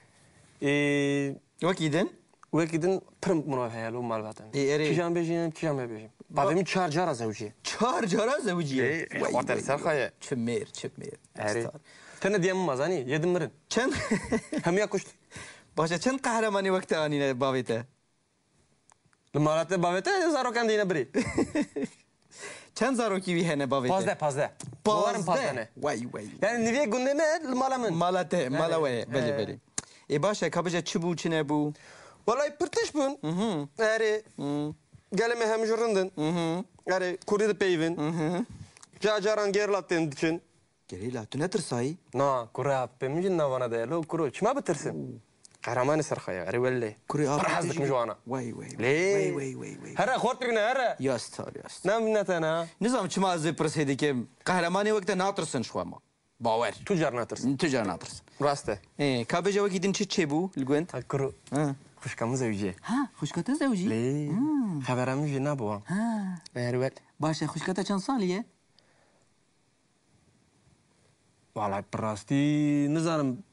Ê, Wekî din? Wekî din pir mirov heye li malbata min. Ê, erê. Kîjan bêjim, kîjan mebêjim. Bavê min çar cara zewiciye. Çar cara zewiciye? Ê, Wey, xwater wey, ser wey. Xaye. Çi mêr, çi mêr. Erê. Estar. Tene diye min mazanî, yê din mirin. Çend? Hemiya kuşt. Başa çend qehremanî wek te anîne bavê te? Li mala te bavê te zarokan dîne birî. Çend zarokî wî hene bavê te? Pazdeh, pazdeh. Bawerim pazdeh. Pazdeh ne. Wey, wey. Yani nivê gundê me li mala min. Mala te, mala we ye. Belê, belê. Ê baş e, ka bêje çi bû, çi nebû? Welay pir tişt bûn. Mhm. Erê. Mhm. Gelê me hemû jî rind in. Mhm. Erê, kurdî dipeyivin. Mhm. Ca caran gerîla tên diçin. Gerîla, tu netirsayî? Na, kura, pê min jî navana de ye. Lo, kuro, çima bitirsin? Oo. Qehremanê ser xwe ye, erê wellê. Kurê apê te jî. Pir hez dikim ji wana. Wey, wey, wey. Lê. Wey, wey, wey, wey. Here, xort bigine, here. Ya star, ya star. Ne minnete ne. Nizam çima ez ê pirsê dikim. Qehremanê wek te natirsin ji xwe ma. Bawer. Tu car natirsin. Tu car natirsin. Rast e. Ê, ka bêje wekî din çi çêbû li gund? Ha, kuro. Ha. Xwişka min zewicî. Ha, xwişka te zewicî? Lê. Hmm. Xebera min jê nabû. Ha. Her wek. Baş e, xwişka te çend salî ye? Wala bi rastî nizanim.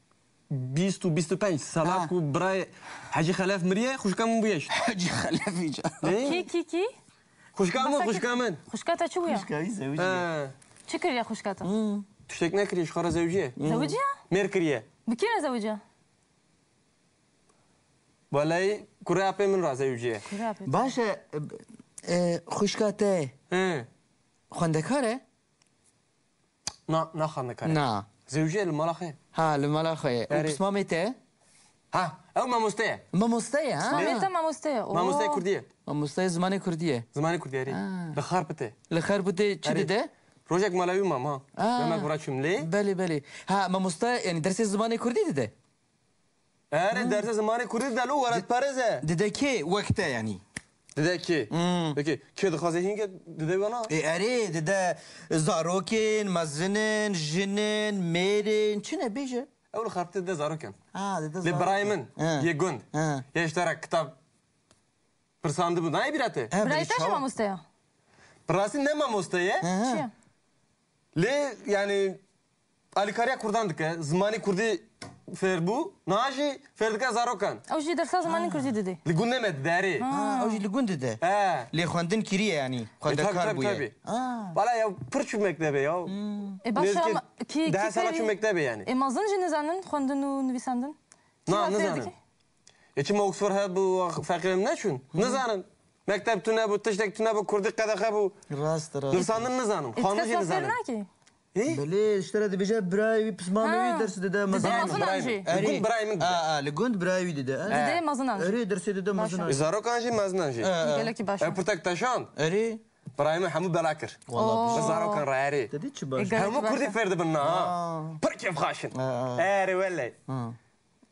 Bîst û bîst û pênc sala ku birayê Hecî Xelef miriye, xwişka min bûye. Hecî Xelef îca. Kî, kî, kî? Xwişka min, xwişka min. Xwişka te çi bûye? Xwişka wî zewicî. He. Çi kiriye xwişka te? Hmm. Tiştek nekiriye, ji xwe re zewiciye. Zewiciye? Mêr kiriye. Bi kî re zewiciye? Welay, kurê apê min re zewiciye. Kurê apê te. Baş e, e, xwişka te He. Xwendekar e? Na, na xwendekar e. Na. Zewiciye li mala xwe. Ha, li mala xwe ye. Û Erê. Pismamê te? Ha, ew mamoste ye. Mamoste ye, ha? Pismamê te mamoste ye. Mamoste Oo. Kurdî ye. Mamoste zimanê kurdî ye. Zimanê kurdî ye, erê. Ha. Li Xarpitê. Li Xarpitê çi Erê. Dide? Rojek mala wî mam, ha. Aa. Dema ku raçim lê. Belê, belê. Ha, mamoste, yani dersê zimanê kurdî dide? Erê, derse zimanê kurdî dide lo welatperez e. Dide kê wek te yanî? Dide kê? Hmm. Peki, kê dixwaze hînke dide wana? Ê, erê, dide zarokên, mezinin, jinin, mêrên, çi ne bêje? Ew li Xarpitê dide zarokan. Ha, dide zarokên. Lê birayê min, He. Yê gund. He. Yê ji te re kitab pirsandibû, nayê bîra te? He, Birayê belê te jî çawa? Mamoste ya? Bi rastî ne mamoste ye. He, he. Çi ye? Lê, yani, alîkariya kurdan dike, zimanê kurdî fêr bû, niha jî fêr dike zarokan. Ew jî dersa zimanê kurdî didê. Li gundê me dide, erê. Ha, ew jî li gund dide. He. Lê xwendin kiriye, yanî. E, tabii, xwendekar tabii, bûye. Tabii. Ha. Valla ya pir çû mektebê ya. Hmm. E, başa Nêzîkî ma-, kî, deh kî sala fêrî? Çû mektebê, yanî. E, mezin jî nizanin xwendin û nivîsandin? Na, nizanin. Ê, çima Oxford hebû, feqîrê min neçûn? Nizanin. Mekteb tune bû, tiştek tune bû, kurdî qedexe bû. Rast, rast. Nivîsandin nizanin, xwendin jî nizanin. Ê? Belê, ji te re dibêje birayê wî, pismamê wî Ha. Dide dide mezinan. Mezinan jî. Li gund birayê min dide. A, a, li gund birayê wî dide, e? Dide mezinan jî. Erê, dersê dide mezinan. Ê, zarokan jî mezinan jî. E, e. Gelekî baş e. Ew pir tek teşand. Erê. Birayê min hemû bela kir. Wala Oo. Bi zarokan re erê. Te dî çi baş. Ê, gelekî baş e. Hemû kurdî fêr dibin na. Aa. Pir kêfxaş in. E, e. Erê wele. Ha.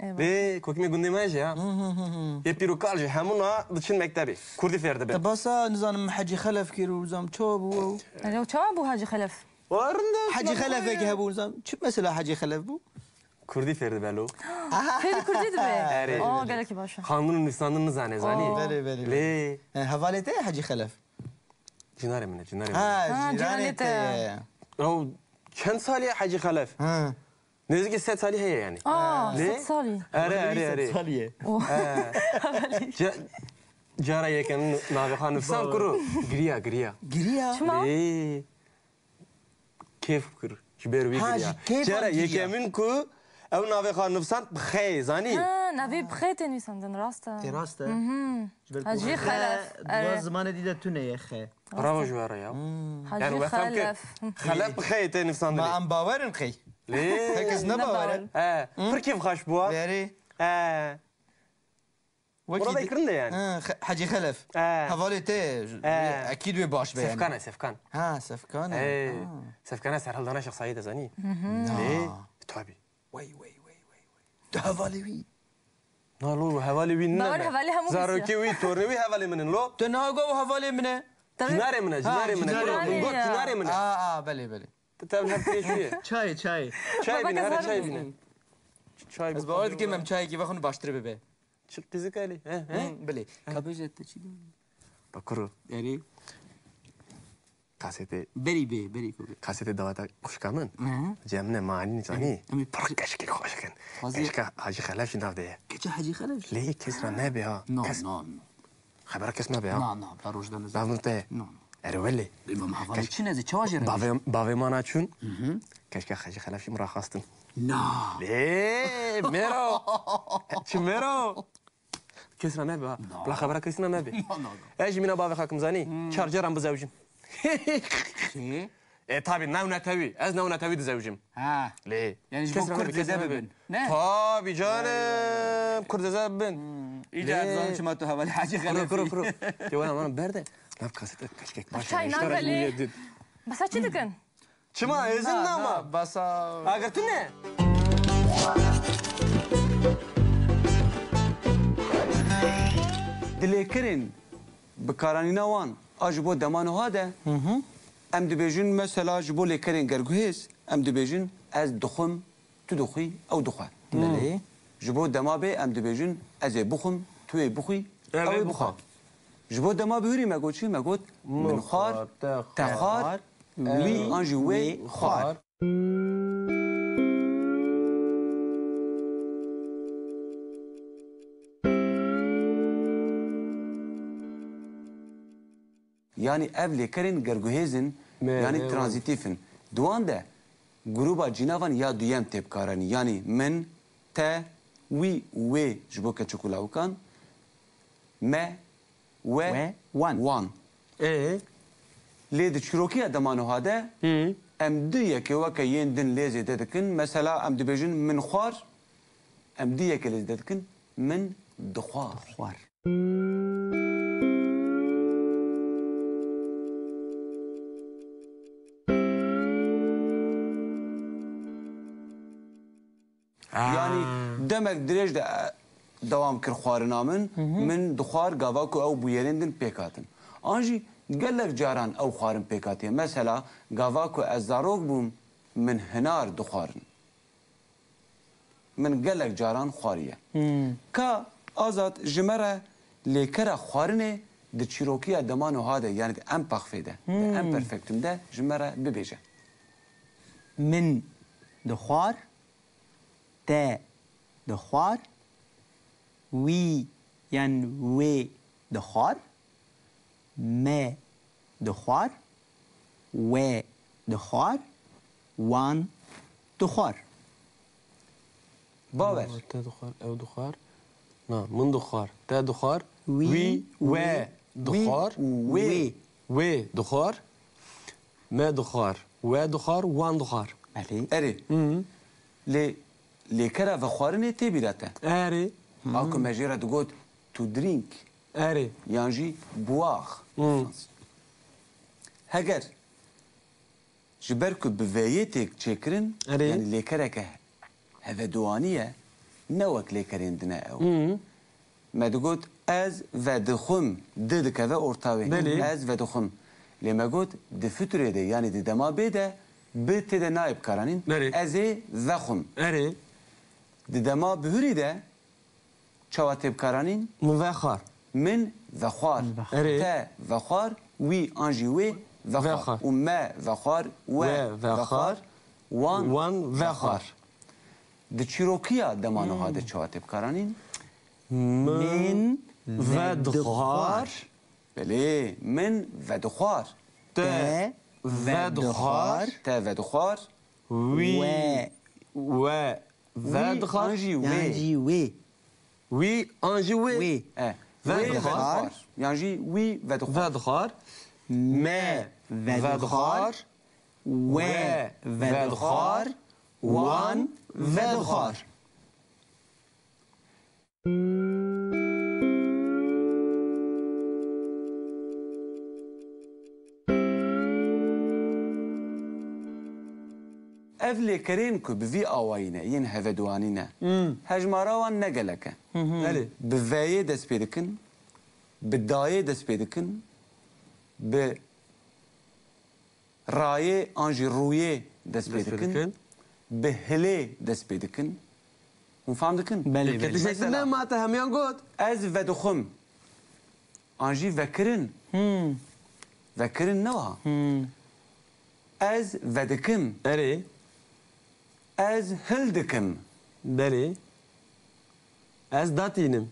Eyvallah. Ê, kokimê gundê me jî ha. Hı, hı, hı, hı. Yê pîr û kal jî hemû na diçin mektebê. Kurdî fêr dibin. Te basa, nizanim, Hecî Xelef kir û zam çawa bû ew? Alo, çawa bû Hecî Xelef? Wa rind e, Hecî Xelefek hebû, zam çi mesela Hecî Xelef bû? Kurdî fêr dibe lo. Fêrî kurdî dibe. Erê. Oo, gelekî baş e. Xwendin û nivîsandin nizane, zanî. Oo. Belê, belê, belê. Lê. E, hevalê te ye Hecî Xelef? Cinarê min e, cinarê min e. Ha, Ha, cîranê te ye. Ew çend salî ye Hecî Xelef? Ha. Nêzîkî sed salî heye yanî. Aa, Lê? Sed salî. Erê, erê, erê. Sed salî ye. Oh. He. Ca-, cara yekem navê xwe nivîsand kuro. Giriya, giriya. Giriya? Çima? Lê kêf kir. Ji ber wî Ha, giriya. Ji kêfan Cara giriya. Yekemin ku ew navê xwe nivîsand bi xeyê, zanî? Ha, navê bi xeyê tê nivîsandin, rast e. Tê rast e. Mhm. Ji ber ku Hacî xe, Xelef, di wan erê. Zimanê dî de tune ye xe. Bravo ji we re ya. Hmm. Hacî Yani we fem kir. Xelef. Xelef bi xeyê tê nivîsandinê. Ma em bawer in qey? Lê. Herkes ne bawer e? He, pir kêfxweş bû ha. Erê. He. Wekî Burada di-, kirin de yani. Ha, Xe-, Hecî Xelef. He. Hevalê te, He. Ekîd wê baş be yani. Sefkan e, Sefkan. Ha, Sefkan e. He. Ha. Sefkan e, serhildana Şexsayê de zanî. Hı hı. Na. Lê, tabii. Wey, wey, wey, wey, wey. Tu hevalê wî. Na lo, hevalê wî nîne Bawer me. Hevalê hemû Zarokê kesiya. Wî, tornê wî hevalê min in lo. Tu nago û hevalê min e. Tabii. Cinarê min e, Ha, cinarê min e. Cinarê Min got ya. Cinarê min e. Aa, aa, belê, belê. Te, te her pêş wî ye. Çayê, çayê. Çay Baba bîne, here kazanır çay mısın? Bîne. Çay Bes bîne. Bawer dikim em çayekî vexwin baştir bibe. Çi qîzik elî? He, he. Hı, belê. He. Ka bêje te çi dî? Bakuru. Erê. Kasetê. Berî bê, berî ku bê. Kasetê daweta xwişka min. Hı. Cem ne manî zanî. Em ê Pir keçikê xweş kin. Xwazî- Keçika Hacî Xelef jî nav de ye. Keçe Hacî Xelef? Lê kes ra nebe ha. No, Kes- no, no. Xebera kes nabe ha. Na, na, bila roj de nizam. Bavê min te. Na, na. Erê welê. Îmam Hevalî çi nezî, çawa jê re? Bavê, bavê mana çûn. Hı hı. Keşke Hecî Xelef jî min raxastin. Na. Lê, mêro. Çi mêro? Kes re mebe ha. Na. Bila xebera kesî re mebe. Na, na, na. Ez jî mîna bavê xakim zanî. Hmm. Çar caran bizewjim. Çi? E, tabî, newnetewi. Ez newnetewi dizewjim. Ha. Lê. Yani ji bo kes re Kurd mebe, kes zêde re mebe. Bibin. Ne? Tabî canim, Kurd zêde bibin. Hmm. Îca lê. Dizanim çima tu hevalî Hecî Xelefî. Kuro, kuro, kuro. Te wena mana berde. Nav kasete keşkek baş. Çay naka lê. Basa çi dikin? Çima, êzing na, nama? Na, basa. Agirtin ne? Di lêkerên bikaranîna wan a ji bo dema niha de, hı hı, em dibêjin, mesela ji bo lêkerên gerguhêz, em dibêjin, ez dixwim, tu dixwî, ew dixwe. Belê. Ji bo dema bê, em dibêjin, ez ê bixwim, tu ê bixwî, ew ê bixwe. Ji bo dema bihurî me got çi? Me got, min xwar, te xwar, wî an jî wê xwar. Yanî ev lêkerên gerguhêz in, yanî tranzîtîf in. Di wan de grûba cînavan ya duyem tê bikaranîn. Yanî min, te, wî, wê ji bo keçik û lawikan, me, we, wan. Ê? Lê di çîrokiya dema niha de em du yekê weke yên din lê zêde dikin. Mesela em dibêjin min xwar, em du yekê lê zêde dikin, min dixwar. Dixwar. Yanî demek dirêj de, e, dewam kir xwarina min. Hı hı. Min dixwar gava ku ew bûyerên din pêk hatin. An jî gelek caran ew xwarin pêk hatiye. Mesela, gava ku ez zarok bûm, min hinar dixwarin. Min gelek caran xwariye. Hmm. Ka Azad ji me re lêkera xwarinê di çîrokiya dema niha de, yanî di empexfê de, di, hmm, emperfektum de ji me re bibêje. Min dixwar, te dixwar, wî yan wê dixwar, me dixwar, we dixwar, wan dixwar. Bawer. Te dixwar, ew dixwar. Na, min dixwar, te dixwar, wî, wî, we, wî, dixwar, wê. Wê dixwar, me dixwar, we dixwar, wan dixwar. Belê. Erê. Hı. Lê lêkera vexwarinê tê bîra te. Erê. A ku me jê re digot to drink. Erê. Yan jî boire. Hı. Heger ji ber ku bi veyê tê çêkirin, erê, yanî lêkereke hevedoanî ye, ne wek lêkerên din e ew. Hı. Me digot, ez vedixwim, di dikeve orta wê. Belê. Ez vedixwim. Lê me got, di fiturê de, yanî di dema bê de, bi tê de nayê bikaranîn. Belê. Ez ê vexwim. Erê. Di dema bihurî de, çawa tê bikaranîn? Min vexwar. Min vexwar. Min vexwar. Erê. Te vexwar, wî an jî wê vexwar. Vexwar. Û me vexwar, we, we vexwar, vexwar, wan, wan vexwar, vexwar. Di çîrokiya dema niha de, hmm, çawa tê bikaranîn? Min, min vedixwar. Vedixwar. Belê, min vedixwar. Te, te vedixwar. Vedixwar. Te vedixwar. Wî, we, we, wî vedixwar. An jî wê. Yan jî wê. Wî an jî wê. Wê. E, wê vedixwar. Vedixwar. Yan jî wî vedixwar. Vedixwar. Me vedixwar. Me vedixwar. We vedixwar. We vedixwar. Wan vedixwar. Ev lêkerên ku bi vî awayî ne, yên hevedoanî ne, hmm, hejmara wan ne gelek e. Hı hı. Belê. Bi veyê dest pê dikin, bi dayê dest pê dikin, bi rayê an jî rûyê dest pê dikin, bi hilê dest pê dikin. Hûn fam dikin? Belê, belê. Mesela, ne ma te hemiyan got? Ez vedixwim. An jî vekirin. Hmm. Vekirin ne wiha? Hmm. Ez vedikim. Erê. Ez hil dikim. Belê. Ez datînim.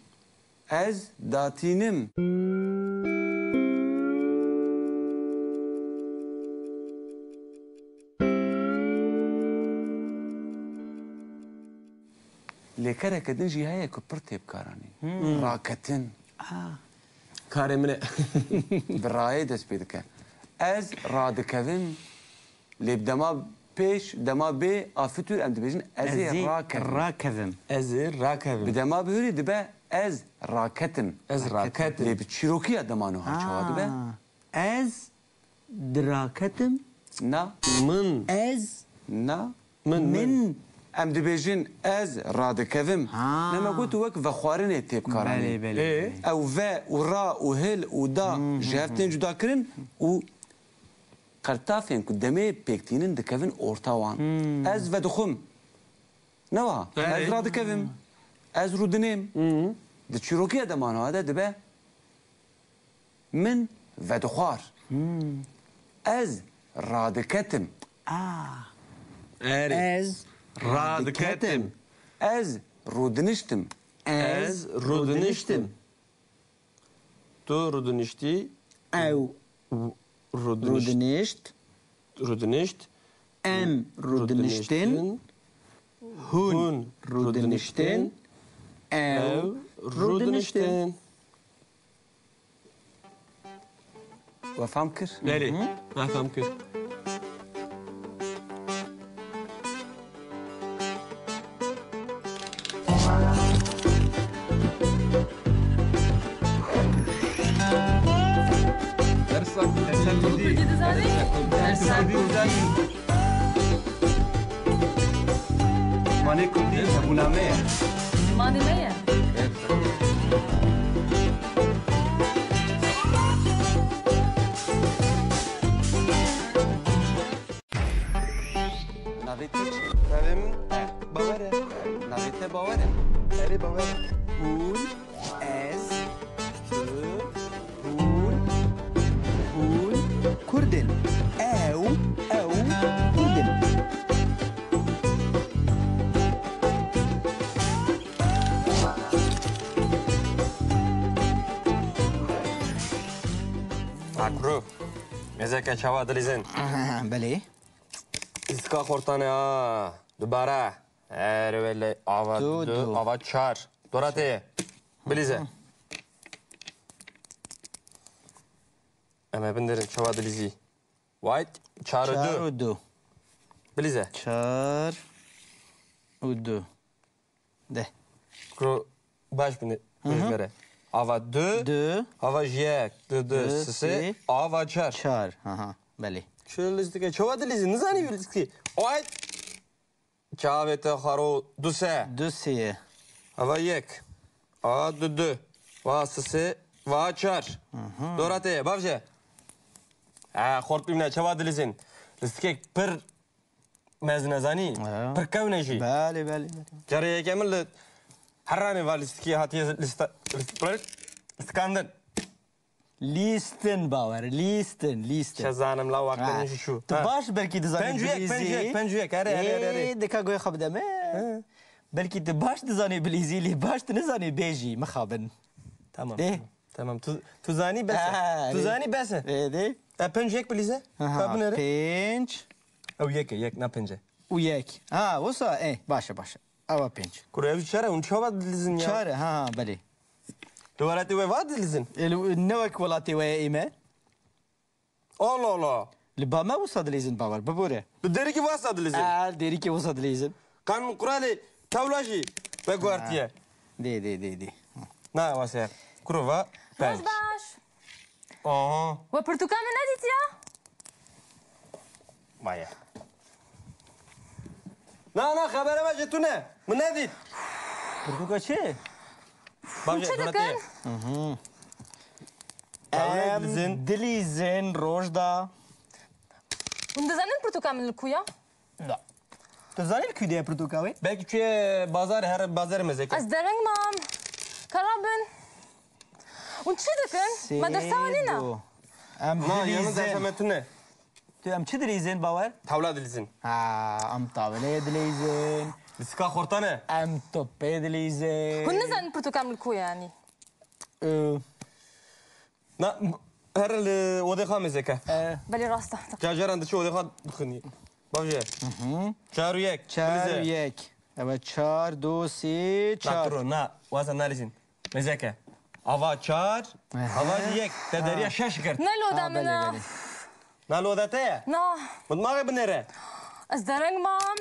Ez datînim. Lêkereke din jî heye ku pir tê bikaranîn. Hmm. Raketin. Ah. Karê min e. Bi rayê dest pê dike. Ez radikevim. Lê bi dema pêş, dema bê a fitur em dibêjin ez ê Ez ê rakevim. rakevim. Ez ê rakevim. Bi dema bihurî dibe ez raketim. Ez raketim. Lê bi çîrokiya dema nuha çawa dibe? Ha. Ez diraketim. Na. Min. Ez Na. Min, min. Min. Em dibêjin ez radikevim. Ha. Nema ku tu wek vexwarinê tê bikaranîn. Belê, belê, Ê? belê. Ew ve û ra û hil û da Hmm, ji hev hmm, tên hmm. cudakirin û qertafên ku demê pêk tînin dikevin orta wan. Hmm. Ez vedixwim. Ne wiha? Erê. Ez radikevim. Ez rûdinêm. Hmm. Di çîrokiya dema nuha de dibe min vedixwar. Hmm. Ez radiketim. Ah. Erê. Ez Radiketim. radiketim. Ez rûdiniştim. Ez Ez rûdiniştim. rûdiniştim. Tu rûdiniştî. Ew Rûdinişt. rûdinişt. Rûdinişt. Em rûdiniştin. Rûdiniştin. Hûn Hûn rûdiniştin. rûdiniştin. Ew Ew rûdiniştin. rûdiniştin. We fam kir? Belê, Hı hı. me fam kir. Dersa, dersa kurdî. Kurdî dizanî? Dersa kurdî dizanî. Zimanê kurdî hebûna me ye. Zimanê me ye. Navê te çi? Navê min Bawer e. Navê te Bawer e? Erê, Bawer e. Hûn, ez, tu, hûn, hûn kurd in. Ew, ew kurd in. Akru, mêzeke çawa dilîzin? Belê. Lîstika xortane ha, dubare. Erê wele, ava Du, du, du. ava çar. Dora te ye. Bilîze. Hı hı. Em ê binêrin çawa dilîzî. Wait, çar û du. Çar û du. Bilîze. Çar û du. De. Kuro baş bine, Hı hı. bêjmere. Ava du, Du. ava ji yek, du, du, Du, sê, sê. ava çar. Çar. Aha, belê. Çi lîstike? Çawa dilîzî? Nizanî lîstike. Wait. Çavê te xwaro du se. Du sê ye. Ava yek. A du du. Va sê sê. Va çar. Mhm. Dora te ye. Bavje. Ha, xort bîmne. Çawa dilîzin? Listikek pir mezin e zanî. Ha. Pir kewne jî. Belê, belê, belê. Carê yeke min li Heranê va listikê hatiye lista, list-, listikandin. Lîstin Bawer, lîstin, lîstin. Çe zanim la waqtin Ha. jî çû. Tu Ha. baş belkî dizanî Pêncî yek, bilîzî. pêncî yek, pêncî yek. Erê, erê, erê, erê. Ê, dika guhê xwe bide me. He. Belkî tu baş dizanî bilîzî, lê baş tu nizanî bêjî, mixabin. Tamam, Ê. tamam. Tamam, tu, tu zanî bes e. Ha, Tu erê. zanî bes e. Ê, dê. E, pêncî yek bilîze. Aha, Ka binêre. pênc. Ew yek e, yek, na pênc e. Û yek. Ha, wisa, ê, baş e, baş e. Ava pênc. Kuro ev çar e, hûn çawa dilîzin ya? Çar e, ha, ha, belê. Tu welatê we va dilîzin? Ê, li, ne wek welatê we ye ê me? Allah Allah. Li ba me wisa dilîzin Bawer, bibore. Tu dêrikî wasa dilîzin? Ê, dêrikî wisa dilîzin. Qanûn quralê tewla jî veguhertiye. Ha. Dê, dê, dê, dê. Na wasa. Kuro va pênc. Roj baş. Aha. We pirtûka min nedîtiya? Maye. Na, na, xebere me ji tu ne. Min nedît. Pirtûka çi? Bavje, Çi dora te dikin? ye. Mhm. Tawlek Em dilîzin. dilîzin roj da. Hûn dizanin pirtûka min li ku ya? Da. Tu zanî li ku de ye pirtûka wê? Belkî çûye bazar, her bazar mezeke. Ez dereng mam. Kara bin. Hûn çi dikin? Me dersa nîna? Sêdo. Em Na, yanı dilîzin. dersa me tune. Tu em çi dilîzin Bawer? Tawla dilîzin. Ha, em tawleyê dilîzin. Lîstika xortane. Em topê dilîzin. Hûn nizanin pirtûka min li ku ye yanî? Ee, Na, here li odê xwe mêze ke. Ee, Belê rast e. Carcaran diçe odê xwe dixwînî. Bavje. Çar û yek. Çar û yek. Evet, çar, du, sê, çar. Na, tu ro, na, waza nalîzîn. Mêze ke. Ava çar, ava jî yek. Te deriya şeş girt. Ne loda min a. Na loda te ye? Na. Min maxê binêre. Ez dereng mam.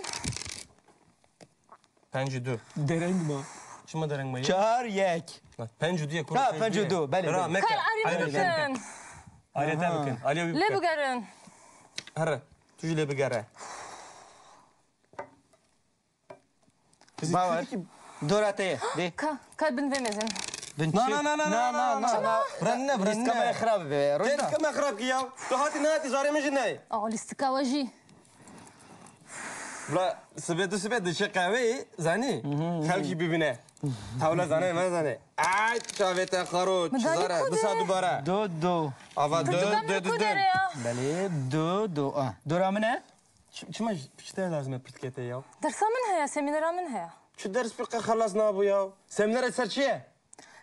Pêncî du. Dereng ma. Çima dereng ma ye? Çar yek. Pêncî du ye, kuro. Ha, pêncî du, belê, belê. Kar arî bikin. Arî te bikin. Arî wî bikin. Lê bigerin. Here, tu jî lê bigere. Bawer. Dora te ye. Dê. Ka, ka bin vê mêzin. Na, na, na, na, na, na, na. Birin ne, birin ne. Lîstika me xirab be. Lîstika me xirab ki ya. Tu hatî nehatî zarê min jî neyê. Aa, lîstika we jî. Bira, sibê tu sibê diçe qehweyê, zanî? Xelk jî bibîne. Tawla zane, me zane. Ay, çavê te xaro, çi zare, disa dubare. Do, do. Ava do, do, do, do. Belê, do, do. Ah, dora min e? Çi, çima ji, çi te lazim e pirtûkê te ya? Dersa min heye, semînera min heye. Çi ders pir qe xelas nabû ya? Semînera ser çi ye?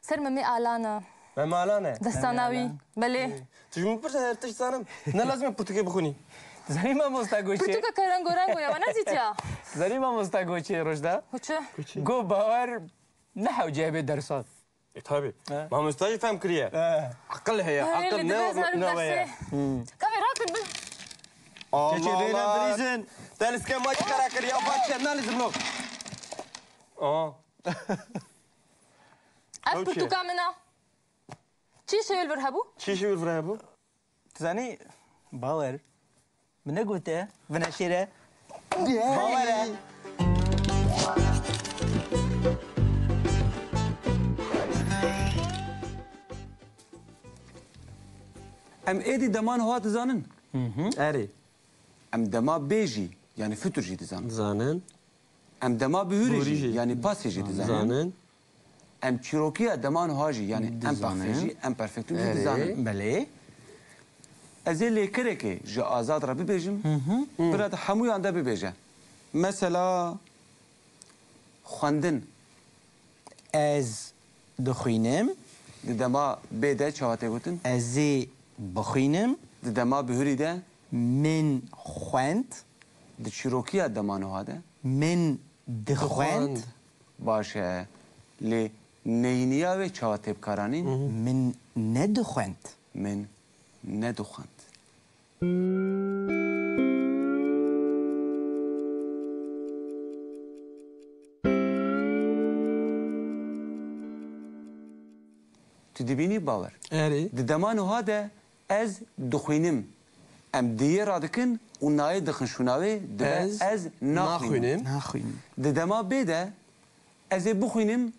Ser Memê Alan e. Memê Alan e? Destana wî. Belê. Tu ji min pirse her tişt zanim. Ne lazim e pirtûkê bixwînî. Zanî mamosta Goçê. Pirtûka ke rengo rengo ya, we nedîtiya? Zanî mamosta Goçê Rojda. Goçê. Go bawer ne hewce be dersan. E, tabii. He. Mamosta jî fehm kiriye. He. Aqil heye, aqil ne, ne weye. Kavê rakin bin. Allah Allah. Te lîstika ma çi kara kiriye, ava çi, ne lîzim lo. Aa. Ev pirtûka min a. Çi şewil vir hebû? Çi şewil vir hebû? Tu zanî, bawer. Min negote, vine şêre. Bawer e. Em êdî dema niha dizanin? Erê. Em dema bê jî, yanî fitur jî dizanin. Dizanin. Em dema bihurî jî, yanî pasê jî dizanin. Dizanin. Em çîrokiya dema niha jî, yanî em parfê jî, em perfektum jî dizanin. Belê. Ez ê lêkerekê ji Azad re bibêjim, bira di hemûyan de bibêje. Mesela, xwendin. Ez dixwînim. Di dema bê de çawa tê gotin? Ez ê bixwînim. Di dema bihurî de? Min xwend. Di çîrokiya dema niha de? Min dixwend. Dixwend. Baş e. Lê neyniya wê çawa tê bikaranîn? Min nedixwend. Min nedixwend. Tu dibînî, Bawer? Erê. Di dema niha de ez dixwînim. Em diyê radikin û nayê dixin şûna wê, dibe ez naxwînim. Naxwînim. Naxwînim. Di dema bê de ez ê bixwînim,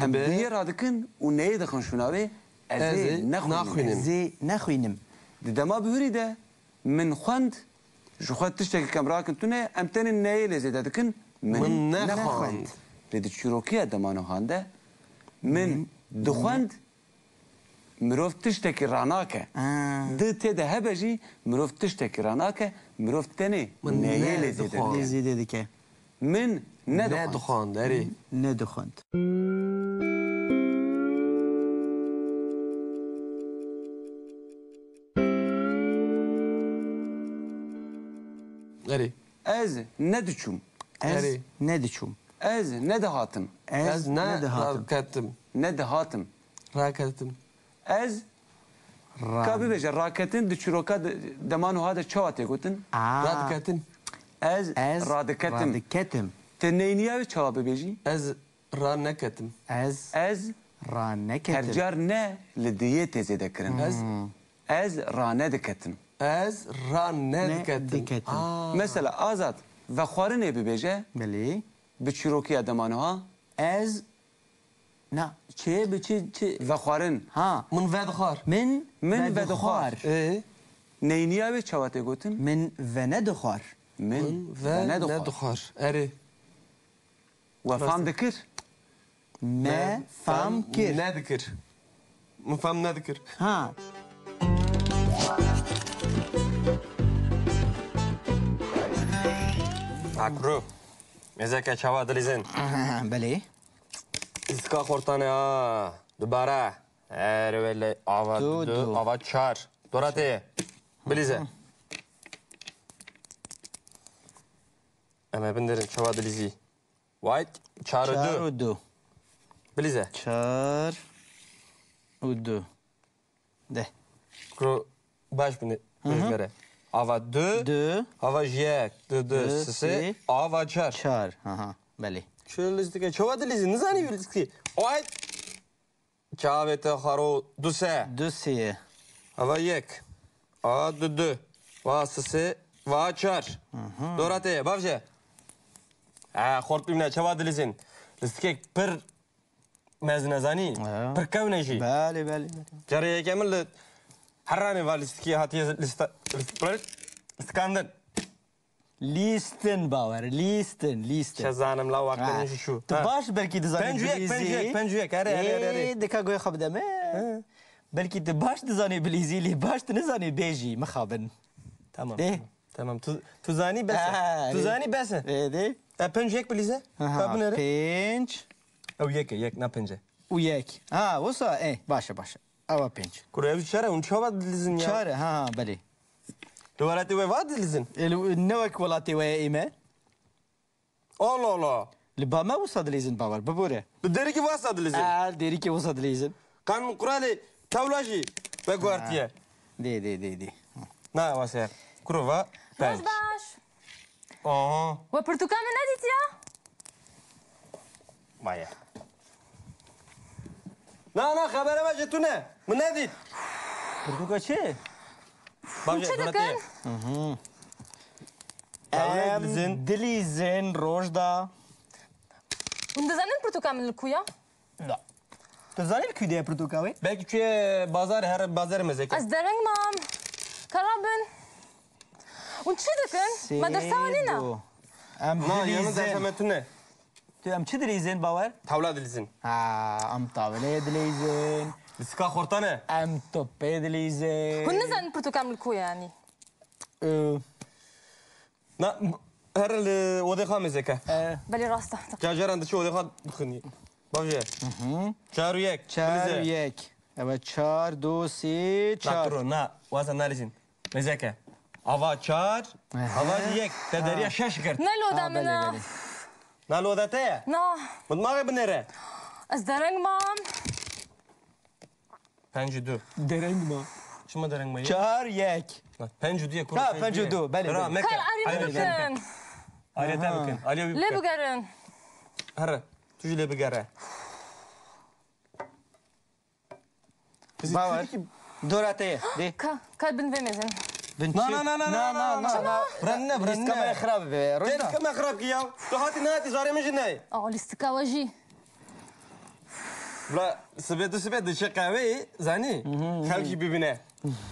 em diyê radikin û neyê dixin şûna wê, ez ê nexwînim. Ez ê nexwînim. Di dema bihurî de min xwend, ji xwe tiştekî kem rakin tune, em tenê neyê lê zêde dikin, min nexwend. Lê di çîrokiya dema nihan de min dixwend, mirov tiştekî ranake. Di tê de hebe jî mirov tiştekî ranake, mirov tenê neyê lê zêde dike. Min nedixwend. Nedixwend, erê. Nedixwend. Erê. Ez nediçûm. Ez nediçûm. Ez nedihatim. Ez nedihatim. Nedihatim. Raketim. Ez Ka bibêje, raketin di çîroka de, dema nuha de çawa tê gotin? Aa. Radiketin. Ez radiketim. Ez radiketim. Te neyniya wê çawa bibêjî? Ez raneketim. Ez raneketim. Ez her car ne li diyê tê zêde kirin. Ez. Ez ranediketim. Ez ranediketim. Nediketim. Aa. Mesela Azad, vexwarinê bibêje. Belê. Bi çîrokiya dema nuha. Ez Na, çi, bi çi, çi? Vexwarin. Ha. Min vedixwar. Min vedixwar. Min vedixwar. Ê? Neyniya wê çawa tê gotin? Min venedixwar. Min venedixwar. Min venedixwar. Erê. We fam dikir? Me fam kir. Nedikir. Min fam nedikir. Ha. Akru. Mêzeke çawa dilîzin? Belê. Îska xortane ha. Dubare. Erê wele, ava du, du, du. Ava çar. Dora te ye. Bilîze. Em ê binêrin çawa dilîzî. Wait, çar û du. Çar û du. Bilîze. Çar û du. De. Kuro baş bine. Hı hı. Bêjbere. Ava du. Du. Ava ji yek, du, du, du, sê, sê, ava çar. Çar. Aha, belê. Çi lîstike? Çawa dilîzî? Nizanî lîstike. Wait. Çavê te xaro du se. Du se. Ava yek. A du du. Va sê sê. Va çar. Mhm. Dora te ye. Bavje. Ha, xort bimne çawa dilîzin. Listikek pir mezin e zanî. Ha. Pir kewne jî. Belê, belê, belê. Carê yeke min li herranê va listikî hatiye lista, list-, listikandin. Lîstin bawer, lîstin, lîstin. Çe zanim la wextê Ha. min jî çû. Tu Ha. baş belkî dizanî Pênc û yek, pênc û yek, bilîzî. Pênc û yek, erê, erê, erê, erê. Ê, dika guhê xwe bide me. He. Belkî tu baş dizanî bilîzî, lê baş tu nizanî bêjî, mixabin. Tamam, Dê. tamam. Tamam, tu, tu zanî bes e. Ha, Tu erê. zanî bes e. Ê, dê. E, pênc û yek bilîze. Aha, Ka binêre. Pênc. Ew yek e, yek, na pênc e. Û yek. Ha, wisa, ê, baş e, baş e. Ewa pênc. Kuro ev çar e, hûn çawa dilîzin ya? Çar e, ha, ha, belê. Li welatê we va dilîzin? E, li, ne wek welatê we ye ê me? Allah Allah. Li ba me wisa dilîzin bawer, bibore. Bi derîkî wasa dilîzin? E, derîkî wisa dilîzin. Kan min quralê tewla jî veguhertiye. Ha. Dê, dê, dê, dê. Na wasa. Kuro va pênc. Roj baş. Aha. We pirtûka min nedîtiya? Maye. Na, na, xebere me ji tune. Min nedît. Pirtûka çi? Bavê, Çi Dolatê. dikin? Mhm. Bavê Em dilîzin. dilîzin rojda. Hûn dizanin pirtûka min li ku ya? Na. Tu zanî li ku de ye pirtûka wê? Belkî çûye bazar, her bazar mezeke. Ez dereng mam. Kara bin. Hûn çi dikin? Me dersa nîna. Sê, du. Em Na, yanı dilîzin. dersa me tune. Tu em çi dilîzin bawer? Tawla dilîzin. Ha, em tawleyê dilîzin. Listika xortane. Em topê dilîzin. Hûn nizanin pirtûka min li ku ye yanî? Ee, Na, here li odê xwe mezeke. Ee. Belê rast e. Cacaran diçe odê xwe dixwînî. Bavê. Hı hı. Çar û yek. Çar û yek. Bilîze. Evet, çar, du, sê, Na, çar. Kuro, na, waza nalîzin. Mezeke. Ava çar, Aha. ava yek. Te Ha. deriya şeş girt. Ne loda Ha, min belê, a? belê. Na loda te ye? Na. Min maxê binêre. Ez dereng mam. Pênc û du. Dereng ma. Çima dereng ma ye? Çar yek. Na, pênc û du ye, kuro, Ha, pênc û du ye. pênc û du, belê, Bira, belê. meke. Kar arî Arî bikin. bikin. Arî te Aha. bikin. Alî Lê bikin. bigerin. Herre. Tu jî lê bigere. Bawer. Dora te ye. Dê. Ka, ka bin vê mêzin. Bin Na, çi? na, na, na, Na, na, na, na, na, na. na. Bira ne, bira Lîstika ne. me xirab be. Rojda. Lîstika me xirab ki ya. Tu hatî nehatî zarê min jî nayê. Aa, lîstika we jî. Bira, sibê tu sibê diçe qehweyê, zanî? Mhm. Xelk jî bibîne.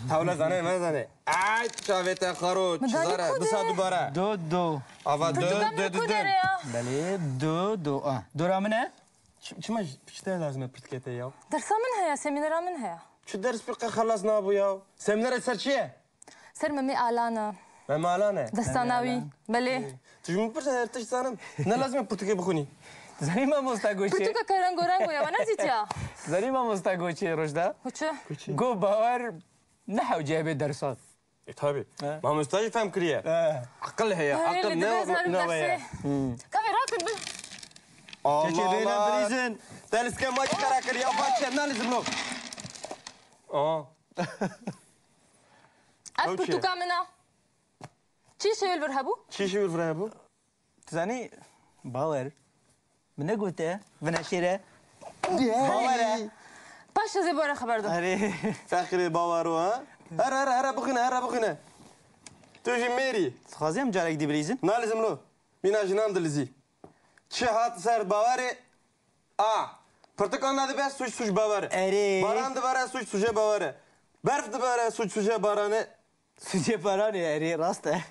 Tawla zane, me zane. Ay, çavê te xaro, Min çi dalî zare, ku de? disa dubare. Do, do. Ava do, Pirtûka min do, li do, ku do. dere ya? Belê, do, do. Ah, dora min e? Çi-, çima ji, çi te lazim e pirtûkê te ya? Dersa min heye, semînera min heye. Çi ders pir qe xelas nabû ya? Semînera ser çi ye? Ser Memê Alan e. Memê Alan e? Destana Memê wî. Alan. Belê. Ê, tu ji min pirse her tişt zanim. Ne lazim e pirtûkê bixwînî? Zanî mamosta goçê. Pirtûka ke rengo rengo ya, me nedîtiya. Zanî mamosta goçê Rojda. Goçê. Go bawer ne hewce be dersan. E, tabii. He. Mamosta jî fehm kiriye. He. Aqil heye, Hey, aqil li ne, dibê zarim ne derse. heye. Hmm. Kavê rakin bin. Allah Çeçe beyler Allah. bilizin. Te lîstika ma jî xera kir ya, parçe, ne lîzim lo. Aa. Ev Ew çi? pirtûka min a. Çi şewil vir hebû? Çi şewil vir hebû? Tu zanî, bawer. Min negote, vine şêre. Bawer e. Paş ez ê bore xeber do. Erê. Fexrê bawer o, ha? Here, here, here bixwîne, here bixwîne. Tu jî mêrî. Dixwazî em carek dî bilîzin? Na lîzim lo. Mîna jinan dilîzî. Çi hat ser bawerê? A. Pirtikan nadibe suç suç bawer. Erê. Baran dibere suç suçê bawer e. Berf dibere suç suçê baran e. Suçê baran e, erê, rast e.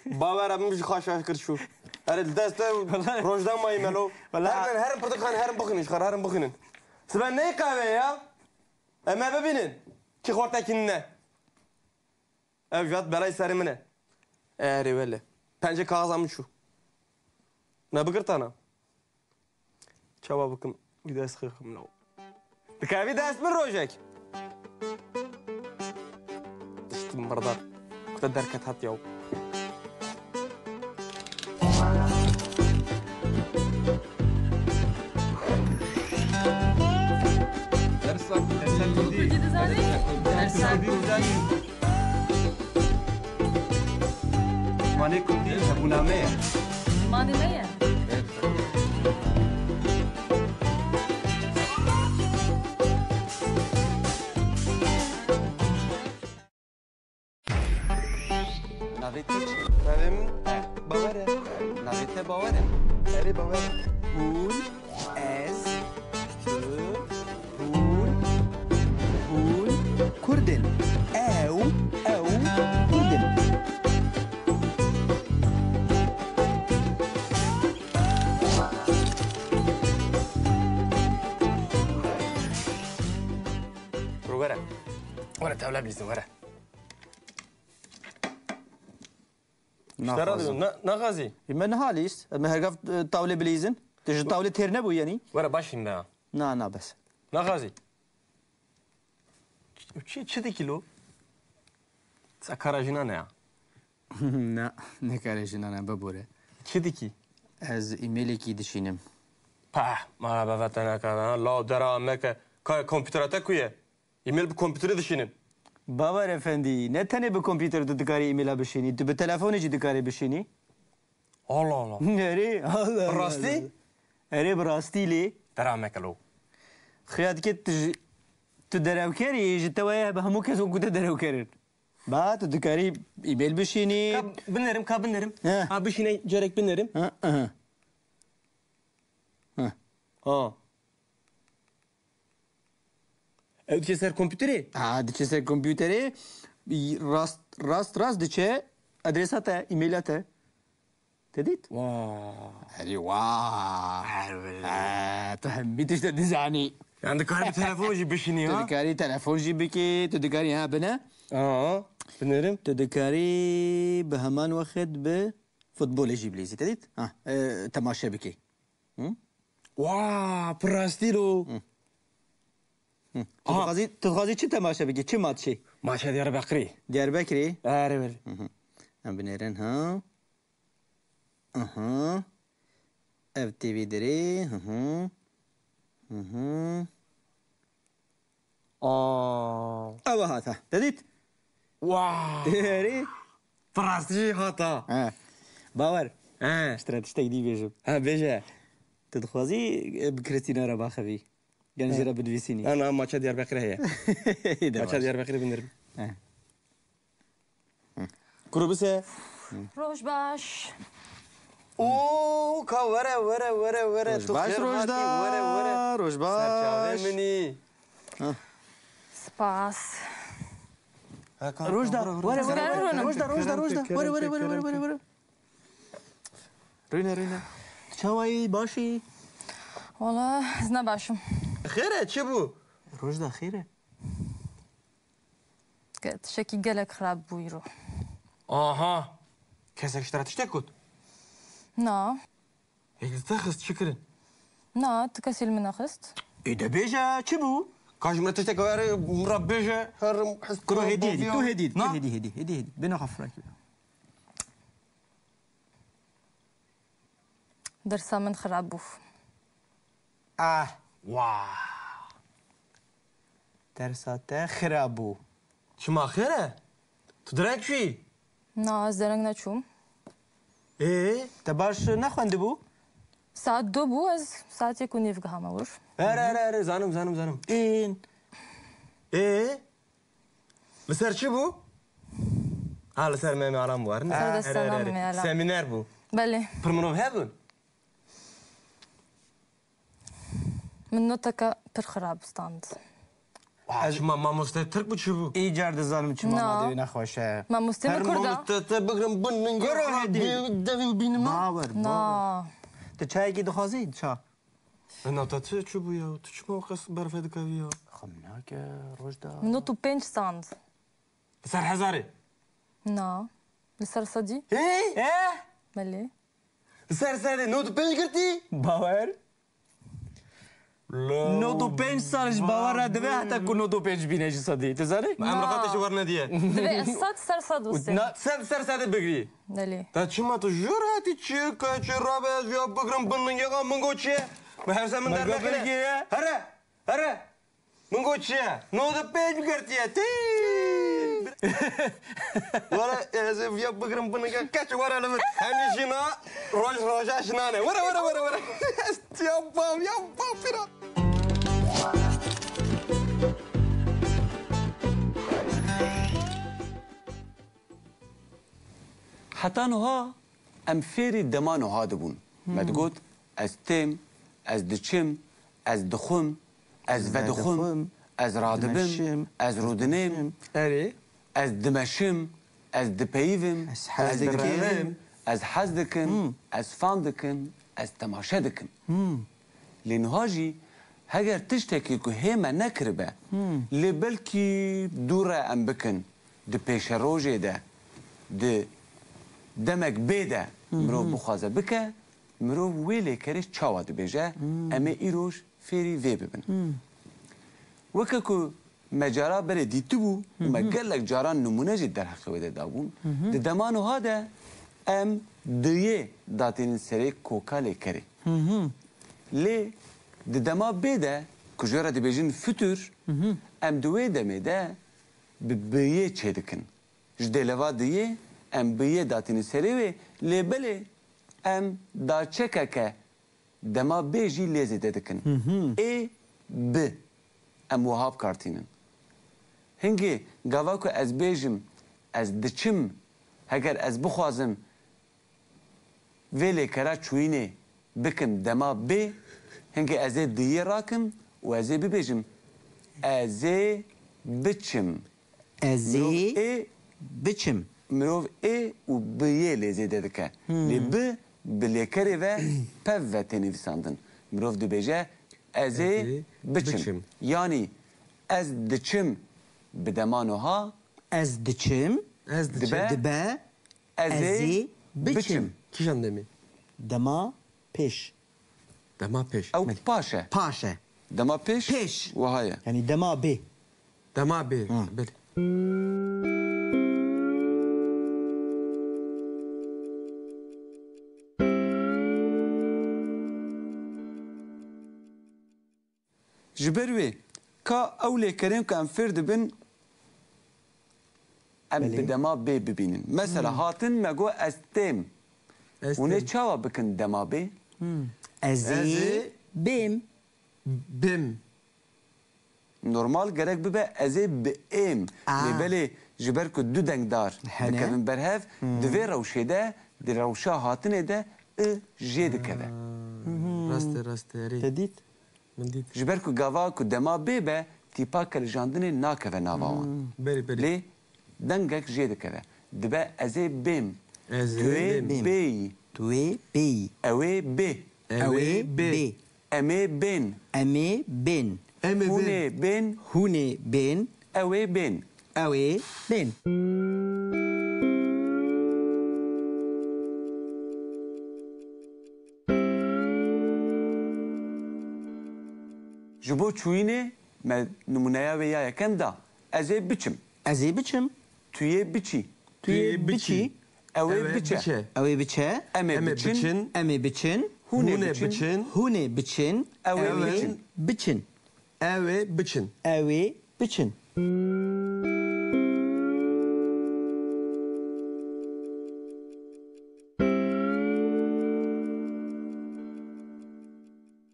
Bawer e, min jî xwe şaş kir çû. Erê, li dest de Wallahî. Rojda mayî melo. Wallahî. Herin, herin pirtikan, herin bixwînin, ji xwe herin bixwînin. Sibe ney qehwe ya? Em ê bibînin. Kî xortekî nîne. Ev jî hat belayê serê min e. Erê wele. Pencê kaxiza min çû. Ne bigirtana. Çawa bikim? Wî dest xirxim law. Dikevî dest min rojek. Diştim mirdat. Ku te derket hat yaw. Dersa, dersa Kurdî. Kurdî dizanî? Dersa Kurdî dizanî. Zimanê Kurdî hebûna me ye. Zimanê me ye. Navê te çi? Navê min Bawer e. Navê te Bawer e? Erê, Bawer e. Hûn, ez, tu, hûn, hûn Kurd in. Ew, ew Kurd in. Were, were, tevle bilîzin, were. Naxwazim. Te ra didim, na-, naxwazî? Ê, me niha lîst. Em hergav, e, tawlê bilîzin. Tu ji tawlê têr nebû yenî? Were, baş hîn be. Na, na, bes. Naxwazî? Çi, çi dikî lo? Sa kara jinan e ya? Na, ne kara jinan e, bibore. Çi dikî? Ez e-mailekî dişînim. Pah, ma beve te neka, ha, law dera meke. Ka kompîtera te ku ye? E-mail bi kompîterê dişînin. Bawer efendî, ne tenê bi kompîterê tu dikarî e-maila bişînî, tu bi telefonê jî dikarî bişînî. Allah Allah. Erê, Allah Allah. Bi rastî? Erê, bi rastî lê. Dera meke lo. Xuya dike tu ji, tu derewker î, ji te weye bi hemû kes wekî te derewker in. Ba, tu dikarî e-mail bişînî. Ka binerim, ka binerim. He. Ha, bişîne carek binerim. Ha, aha. Ha. Ha. Ew diçe ser kompîterê? Ha, diçe ser kompîterê, rast, rast, rast diçe adresa te, e-maila te. Te dît? Wa. Erê, wa. Erê. Ha, tu hemî tişt dizanî. Yani dikarî bi telefon jî bişînî, ha? Tu dikarî telefon jî bikî, tu dikarî, ha, bine. Aa, binerim. Tu dikarî bi heman wexit bi futbolê jî bilîzî, te dît? Ha, e, temaşe bikî. Hı? Wa, pir rastî lo. Hı. Hı. Tu Aha. dixwazî, tu dixwazî çi temaşe bikî? Çi maçê? Maça Diyarbekirê. Diyarbekirê? Erê, erê. Hı hı. Em binêrin, ha? Aha. Ev T V dirê. Hı hı. Hı hı. Aa. Ew hata. Te dît? Wow. Erê. Bi rastî jî hata. He. Bawer. He. Ji te re tiştek dî bêjim. He, bêje. Tu dixwazî, e, bi Kristîna re baxivî? Yan jê re binivîsînî? Na, na, maça Diyarbekirê heye. Ê de baş. Maça Diyarbekirê binirim. He. Kuro bise. Roj baş. Oo, ka were, were, were, were. Roj baş, Rojda. Were, were. Roj baş. Serçavê min î. Spas. Ha, ka, Rojda, ka, were, were, were, were. Rojda, Rojda, Rojda. Were, were, were, were, were. Rûne, rûne. Çawa yî, baş î? Wala, ez ne baş im. Xêr e, çi bû? Rojda, xêr e? Ge-, tiştekî gelek xirab bû îro. Aha! Kesek ji te re tiştek got? Na. Ê, li te xist, çi kirin? Na, tu kesî li min nexist. Ê, de bêje, çi bû? Ka ji min re tiştek were, min re bêje, herim, hist Kuro, hêdî, hêdî, tu hêdî, tu hêdî, hêdî, hêdî, hêdî. Bêne xwe firekî. Dersa min xirab bû. Ah, wa. Dersa te xirab bû. Çima xêr e? Tu dereng çûyî? Na, ez dereng neçûm. Ê? Te baş nexwendibû? Saet du bû, ez saet yek û nîv gihame wir. Erê, erê, erê, zanim, zanim, zanim. Ên. Ê? Li ser çi bû? Ha, li ser Memê Alam bû, erê? Li ser destana Memê Alam. Semîner bû. Belê. Pir mirov hebûn? Min noteke pir xirab stand. Wa, çima mamoste Tirk bû, çi bû? Îcar dizanim çima madewî nexweş e. Mamostê min Kurd e. Her mamoste te bigrin bin min. Kuro hêdî. Devî bînim. Bawer, bawer. Na. Tu çayekî dixwazî? Ça. E, na te çi, çi bû ya? Tu çima qas berfê dikevî ya? Xem nake, Rojda. Nod û pênc stand. Li ser hezarê? Na. Li ser sedî? Hey! Eh! Belê. Li ser sedê nod û pênc girtî? Bawer. Nod û pênc sal ji bawer re dibe heta ku nod û pênc bîne ji sedî. Tu zanî? Em rixatê ji wer nediye. Divê ez sed ser sed wistê. Na- Sed ser sedê bigirî. Belê. Te çima tu jor hatî çi ke çi rabe ez ya bigirim bin lingeqa min got çi ye? Min her se min dernekine. Here. Here. Min got çi ye? Nod û pênc girtiye. Tî! Were ez ê viya bigirim binike keç were li min. Hemî jina roj roja jinane. Were, were, were, were. Ya bav, ya bav pîra. Heta niha em fêrî dema niha dibûn. Me digot, ez têm, ez diçim, ez dixwim, ez vedixwim, ez radibim, ez rûdinêm, Erê. ez dimeşim, ez dipeyivim, Ez hez ez dikim. dipeyivim, ez hez dikim, Hmm. ez fan dikim, ez temaşe dikim. Hmm. Lê niha jî heger tiştekî ku hê me nekiribe, Hmm. lê belkî dû re em bikin, di pêşerojê de, di demek bê de mirov bixwaze bike, mirov wê lêkerê çawa dibêje, Hmm. em ê îroj fêrî vê bibin. Hmm. Weke ku me cara berê dîtibû û me gelek caran nimûne jî derheqê wê de dabûn, di dema niha de em diyê datînin serê koka lêkerê. Lê di dema bê de ku ji wê re dibêjin fitur, em di wê demê de bi biyê çêdikin. Ji dêleva diyê em biyê datînin serê wê, lê belê em daçekeke dema bê jî lê zêde dikin. Ê, bi. Em wiha bi kar tînin. Hingê gava ku ez bêjim, ez diçim, heger ez bixwazim vê lêkera çûyînê bikim dema bê, hingê ez ê diyê rakim û ez ê bibêjim, ez ê biçim. Ez Mirov ê ê biçim. Mirov ê û bi yê lê zêde dike. Hmm. Lê bi, bi lêkerê ve pev ve tê nivîsandin. Mirov dibêje, ez ê Ez ê biçim. biçim. Yanî, ez diçim bi dema niha. Ez diçim. Ez diçim. Dibe. Dibe. Ez Ez ê ê biçim. biçim. Kîjan demê? Dema pêş. Dema pêş. Ew Belê. paş e. Paş e. Dema pêş Pêş. wiha ye. Yanî dema bê. Dema bê. Hı. Belê. Ji ber wê ka ew lêkerên ku em fêr dibin, em Belê. bi dema bê bibînin. Mesela Hmm. hatin me got ez têm. Ez Hûn ê têm. çawa bikin dema bê? Hmm. Ez ê Ez ê bêm. Bêm. Normal gerek bibe ez ê biêm. Aa. Lê belê ji ber ku du dengdar Hene. dikevin ber hev, Hmm. di vê rewşê de, di rewşa hatinê de i jê dikeve. Hmm. Rast e, rast e, erê. Te dît? Min dît. Ji ber ku gava ku dema bê be, tîpa kilijandinê nakeve nava wan. Hmm. Belê, belê. Lê dengek jê dikeve. Dibe ez ê bêm. Ez ê Tu ê bêm. bêyî. Tu ê bêyî. Ew ê bê. Ew ê bê. Em ê bên. Em ê bên. Em ê Hûn bên. ê bên. Hûn ê bên. Ew ê bên. Ew ê bên. Ji bo çûyînê me nimûneya wê ya yekem da. Ez ê biçim. Ez ê biçim. Tu yê biçî. Tu yê biçî. Ew ê biçe. Ew ê biçe. Em ê biçin. Em ê biçin. Hûn ê biçin. Hûn ê biçin. Ew ê biçin. Ew ê biçin. Ew ê biçin.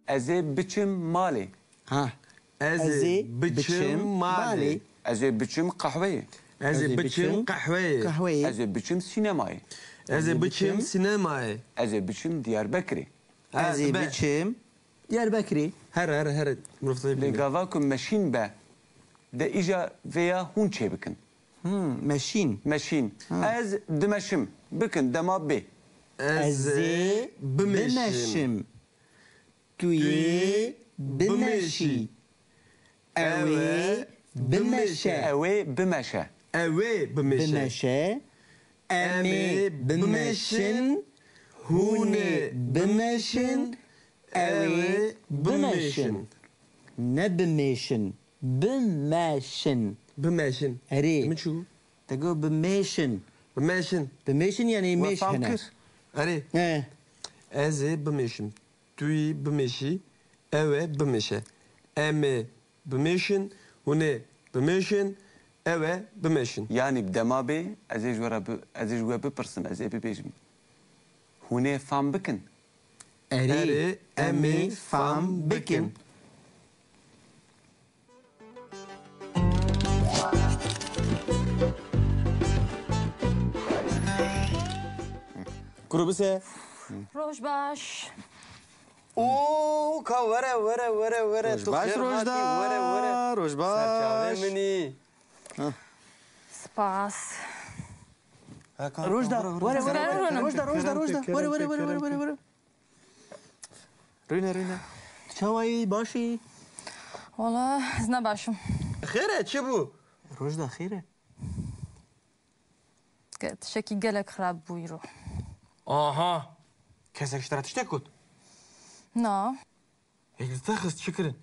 Ez ê biçim malê. Ha. Ez ê biçim malê. Ez ê biçim qehweyê. Ez ê biçim qehweyê. Qehweyê. Ez ê biçim sînemayê. Ez ê biçim sînemayê. Ez ê biçim Diyarbekirê. Ez ê biçim Diyarbekirê. Here, here, here. Mirov dê Lê bîne. gava ku meşîn be, de îja vêya hûn çêbikin. Hmm, meşîn. Meşîn. Ha. Ez dimeşim. Bikin dema bê. Ez ê bimeşim. Tu yê bimeşî. Ew ê bimeşe. Ew ê bimeşe. Ew ê bimeşe. Bimeşe. Em ê bimeşin. Hûn ê bimeşin. Ew ê bimeşin. Ne bimêşin. Bimeşin. Bimeşin. Erê. Min çû? Te got bimêşin. Bimeşin. Bimêşin yani mêş hene. Kir. Erê. He. Ez ê bimêşim. Tu yî bimêşî. Ew ê bimêşe. Em ê bimêşin. Hûn ê bimêşin. Ew ê bimêşin. Yanî bi dema bê, ez ê ji we re bi-, ez ê ji we bipirsim, ez ê bibêjim. Hûn ê fam bikin. Erê, erê, em ê fam bikin. Kuro bise. Roj baş. Oo, ka were, were, were, were. Roj baş, Rojda. Were, were. Roj baş. Serçavê min î. Spas. Rojda, were, were, were, Rojda, Rojda, Rojda, were, were, were, were, were. Rûne, rûne. Çawa yî, baş î? Wala, ez ne baş im. Xêr e, çi bû? Rojda, xêr e? Ge-, tiştekî gelek xirab bû îro. Aha. Kesek ji te re tiştek got? Na. Ê, li te xist, çi kirin?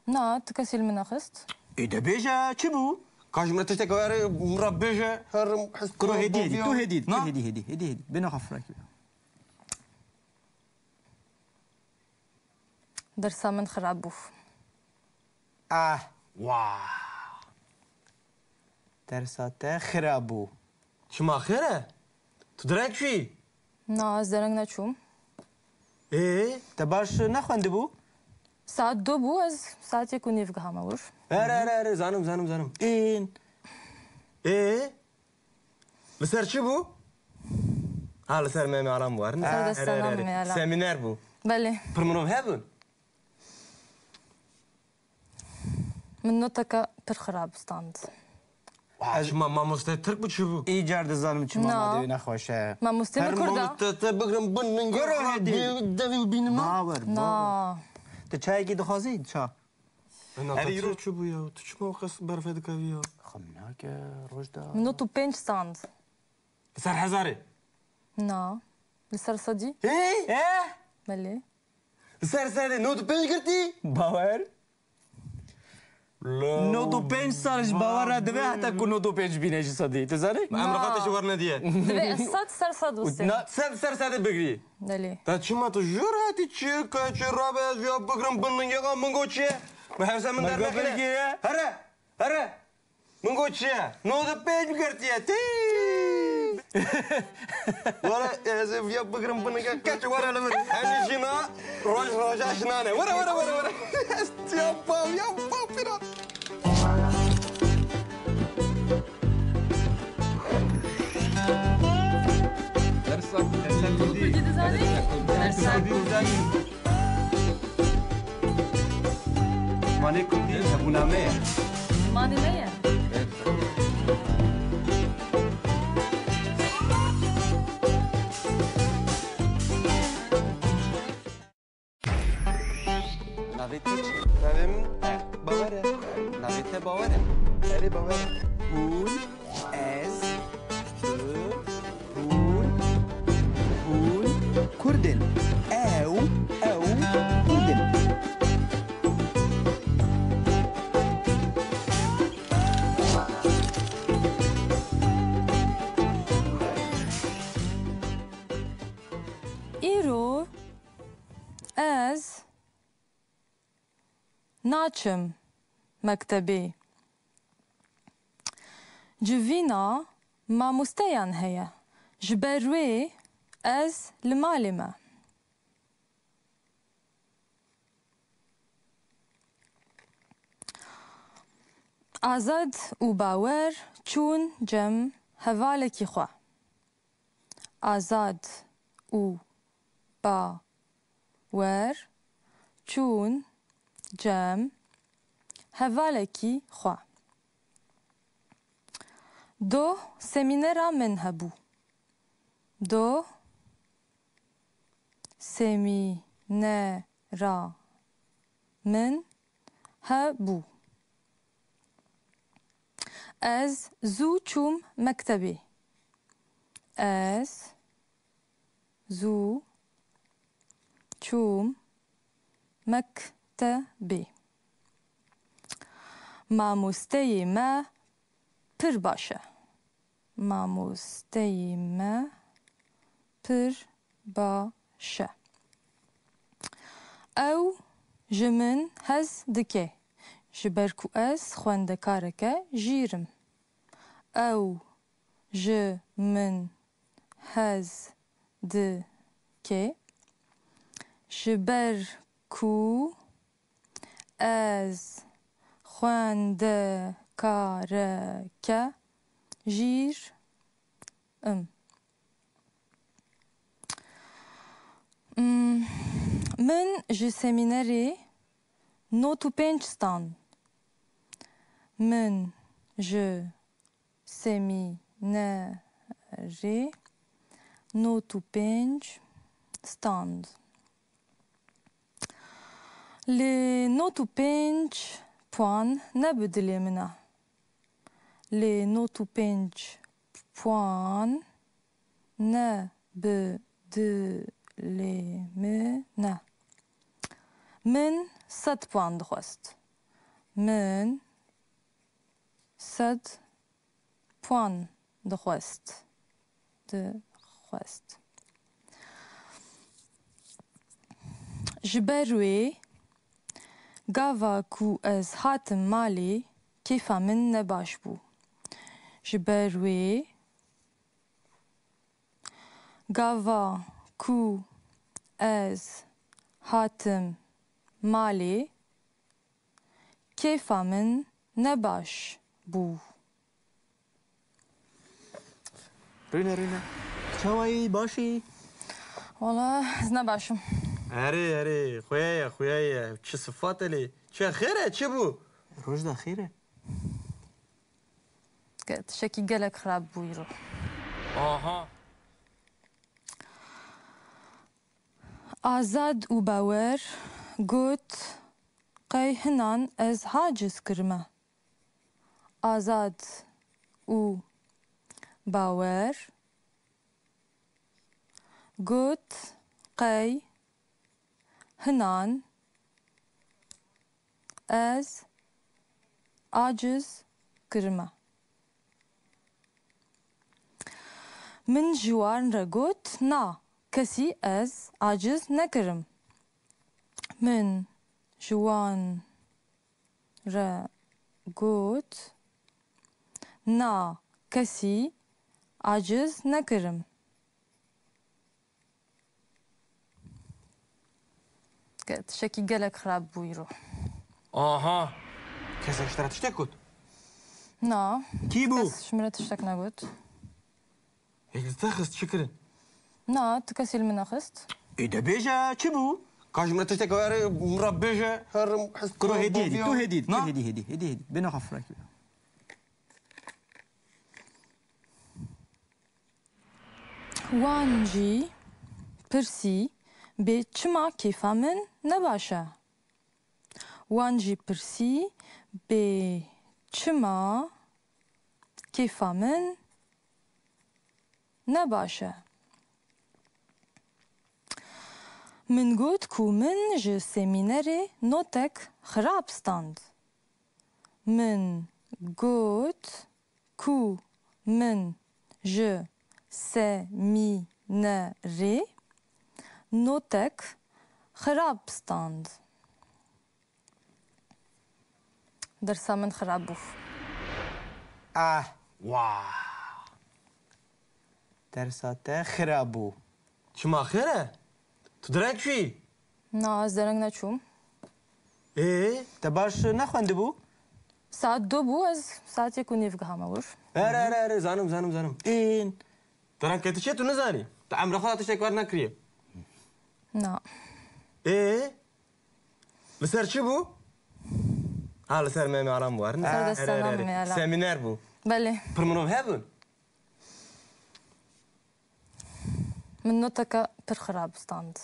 Na, tu kesî li min nexist. Ê, de bêje, çi bû? Ka ji min re tiştek were, min re bêje, herim, his Kuro, hêdî, hêdî, tu hêdî, tu hêdî, hêdî, hêdî, hêdî. Bêne xwe firakî. Dersa min xirab bû. Ah, wah. Dersa te xirab bû. Çima xêr e? Tu dereng çûyî? Na, ez dereng neçûm. Ê, te baş nexwendibû? Saet du bû, ez saet yek û nîv gihame wir. Here, here, here, zanim, zanim, zanim. Ên. Ê? Li ser çi bû? Ha, li ser Memê Alam bû, ne? Li ser destana Memê Alam. Semîner bû. Belê. Pir mirov hebûn? Min noteke pir xirab stand. Wa, çima mamoste Tirk bû, çi bû? Îcar dizanim çima madê wî nexweş e. Mamostê min Kurd e. Mamoste te bigirim bin min. Gör, gör, hêdî. Devî bînim. Bawer, bawer. Na. Tu çayekî dixwazî? Ça. Erê, îro çi bû ya? Tu çima wexas berfê dikevî ya? Xem nake, Rojda. Min nod û pênc stand. Li ser hezarê? Na. Li ser sedî? Hê? Eh? Belê. Li ser sedê nod û pênc girtî? Bawer. Nod û pênc sal ji bawer re dibe heta ku nod û pênc bîne ji sedî. Tu zanî? Em rixate ji wer nediye. Divê ez sed ser sed wistêm. Na. Sed ser sedê bigirî. Belê. Te çima tu jor hatî çi ke çi rabe ez ya bigirim bin lingeqa min got çi ye? Min hevse min dernekine. Here, here. Min got çi ye? Nod û pênc girtiye. Tî! Were ez ê viya bigirim binige keç were li min. Em jina roj roja jinane. Were, were, were, were. Ya bav, ya bav, pîra. Dersa, dersa Kurdî. Kurdî dizanî? Dersa Kurdî dizanî? Zimanê Kurdî hebûna me ye. Zimanê me ye. Navê te çi? Navê min Bawer e. Navê te Bawer e? Erê, Bawer e. Hûn, ez, tu, hûn, hûn Kurd in. Ew, ew Kurd in. Îro ez naçim mektebê. Civîna mamosteyan heye. Ji ber wê ez li malê me. Azad û Bawer çûn cem hevalekî xwe. Azad û Bawer çûn cem hevalekî xwe. Doh semînera min hebû. Doh semînera min hebû. Ez zû çûm mektebê. Ez zû çûm mektebê. Mamosteyê me pir baş e. Mamosteyê me pir baş e. Ew ji min hez dike, ji ber ku ez xwendekareke jîr im. Ew ji min hez dike, ji ber ku ez xwendekareke jîr im. Hmm, min ji semînerê nod û pênc stand. Min ji semînerê nod û pênc stand. Lê nod û pênc puan ne bi dilê min e. Lê nod û pênc puan ne bi dilê min e. Min sed puan dixwest. Min sed puan dixwest. Dixwest. Ji ber wê gava ku ez hatim malê kêfa min ne baş bû. Ji ber wê gava ku ez hatim malê kêfa min ne baş bû. Rûne, rûne. Çawa yî, baş î? Wala ez ne baş im. Erê, erê, xuya ye, xuya ye. Çi sifat e lê? Çi xêr e, çi bû? Rojda xêr e. Ge-, tiştekî gelek xirab bû îro. Aha. Azad û Bawer got, qey hinan ez haciz kirime. Azad û Bawer got, qey hinan ez aciz kirime. Min ji wan re got, na, kesî ez aciz nekirim. Min ji wan re got, na, kesî aciz nekirim. Ge-, tiştekî gelek xirab bû îro. Aha! Kesek ji te re tiştek got? Na. Kî bû? Kes ji min re tiştek negot. Yek li te xist, çi kirin? Na, tu kesî li min nexist. Ê de bêje, çi bû? Ka ji min re tiştek were, min re bêje, herim, his Kuro hêdî, hêdî, tu hêdî, tu hêdî, hêdî, hêdî, hêdî. Bêne xwe firakî. Wan jî pirsî, bê çima kêfa min ne baş e? Wan jî pirsî, bê çima kêfa min ne baş e? Min got ku min ji semînerê notek xirab stand. Min got ku min ji semînerê notek xirab stand. Dersa min xirab bû. Ah, wa. Dersa te xirab bû. Çima xêr e? Tu dereng çûyî? Na, ez dereng neçûm. Ê, te baş nexwendibû? Saet du bû, ez saet yek û nîv gihame wir. Erê, erê, erê, zanim, zanim, zanim. Ên. Dereng ke tu çi, tu nizanî? Tu emra xwe de tiştek wer nekiriye. Na. Ê? Li ser çi bû? Ha, li ser Memê Alam bû, wer ne? Ser destana Erê, erê, erê. Memê Alam. Semîner bû. Belê. Pir mirov hebûn? Min noteke pir xirab stand.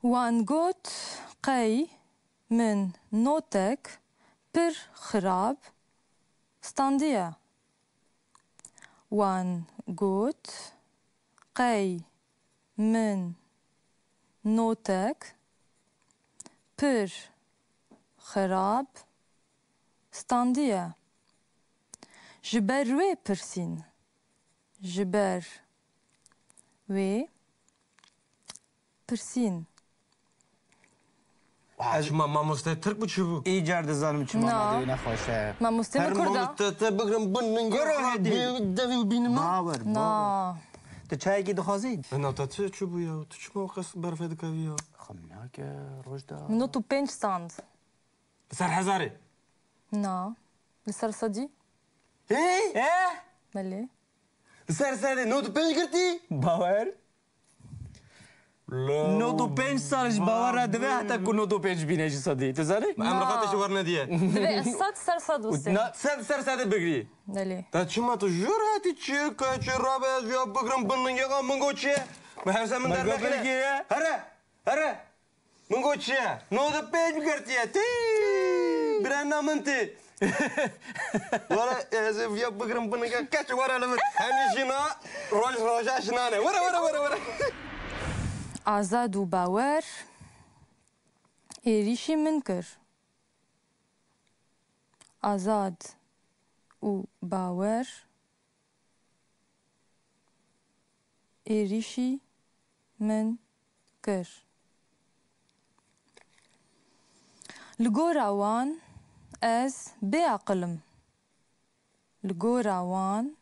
Wan got, qey min notek pir xirab standiye. Wan got, qey min notek pir xerab standiye. Ji ber wê pirsîn. Ji ber wê pirsîn. Wa, çima mamoste Tirk bû çi bû? Îcar dizanim çima Na. Madewî nexweş e. Mamoste Her min Kurd a. Mamoste te bigirim bin min Kuro hêdî. Devî bînim. Bawer, bawer. Na. Tu çayekî dixwazî? Ena te çi, çi bû ya? Tu çima qes berfê dikevî ya? Xem nake, roj da. Min nod û pênc stand. Li ser hezarê? Na. Li ser sedî? Hey! Eh! Belê. Li ser sedê nod û pênc girtî? Bawer. Nod û pênc sal ji bawer re dibe heta ku nod û pênc bîne ji sedî. Tu zanî? Em Na. Rixate ji wer nediye. Divê ez sed ser sed wistê. Na. Sed ser sedê bigirî. Belê. Te çima tu jor hatî çi ke çi rabe ez ya bigirim bin lingexa min got çi ye? Min hevse min Min got dernekine. Bilgiye. Here! Here! Min got çi ye? Nod û pênc girtiye. Tî! Birena min tî. Were ez ê viya bigirim binige keç were li min. Hemî jina roj roja jinane. Were, were, were, were. Azad û Bawer êrîşî min kir. Azad û Bawer êrîşî min kir. Li gora wan ez bêaqil im. Li gora wan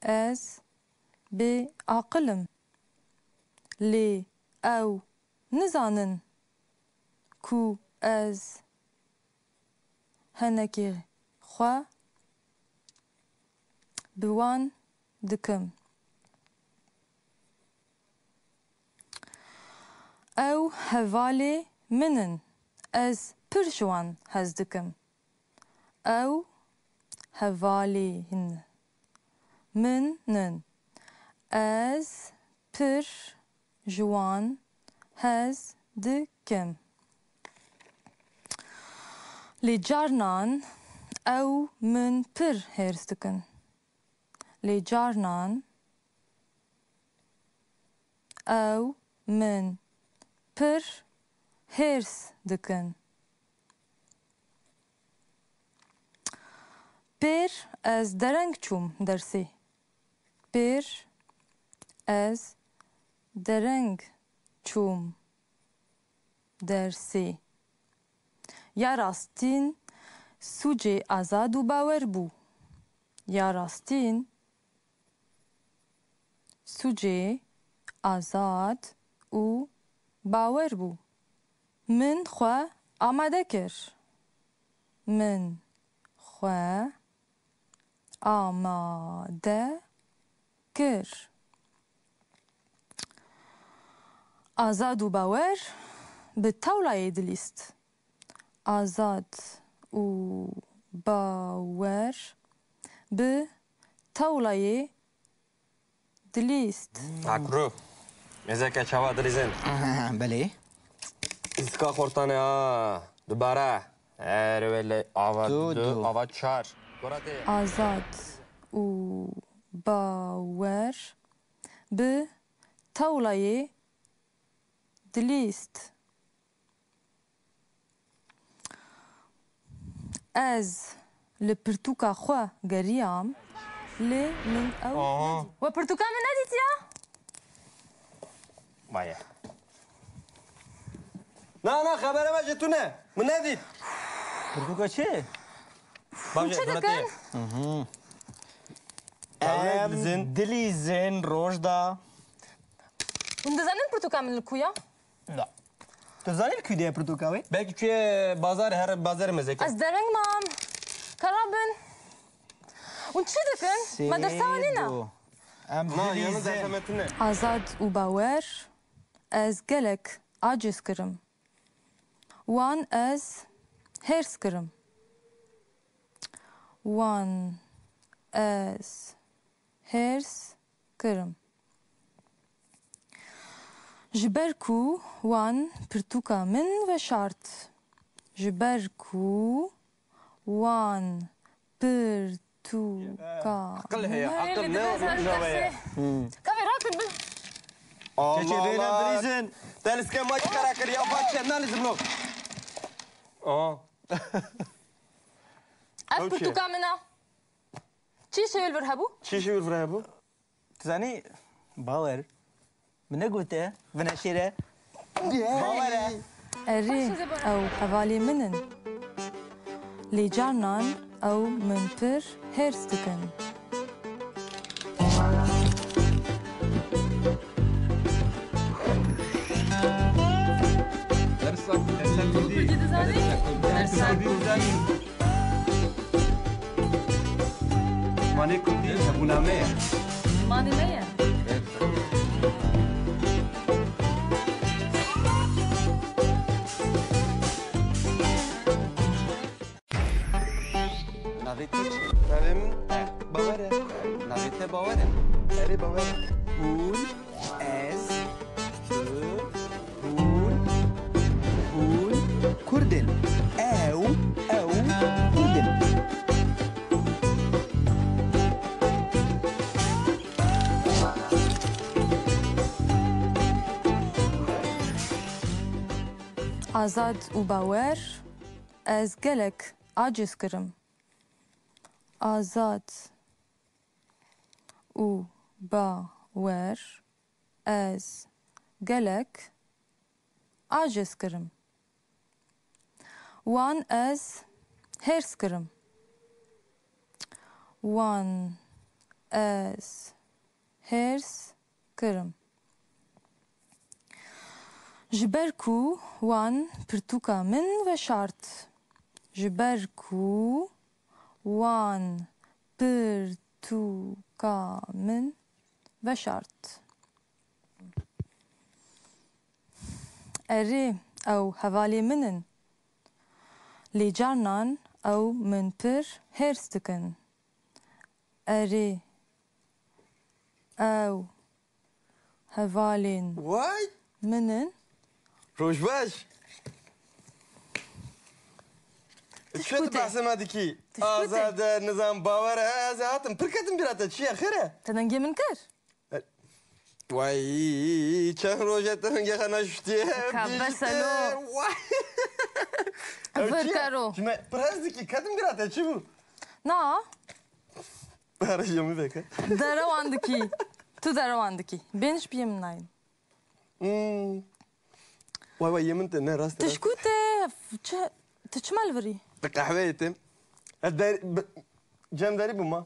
ez bêaqil im. Lê ew nizanin ku ez henekê xwe bi wan dikim. Ew hevalê min in. Ez pir ji wan hez dikim. Ew hevalên min in. Ez pir ji wan hez dikim. Lê carnan ew min pir hêrs dikin. Lê carnan ew min pir hêrs dikin. Pêr ez dereng çûm dersê. Pêr ez dereng çûm dersê. Ya rastîn sûcê Azad û Bawer bû. Ya rastîn sûcê Azad û Bawer bû. Min xwe amade kir. Min xwe amade kir. Azad û Bawer bi tewlayê dilîst. Azad û Bawer bi tewlayê dilîst. Akru. Mêzeke çawa dilîzin? Belê. Îstika xortane ha. Dubare. Her wele ava Du, du, du. Ava çar. Gorate. Azad û Bawer bi tewlayê dilîst. Ez li pirtûka xwe geriyam, lê min ew Aha. nedît. We pirtûka min nedîtiya? Maye. Na, na, xebere me ji tu ne. Min nedît. Pirtûka çi? Hûn çi dikin? Em dilîzin roj da. Hûn dizanin pirtûka min li ku ya? Na. Tu zanî li ku de ye pirtûka wê? Belkî çûye bazar, her bazar mezeke. Ez dereng mam. Kara bin. Hûn çi dikin? Me dersa nîna. Em Na, yanı dilîzin. Derse me tune. Azad û Bawer, ez gelek aciz kirim. Wan ez hêrs kirim. Wan ez hêrs kirim. Ji ber ku wan pirtûka min veşart. Ji ber ku wan pirtûka Aqil heye, min aqil ne, ne, ne, ne. Kavê rakin bin. Keçê rêne birîzin. Te li skem ma çi kara kir ya, va çi, na li zimlo. Aa. Ev pirtûka min e. Çi şêl vir hebû? Çi şêl vir hebû? Tu zanî, bawer. Min negote, vine şêre. Bawer e. Erê, ew hevalê min in. Lê carnan ew min pir hêrs dikin. Dersa, dersa kurdî. Kurdî dizanî? Dersa kurdî dizanî. Zimanê kurdî hebûna me ye. Zimanê me ye. Navê te çi? Navê min Bawer e. Navê te Bawer e? Erê, Bawer e. Hûn, ez, tu, hûn, hûn Kurd in. Ew, ew Kurd in. Azad û Bawer, ez gelek aciz kirim. Azad û Bawer, ez gelek aciz kirim. Wan ez hêrs kirim. Wan ez hêrs kirim. Ji ber ku wan pirtûka min veşart. Ji ber ku wan pirtûka min veşart. Erê, ew hevalê min in. Lê carnan ew min pir hêrs dikin. Erê, ew hevalên Way! min in. Roj baş. Tu Çi tu şkûtê? Behsê me dikî? Tu şkûtê? Azade, nizam, Bawer e, ez ê hatim. Pir ketim bîra te, çi ye, xêr e? Te dengê min kir? E, way, çend roj e te dengê xwe neşûtiye. Ka bes e lo. Way. Ew çi ye? Vir kero. Ji me pir hez dikî, ketim bîra te, çi bû? Na. Her ji min veke. Derewan dikî. Tu derewan dikî. Bên ji piyê min nayên. Hmm. Way way, yê min te ne, rast e. Tu ji ku te, çi, tu çima li virî? Bi qehweyê têm. Ez der, bi, cem derî bûma.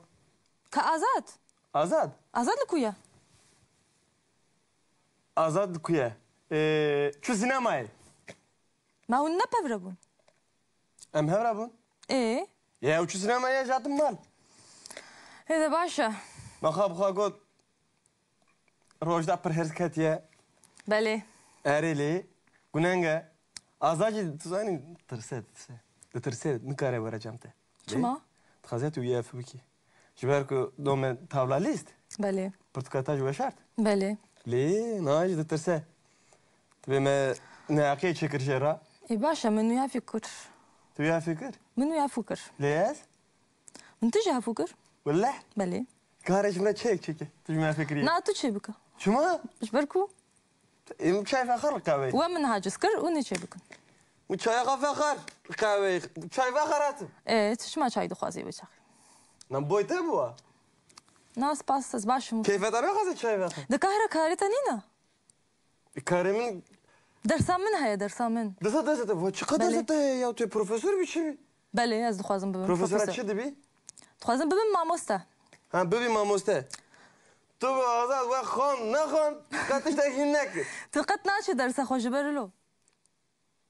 Ka Azad? Azad? Azad li ku ye? Azad li ku ye? Ee, çû sînemayê. Ma hûn ne pevre bûn? Em hevra bûn. Ê? Ya ew çû sînemayê, ez hatim mal. Hê de baş e. Me xwe bi xwe got, Rojda pir hêrs ketiye. Belê. Erê lê, gunenge. Azad jî, tu zanî, tirse, tirse. Ditirse, nikare were cem te. Çima? Lê, dixwaze tu wî ef bikî. Ji ber ku dome tavla lîst. Belê. Pirtûka te ji weşart. Belê. Lê, niha jî ditirse. Tu bê me neheqiyê çêkir jê re. Ê, baş e, min wî hefû kir. Tu wî hefû kir? Min wî hefû kir. Lê ez? Min tu jî hefû kir. Welleh? Belê. Karê ji me çek çeke. Tu ji me fikirî. Na, tu çê bike. Çima? Ji ber ku? Em çay vexer li qehweyê. We min haciz kir û nê çê bikin. Min çaya xwe vexer li qehweyê. Çay vexer hatim. Ê, tu çima çay dixwazî wê çaxê? Na boy te bû wa? Na, spas, ez baş im. Keyfe te naxwaze çay vexer? Di kahre karê te nîne? E, karê min. Dersa min heye, dersa min. Dersa, dersa te, va çiqas dersa te heye ya, tu yê profesor bî, çi bî? Belê, ez dixwazim bibim profesor. Profesora çi dibî? Dixwazim bibim mamoste. Ha, bibî mamoste. Tu bi Azad we xwend, nexwend, qet tiştek hîn nekir. Tu qet naçî dersa xwe ji ber lo.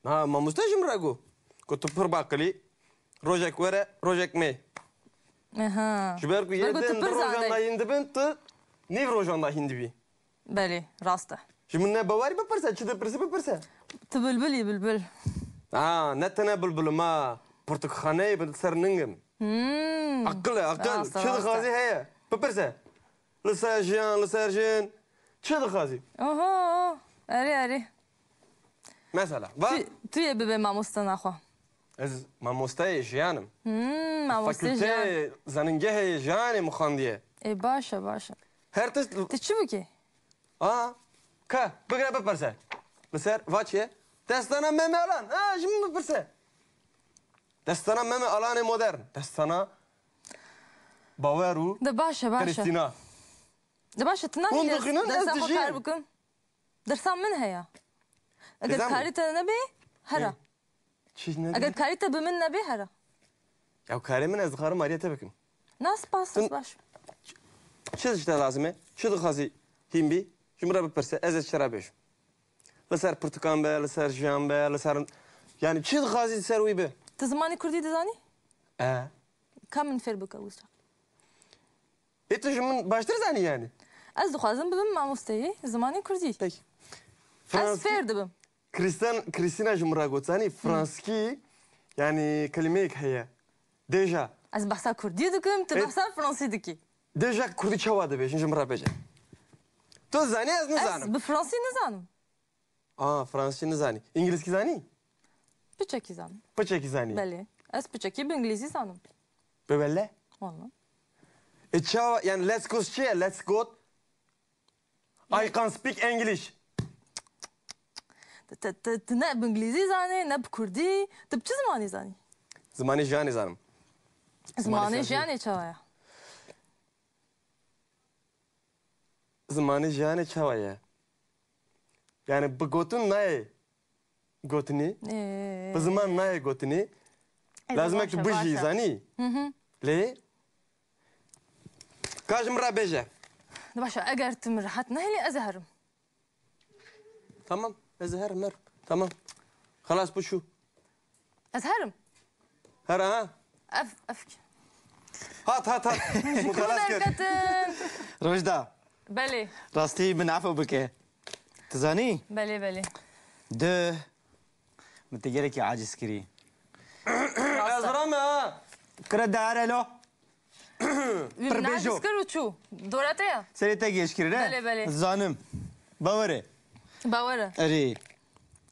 Ha, mamoste ji min re got. Got tu pir baqilî, rojek were, rojek mê. Aha. Ji ber ku yê din du rojan de hîn dibin, tu nîv rojan de hîn dibî. Belê, rast e. Ji min ne bawerî bipirse, çi dipirsî bipirse. Tu bilbilî, bilbil. Ha, ne tene bilbilim ha. Pirtûkxaneyê bi ser ningim. Hmm. Aqil e, aqil. Rast e, rast e. Çi dixwazî heye. Bipirse. Li ser jiyan, li ser jin. Çi dixwazî? Oho, erê, erê. Mesela, va. Tu, tu yê bibe mamoste naxwe. Ez mamosteyê jiyan im. Hmm, mamosteyê jiyan. Fakülteyê, zanîngehê jiyanê min xwendiye. Ê, baş e, baş e. Her tişt. Tu çi bikî? A, Ka, bigire bipirse. Li ser va çi ye? Destana Meme Alan. Ha, ji min bipirse. Destana Meme Alanê modern. Destana Bawer û De baş e, baş e. Krîstîna. De baş e, tu Hûn nanî ders, dixwînin, ez dersa xwe dijîm. Kar bikim. Dersa min heye. Eger Dizan karî te nebe, hera. Ê, çi ne Eger dibê? Karî te bi min nebe, hera. Ya karê min ez dixwarim aliyê te bikim. Na, spas, Tun- spas. Çi ji te lazim e? Çi dixwazî hîn bî? Ji min re bipirse, ez ê çi re bêjim. Li ser pirtûkan be, li ser jiyan be, li ser, yani çi dixwazî li ser wî be. Tu zimanê kurdî dizanî? E. Ka min fêr bike wisa. Ê, tu ji min baştir zanî yani? Ez dixwazim bibim mamosteyê zimanê kurdî. Peki. Ez Franskî fêr dibim. Krîstan-, Krîstîna ji min re got, zanî, franskî, yani kelimeyek heye. Déjà. Ez behsa kurdî dikim, tu Ê- behsa fransî dikî. Déjà kurdî çawa dibêjin, ji min re bêje. Tu zanî, ez nizanim. Ez bi fransî nizanim. A, fransî nizanî. Îngilîzkî zanî? Piçekî zanim. Piçekî zanî? Belê. Ez piçekî bi îngilîzî zanim. Bi wele? Wala. E, çawa, yani let's go çi ye? Let's go. I can speak English. Te, te, te, tu ne bi îngilîzî zanî, ne bi kurdî. Tu bi çi zimanî zanî? Zimanê jiyanê zanim. Zimanê Zimanê jiyanê çawa ye? Zimanê jiyanê çawa ye? Yani bi gotin nayê gotinî, Ee. bi ziman nayê gotinî. Ê, Lazim e baş e, tu bijî, baş e. Zanî? Hı hı. Lê ka ji min re bêje. Baş e, eger tu min rehet nehêlî, ez ê herim. Tamam, ez ê herim, herim. Tamam. Xelas, bu şu. Ez herim. Her ha? Ev, ev. Hat, hat, hat. Min xelas kir. Derketin. Rojda. Belê. Rastî min efo bike. Tu zanî? Belê, belê. Duh. Min te gelekî aciz kirî. Ez rame ha. Kire dare lo. Wî min Pirbêjo. Aciz kir û çû. Dora te ya? Serê te gêj kirî, ne? Belê, belê. Zanim. Bawer e. Bawer e. Erê.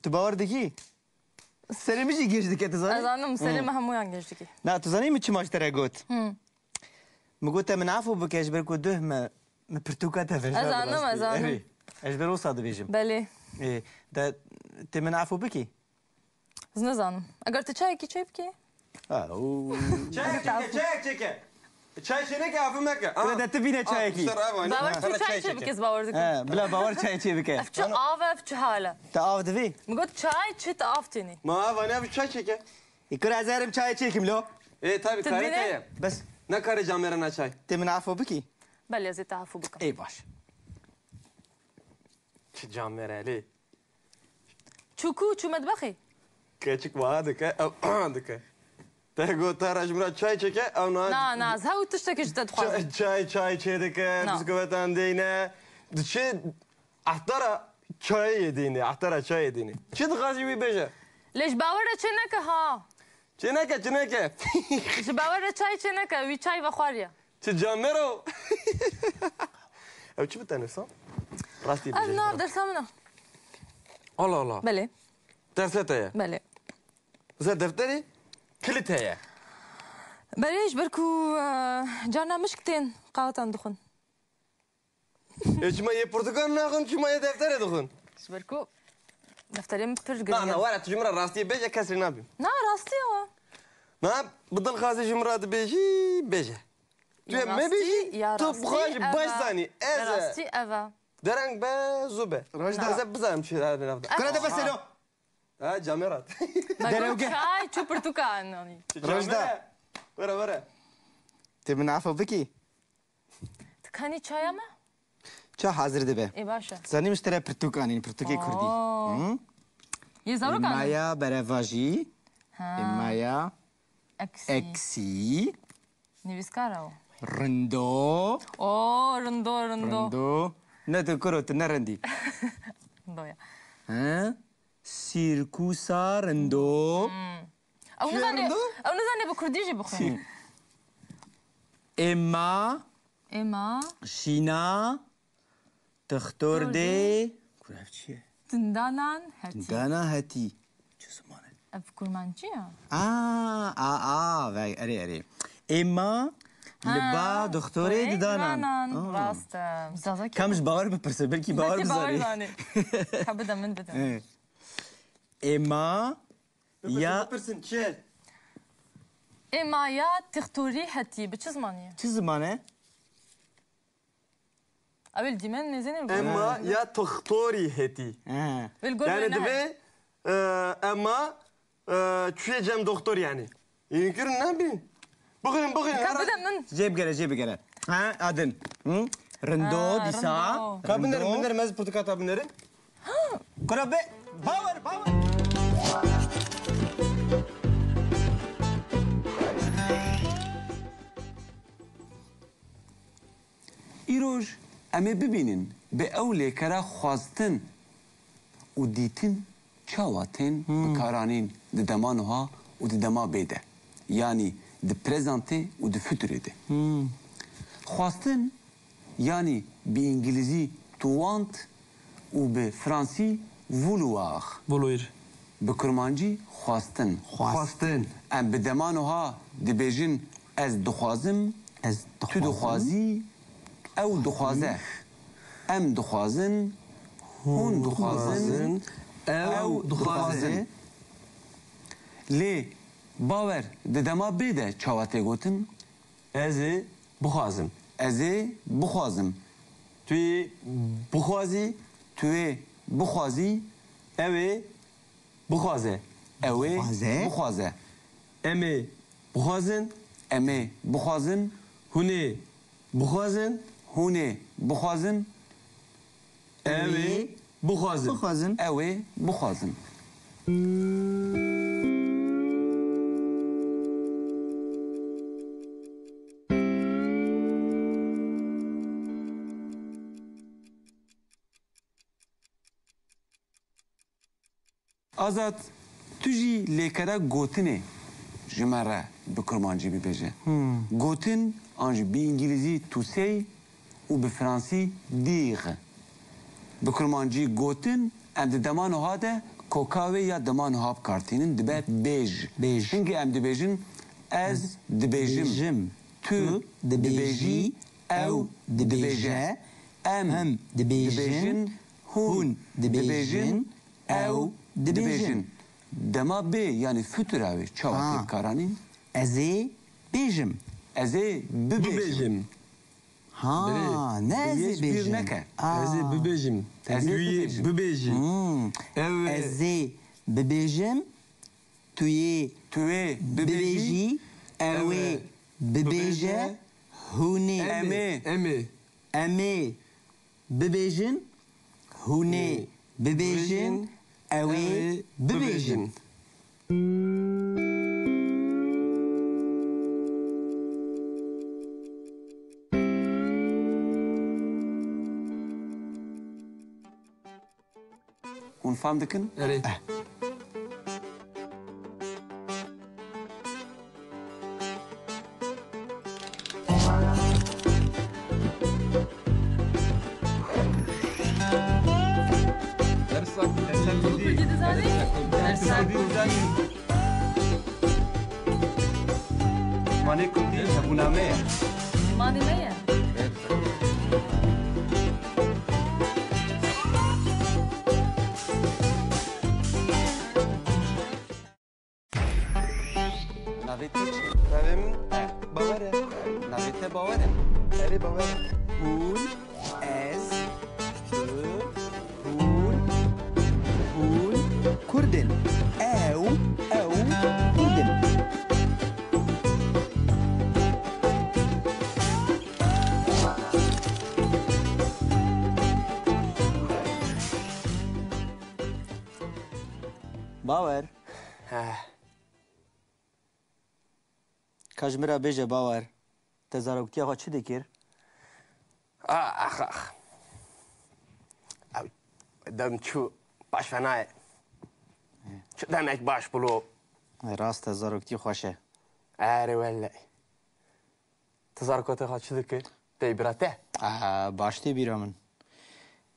Tu bawer dikî? Serê min jî gêj dike, tu zanî? Ez zanim, serê Hmm. me hemûyan gêj dike. Na, tu zanî min çima ji te re got? Hmm. Min got, te min afû bike, ji ber ku duh me, min pirtûka te veşar Ez zanim, ez zanim. Erê, ez ji ber wisa dibêjim. Belê. Ê, de, te min afû bikî? Ez nizanim. Eger tu çayekî çê bikî? Ha, û. Çayek çêke, çayek çêke. Çay çêneke, afû meke. Aha. Kule de tu bîne Ah, çayekî. Ser av, Bawer Ha. tu çay çê bike, ez bawer dikim. He, bila bawer çay çê bike. Ev çi av e, ev çi hal e? Te av divî? Min got çay çi, tu av tênî. Ma av, ne ev çay çêke. Ê, kure ez herim çay çêkim lo. Ê, tabii, Tu karê dibîne? te ye. Bes. Ne karê camêre ne çay. Te min afû bikî? Belê, ez ê te afû bikim. Ê, baş. Çi camêre lê? Çû ku, çû medbexê. Keçik wiha dike, ew dike. Te got te re ji min re çay çêke, ew niha Na, na, ez hew tiştekî ji te dixwazim. Çay, çay, çay çê dike, Na. biskûvetan dêne. Diçe ehtara çayê dêne, ehtara çayê dêne. Çi dixwazî wî bêje? Lê ji bawer re çê neke ha. Çê neke, çê neke. Ji bawer re çay çê neke, wî çay vexwariye. Çi camêro? Ew çi bi te nivîsan? Rastî Ev bêje. nav dersa min e. Allah Allah. Belê. Derse te ye? Belê. Mesela defterê kilit heye. Belê, ji ber ku, e, carna mişk tên qaxetan dixwin. E, çima yê pirtûkan naxwin, çima yê defterê dixwin? Ji ber ku defterê min pir Na, girîng na, e. were, tu ji min re rastiyê bêje, kes rê nabîm. Na, rastî ye. Na, bi dilxwazî ji min re dibêjî, bêje. Tu Ya yê me rastî, bêjî, ya tu rastî bi xwe jî ev baş e. zanî. Ez Ya e. rastî ev e. Dereng be, zû be. Rojda. Ez ê bizanim çi hebe navda. Kara de Aha. beselo. Ha, camêrat. Me Derewge. got çay, çû pirtûka ananî. Rojda. Were, were. Te min afo bikî? Tu kanî çaya me? Ça hazir dibe. Ê, baş e. Zanî min ji te re pirtûk anîn, pirtûkê kurdî. Oo. Hı? Yê zarokan e? Maya berevajî. Ha. Maya Eksî. eksî. Nivîskar e o. Rindo. Oo, rindo, rindo. Rindo. Ne tu kuro, tu ne rindî. Rindo ya. He? Sîrkûsa rindo. Hmm. Ew Çi nizane, rindo? ew nizane bi kurdî jî bixwîne. Sîr. Êma. Êma. Şîna. Tixtor Tixtor dê. dê. Kur ev çi ye? Tindanan hetî. Tindanan hetî. Çi ziman e? Ev kurmancî ya. A, a, a, vay, erê, erê. Êma Li ba doktorê didanan. Aa. Rast e. Zaza Kam ji Bawer bipirse, belkî Bawer bizanî. Belkî Bawer zanî. Ka bide min bide. Evet. Ê ma ya... Bipirsin, bipirsin, çi? Ê ma ya tixtorî hetî, bi çi zimanî ye? Çi ziman e? Ew ê li dîmen nêzînin. Ê ma ya tixtorî hetî. He. Wê li gor... Yani wê ne divê, e, ê ma, e, çûye cem doktor yani. Yekir ne bi? Bixwînin, bixwînin. Ka bide min. Jê bigere, jê bigere. Ha, adin. Hı? Rindo, ha, dîsa. Rindo. Ka binerim, rindo. Binerim, ez pirtûka te binerim. Kura be, Bawer, Bawer. Îroj em ê bibînin bi ew lêkera xwestin û dîtin çawa tên bikaranîn di dema nuha û di dema bê de, yanî di prezentê û di futurê de. Xwestin, yanî bi îngilîzî to want û bi fransî vouloir. Vouloir. Bi kurmancî xwestin. Xwest. Xwestin. Em bi dema nuha dibêjin ez dixwazim, ez tu dixwazim, dixwazî, ew dixwaze. Em dixwazin, hûn dixwazin, ew dixwaze. Lê Bawer di dema bê de çawa tê gotin? Ez ê bixwazim. Ez ê bixwazim. Tu yê bixwazî. Tu yê bixwazî. Ew ê bixwaze. Ew ê bixwaze. Em ê bixwazin. Em ê bixwazin. Hûn ê bixwazin. Hûn ê bixwazin. Ew ê bixwazin. Bixwazin. Ew ê bixwazin. Azad, tu jî lêkera gotinê ji me re bi kurmancî bibêje. Hmm. Gotin, an jî bi îngilîzî to say û bi fransî dire. Bi kurmancî gotin, em di dema nuha de koka wê ya dema nuha bi kar tînin, dibe bêj. Bêj. Hingê em dibêjin, ez dibêjim. Dibêjim. Tu dibêjî, ew dibêje, em dibêjin, hûn dibêjin, ew dibêjin. Dema bê, yanî futura wê çawa tê bikaranîn? Ez ê bêjim. Ez ê bibêjim. Bibêjim. Ha, ne ez ê bêjim. Bêj bîr neke. Aa. Ez ê bibêjim. Ez ê bibêjim. Hmm. Ew ê. Ez ê bibêjim. Tu yê, tu yê bibêjî. Ew ê bibêje. Hûn ê. Em ê. Em ê. Em ê bibêjin. Hûn ê bibêjin. Ew ê bibêjin. Hûn fam dikin? Erê. Eh. Dersa Kurdî. Kurdî dizanî? Dersa Kurdî dizanî. Zimanê Kurdî hebûna me ye. Zimanê me ye. Navê te çi? Navê min Bawer e. Navê te Bawer e? Erê, Bawer e. Hûn, ez, tu, hûn, hûn Kurd in. Ew, ew Kurd in. Bawer. Heh. Ka ji min re bêje Bawer, te zaroktiya xwe çi dikir? Ah, ax, ax. Ew dem çû baş ve nayê. Çi demek baş bû lo. Rast e, zaroktî xweş e. Erê wele. Ti zarokatê xwe çi dikir? Tê bîra te? Aha, baş tê bîra min.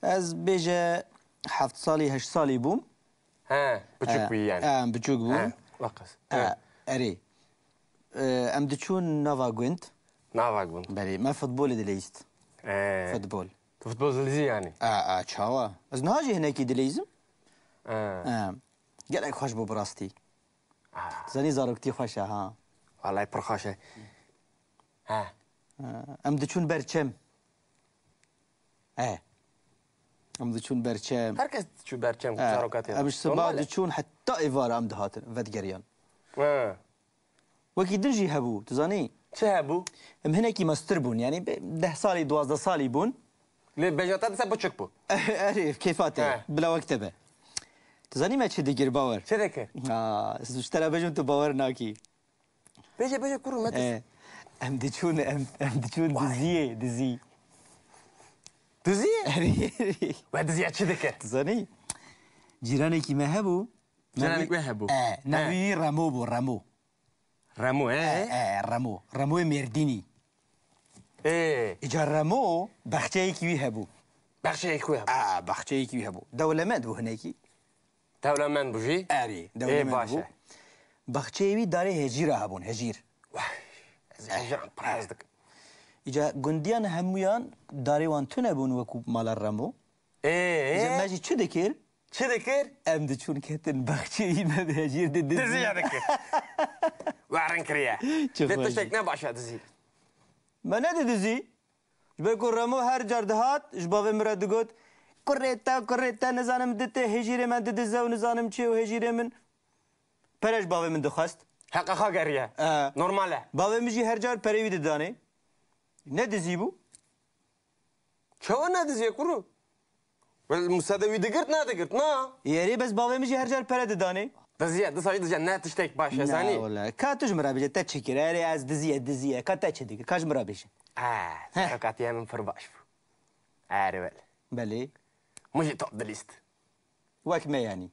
Ez bêje heft salî, heşt salî bûm. He, biçûk bûyî yani. He, em biçûk bûn. He, weqas. He, erê. E, em diçûn nava gund. Navak bûn. Belê, me futbolê dileyîst. Ee. Futbol. Tu futbol dileyîzî yanî? A, a, çawa? Ez niha jî hinekî dileyîzim. Ee. Ee, gelek xweş bû bi rastî. Aa. Zanî zaroktî xweş e, ha. Wallahî pir xweş e. Ha. Ee, em diçûn ber çem. E. Em diçûn ber çem. Her kes diçû ber çem, e, zarokatê. Em ji siba diçûn heta êvara em dihatin, vedigeriyan. E. Wekî din jî hebû, tu zanî? Çi hebû? Em hinekî mestir bûn, yanî bi deh salî, duwazdeh salî bûn. Lê bêjna te dise biçik bû. Erê, kêfa te, he, bila wek te be. Tu zanî me çi dikir, bawer? Çi dikir? Aa, ez ji te re bêjim, tu bawer nakî. Bêje, bêje, kuro me. E, em diçûn, em, em diçûn diziyê, dizî. Diziyê? Erê, erê. We diziya çi dikir? Tu zanî? Cîranekî me hebû. Cîranek we hebû. E, navî wî Remo bû, Remo. Remo, e? E, e, Remo. Remoyê Mêrdînî. E. Îca Remo, baxçeyekî wî hebû. Baxçeyekî wî hebû. E, baxçeyekî wî hebû. Dewlemend bû hinekî. Dewlemend bû jî? Erê, dewlemend bû. Ê, baş e. Baxçeyê wî darê hejîra hebûn, hejîr. Wah, ez hejîran pir hez dikim. Îca gundiyan hemûyan darê wan tune bûn wekû mala Remo. Ê, ê. Îca me jî çi dikir? Çi dikir? Em diçûn ketin baxçeyê me bi hejîr di dizî. Dizî ya dikir. Werin kiriye. Çi xweş. Lê tiştek ne baş e dizî. Me nedidizî. Ji ber ku Remo her car dihat, ji bavê min re digot, "Kurê te, kurê te, nizanim di tê hêjîrê me didize û nizanim çi û hêjîrê min." Pere ji bavê min dixwest. Heqa xwe geriye. E. Normal e. Bavê min jî her car perê wî didanê. Ne dizî bû? Çawa ne dizî ye, kuro? Wel, musede wî digirt, nedigirt, na? Yerê bes bavê min jî her car pere didanê. Diziye, disa jî diziye, ne tiştek baş e, zanî? Na, wele. Ka tu ji min re bêje, te çi kir? Erê, ez diziye, diziye. Ka te çi dikir? Ka ji min re bêje. He, heh. Serokatiya min pir baş bû. Erê, wele. Belê. Min jî top dilîst. Wek me yanî.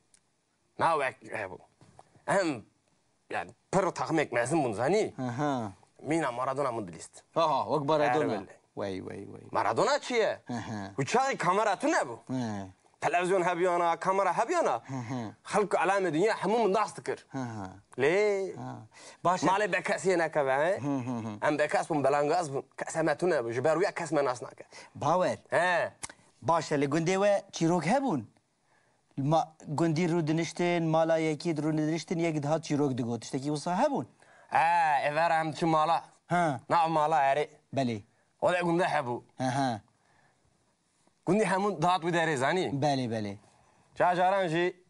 Na wek hebû. Em, yani, pir taxmek mezin bûn, zanî? Aha. Mîna Maradona min dilîst. Aha, wek Maradona. Erê, wele. Wey, wey, wey. Maradona çi ye? Hı hı. Û çaxî kamera tune bû. Hı. Televizyon hebiyana, kamera hebiyana. Hı hı. Xelk alemê dinya hemû min nas dikir. Hı hı. Lê ha. Baş e. Malê bekesiyê nekeve, he? Hı hı hı. Em bekes bûn, belangaz bûn. Kes me tune bû. Ji ber wî kes me nas nake. Bawer. He. Baş e, li gundê we çîrok hebûn? Ma, gundî rûdiniştin, mala yekî rûdiniştin, yek dihat çîrok digot. Tiştekî wisa hebûn? E, êvara em diçin mala. Ha. Nav mala erê. Belê. O de gunde hebû. Hı hı. Gundî hemû dihat wî derê, zanî? Belê, belê. Ca caran jî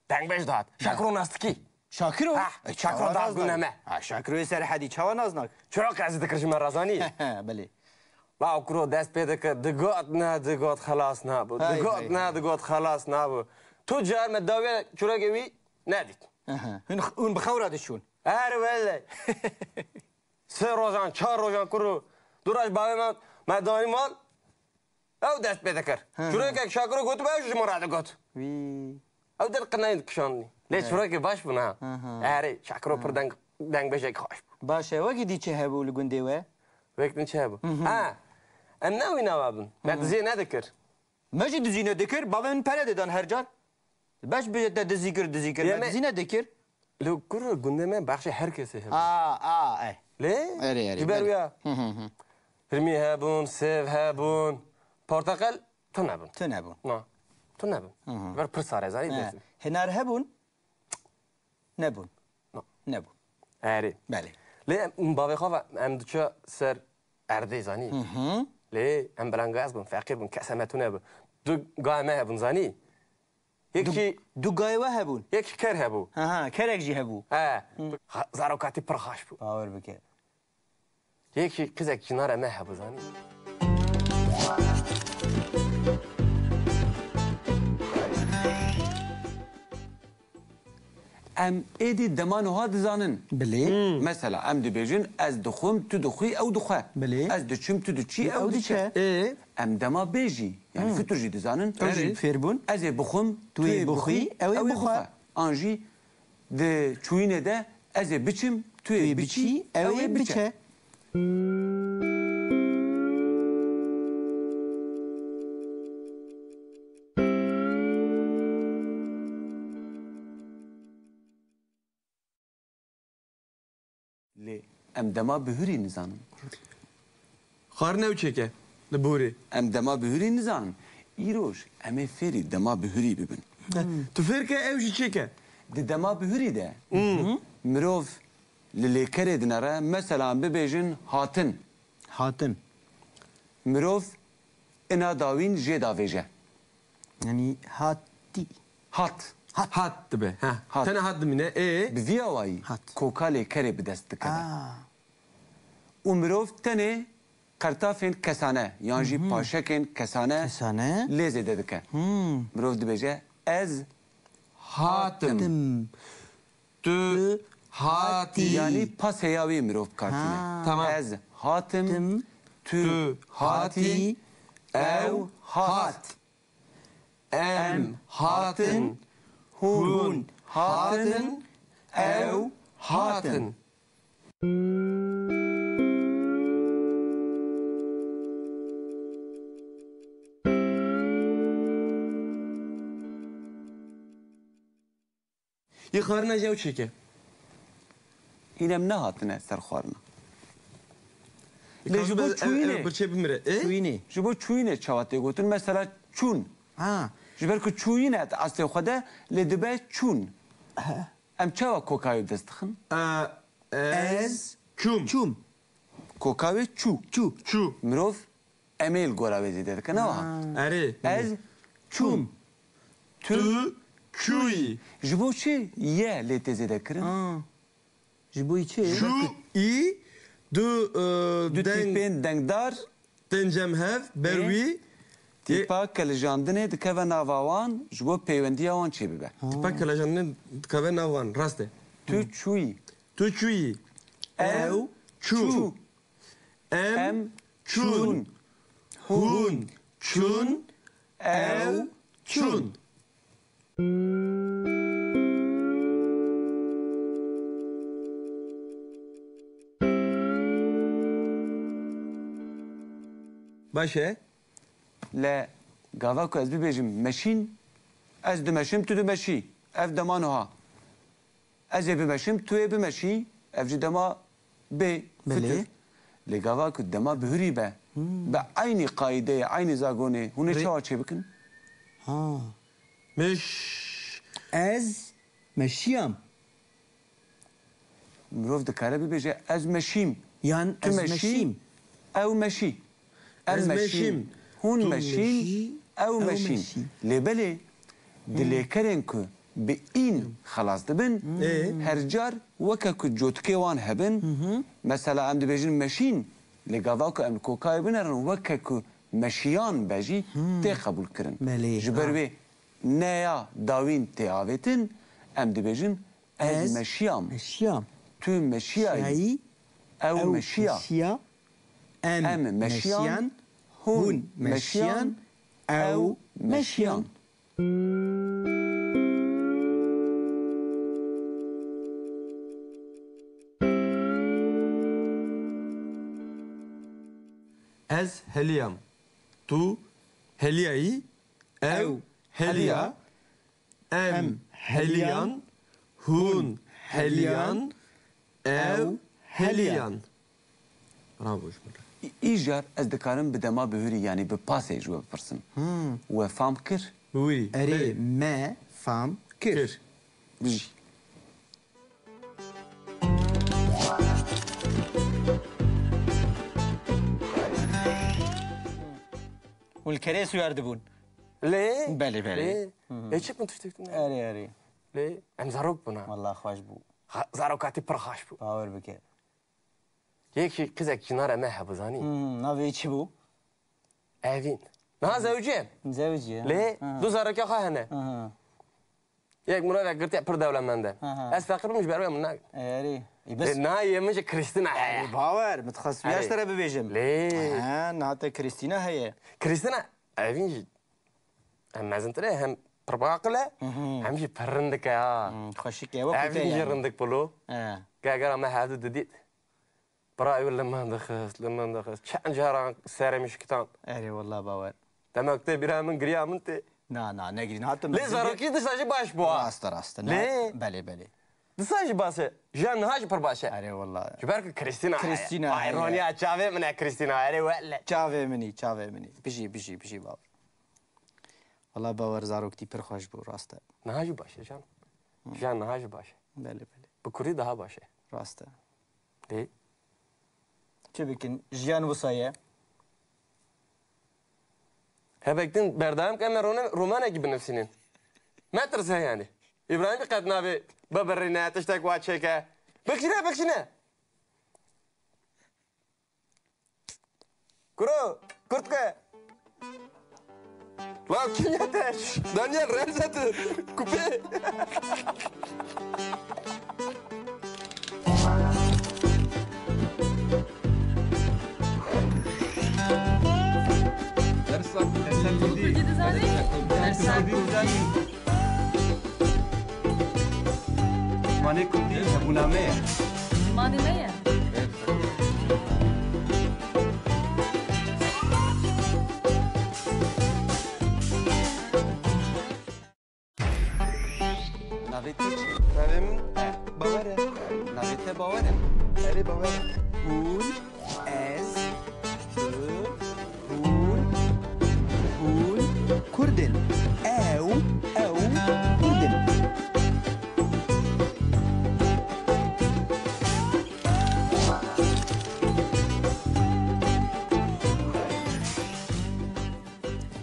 dengbêj dihat. Şakiro nastikî. Şakiro? Ha, e, Şakiro dihat gundê me. Ha, Şakiroyê Serhedî çawa nas nak? Çira qezî dikir ji me re, zanî? Belê. La kuro dest pê dike, digot ne, digot xelas nabû. Hay, digot hay, ne, hay. Digot xelas nabû. Tu car me dawiya çirekê wî nedît. Aha. Hûn, hûn bi xew re diçûn. Her wele. Sê rojan, çar rojan kuro. Du roj bavê me, me danî mal. Ew dest pê dikir. Hı hı. Çirekek Şakiro gotibû, ew ji min re digot. Wî. Ew der qinayên dikişandî. Lê çirekê baş bûn ha. Hı hı. Erê, Şakiro pir deng, dengbêjek xweş bû. Baş e, wekî dî çi hebû li gundê we? Wek din çi hebû? Hı hı. Ha, em ne wî nava bin. Me diziyê nedikir. Me jî dizî nedikir, bavê min pere didan her car. Beş bije te dizî kir, dizî kir, me dizî nedikir. Li kur gundê me baxşê her kesê hebû. A, a, e. Lê? Erê, erê, ji ber wî ya. Hı, hı, hı. Firmî hebûn, sêv hebûn, porteqal tune bûn. Tune bûn. Na. Tune bûn. Hı hı. Ji ber pir sare, zanî. He. Dêsim. Hinar hebûn? Nebûn. Na. Nebûn. Erê. Belê. Lê em, bavê xwe ve em diçe ser erdê, zanî. Hı hı. Lê em belangaz bûn, feqîr bûn, kese me tune bû. Du gayê me hebûn, zanî. Yek jî du gayê we hebûn? Yek jî ker hebû. Ha, ha, kerek jî hebû. He. Hı. Zarokatî pir xaş bû. Bawer bike. Yek jî qizek cinare me hebû, zanî. Em êdî dema nuha dizanin. Bilê. Hmm. Mesela, em dibêjin, ez dixwim, tu dixwî, ew dixwe. Bilê. Ez diçim, tu diçî, ew diçe. Ê. Em dema bê jî, yani Hmm. fitur jî dizanin. Ew jî Erê. fêr bûn. Ez ê bixwim, Tu tu yê ê bixwî, bixwî, ew ê ew ê bixe. bixe. An jî di çûyînê de ez ê biçim, tu yê biçî, ew ê biçe. Lê Em dema bihurî nizanin. Xwarin ew çêke li borê. Em dema bihurî nizanin. Îroj em ê fêrî dema bihurî bibin. Tu fêr ke ew jî çêke. Di dema bihurî de mirov li lêkerê dinere, mesela em bibêjin hatin. Hatin. Mirov ina dawîn jê davêje. Yanî hatî. Hat. Hat. Hat dibe. Heh. Hat. Tene hat dimîne. Ê? Bi vî awayî Hat. koka lêkerê bi dest dikeve. Aa. Û mirov tenê qertafên kesane yan jî Mhm. paşekên kesane Kesane. lê zêde dike. Hmm. Mirov dibêje, ez Hatim. Tim. Tu Tu hatî. Yanî pasê ya wê mirov bi kar tîne. Ha. Tamam. Ez hatim, Tim. tu Tu hatî, hatî, ew ew hat. hat. Em Em hatin, hatin, hûn hûn hatin, hatin, ew ew hatin. hatin. Yê xwarina ji ew çêke. Hîn em nehatine ser xwarina. Lê ji bo çûyînê. Birçê bimire. E? Çûyînê. Ji bo çûyînê çawa tê gotin? Mesela çûn. Ha. Ji ber ku çûyîne di eslê xwe de lê dibe çûn. He. Em çawa kokayê bi dest dixin? E, ez, Ez çûm. çûm. Koka wê çû. Çû. Çû. Mirov em ê li gora wê zêde dike, ne wiha? Ha. Erê. Ez çûm. Tu Tu çûyî. Ji bo çi ye lê tê zêde kirin? Ha. Ji bo çi? Çû, î, du, e, Du deng, tîpên dengdar. Tên cem hev, ber Ê? wî. Tîpa kilijandinê dikeve nava wan, ji bo pêwendiya wan çêbibe. Ha. Tîpa kilijandinê dikeve nav wan, rast e. Tu çûyî. Tu çûyî. Ew Ew çû. çû. Em Em çûn. çûn. Hûn çûn. Ew çûn. Baş e. Le gava ku ez bibêjim meşîn, ez dimeşim, tu dimeşî. Ev dema niha. Ez ê bimeşim, tu yê bimeşî, ev jî dema bê, Belê. fitir. Lê gava ku dema bihurî be, Hmm. bi eynî qaîdeyê, eynî zagonê, hûn ê Rê- çawa çê bikin? Ha. Meş. Ez meşiyam. Mirov dikare bibêje, ez meşîm. Yan Tu ez meşî, meşîm. ew meşî. Em Ez meşîn. meşîm. Hûn Tu meşîn. meşî, Ew ew meşîn. meşî. Lê belê, di Hmm. lêkerên ku bi în xelas dibin, Ê? her car weke ku cotikê wan hebin, Mhm. mesela em dibêjin meşîn, lê gava ku em li kokayê binerin, weke ku meşiyan be jî Hmm. tê qebûl kirin. Belê, Ji ber ha. wê neya dawîn tê avêtin, em dibêjin, ez Ez meşiyam. meşiyam. Tu meşiyayî. Şiyayî, Ew ew meşiya. meşiya. Em Em meşiyan. meşiyan. Hûn Hûn meşiyan. meşiyan. Ew Ew meşiyan. meşiyan. Ez heliyam. Tu heliyayî. Ew Ew heliya. heliya. Em Em heliyan, heliyan, hûn hûn heliyan, heliyan, ew ew heliyan. heliyan. Bravo ji min re. Î-, îcar ez dikarim bi dema bihurî, yanî bi pasê ji we bipirsim. Hmm. We fam kir? Bi wî. Erê, Belê. me fam kir. Kir. Bijî. Hûn li kerê siwar dibûn? Lê? Belê, belê. Lê? Hı hı. Ê, çi min tiştek tune? Erê, erê. Lê, em zarok bûna. Wallah xweş bû. Ha, zarokatî pir xweş bû. Bawer bike. Yek jî qizek cînara me hebû, zanî? Hmm, navê çi bû? Evîn. Niha zewicî ye. Zewicî ye. Lê, Hı hı. du zarokê xwe hene. Hı hı. Yek mirovek girtiye pir dewlemend e. Hı hı. Ez feqîr bûm, ji ber wê min nagin. Erê. Ê, bes. Ê, nayê min jî Krîstina heye. Ey, bawer, min dixwest vî Erê. ji te re bibêjim. Lê. He, niha te Krîstina heye. Krîstina, evîn jî hem mezintir e, hem pir aqil e, Hı hı. hem jî pir rindik e ha. Hmm, xweşik e, wekî te Evîn jî yani. rindik bû lo. He. Gegera me hevdu didît. Birayê wî li min dixist, li min dixist. Çend caran serê min şikitan. Erê, wallah bawer. Demek tê bîra min giriya min tê. Na, na, negirî, hatim Lê ez zarokî dişta jî baş bû ha. Rast e, rast e. Lê? Na, belê, belê. Dîsa jî baş e. Jiyan niha jî pir baş e. Erê wela. Ji ber ku Krîstîna heye. Krîstîna heye. Vay, roniya çavê min e Krîstîna. Erê wele. Çavê min î, çavê min î. Bijî, bijî, bijî bawer. Wela bawer zaroktî pir xweş bû, rast e. Niha jî baş e can. Jiyan niha jî baş e. Belê, belê. Bi kurî daha baş e. Rast e. Lê çi bikin? Jiyan wisa ye. Hebek din berdewam ke em ê rone-, romanekî binivîsînin. Metirse yani. Îbrahîmî qet navê bibirîne, tiştek wa çêke. Bikişîne, bikişîne. Kuro, kurtke. La kî ye te? Daniel Remzetir. Kupê. Dersa Kurdî dizanî? Dersa Kurdî dizanî? Zimanê Kurdî hebûna me ye. Zimanê me ye. Navê te çi? Navê min Bawer e. Navê te Bawer e? Erê, Bawer e. Hûn, ez, tu, hûn, hûn Kurd in. Ew, ew Kurd in.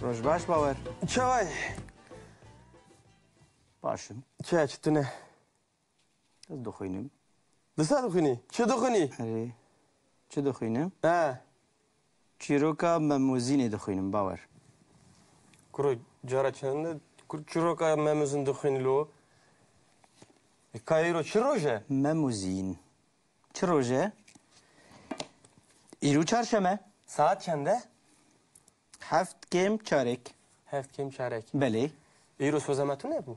Roj baş, Bawer. Çawa yî? Baş im. Çi, çi tune? Ez dixwînim. Disa dixwînî? Çi dixwînî? Erê. Çi dixwînim? He. Çîroka Mem û Zînê dixwînim, Bawer. Kuro, cara çend e? Kur-, çîroka Mem û Zîn dixwînî lo? E, ka îro çi roj e? Mem û Zîn. Çi roj e? Îro çarşeme. Saet çend e? Heft kêm çarek. Heft kêm çarek. Belê. Îro soza me tune bû?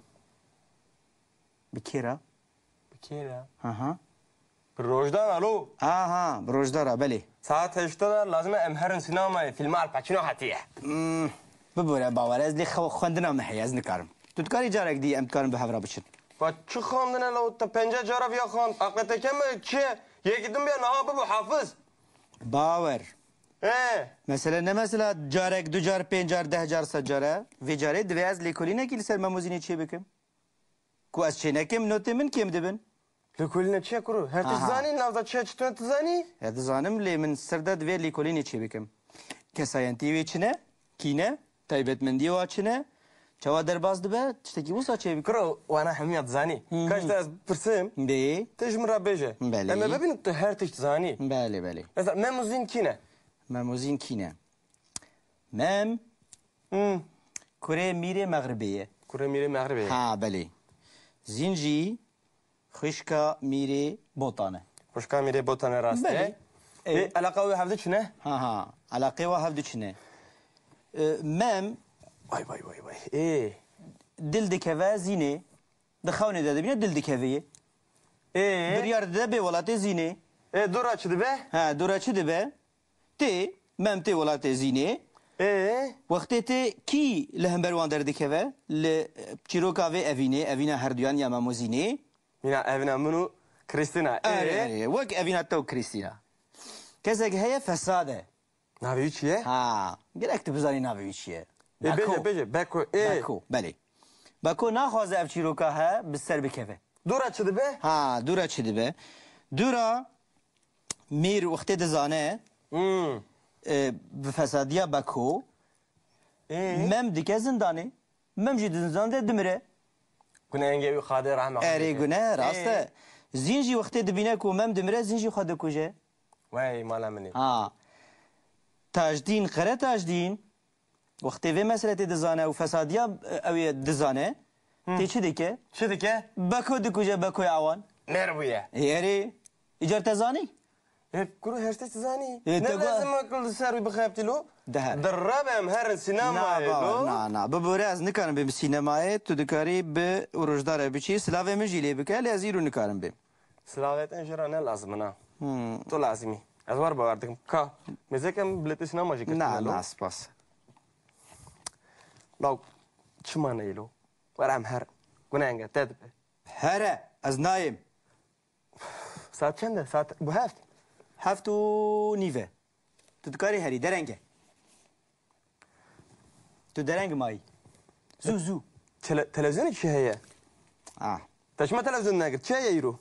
Bi kê re? Bi kê re? Aha. Bi rojdana lo. Aha, bi rojdana, belê. Saet heşt de lazim e em herin sînemayê, fîlma Al Pacino hatiye. Hmm, bibore Bawer, ez lê xew-, xwendina min heye, ez nikarim. Tu dikarî carek dî em dikarin bi hev re biçin. Va çi xwendine lo, te penca cara viya xwend. Aqleteke me çi ye? Yekî din bîya niha bibo hafiz. Bawer. He. Mesele ne mesela carek, du car, pênc car, deh car, sed car e. Vê carê divê ez lêkolînekî li ser Mem û Zînê çêbikim. Ku ez çênekim, notê min kêm dibin. Lêkolîne çi ye kuro? Her tişt zanî, navza çi ye, çi tune tu zanî? Ya dizanim, lê min sir de divê lêkolînê çêbikim. Kesayentî wê çi ne? Kî ne? Taybetmendiyê wa çi ne? Çawa derbas dibe? Tiştekî wisa çêbikim. Kuro, wana hemiya dizanî. Hı hı. Ka ji te ez pirsim, Bê. Tu ji min re bêje. Belê. Em ê bibînin tu her tişt zanî. Belê, belê. Mesela Mem û Zîn kî ne? Mem û Zîn kî ne? Mem. Hmm. Kurê Mîrê Mexribê ye. Kurê Mîrê Mexribê ye. Ha, belê. Zîn jî xwişka Mîrê Botan e. Xwişka Mîrê Botan e, rast e. Belê. Ê, ê, eleqa wê hevdu çi ne? Ha, ha. Eleqê wa hevdu çi ne? Ê, Mem. Vay, vay, vay, vay. Ê. Dil dikeve Zînê. Di xewnê de dibîne dil dikeve yê. Ê? Biryar dide bê welatê Zînê. Ê, dora çi dibe? Ha, dora çi dibe? Tê, Mem tê welatê Zînê. Ê? Wextê tê kî li hember wan derdikeve? Li, e, çîroka vê evînê, evîna herduyan ya Mem û Zînê. Mîna evîna min û Krîstîna. Ê? Erê, erê, wek evîna te û Krîstîna. Kesek heye fesad e. Navê wî çi ye? Ha, gerek tu bizanî navê wî çi ye. Ê, Beko. Bêje, bêje, Beko, ê. Beko, belê. Beko naxwaze ev çîroka he bi ser bikeve. Dora çi dibe? Ha, dora çi dibe? Dora Mîr wextê dizane, Hmm. e, bi fesadiya Beko, Ê? Mem dike zindanê. Mem jî di zindan de dimire. Gunehengê wî Xadê rehma xwe Erê bike. Gune, rast e. Ê. Zîn jî wextê dibîne ku Mem dimire, Zîn jî xwe dikuje. Wey mala min ê. Ha. Tajdîn, Qere Tajdîn, wextê vê mesele tê dizane û fesadiya, e, ew ê dizane, Hı. tê çi dike? Çi dike? Beko dikuje, Bekoya awan. Mêr bûye. Ê, erê. Îcar te zanî? Ê, kuro her tişt zanî. Ê, Ne te go- lazim e ku li ser wî bixebitî lo? Deher. Di re be em herin sînemayê Na, lo. na, na. Bibore ez nikarim bêm sînemayê. Tu dikarî bi û rojdare biçî. Silavê min jî lê bike. Lê ez îro nikarim bêm. Silavê te jê re ne lazim in a. Hmm. Tu lazim î. Ez wer bawer dikim. Ka. Mêzekem biletê sînema jî girtine Na, lo. na, spas. Law, çima neyê lo? Were em her. Gunenge te dibe. Here. Ez nayêm. Saet çend e? Saet bû heft. Heft û nîv e. Tu dikarî herî dereng e. Tu dereng mayî. Zû zû. Tele televizyonê çi heye? Ah. Te çima televizyon negirt? Çi heye îro?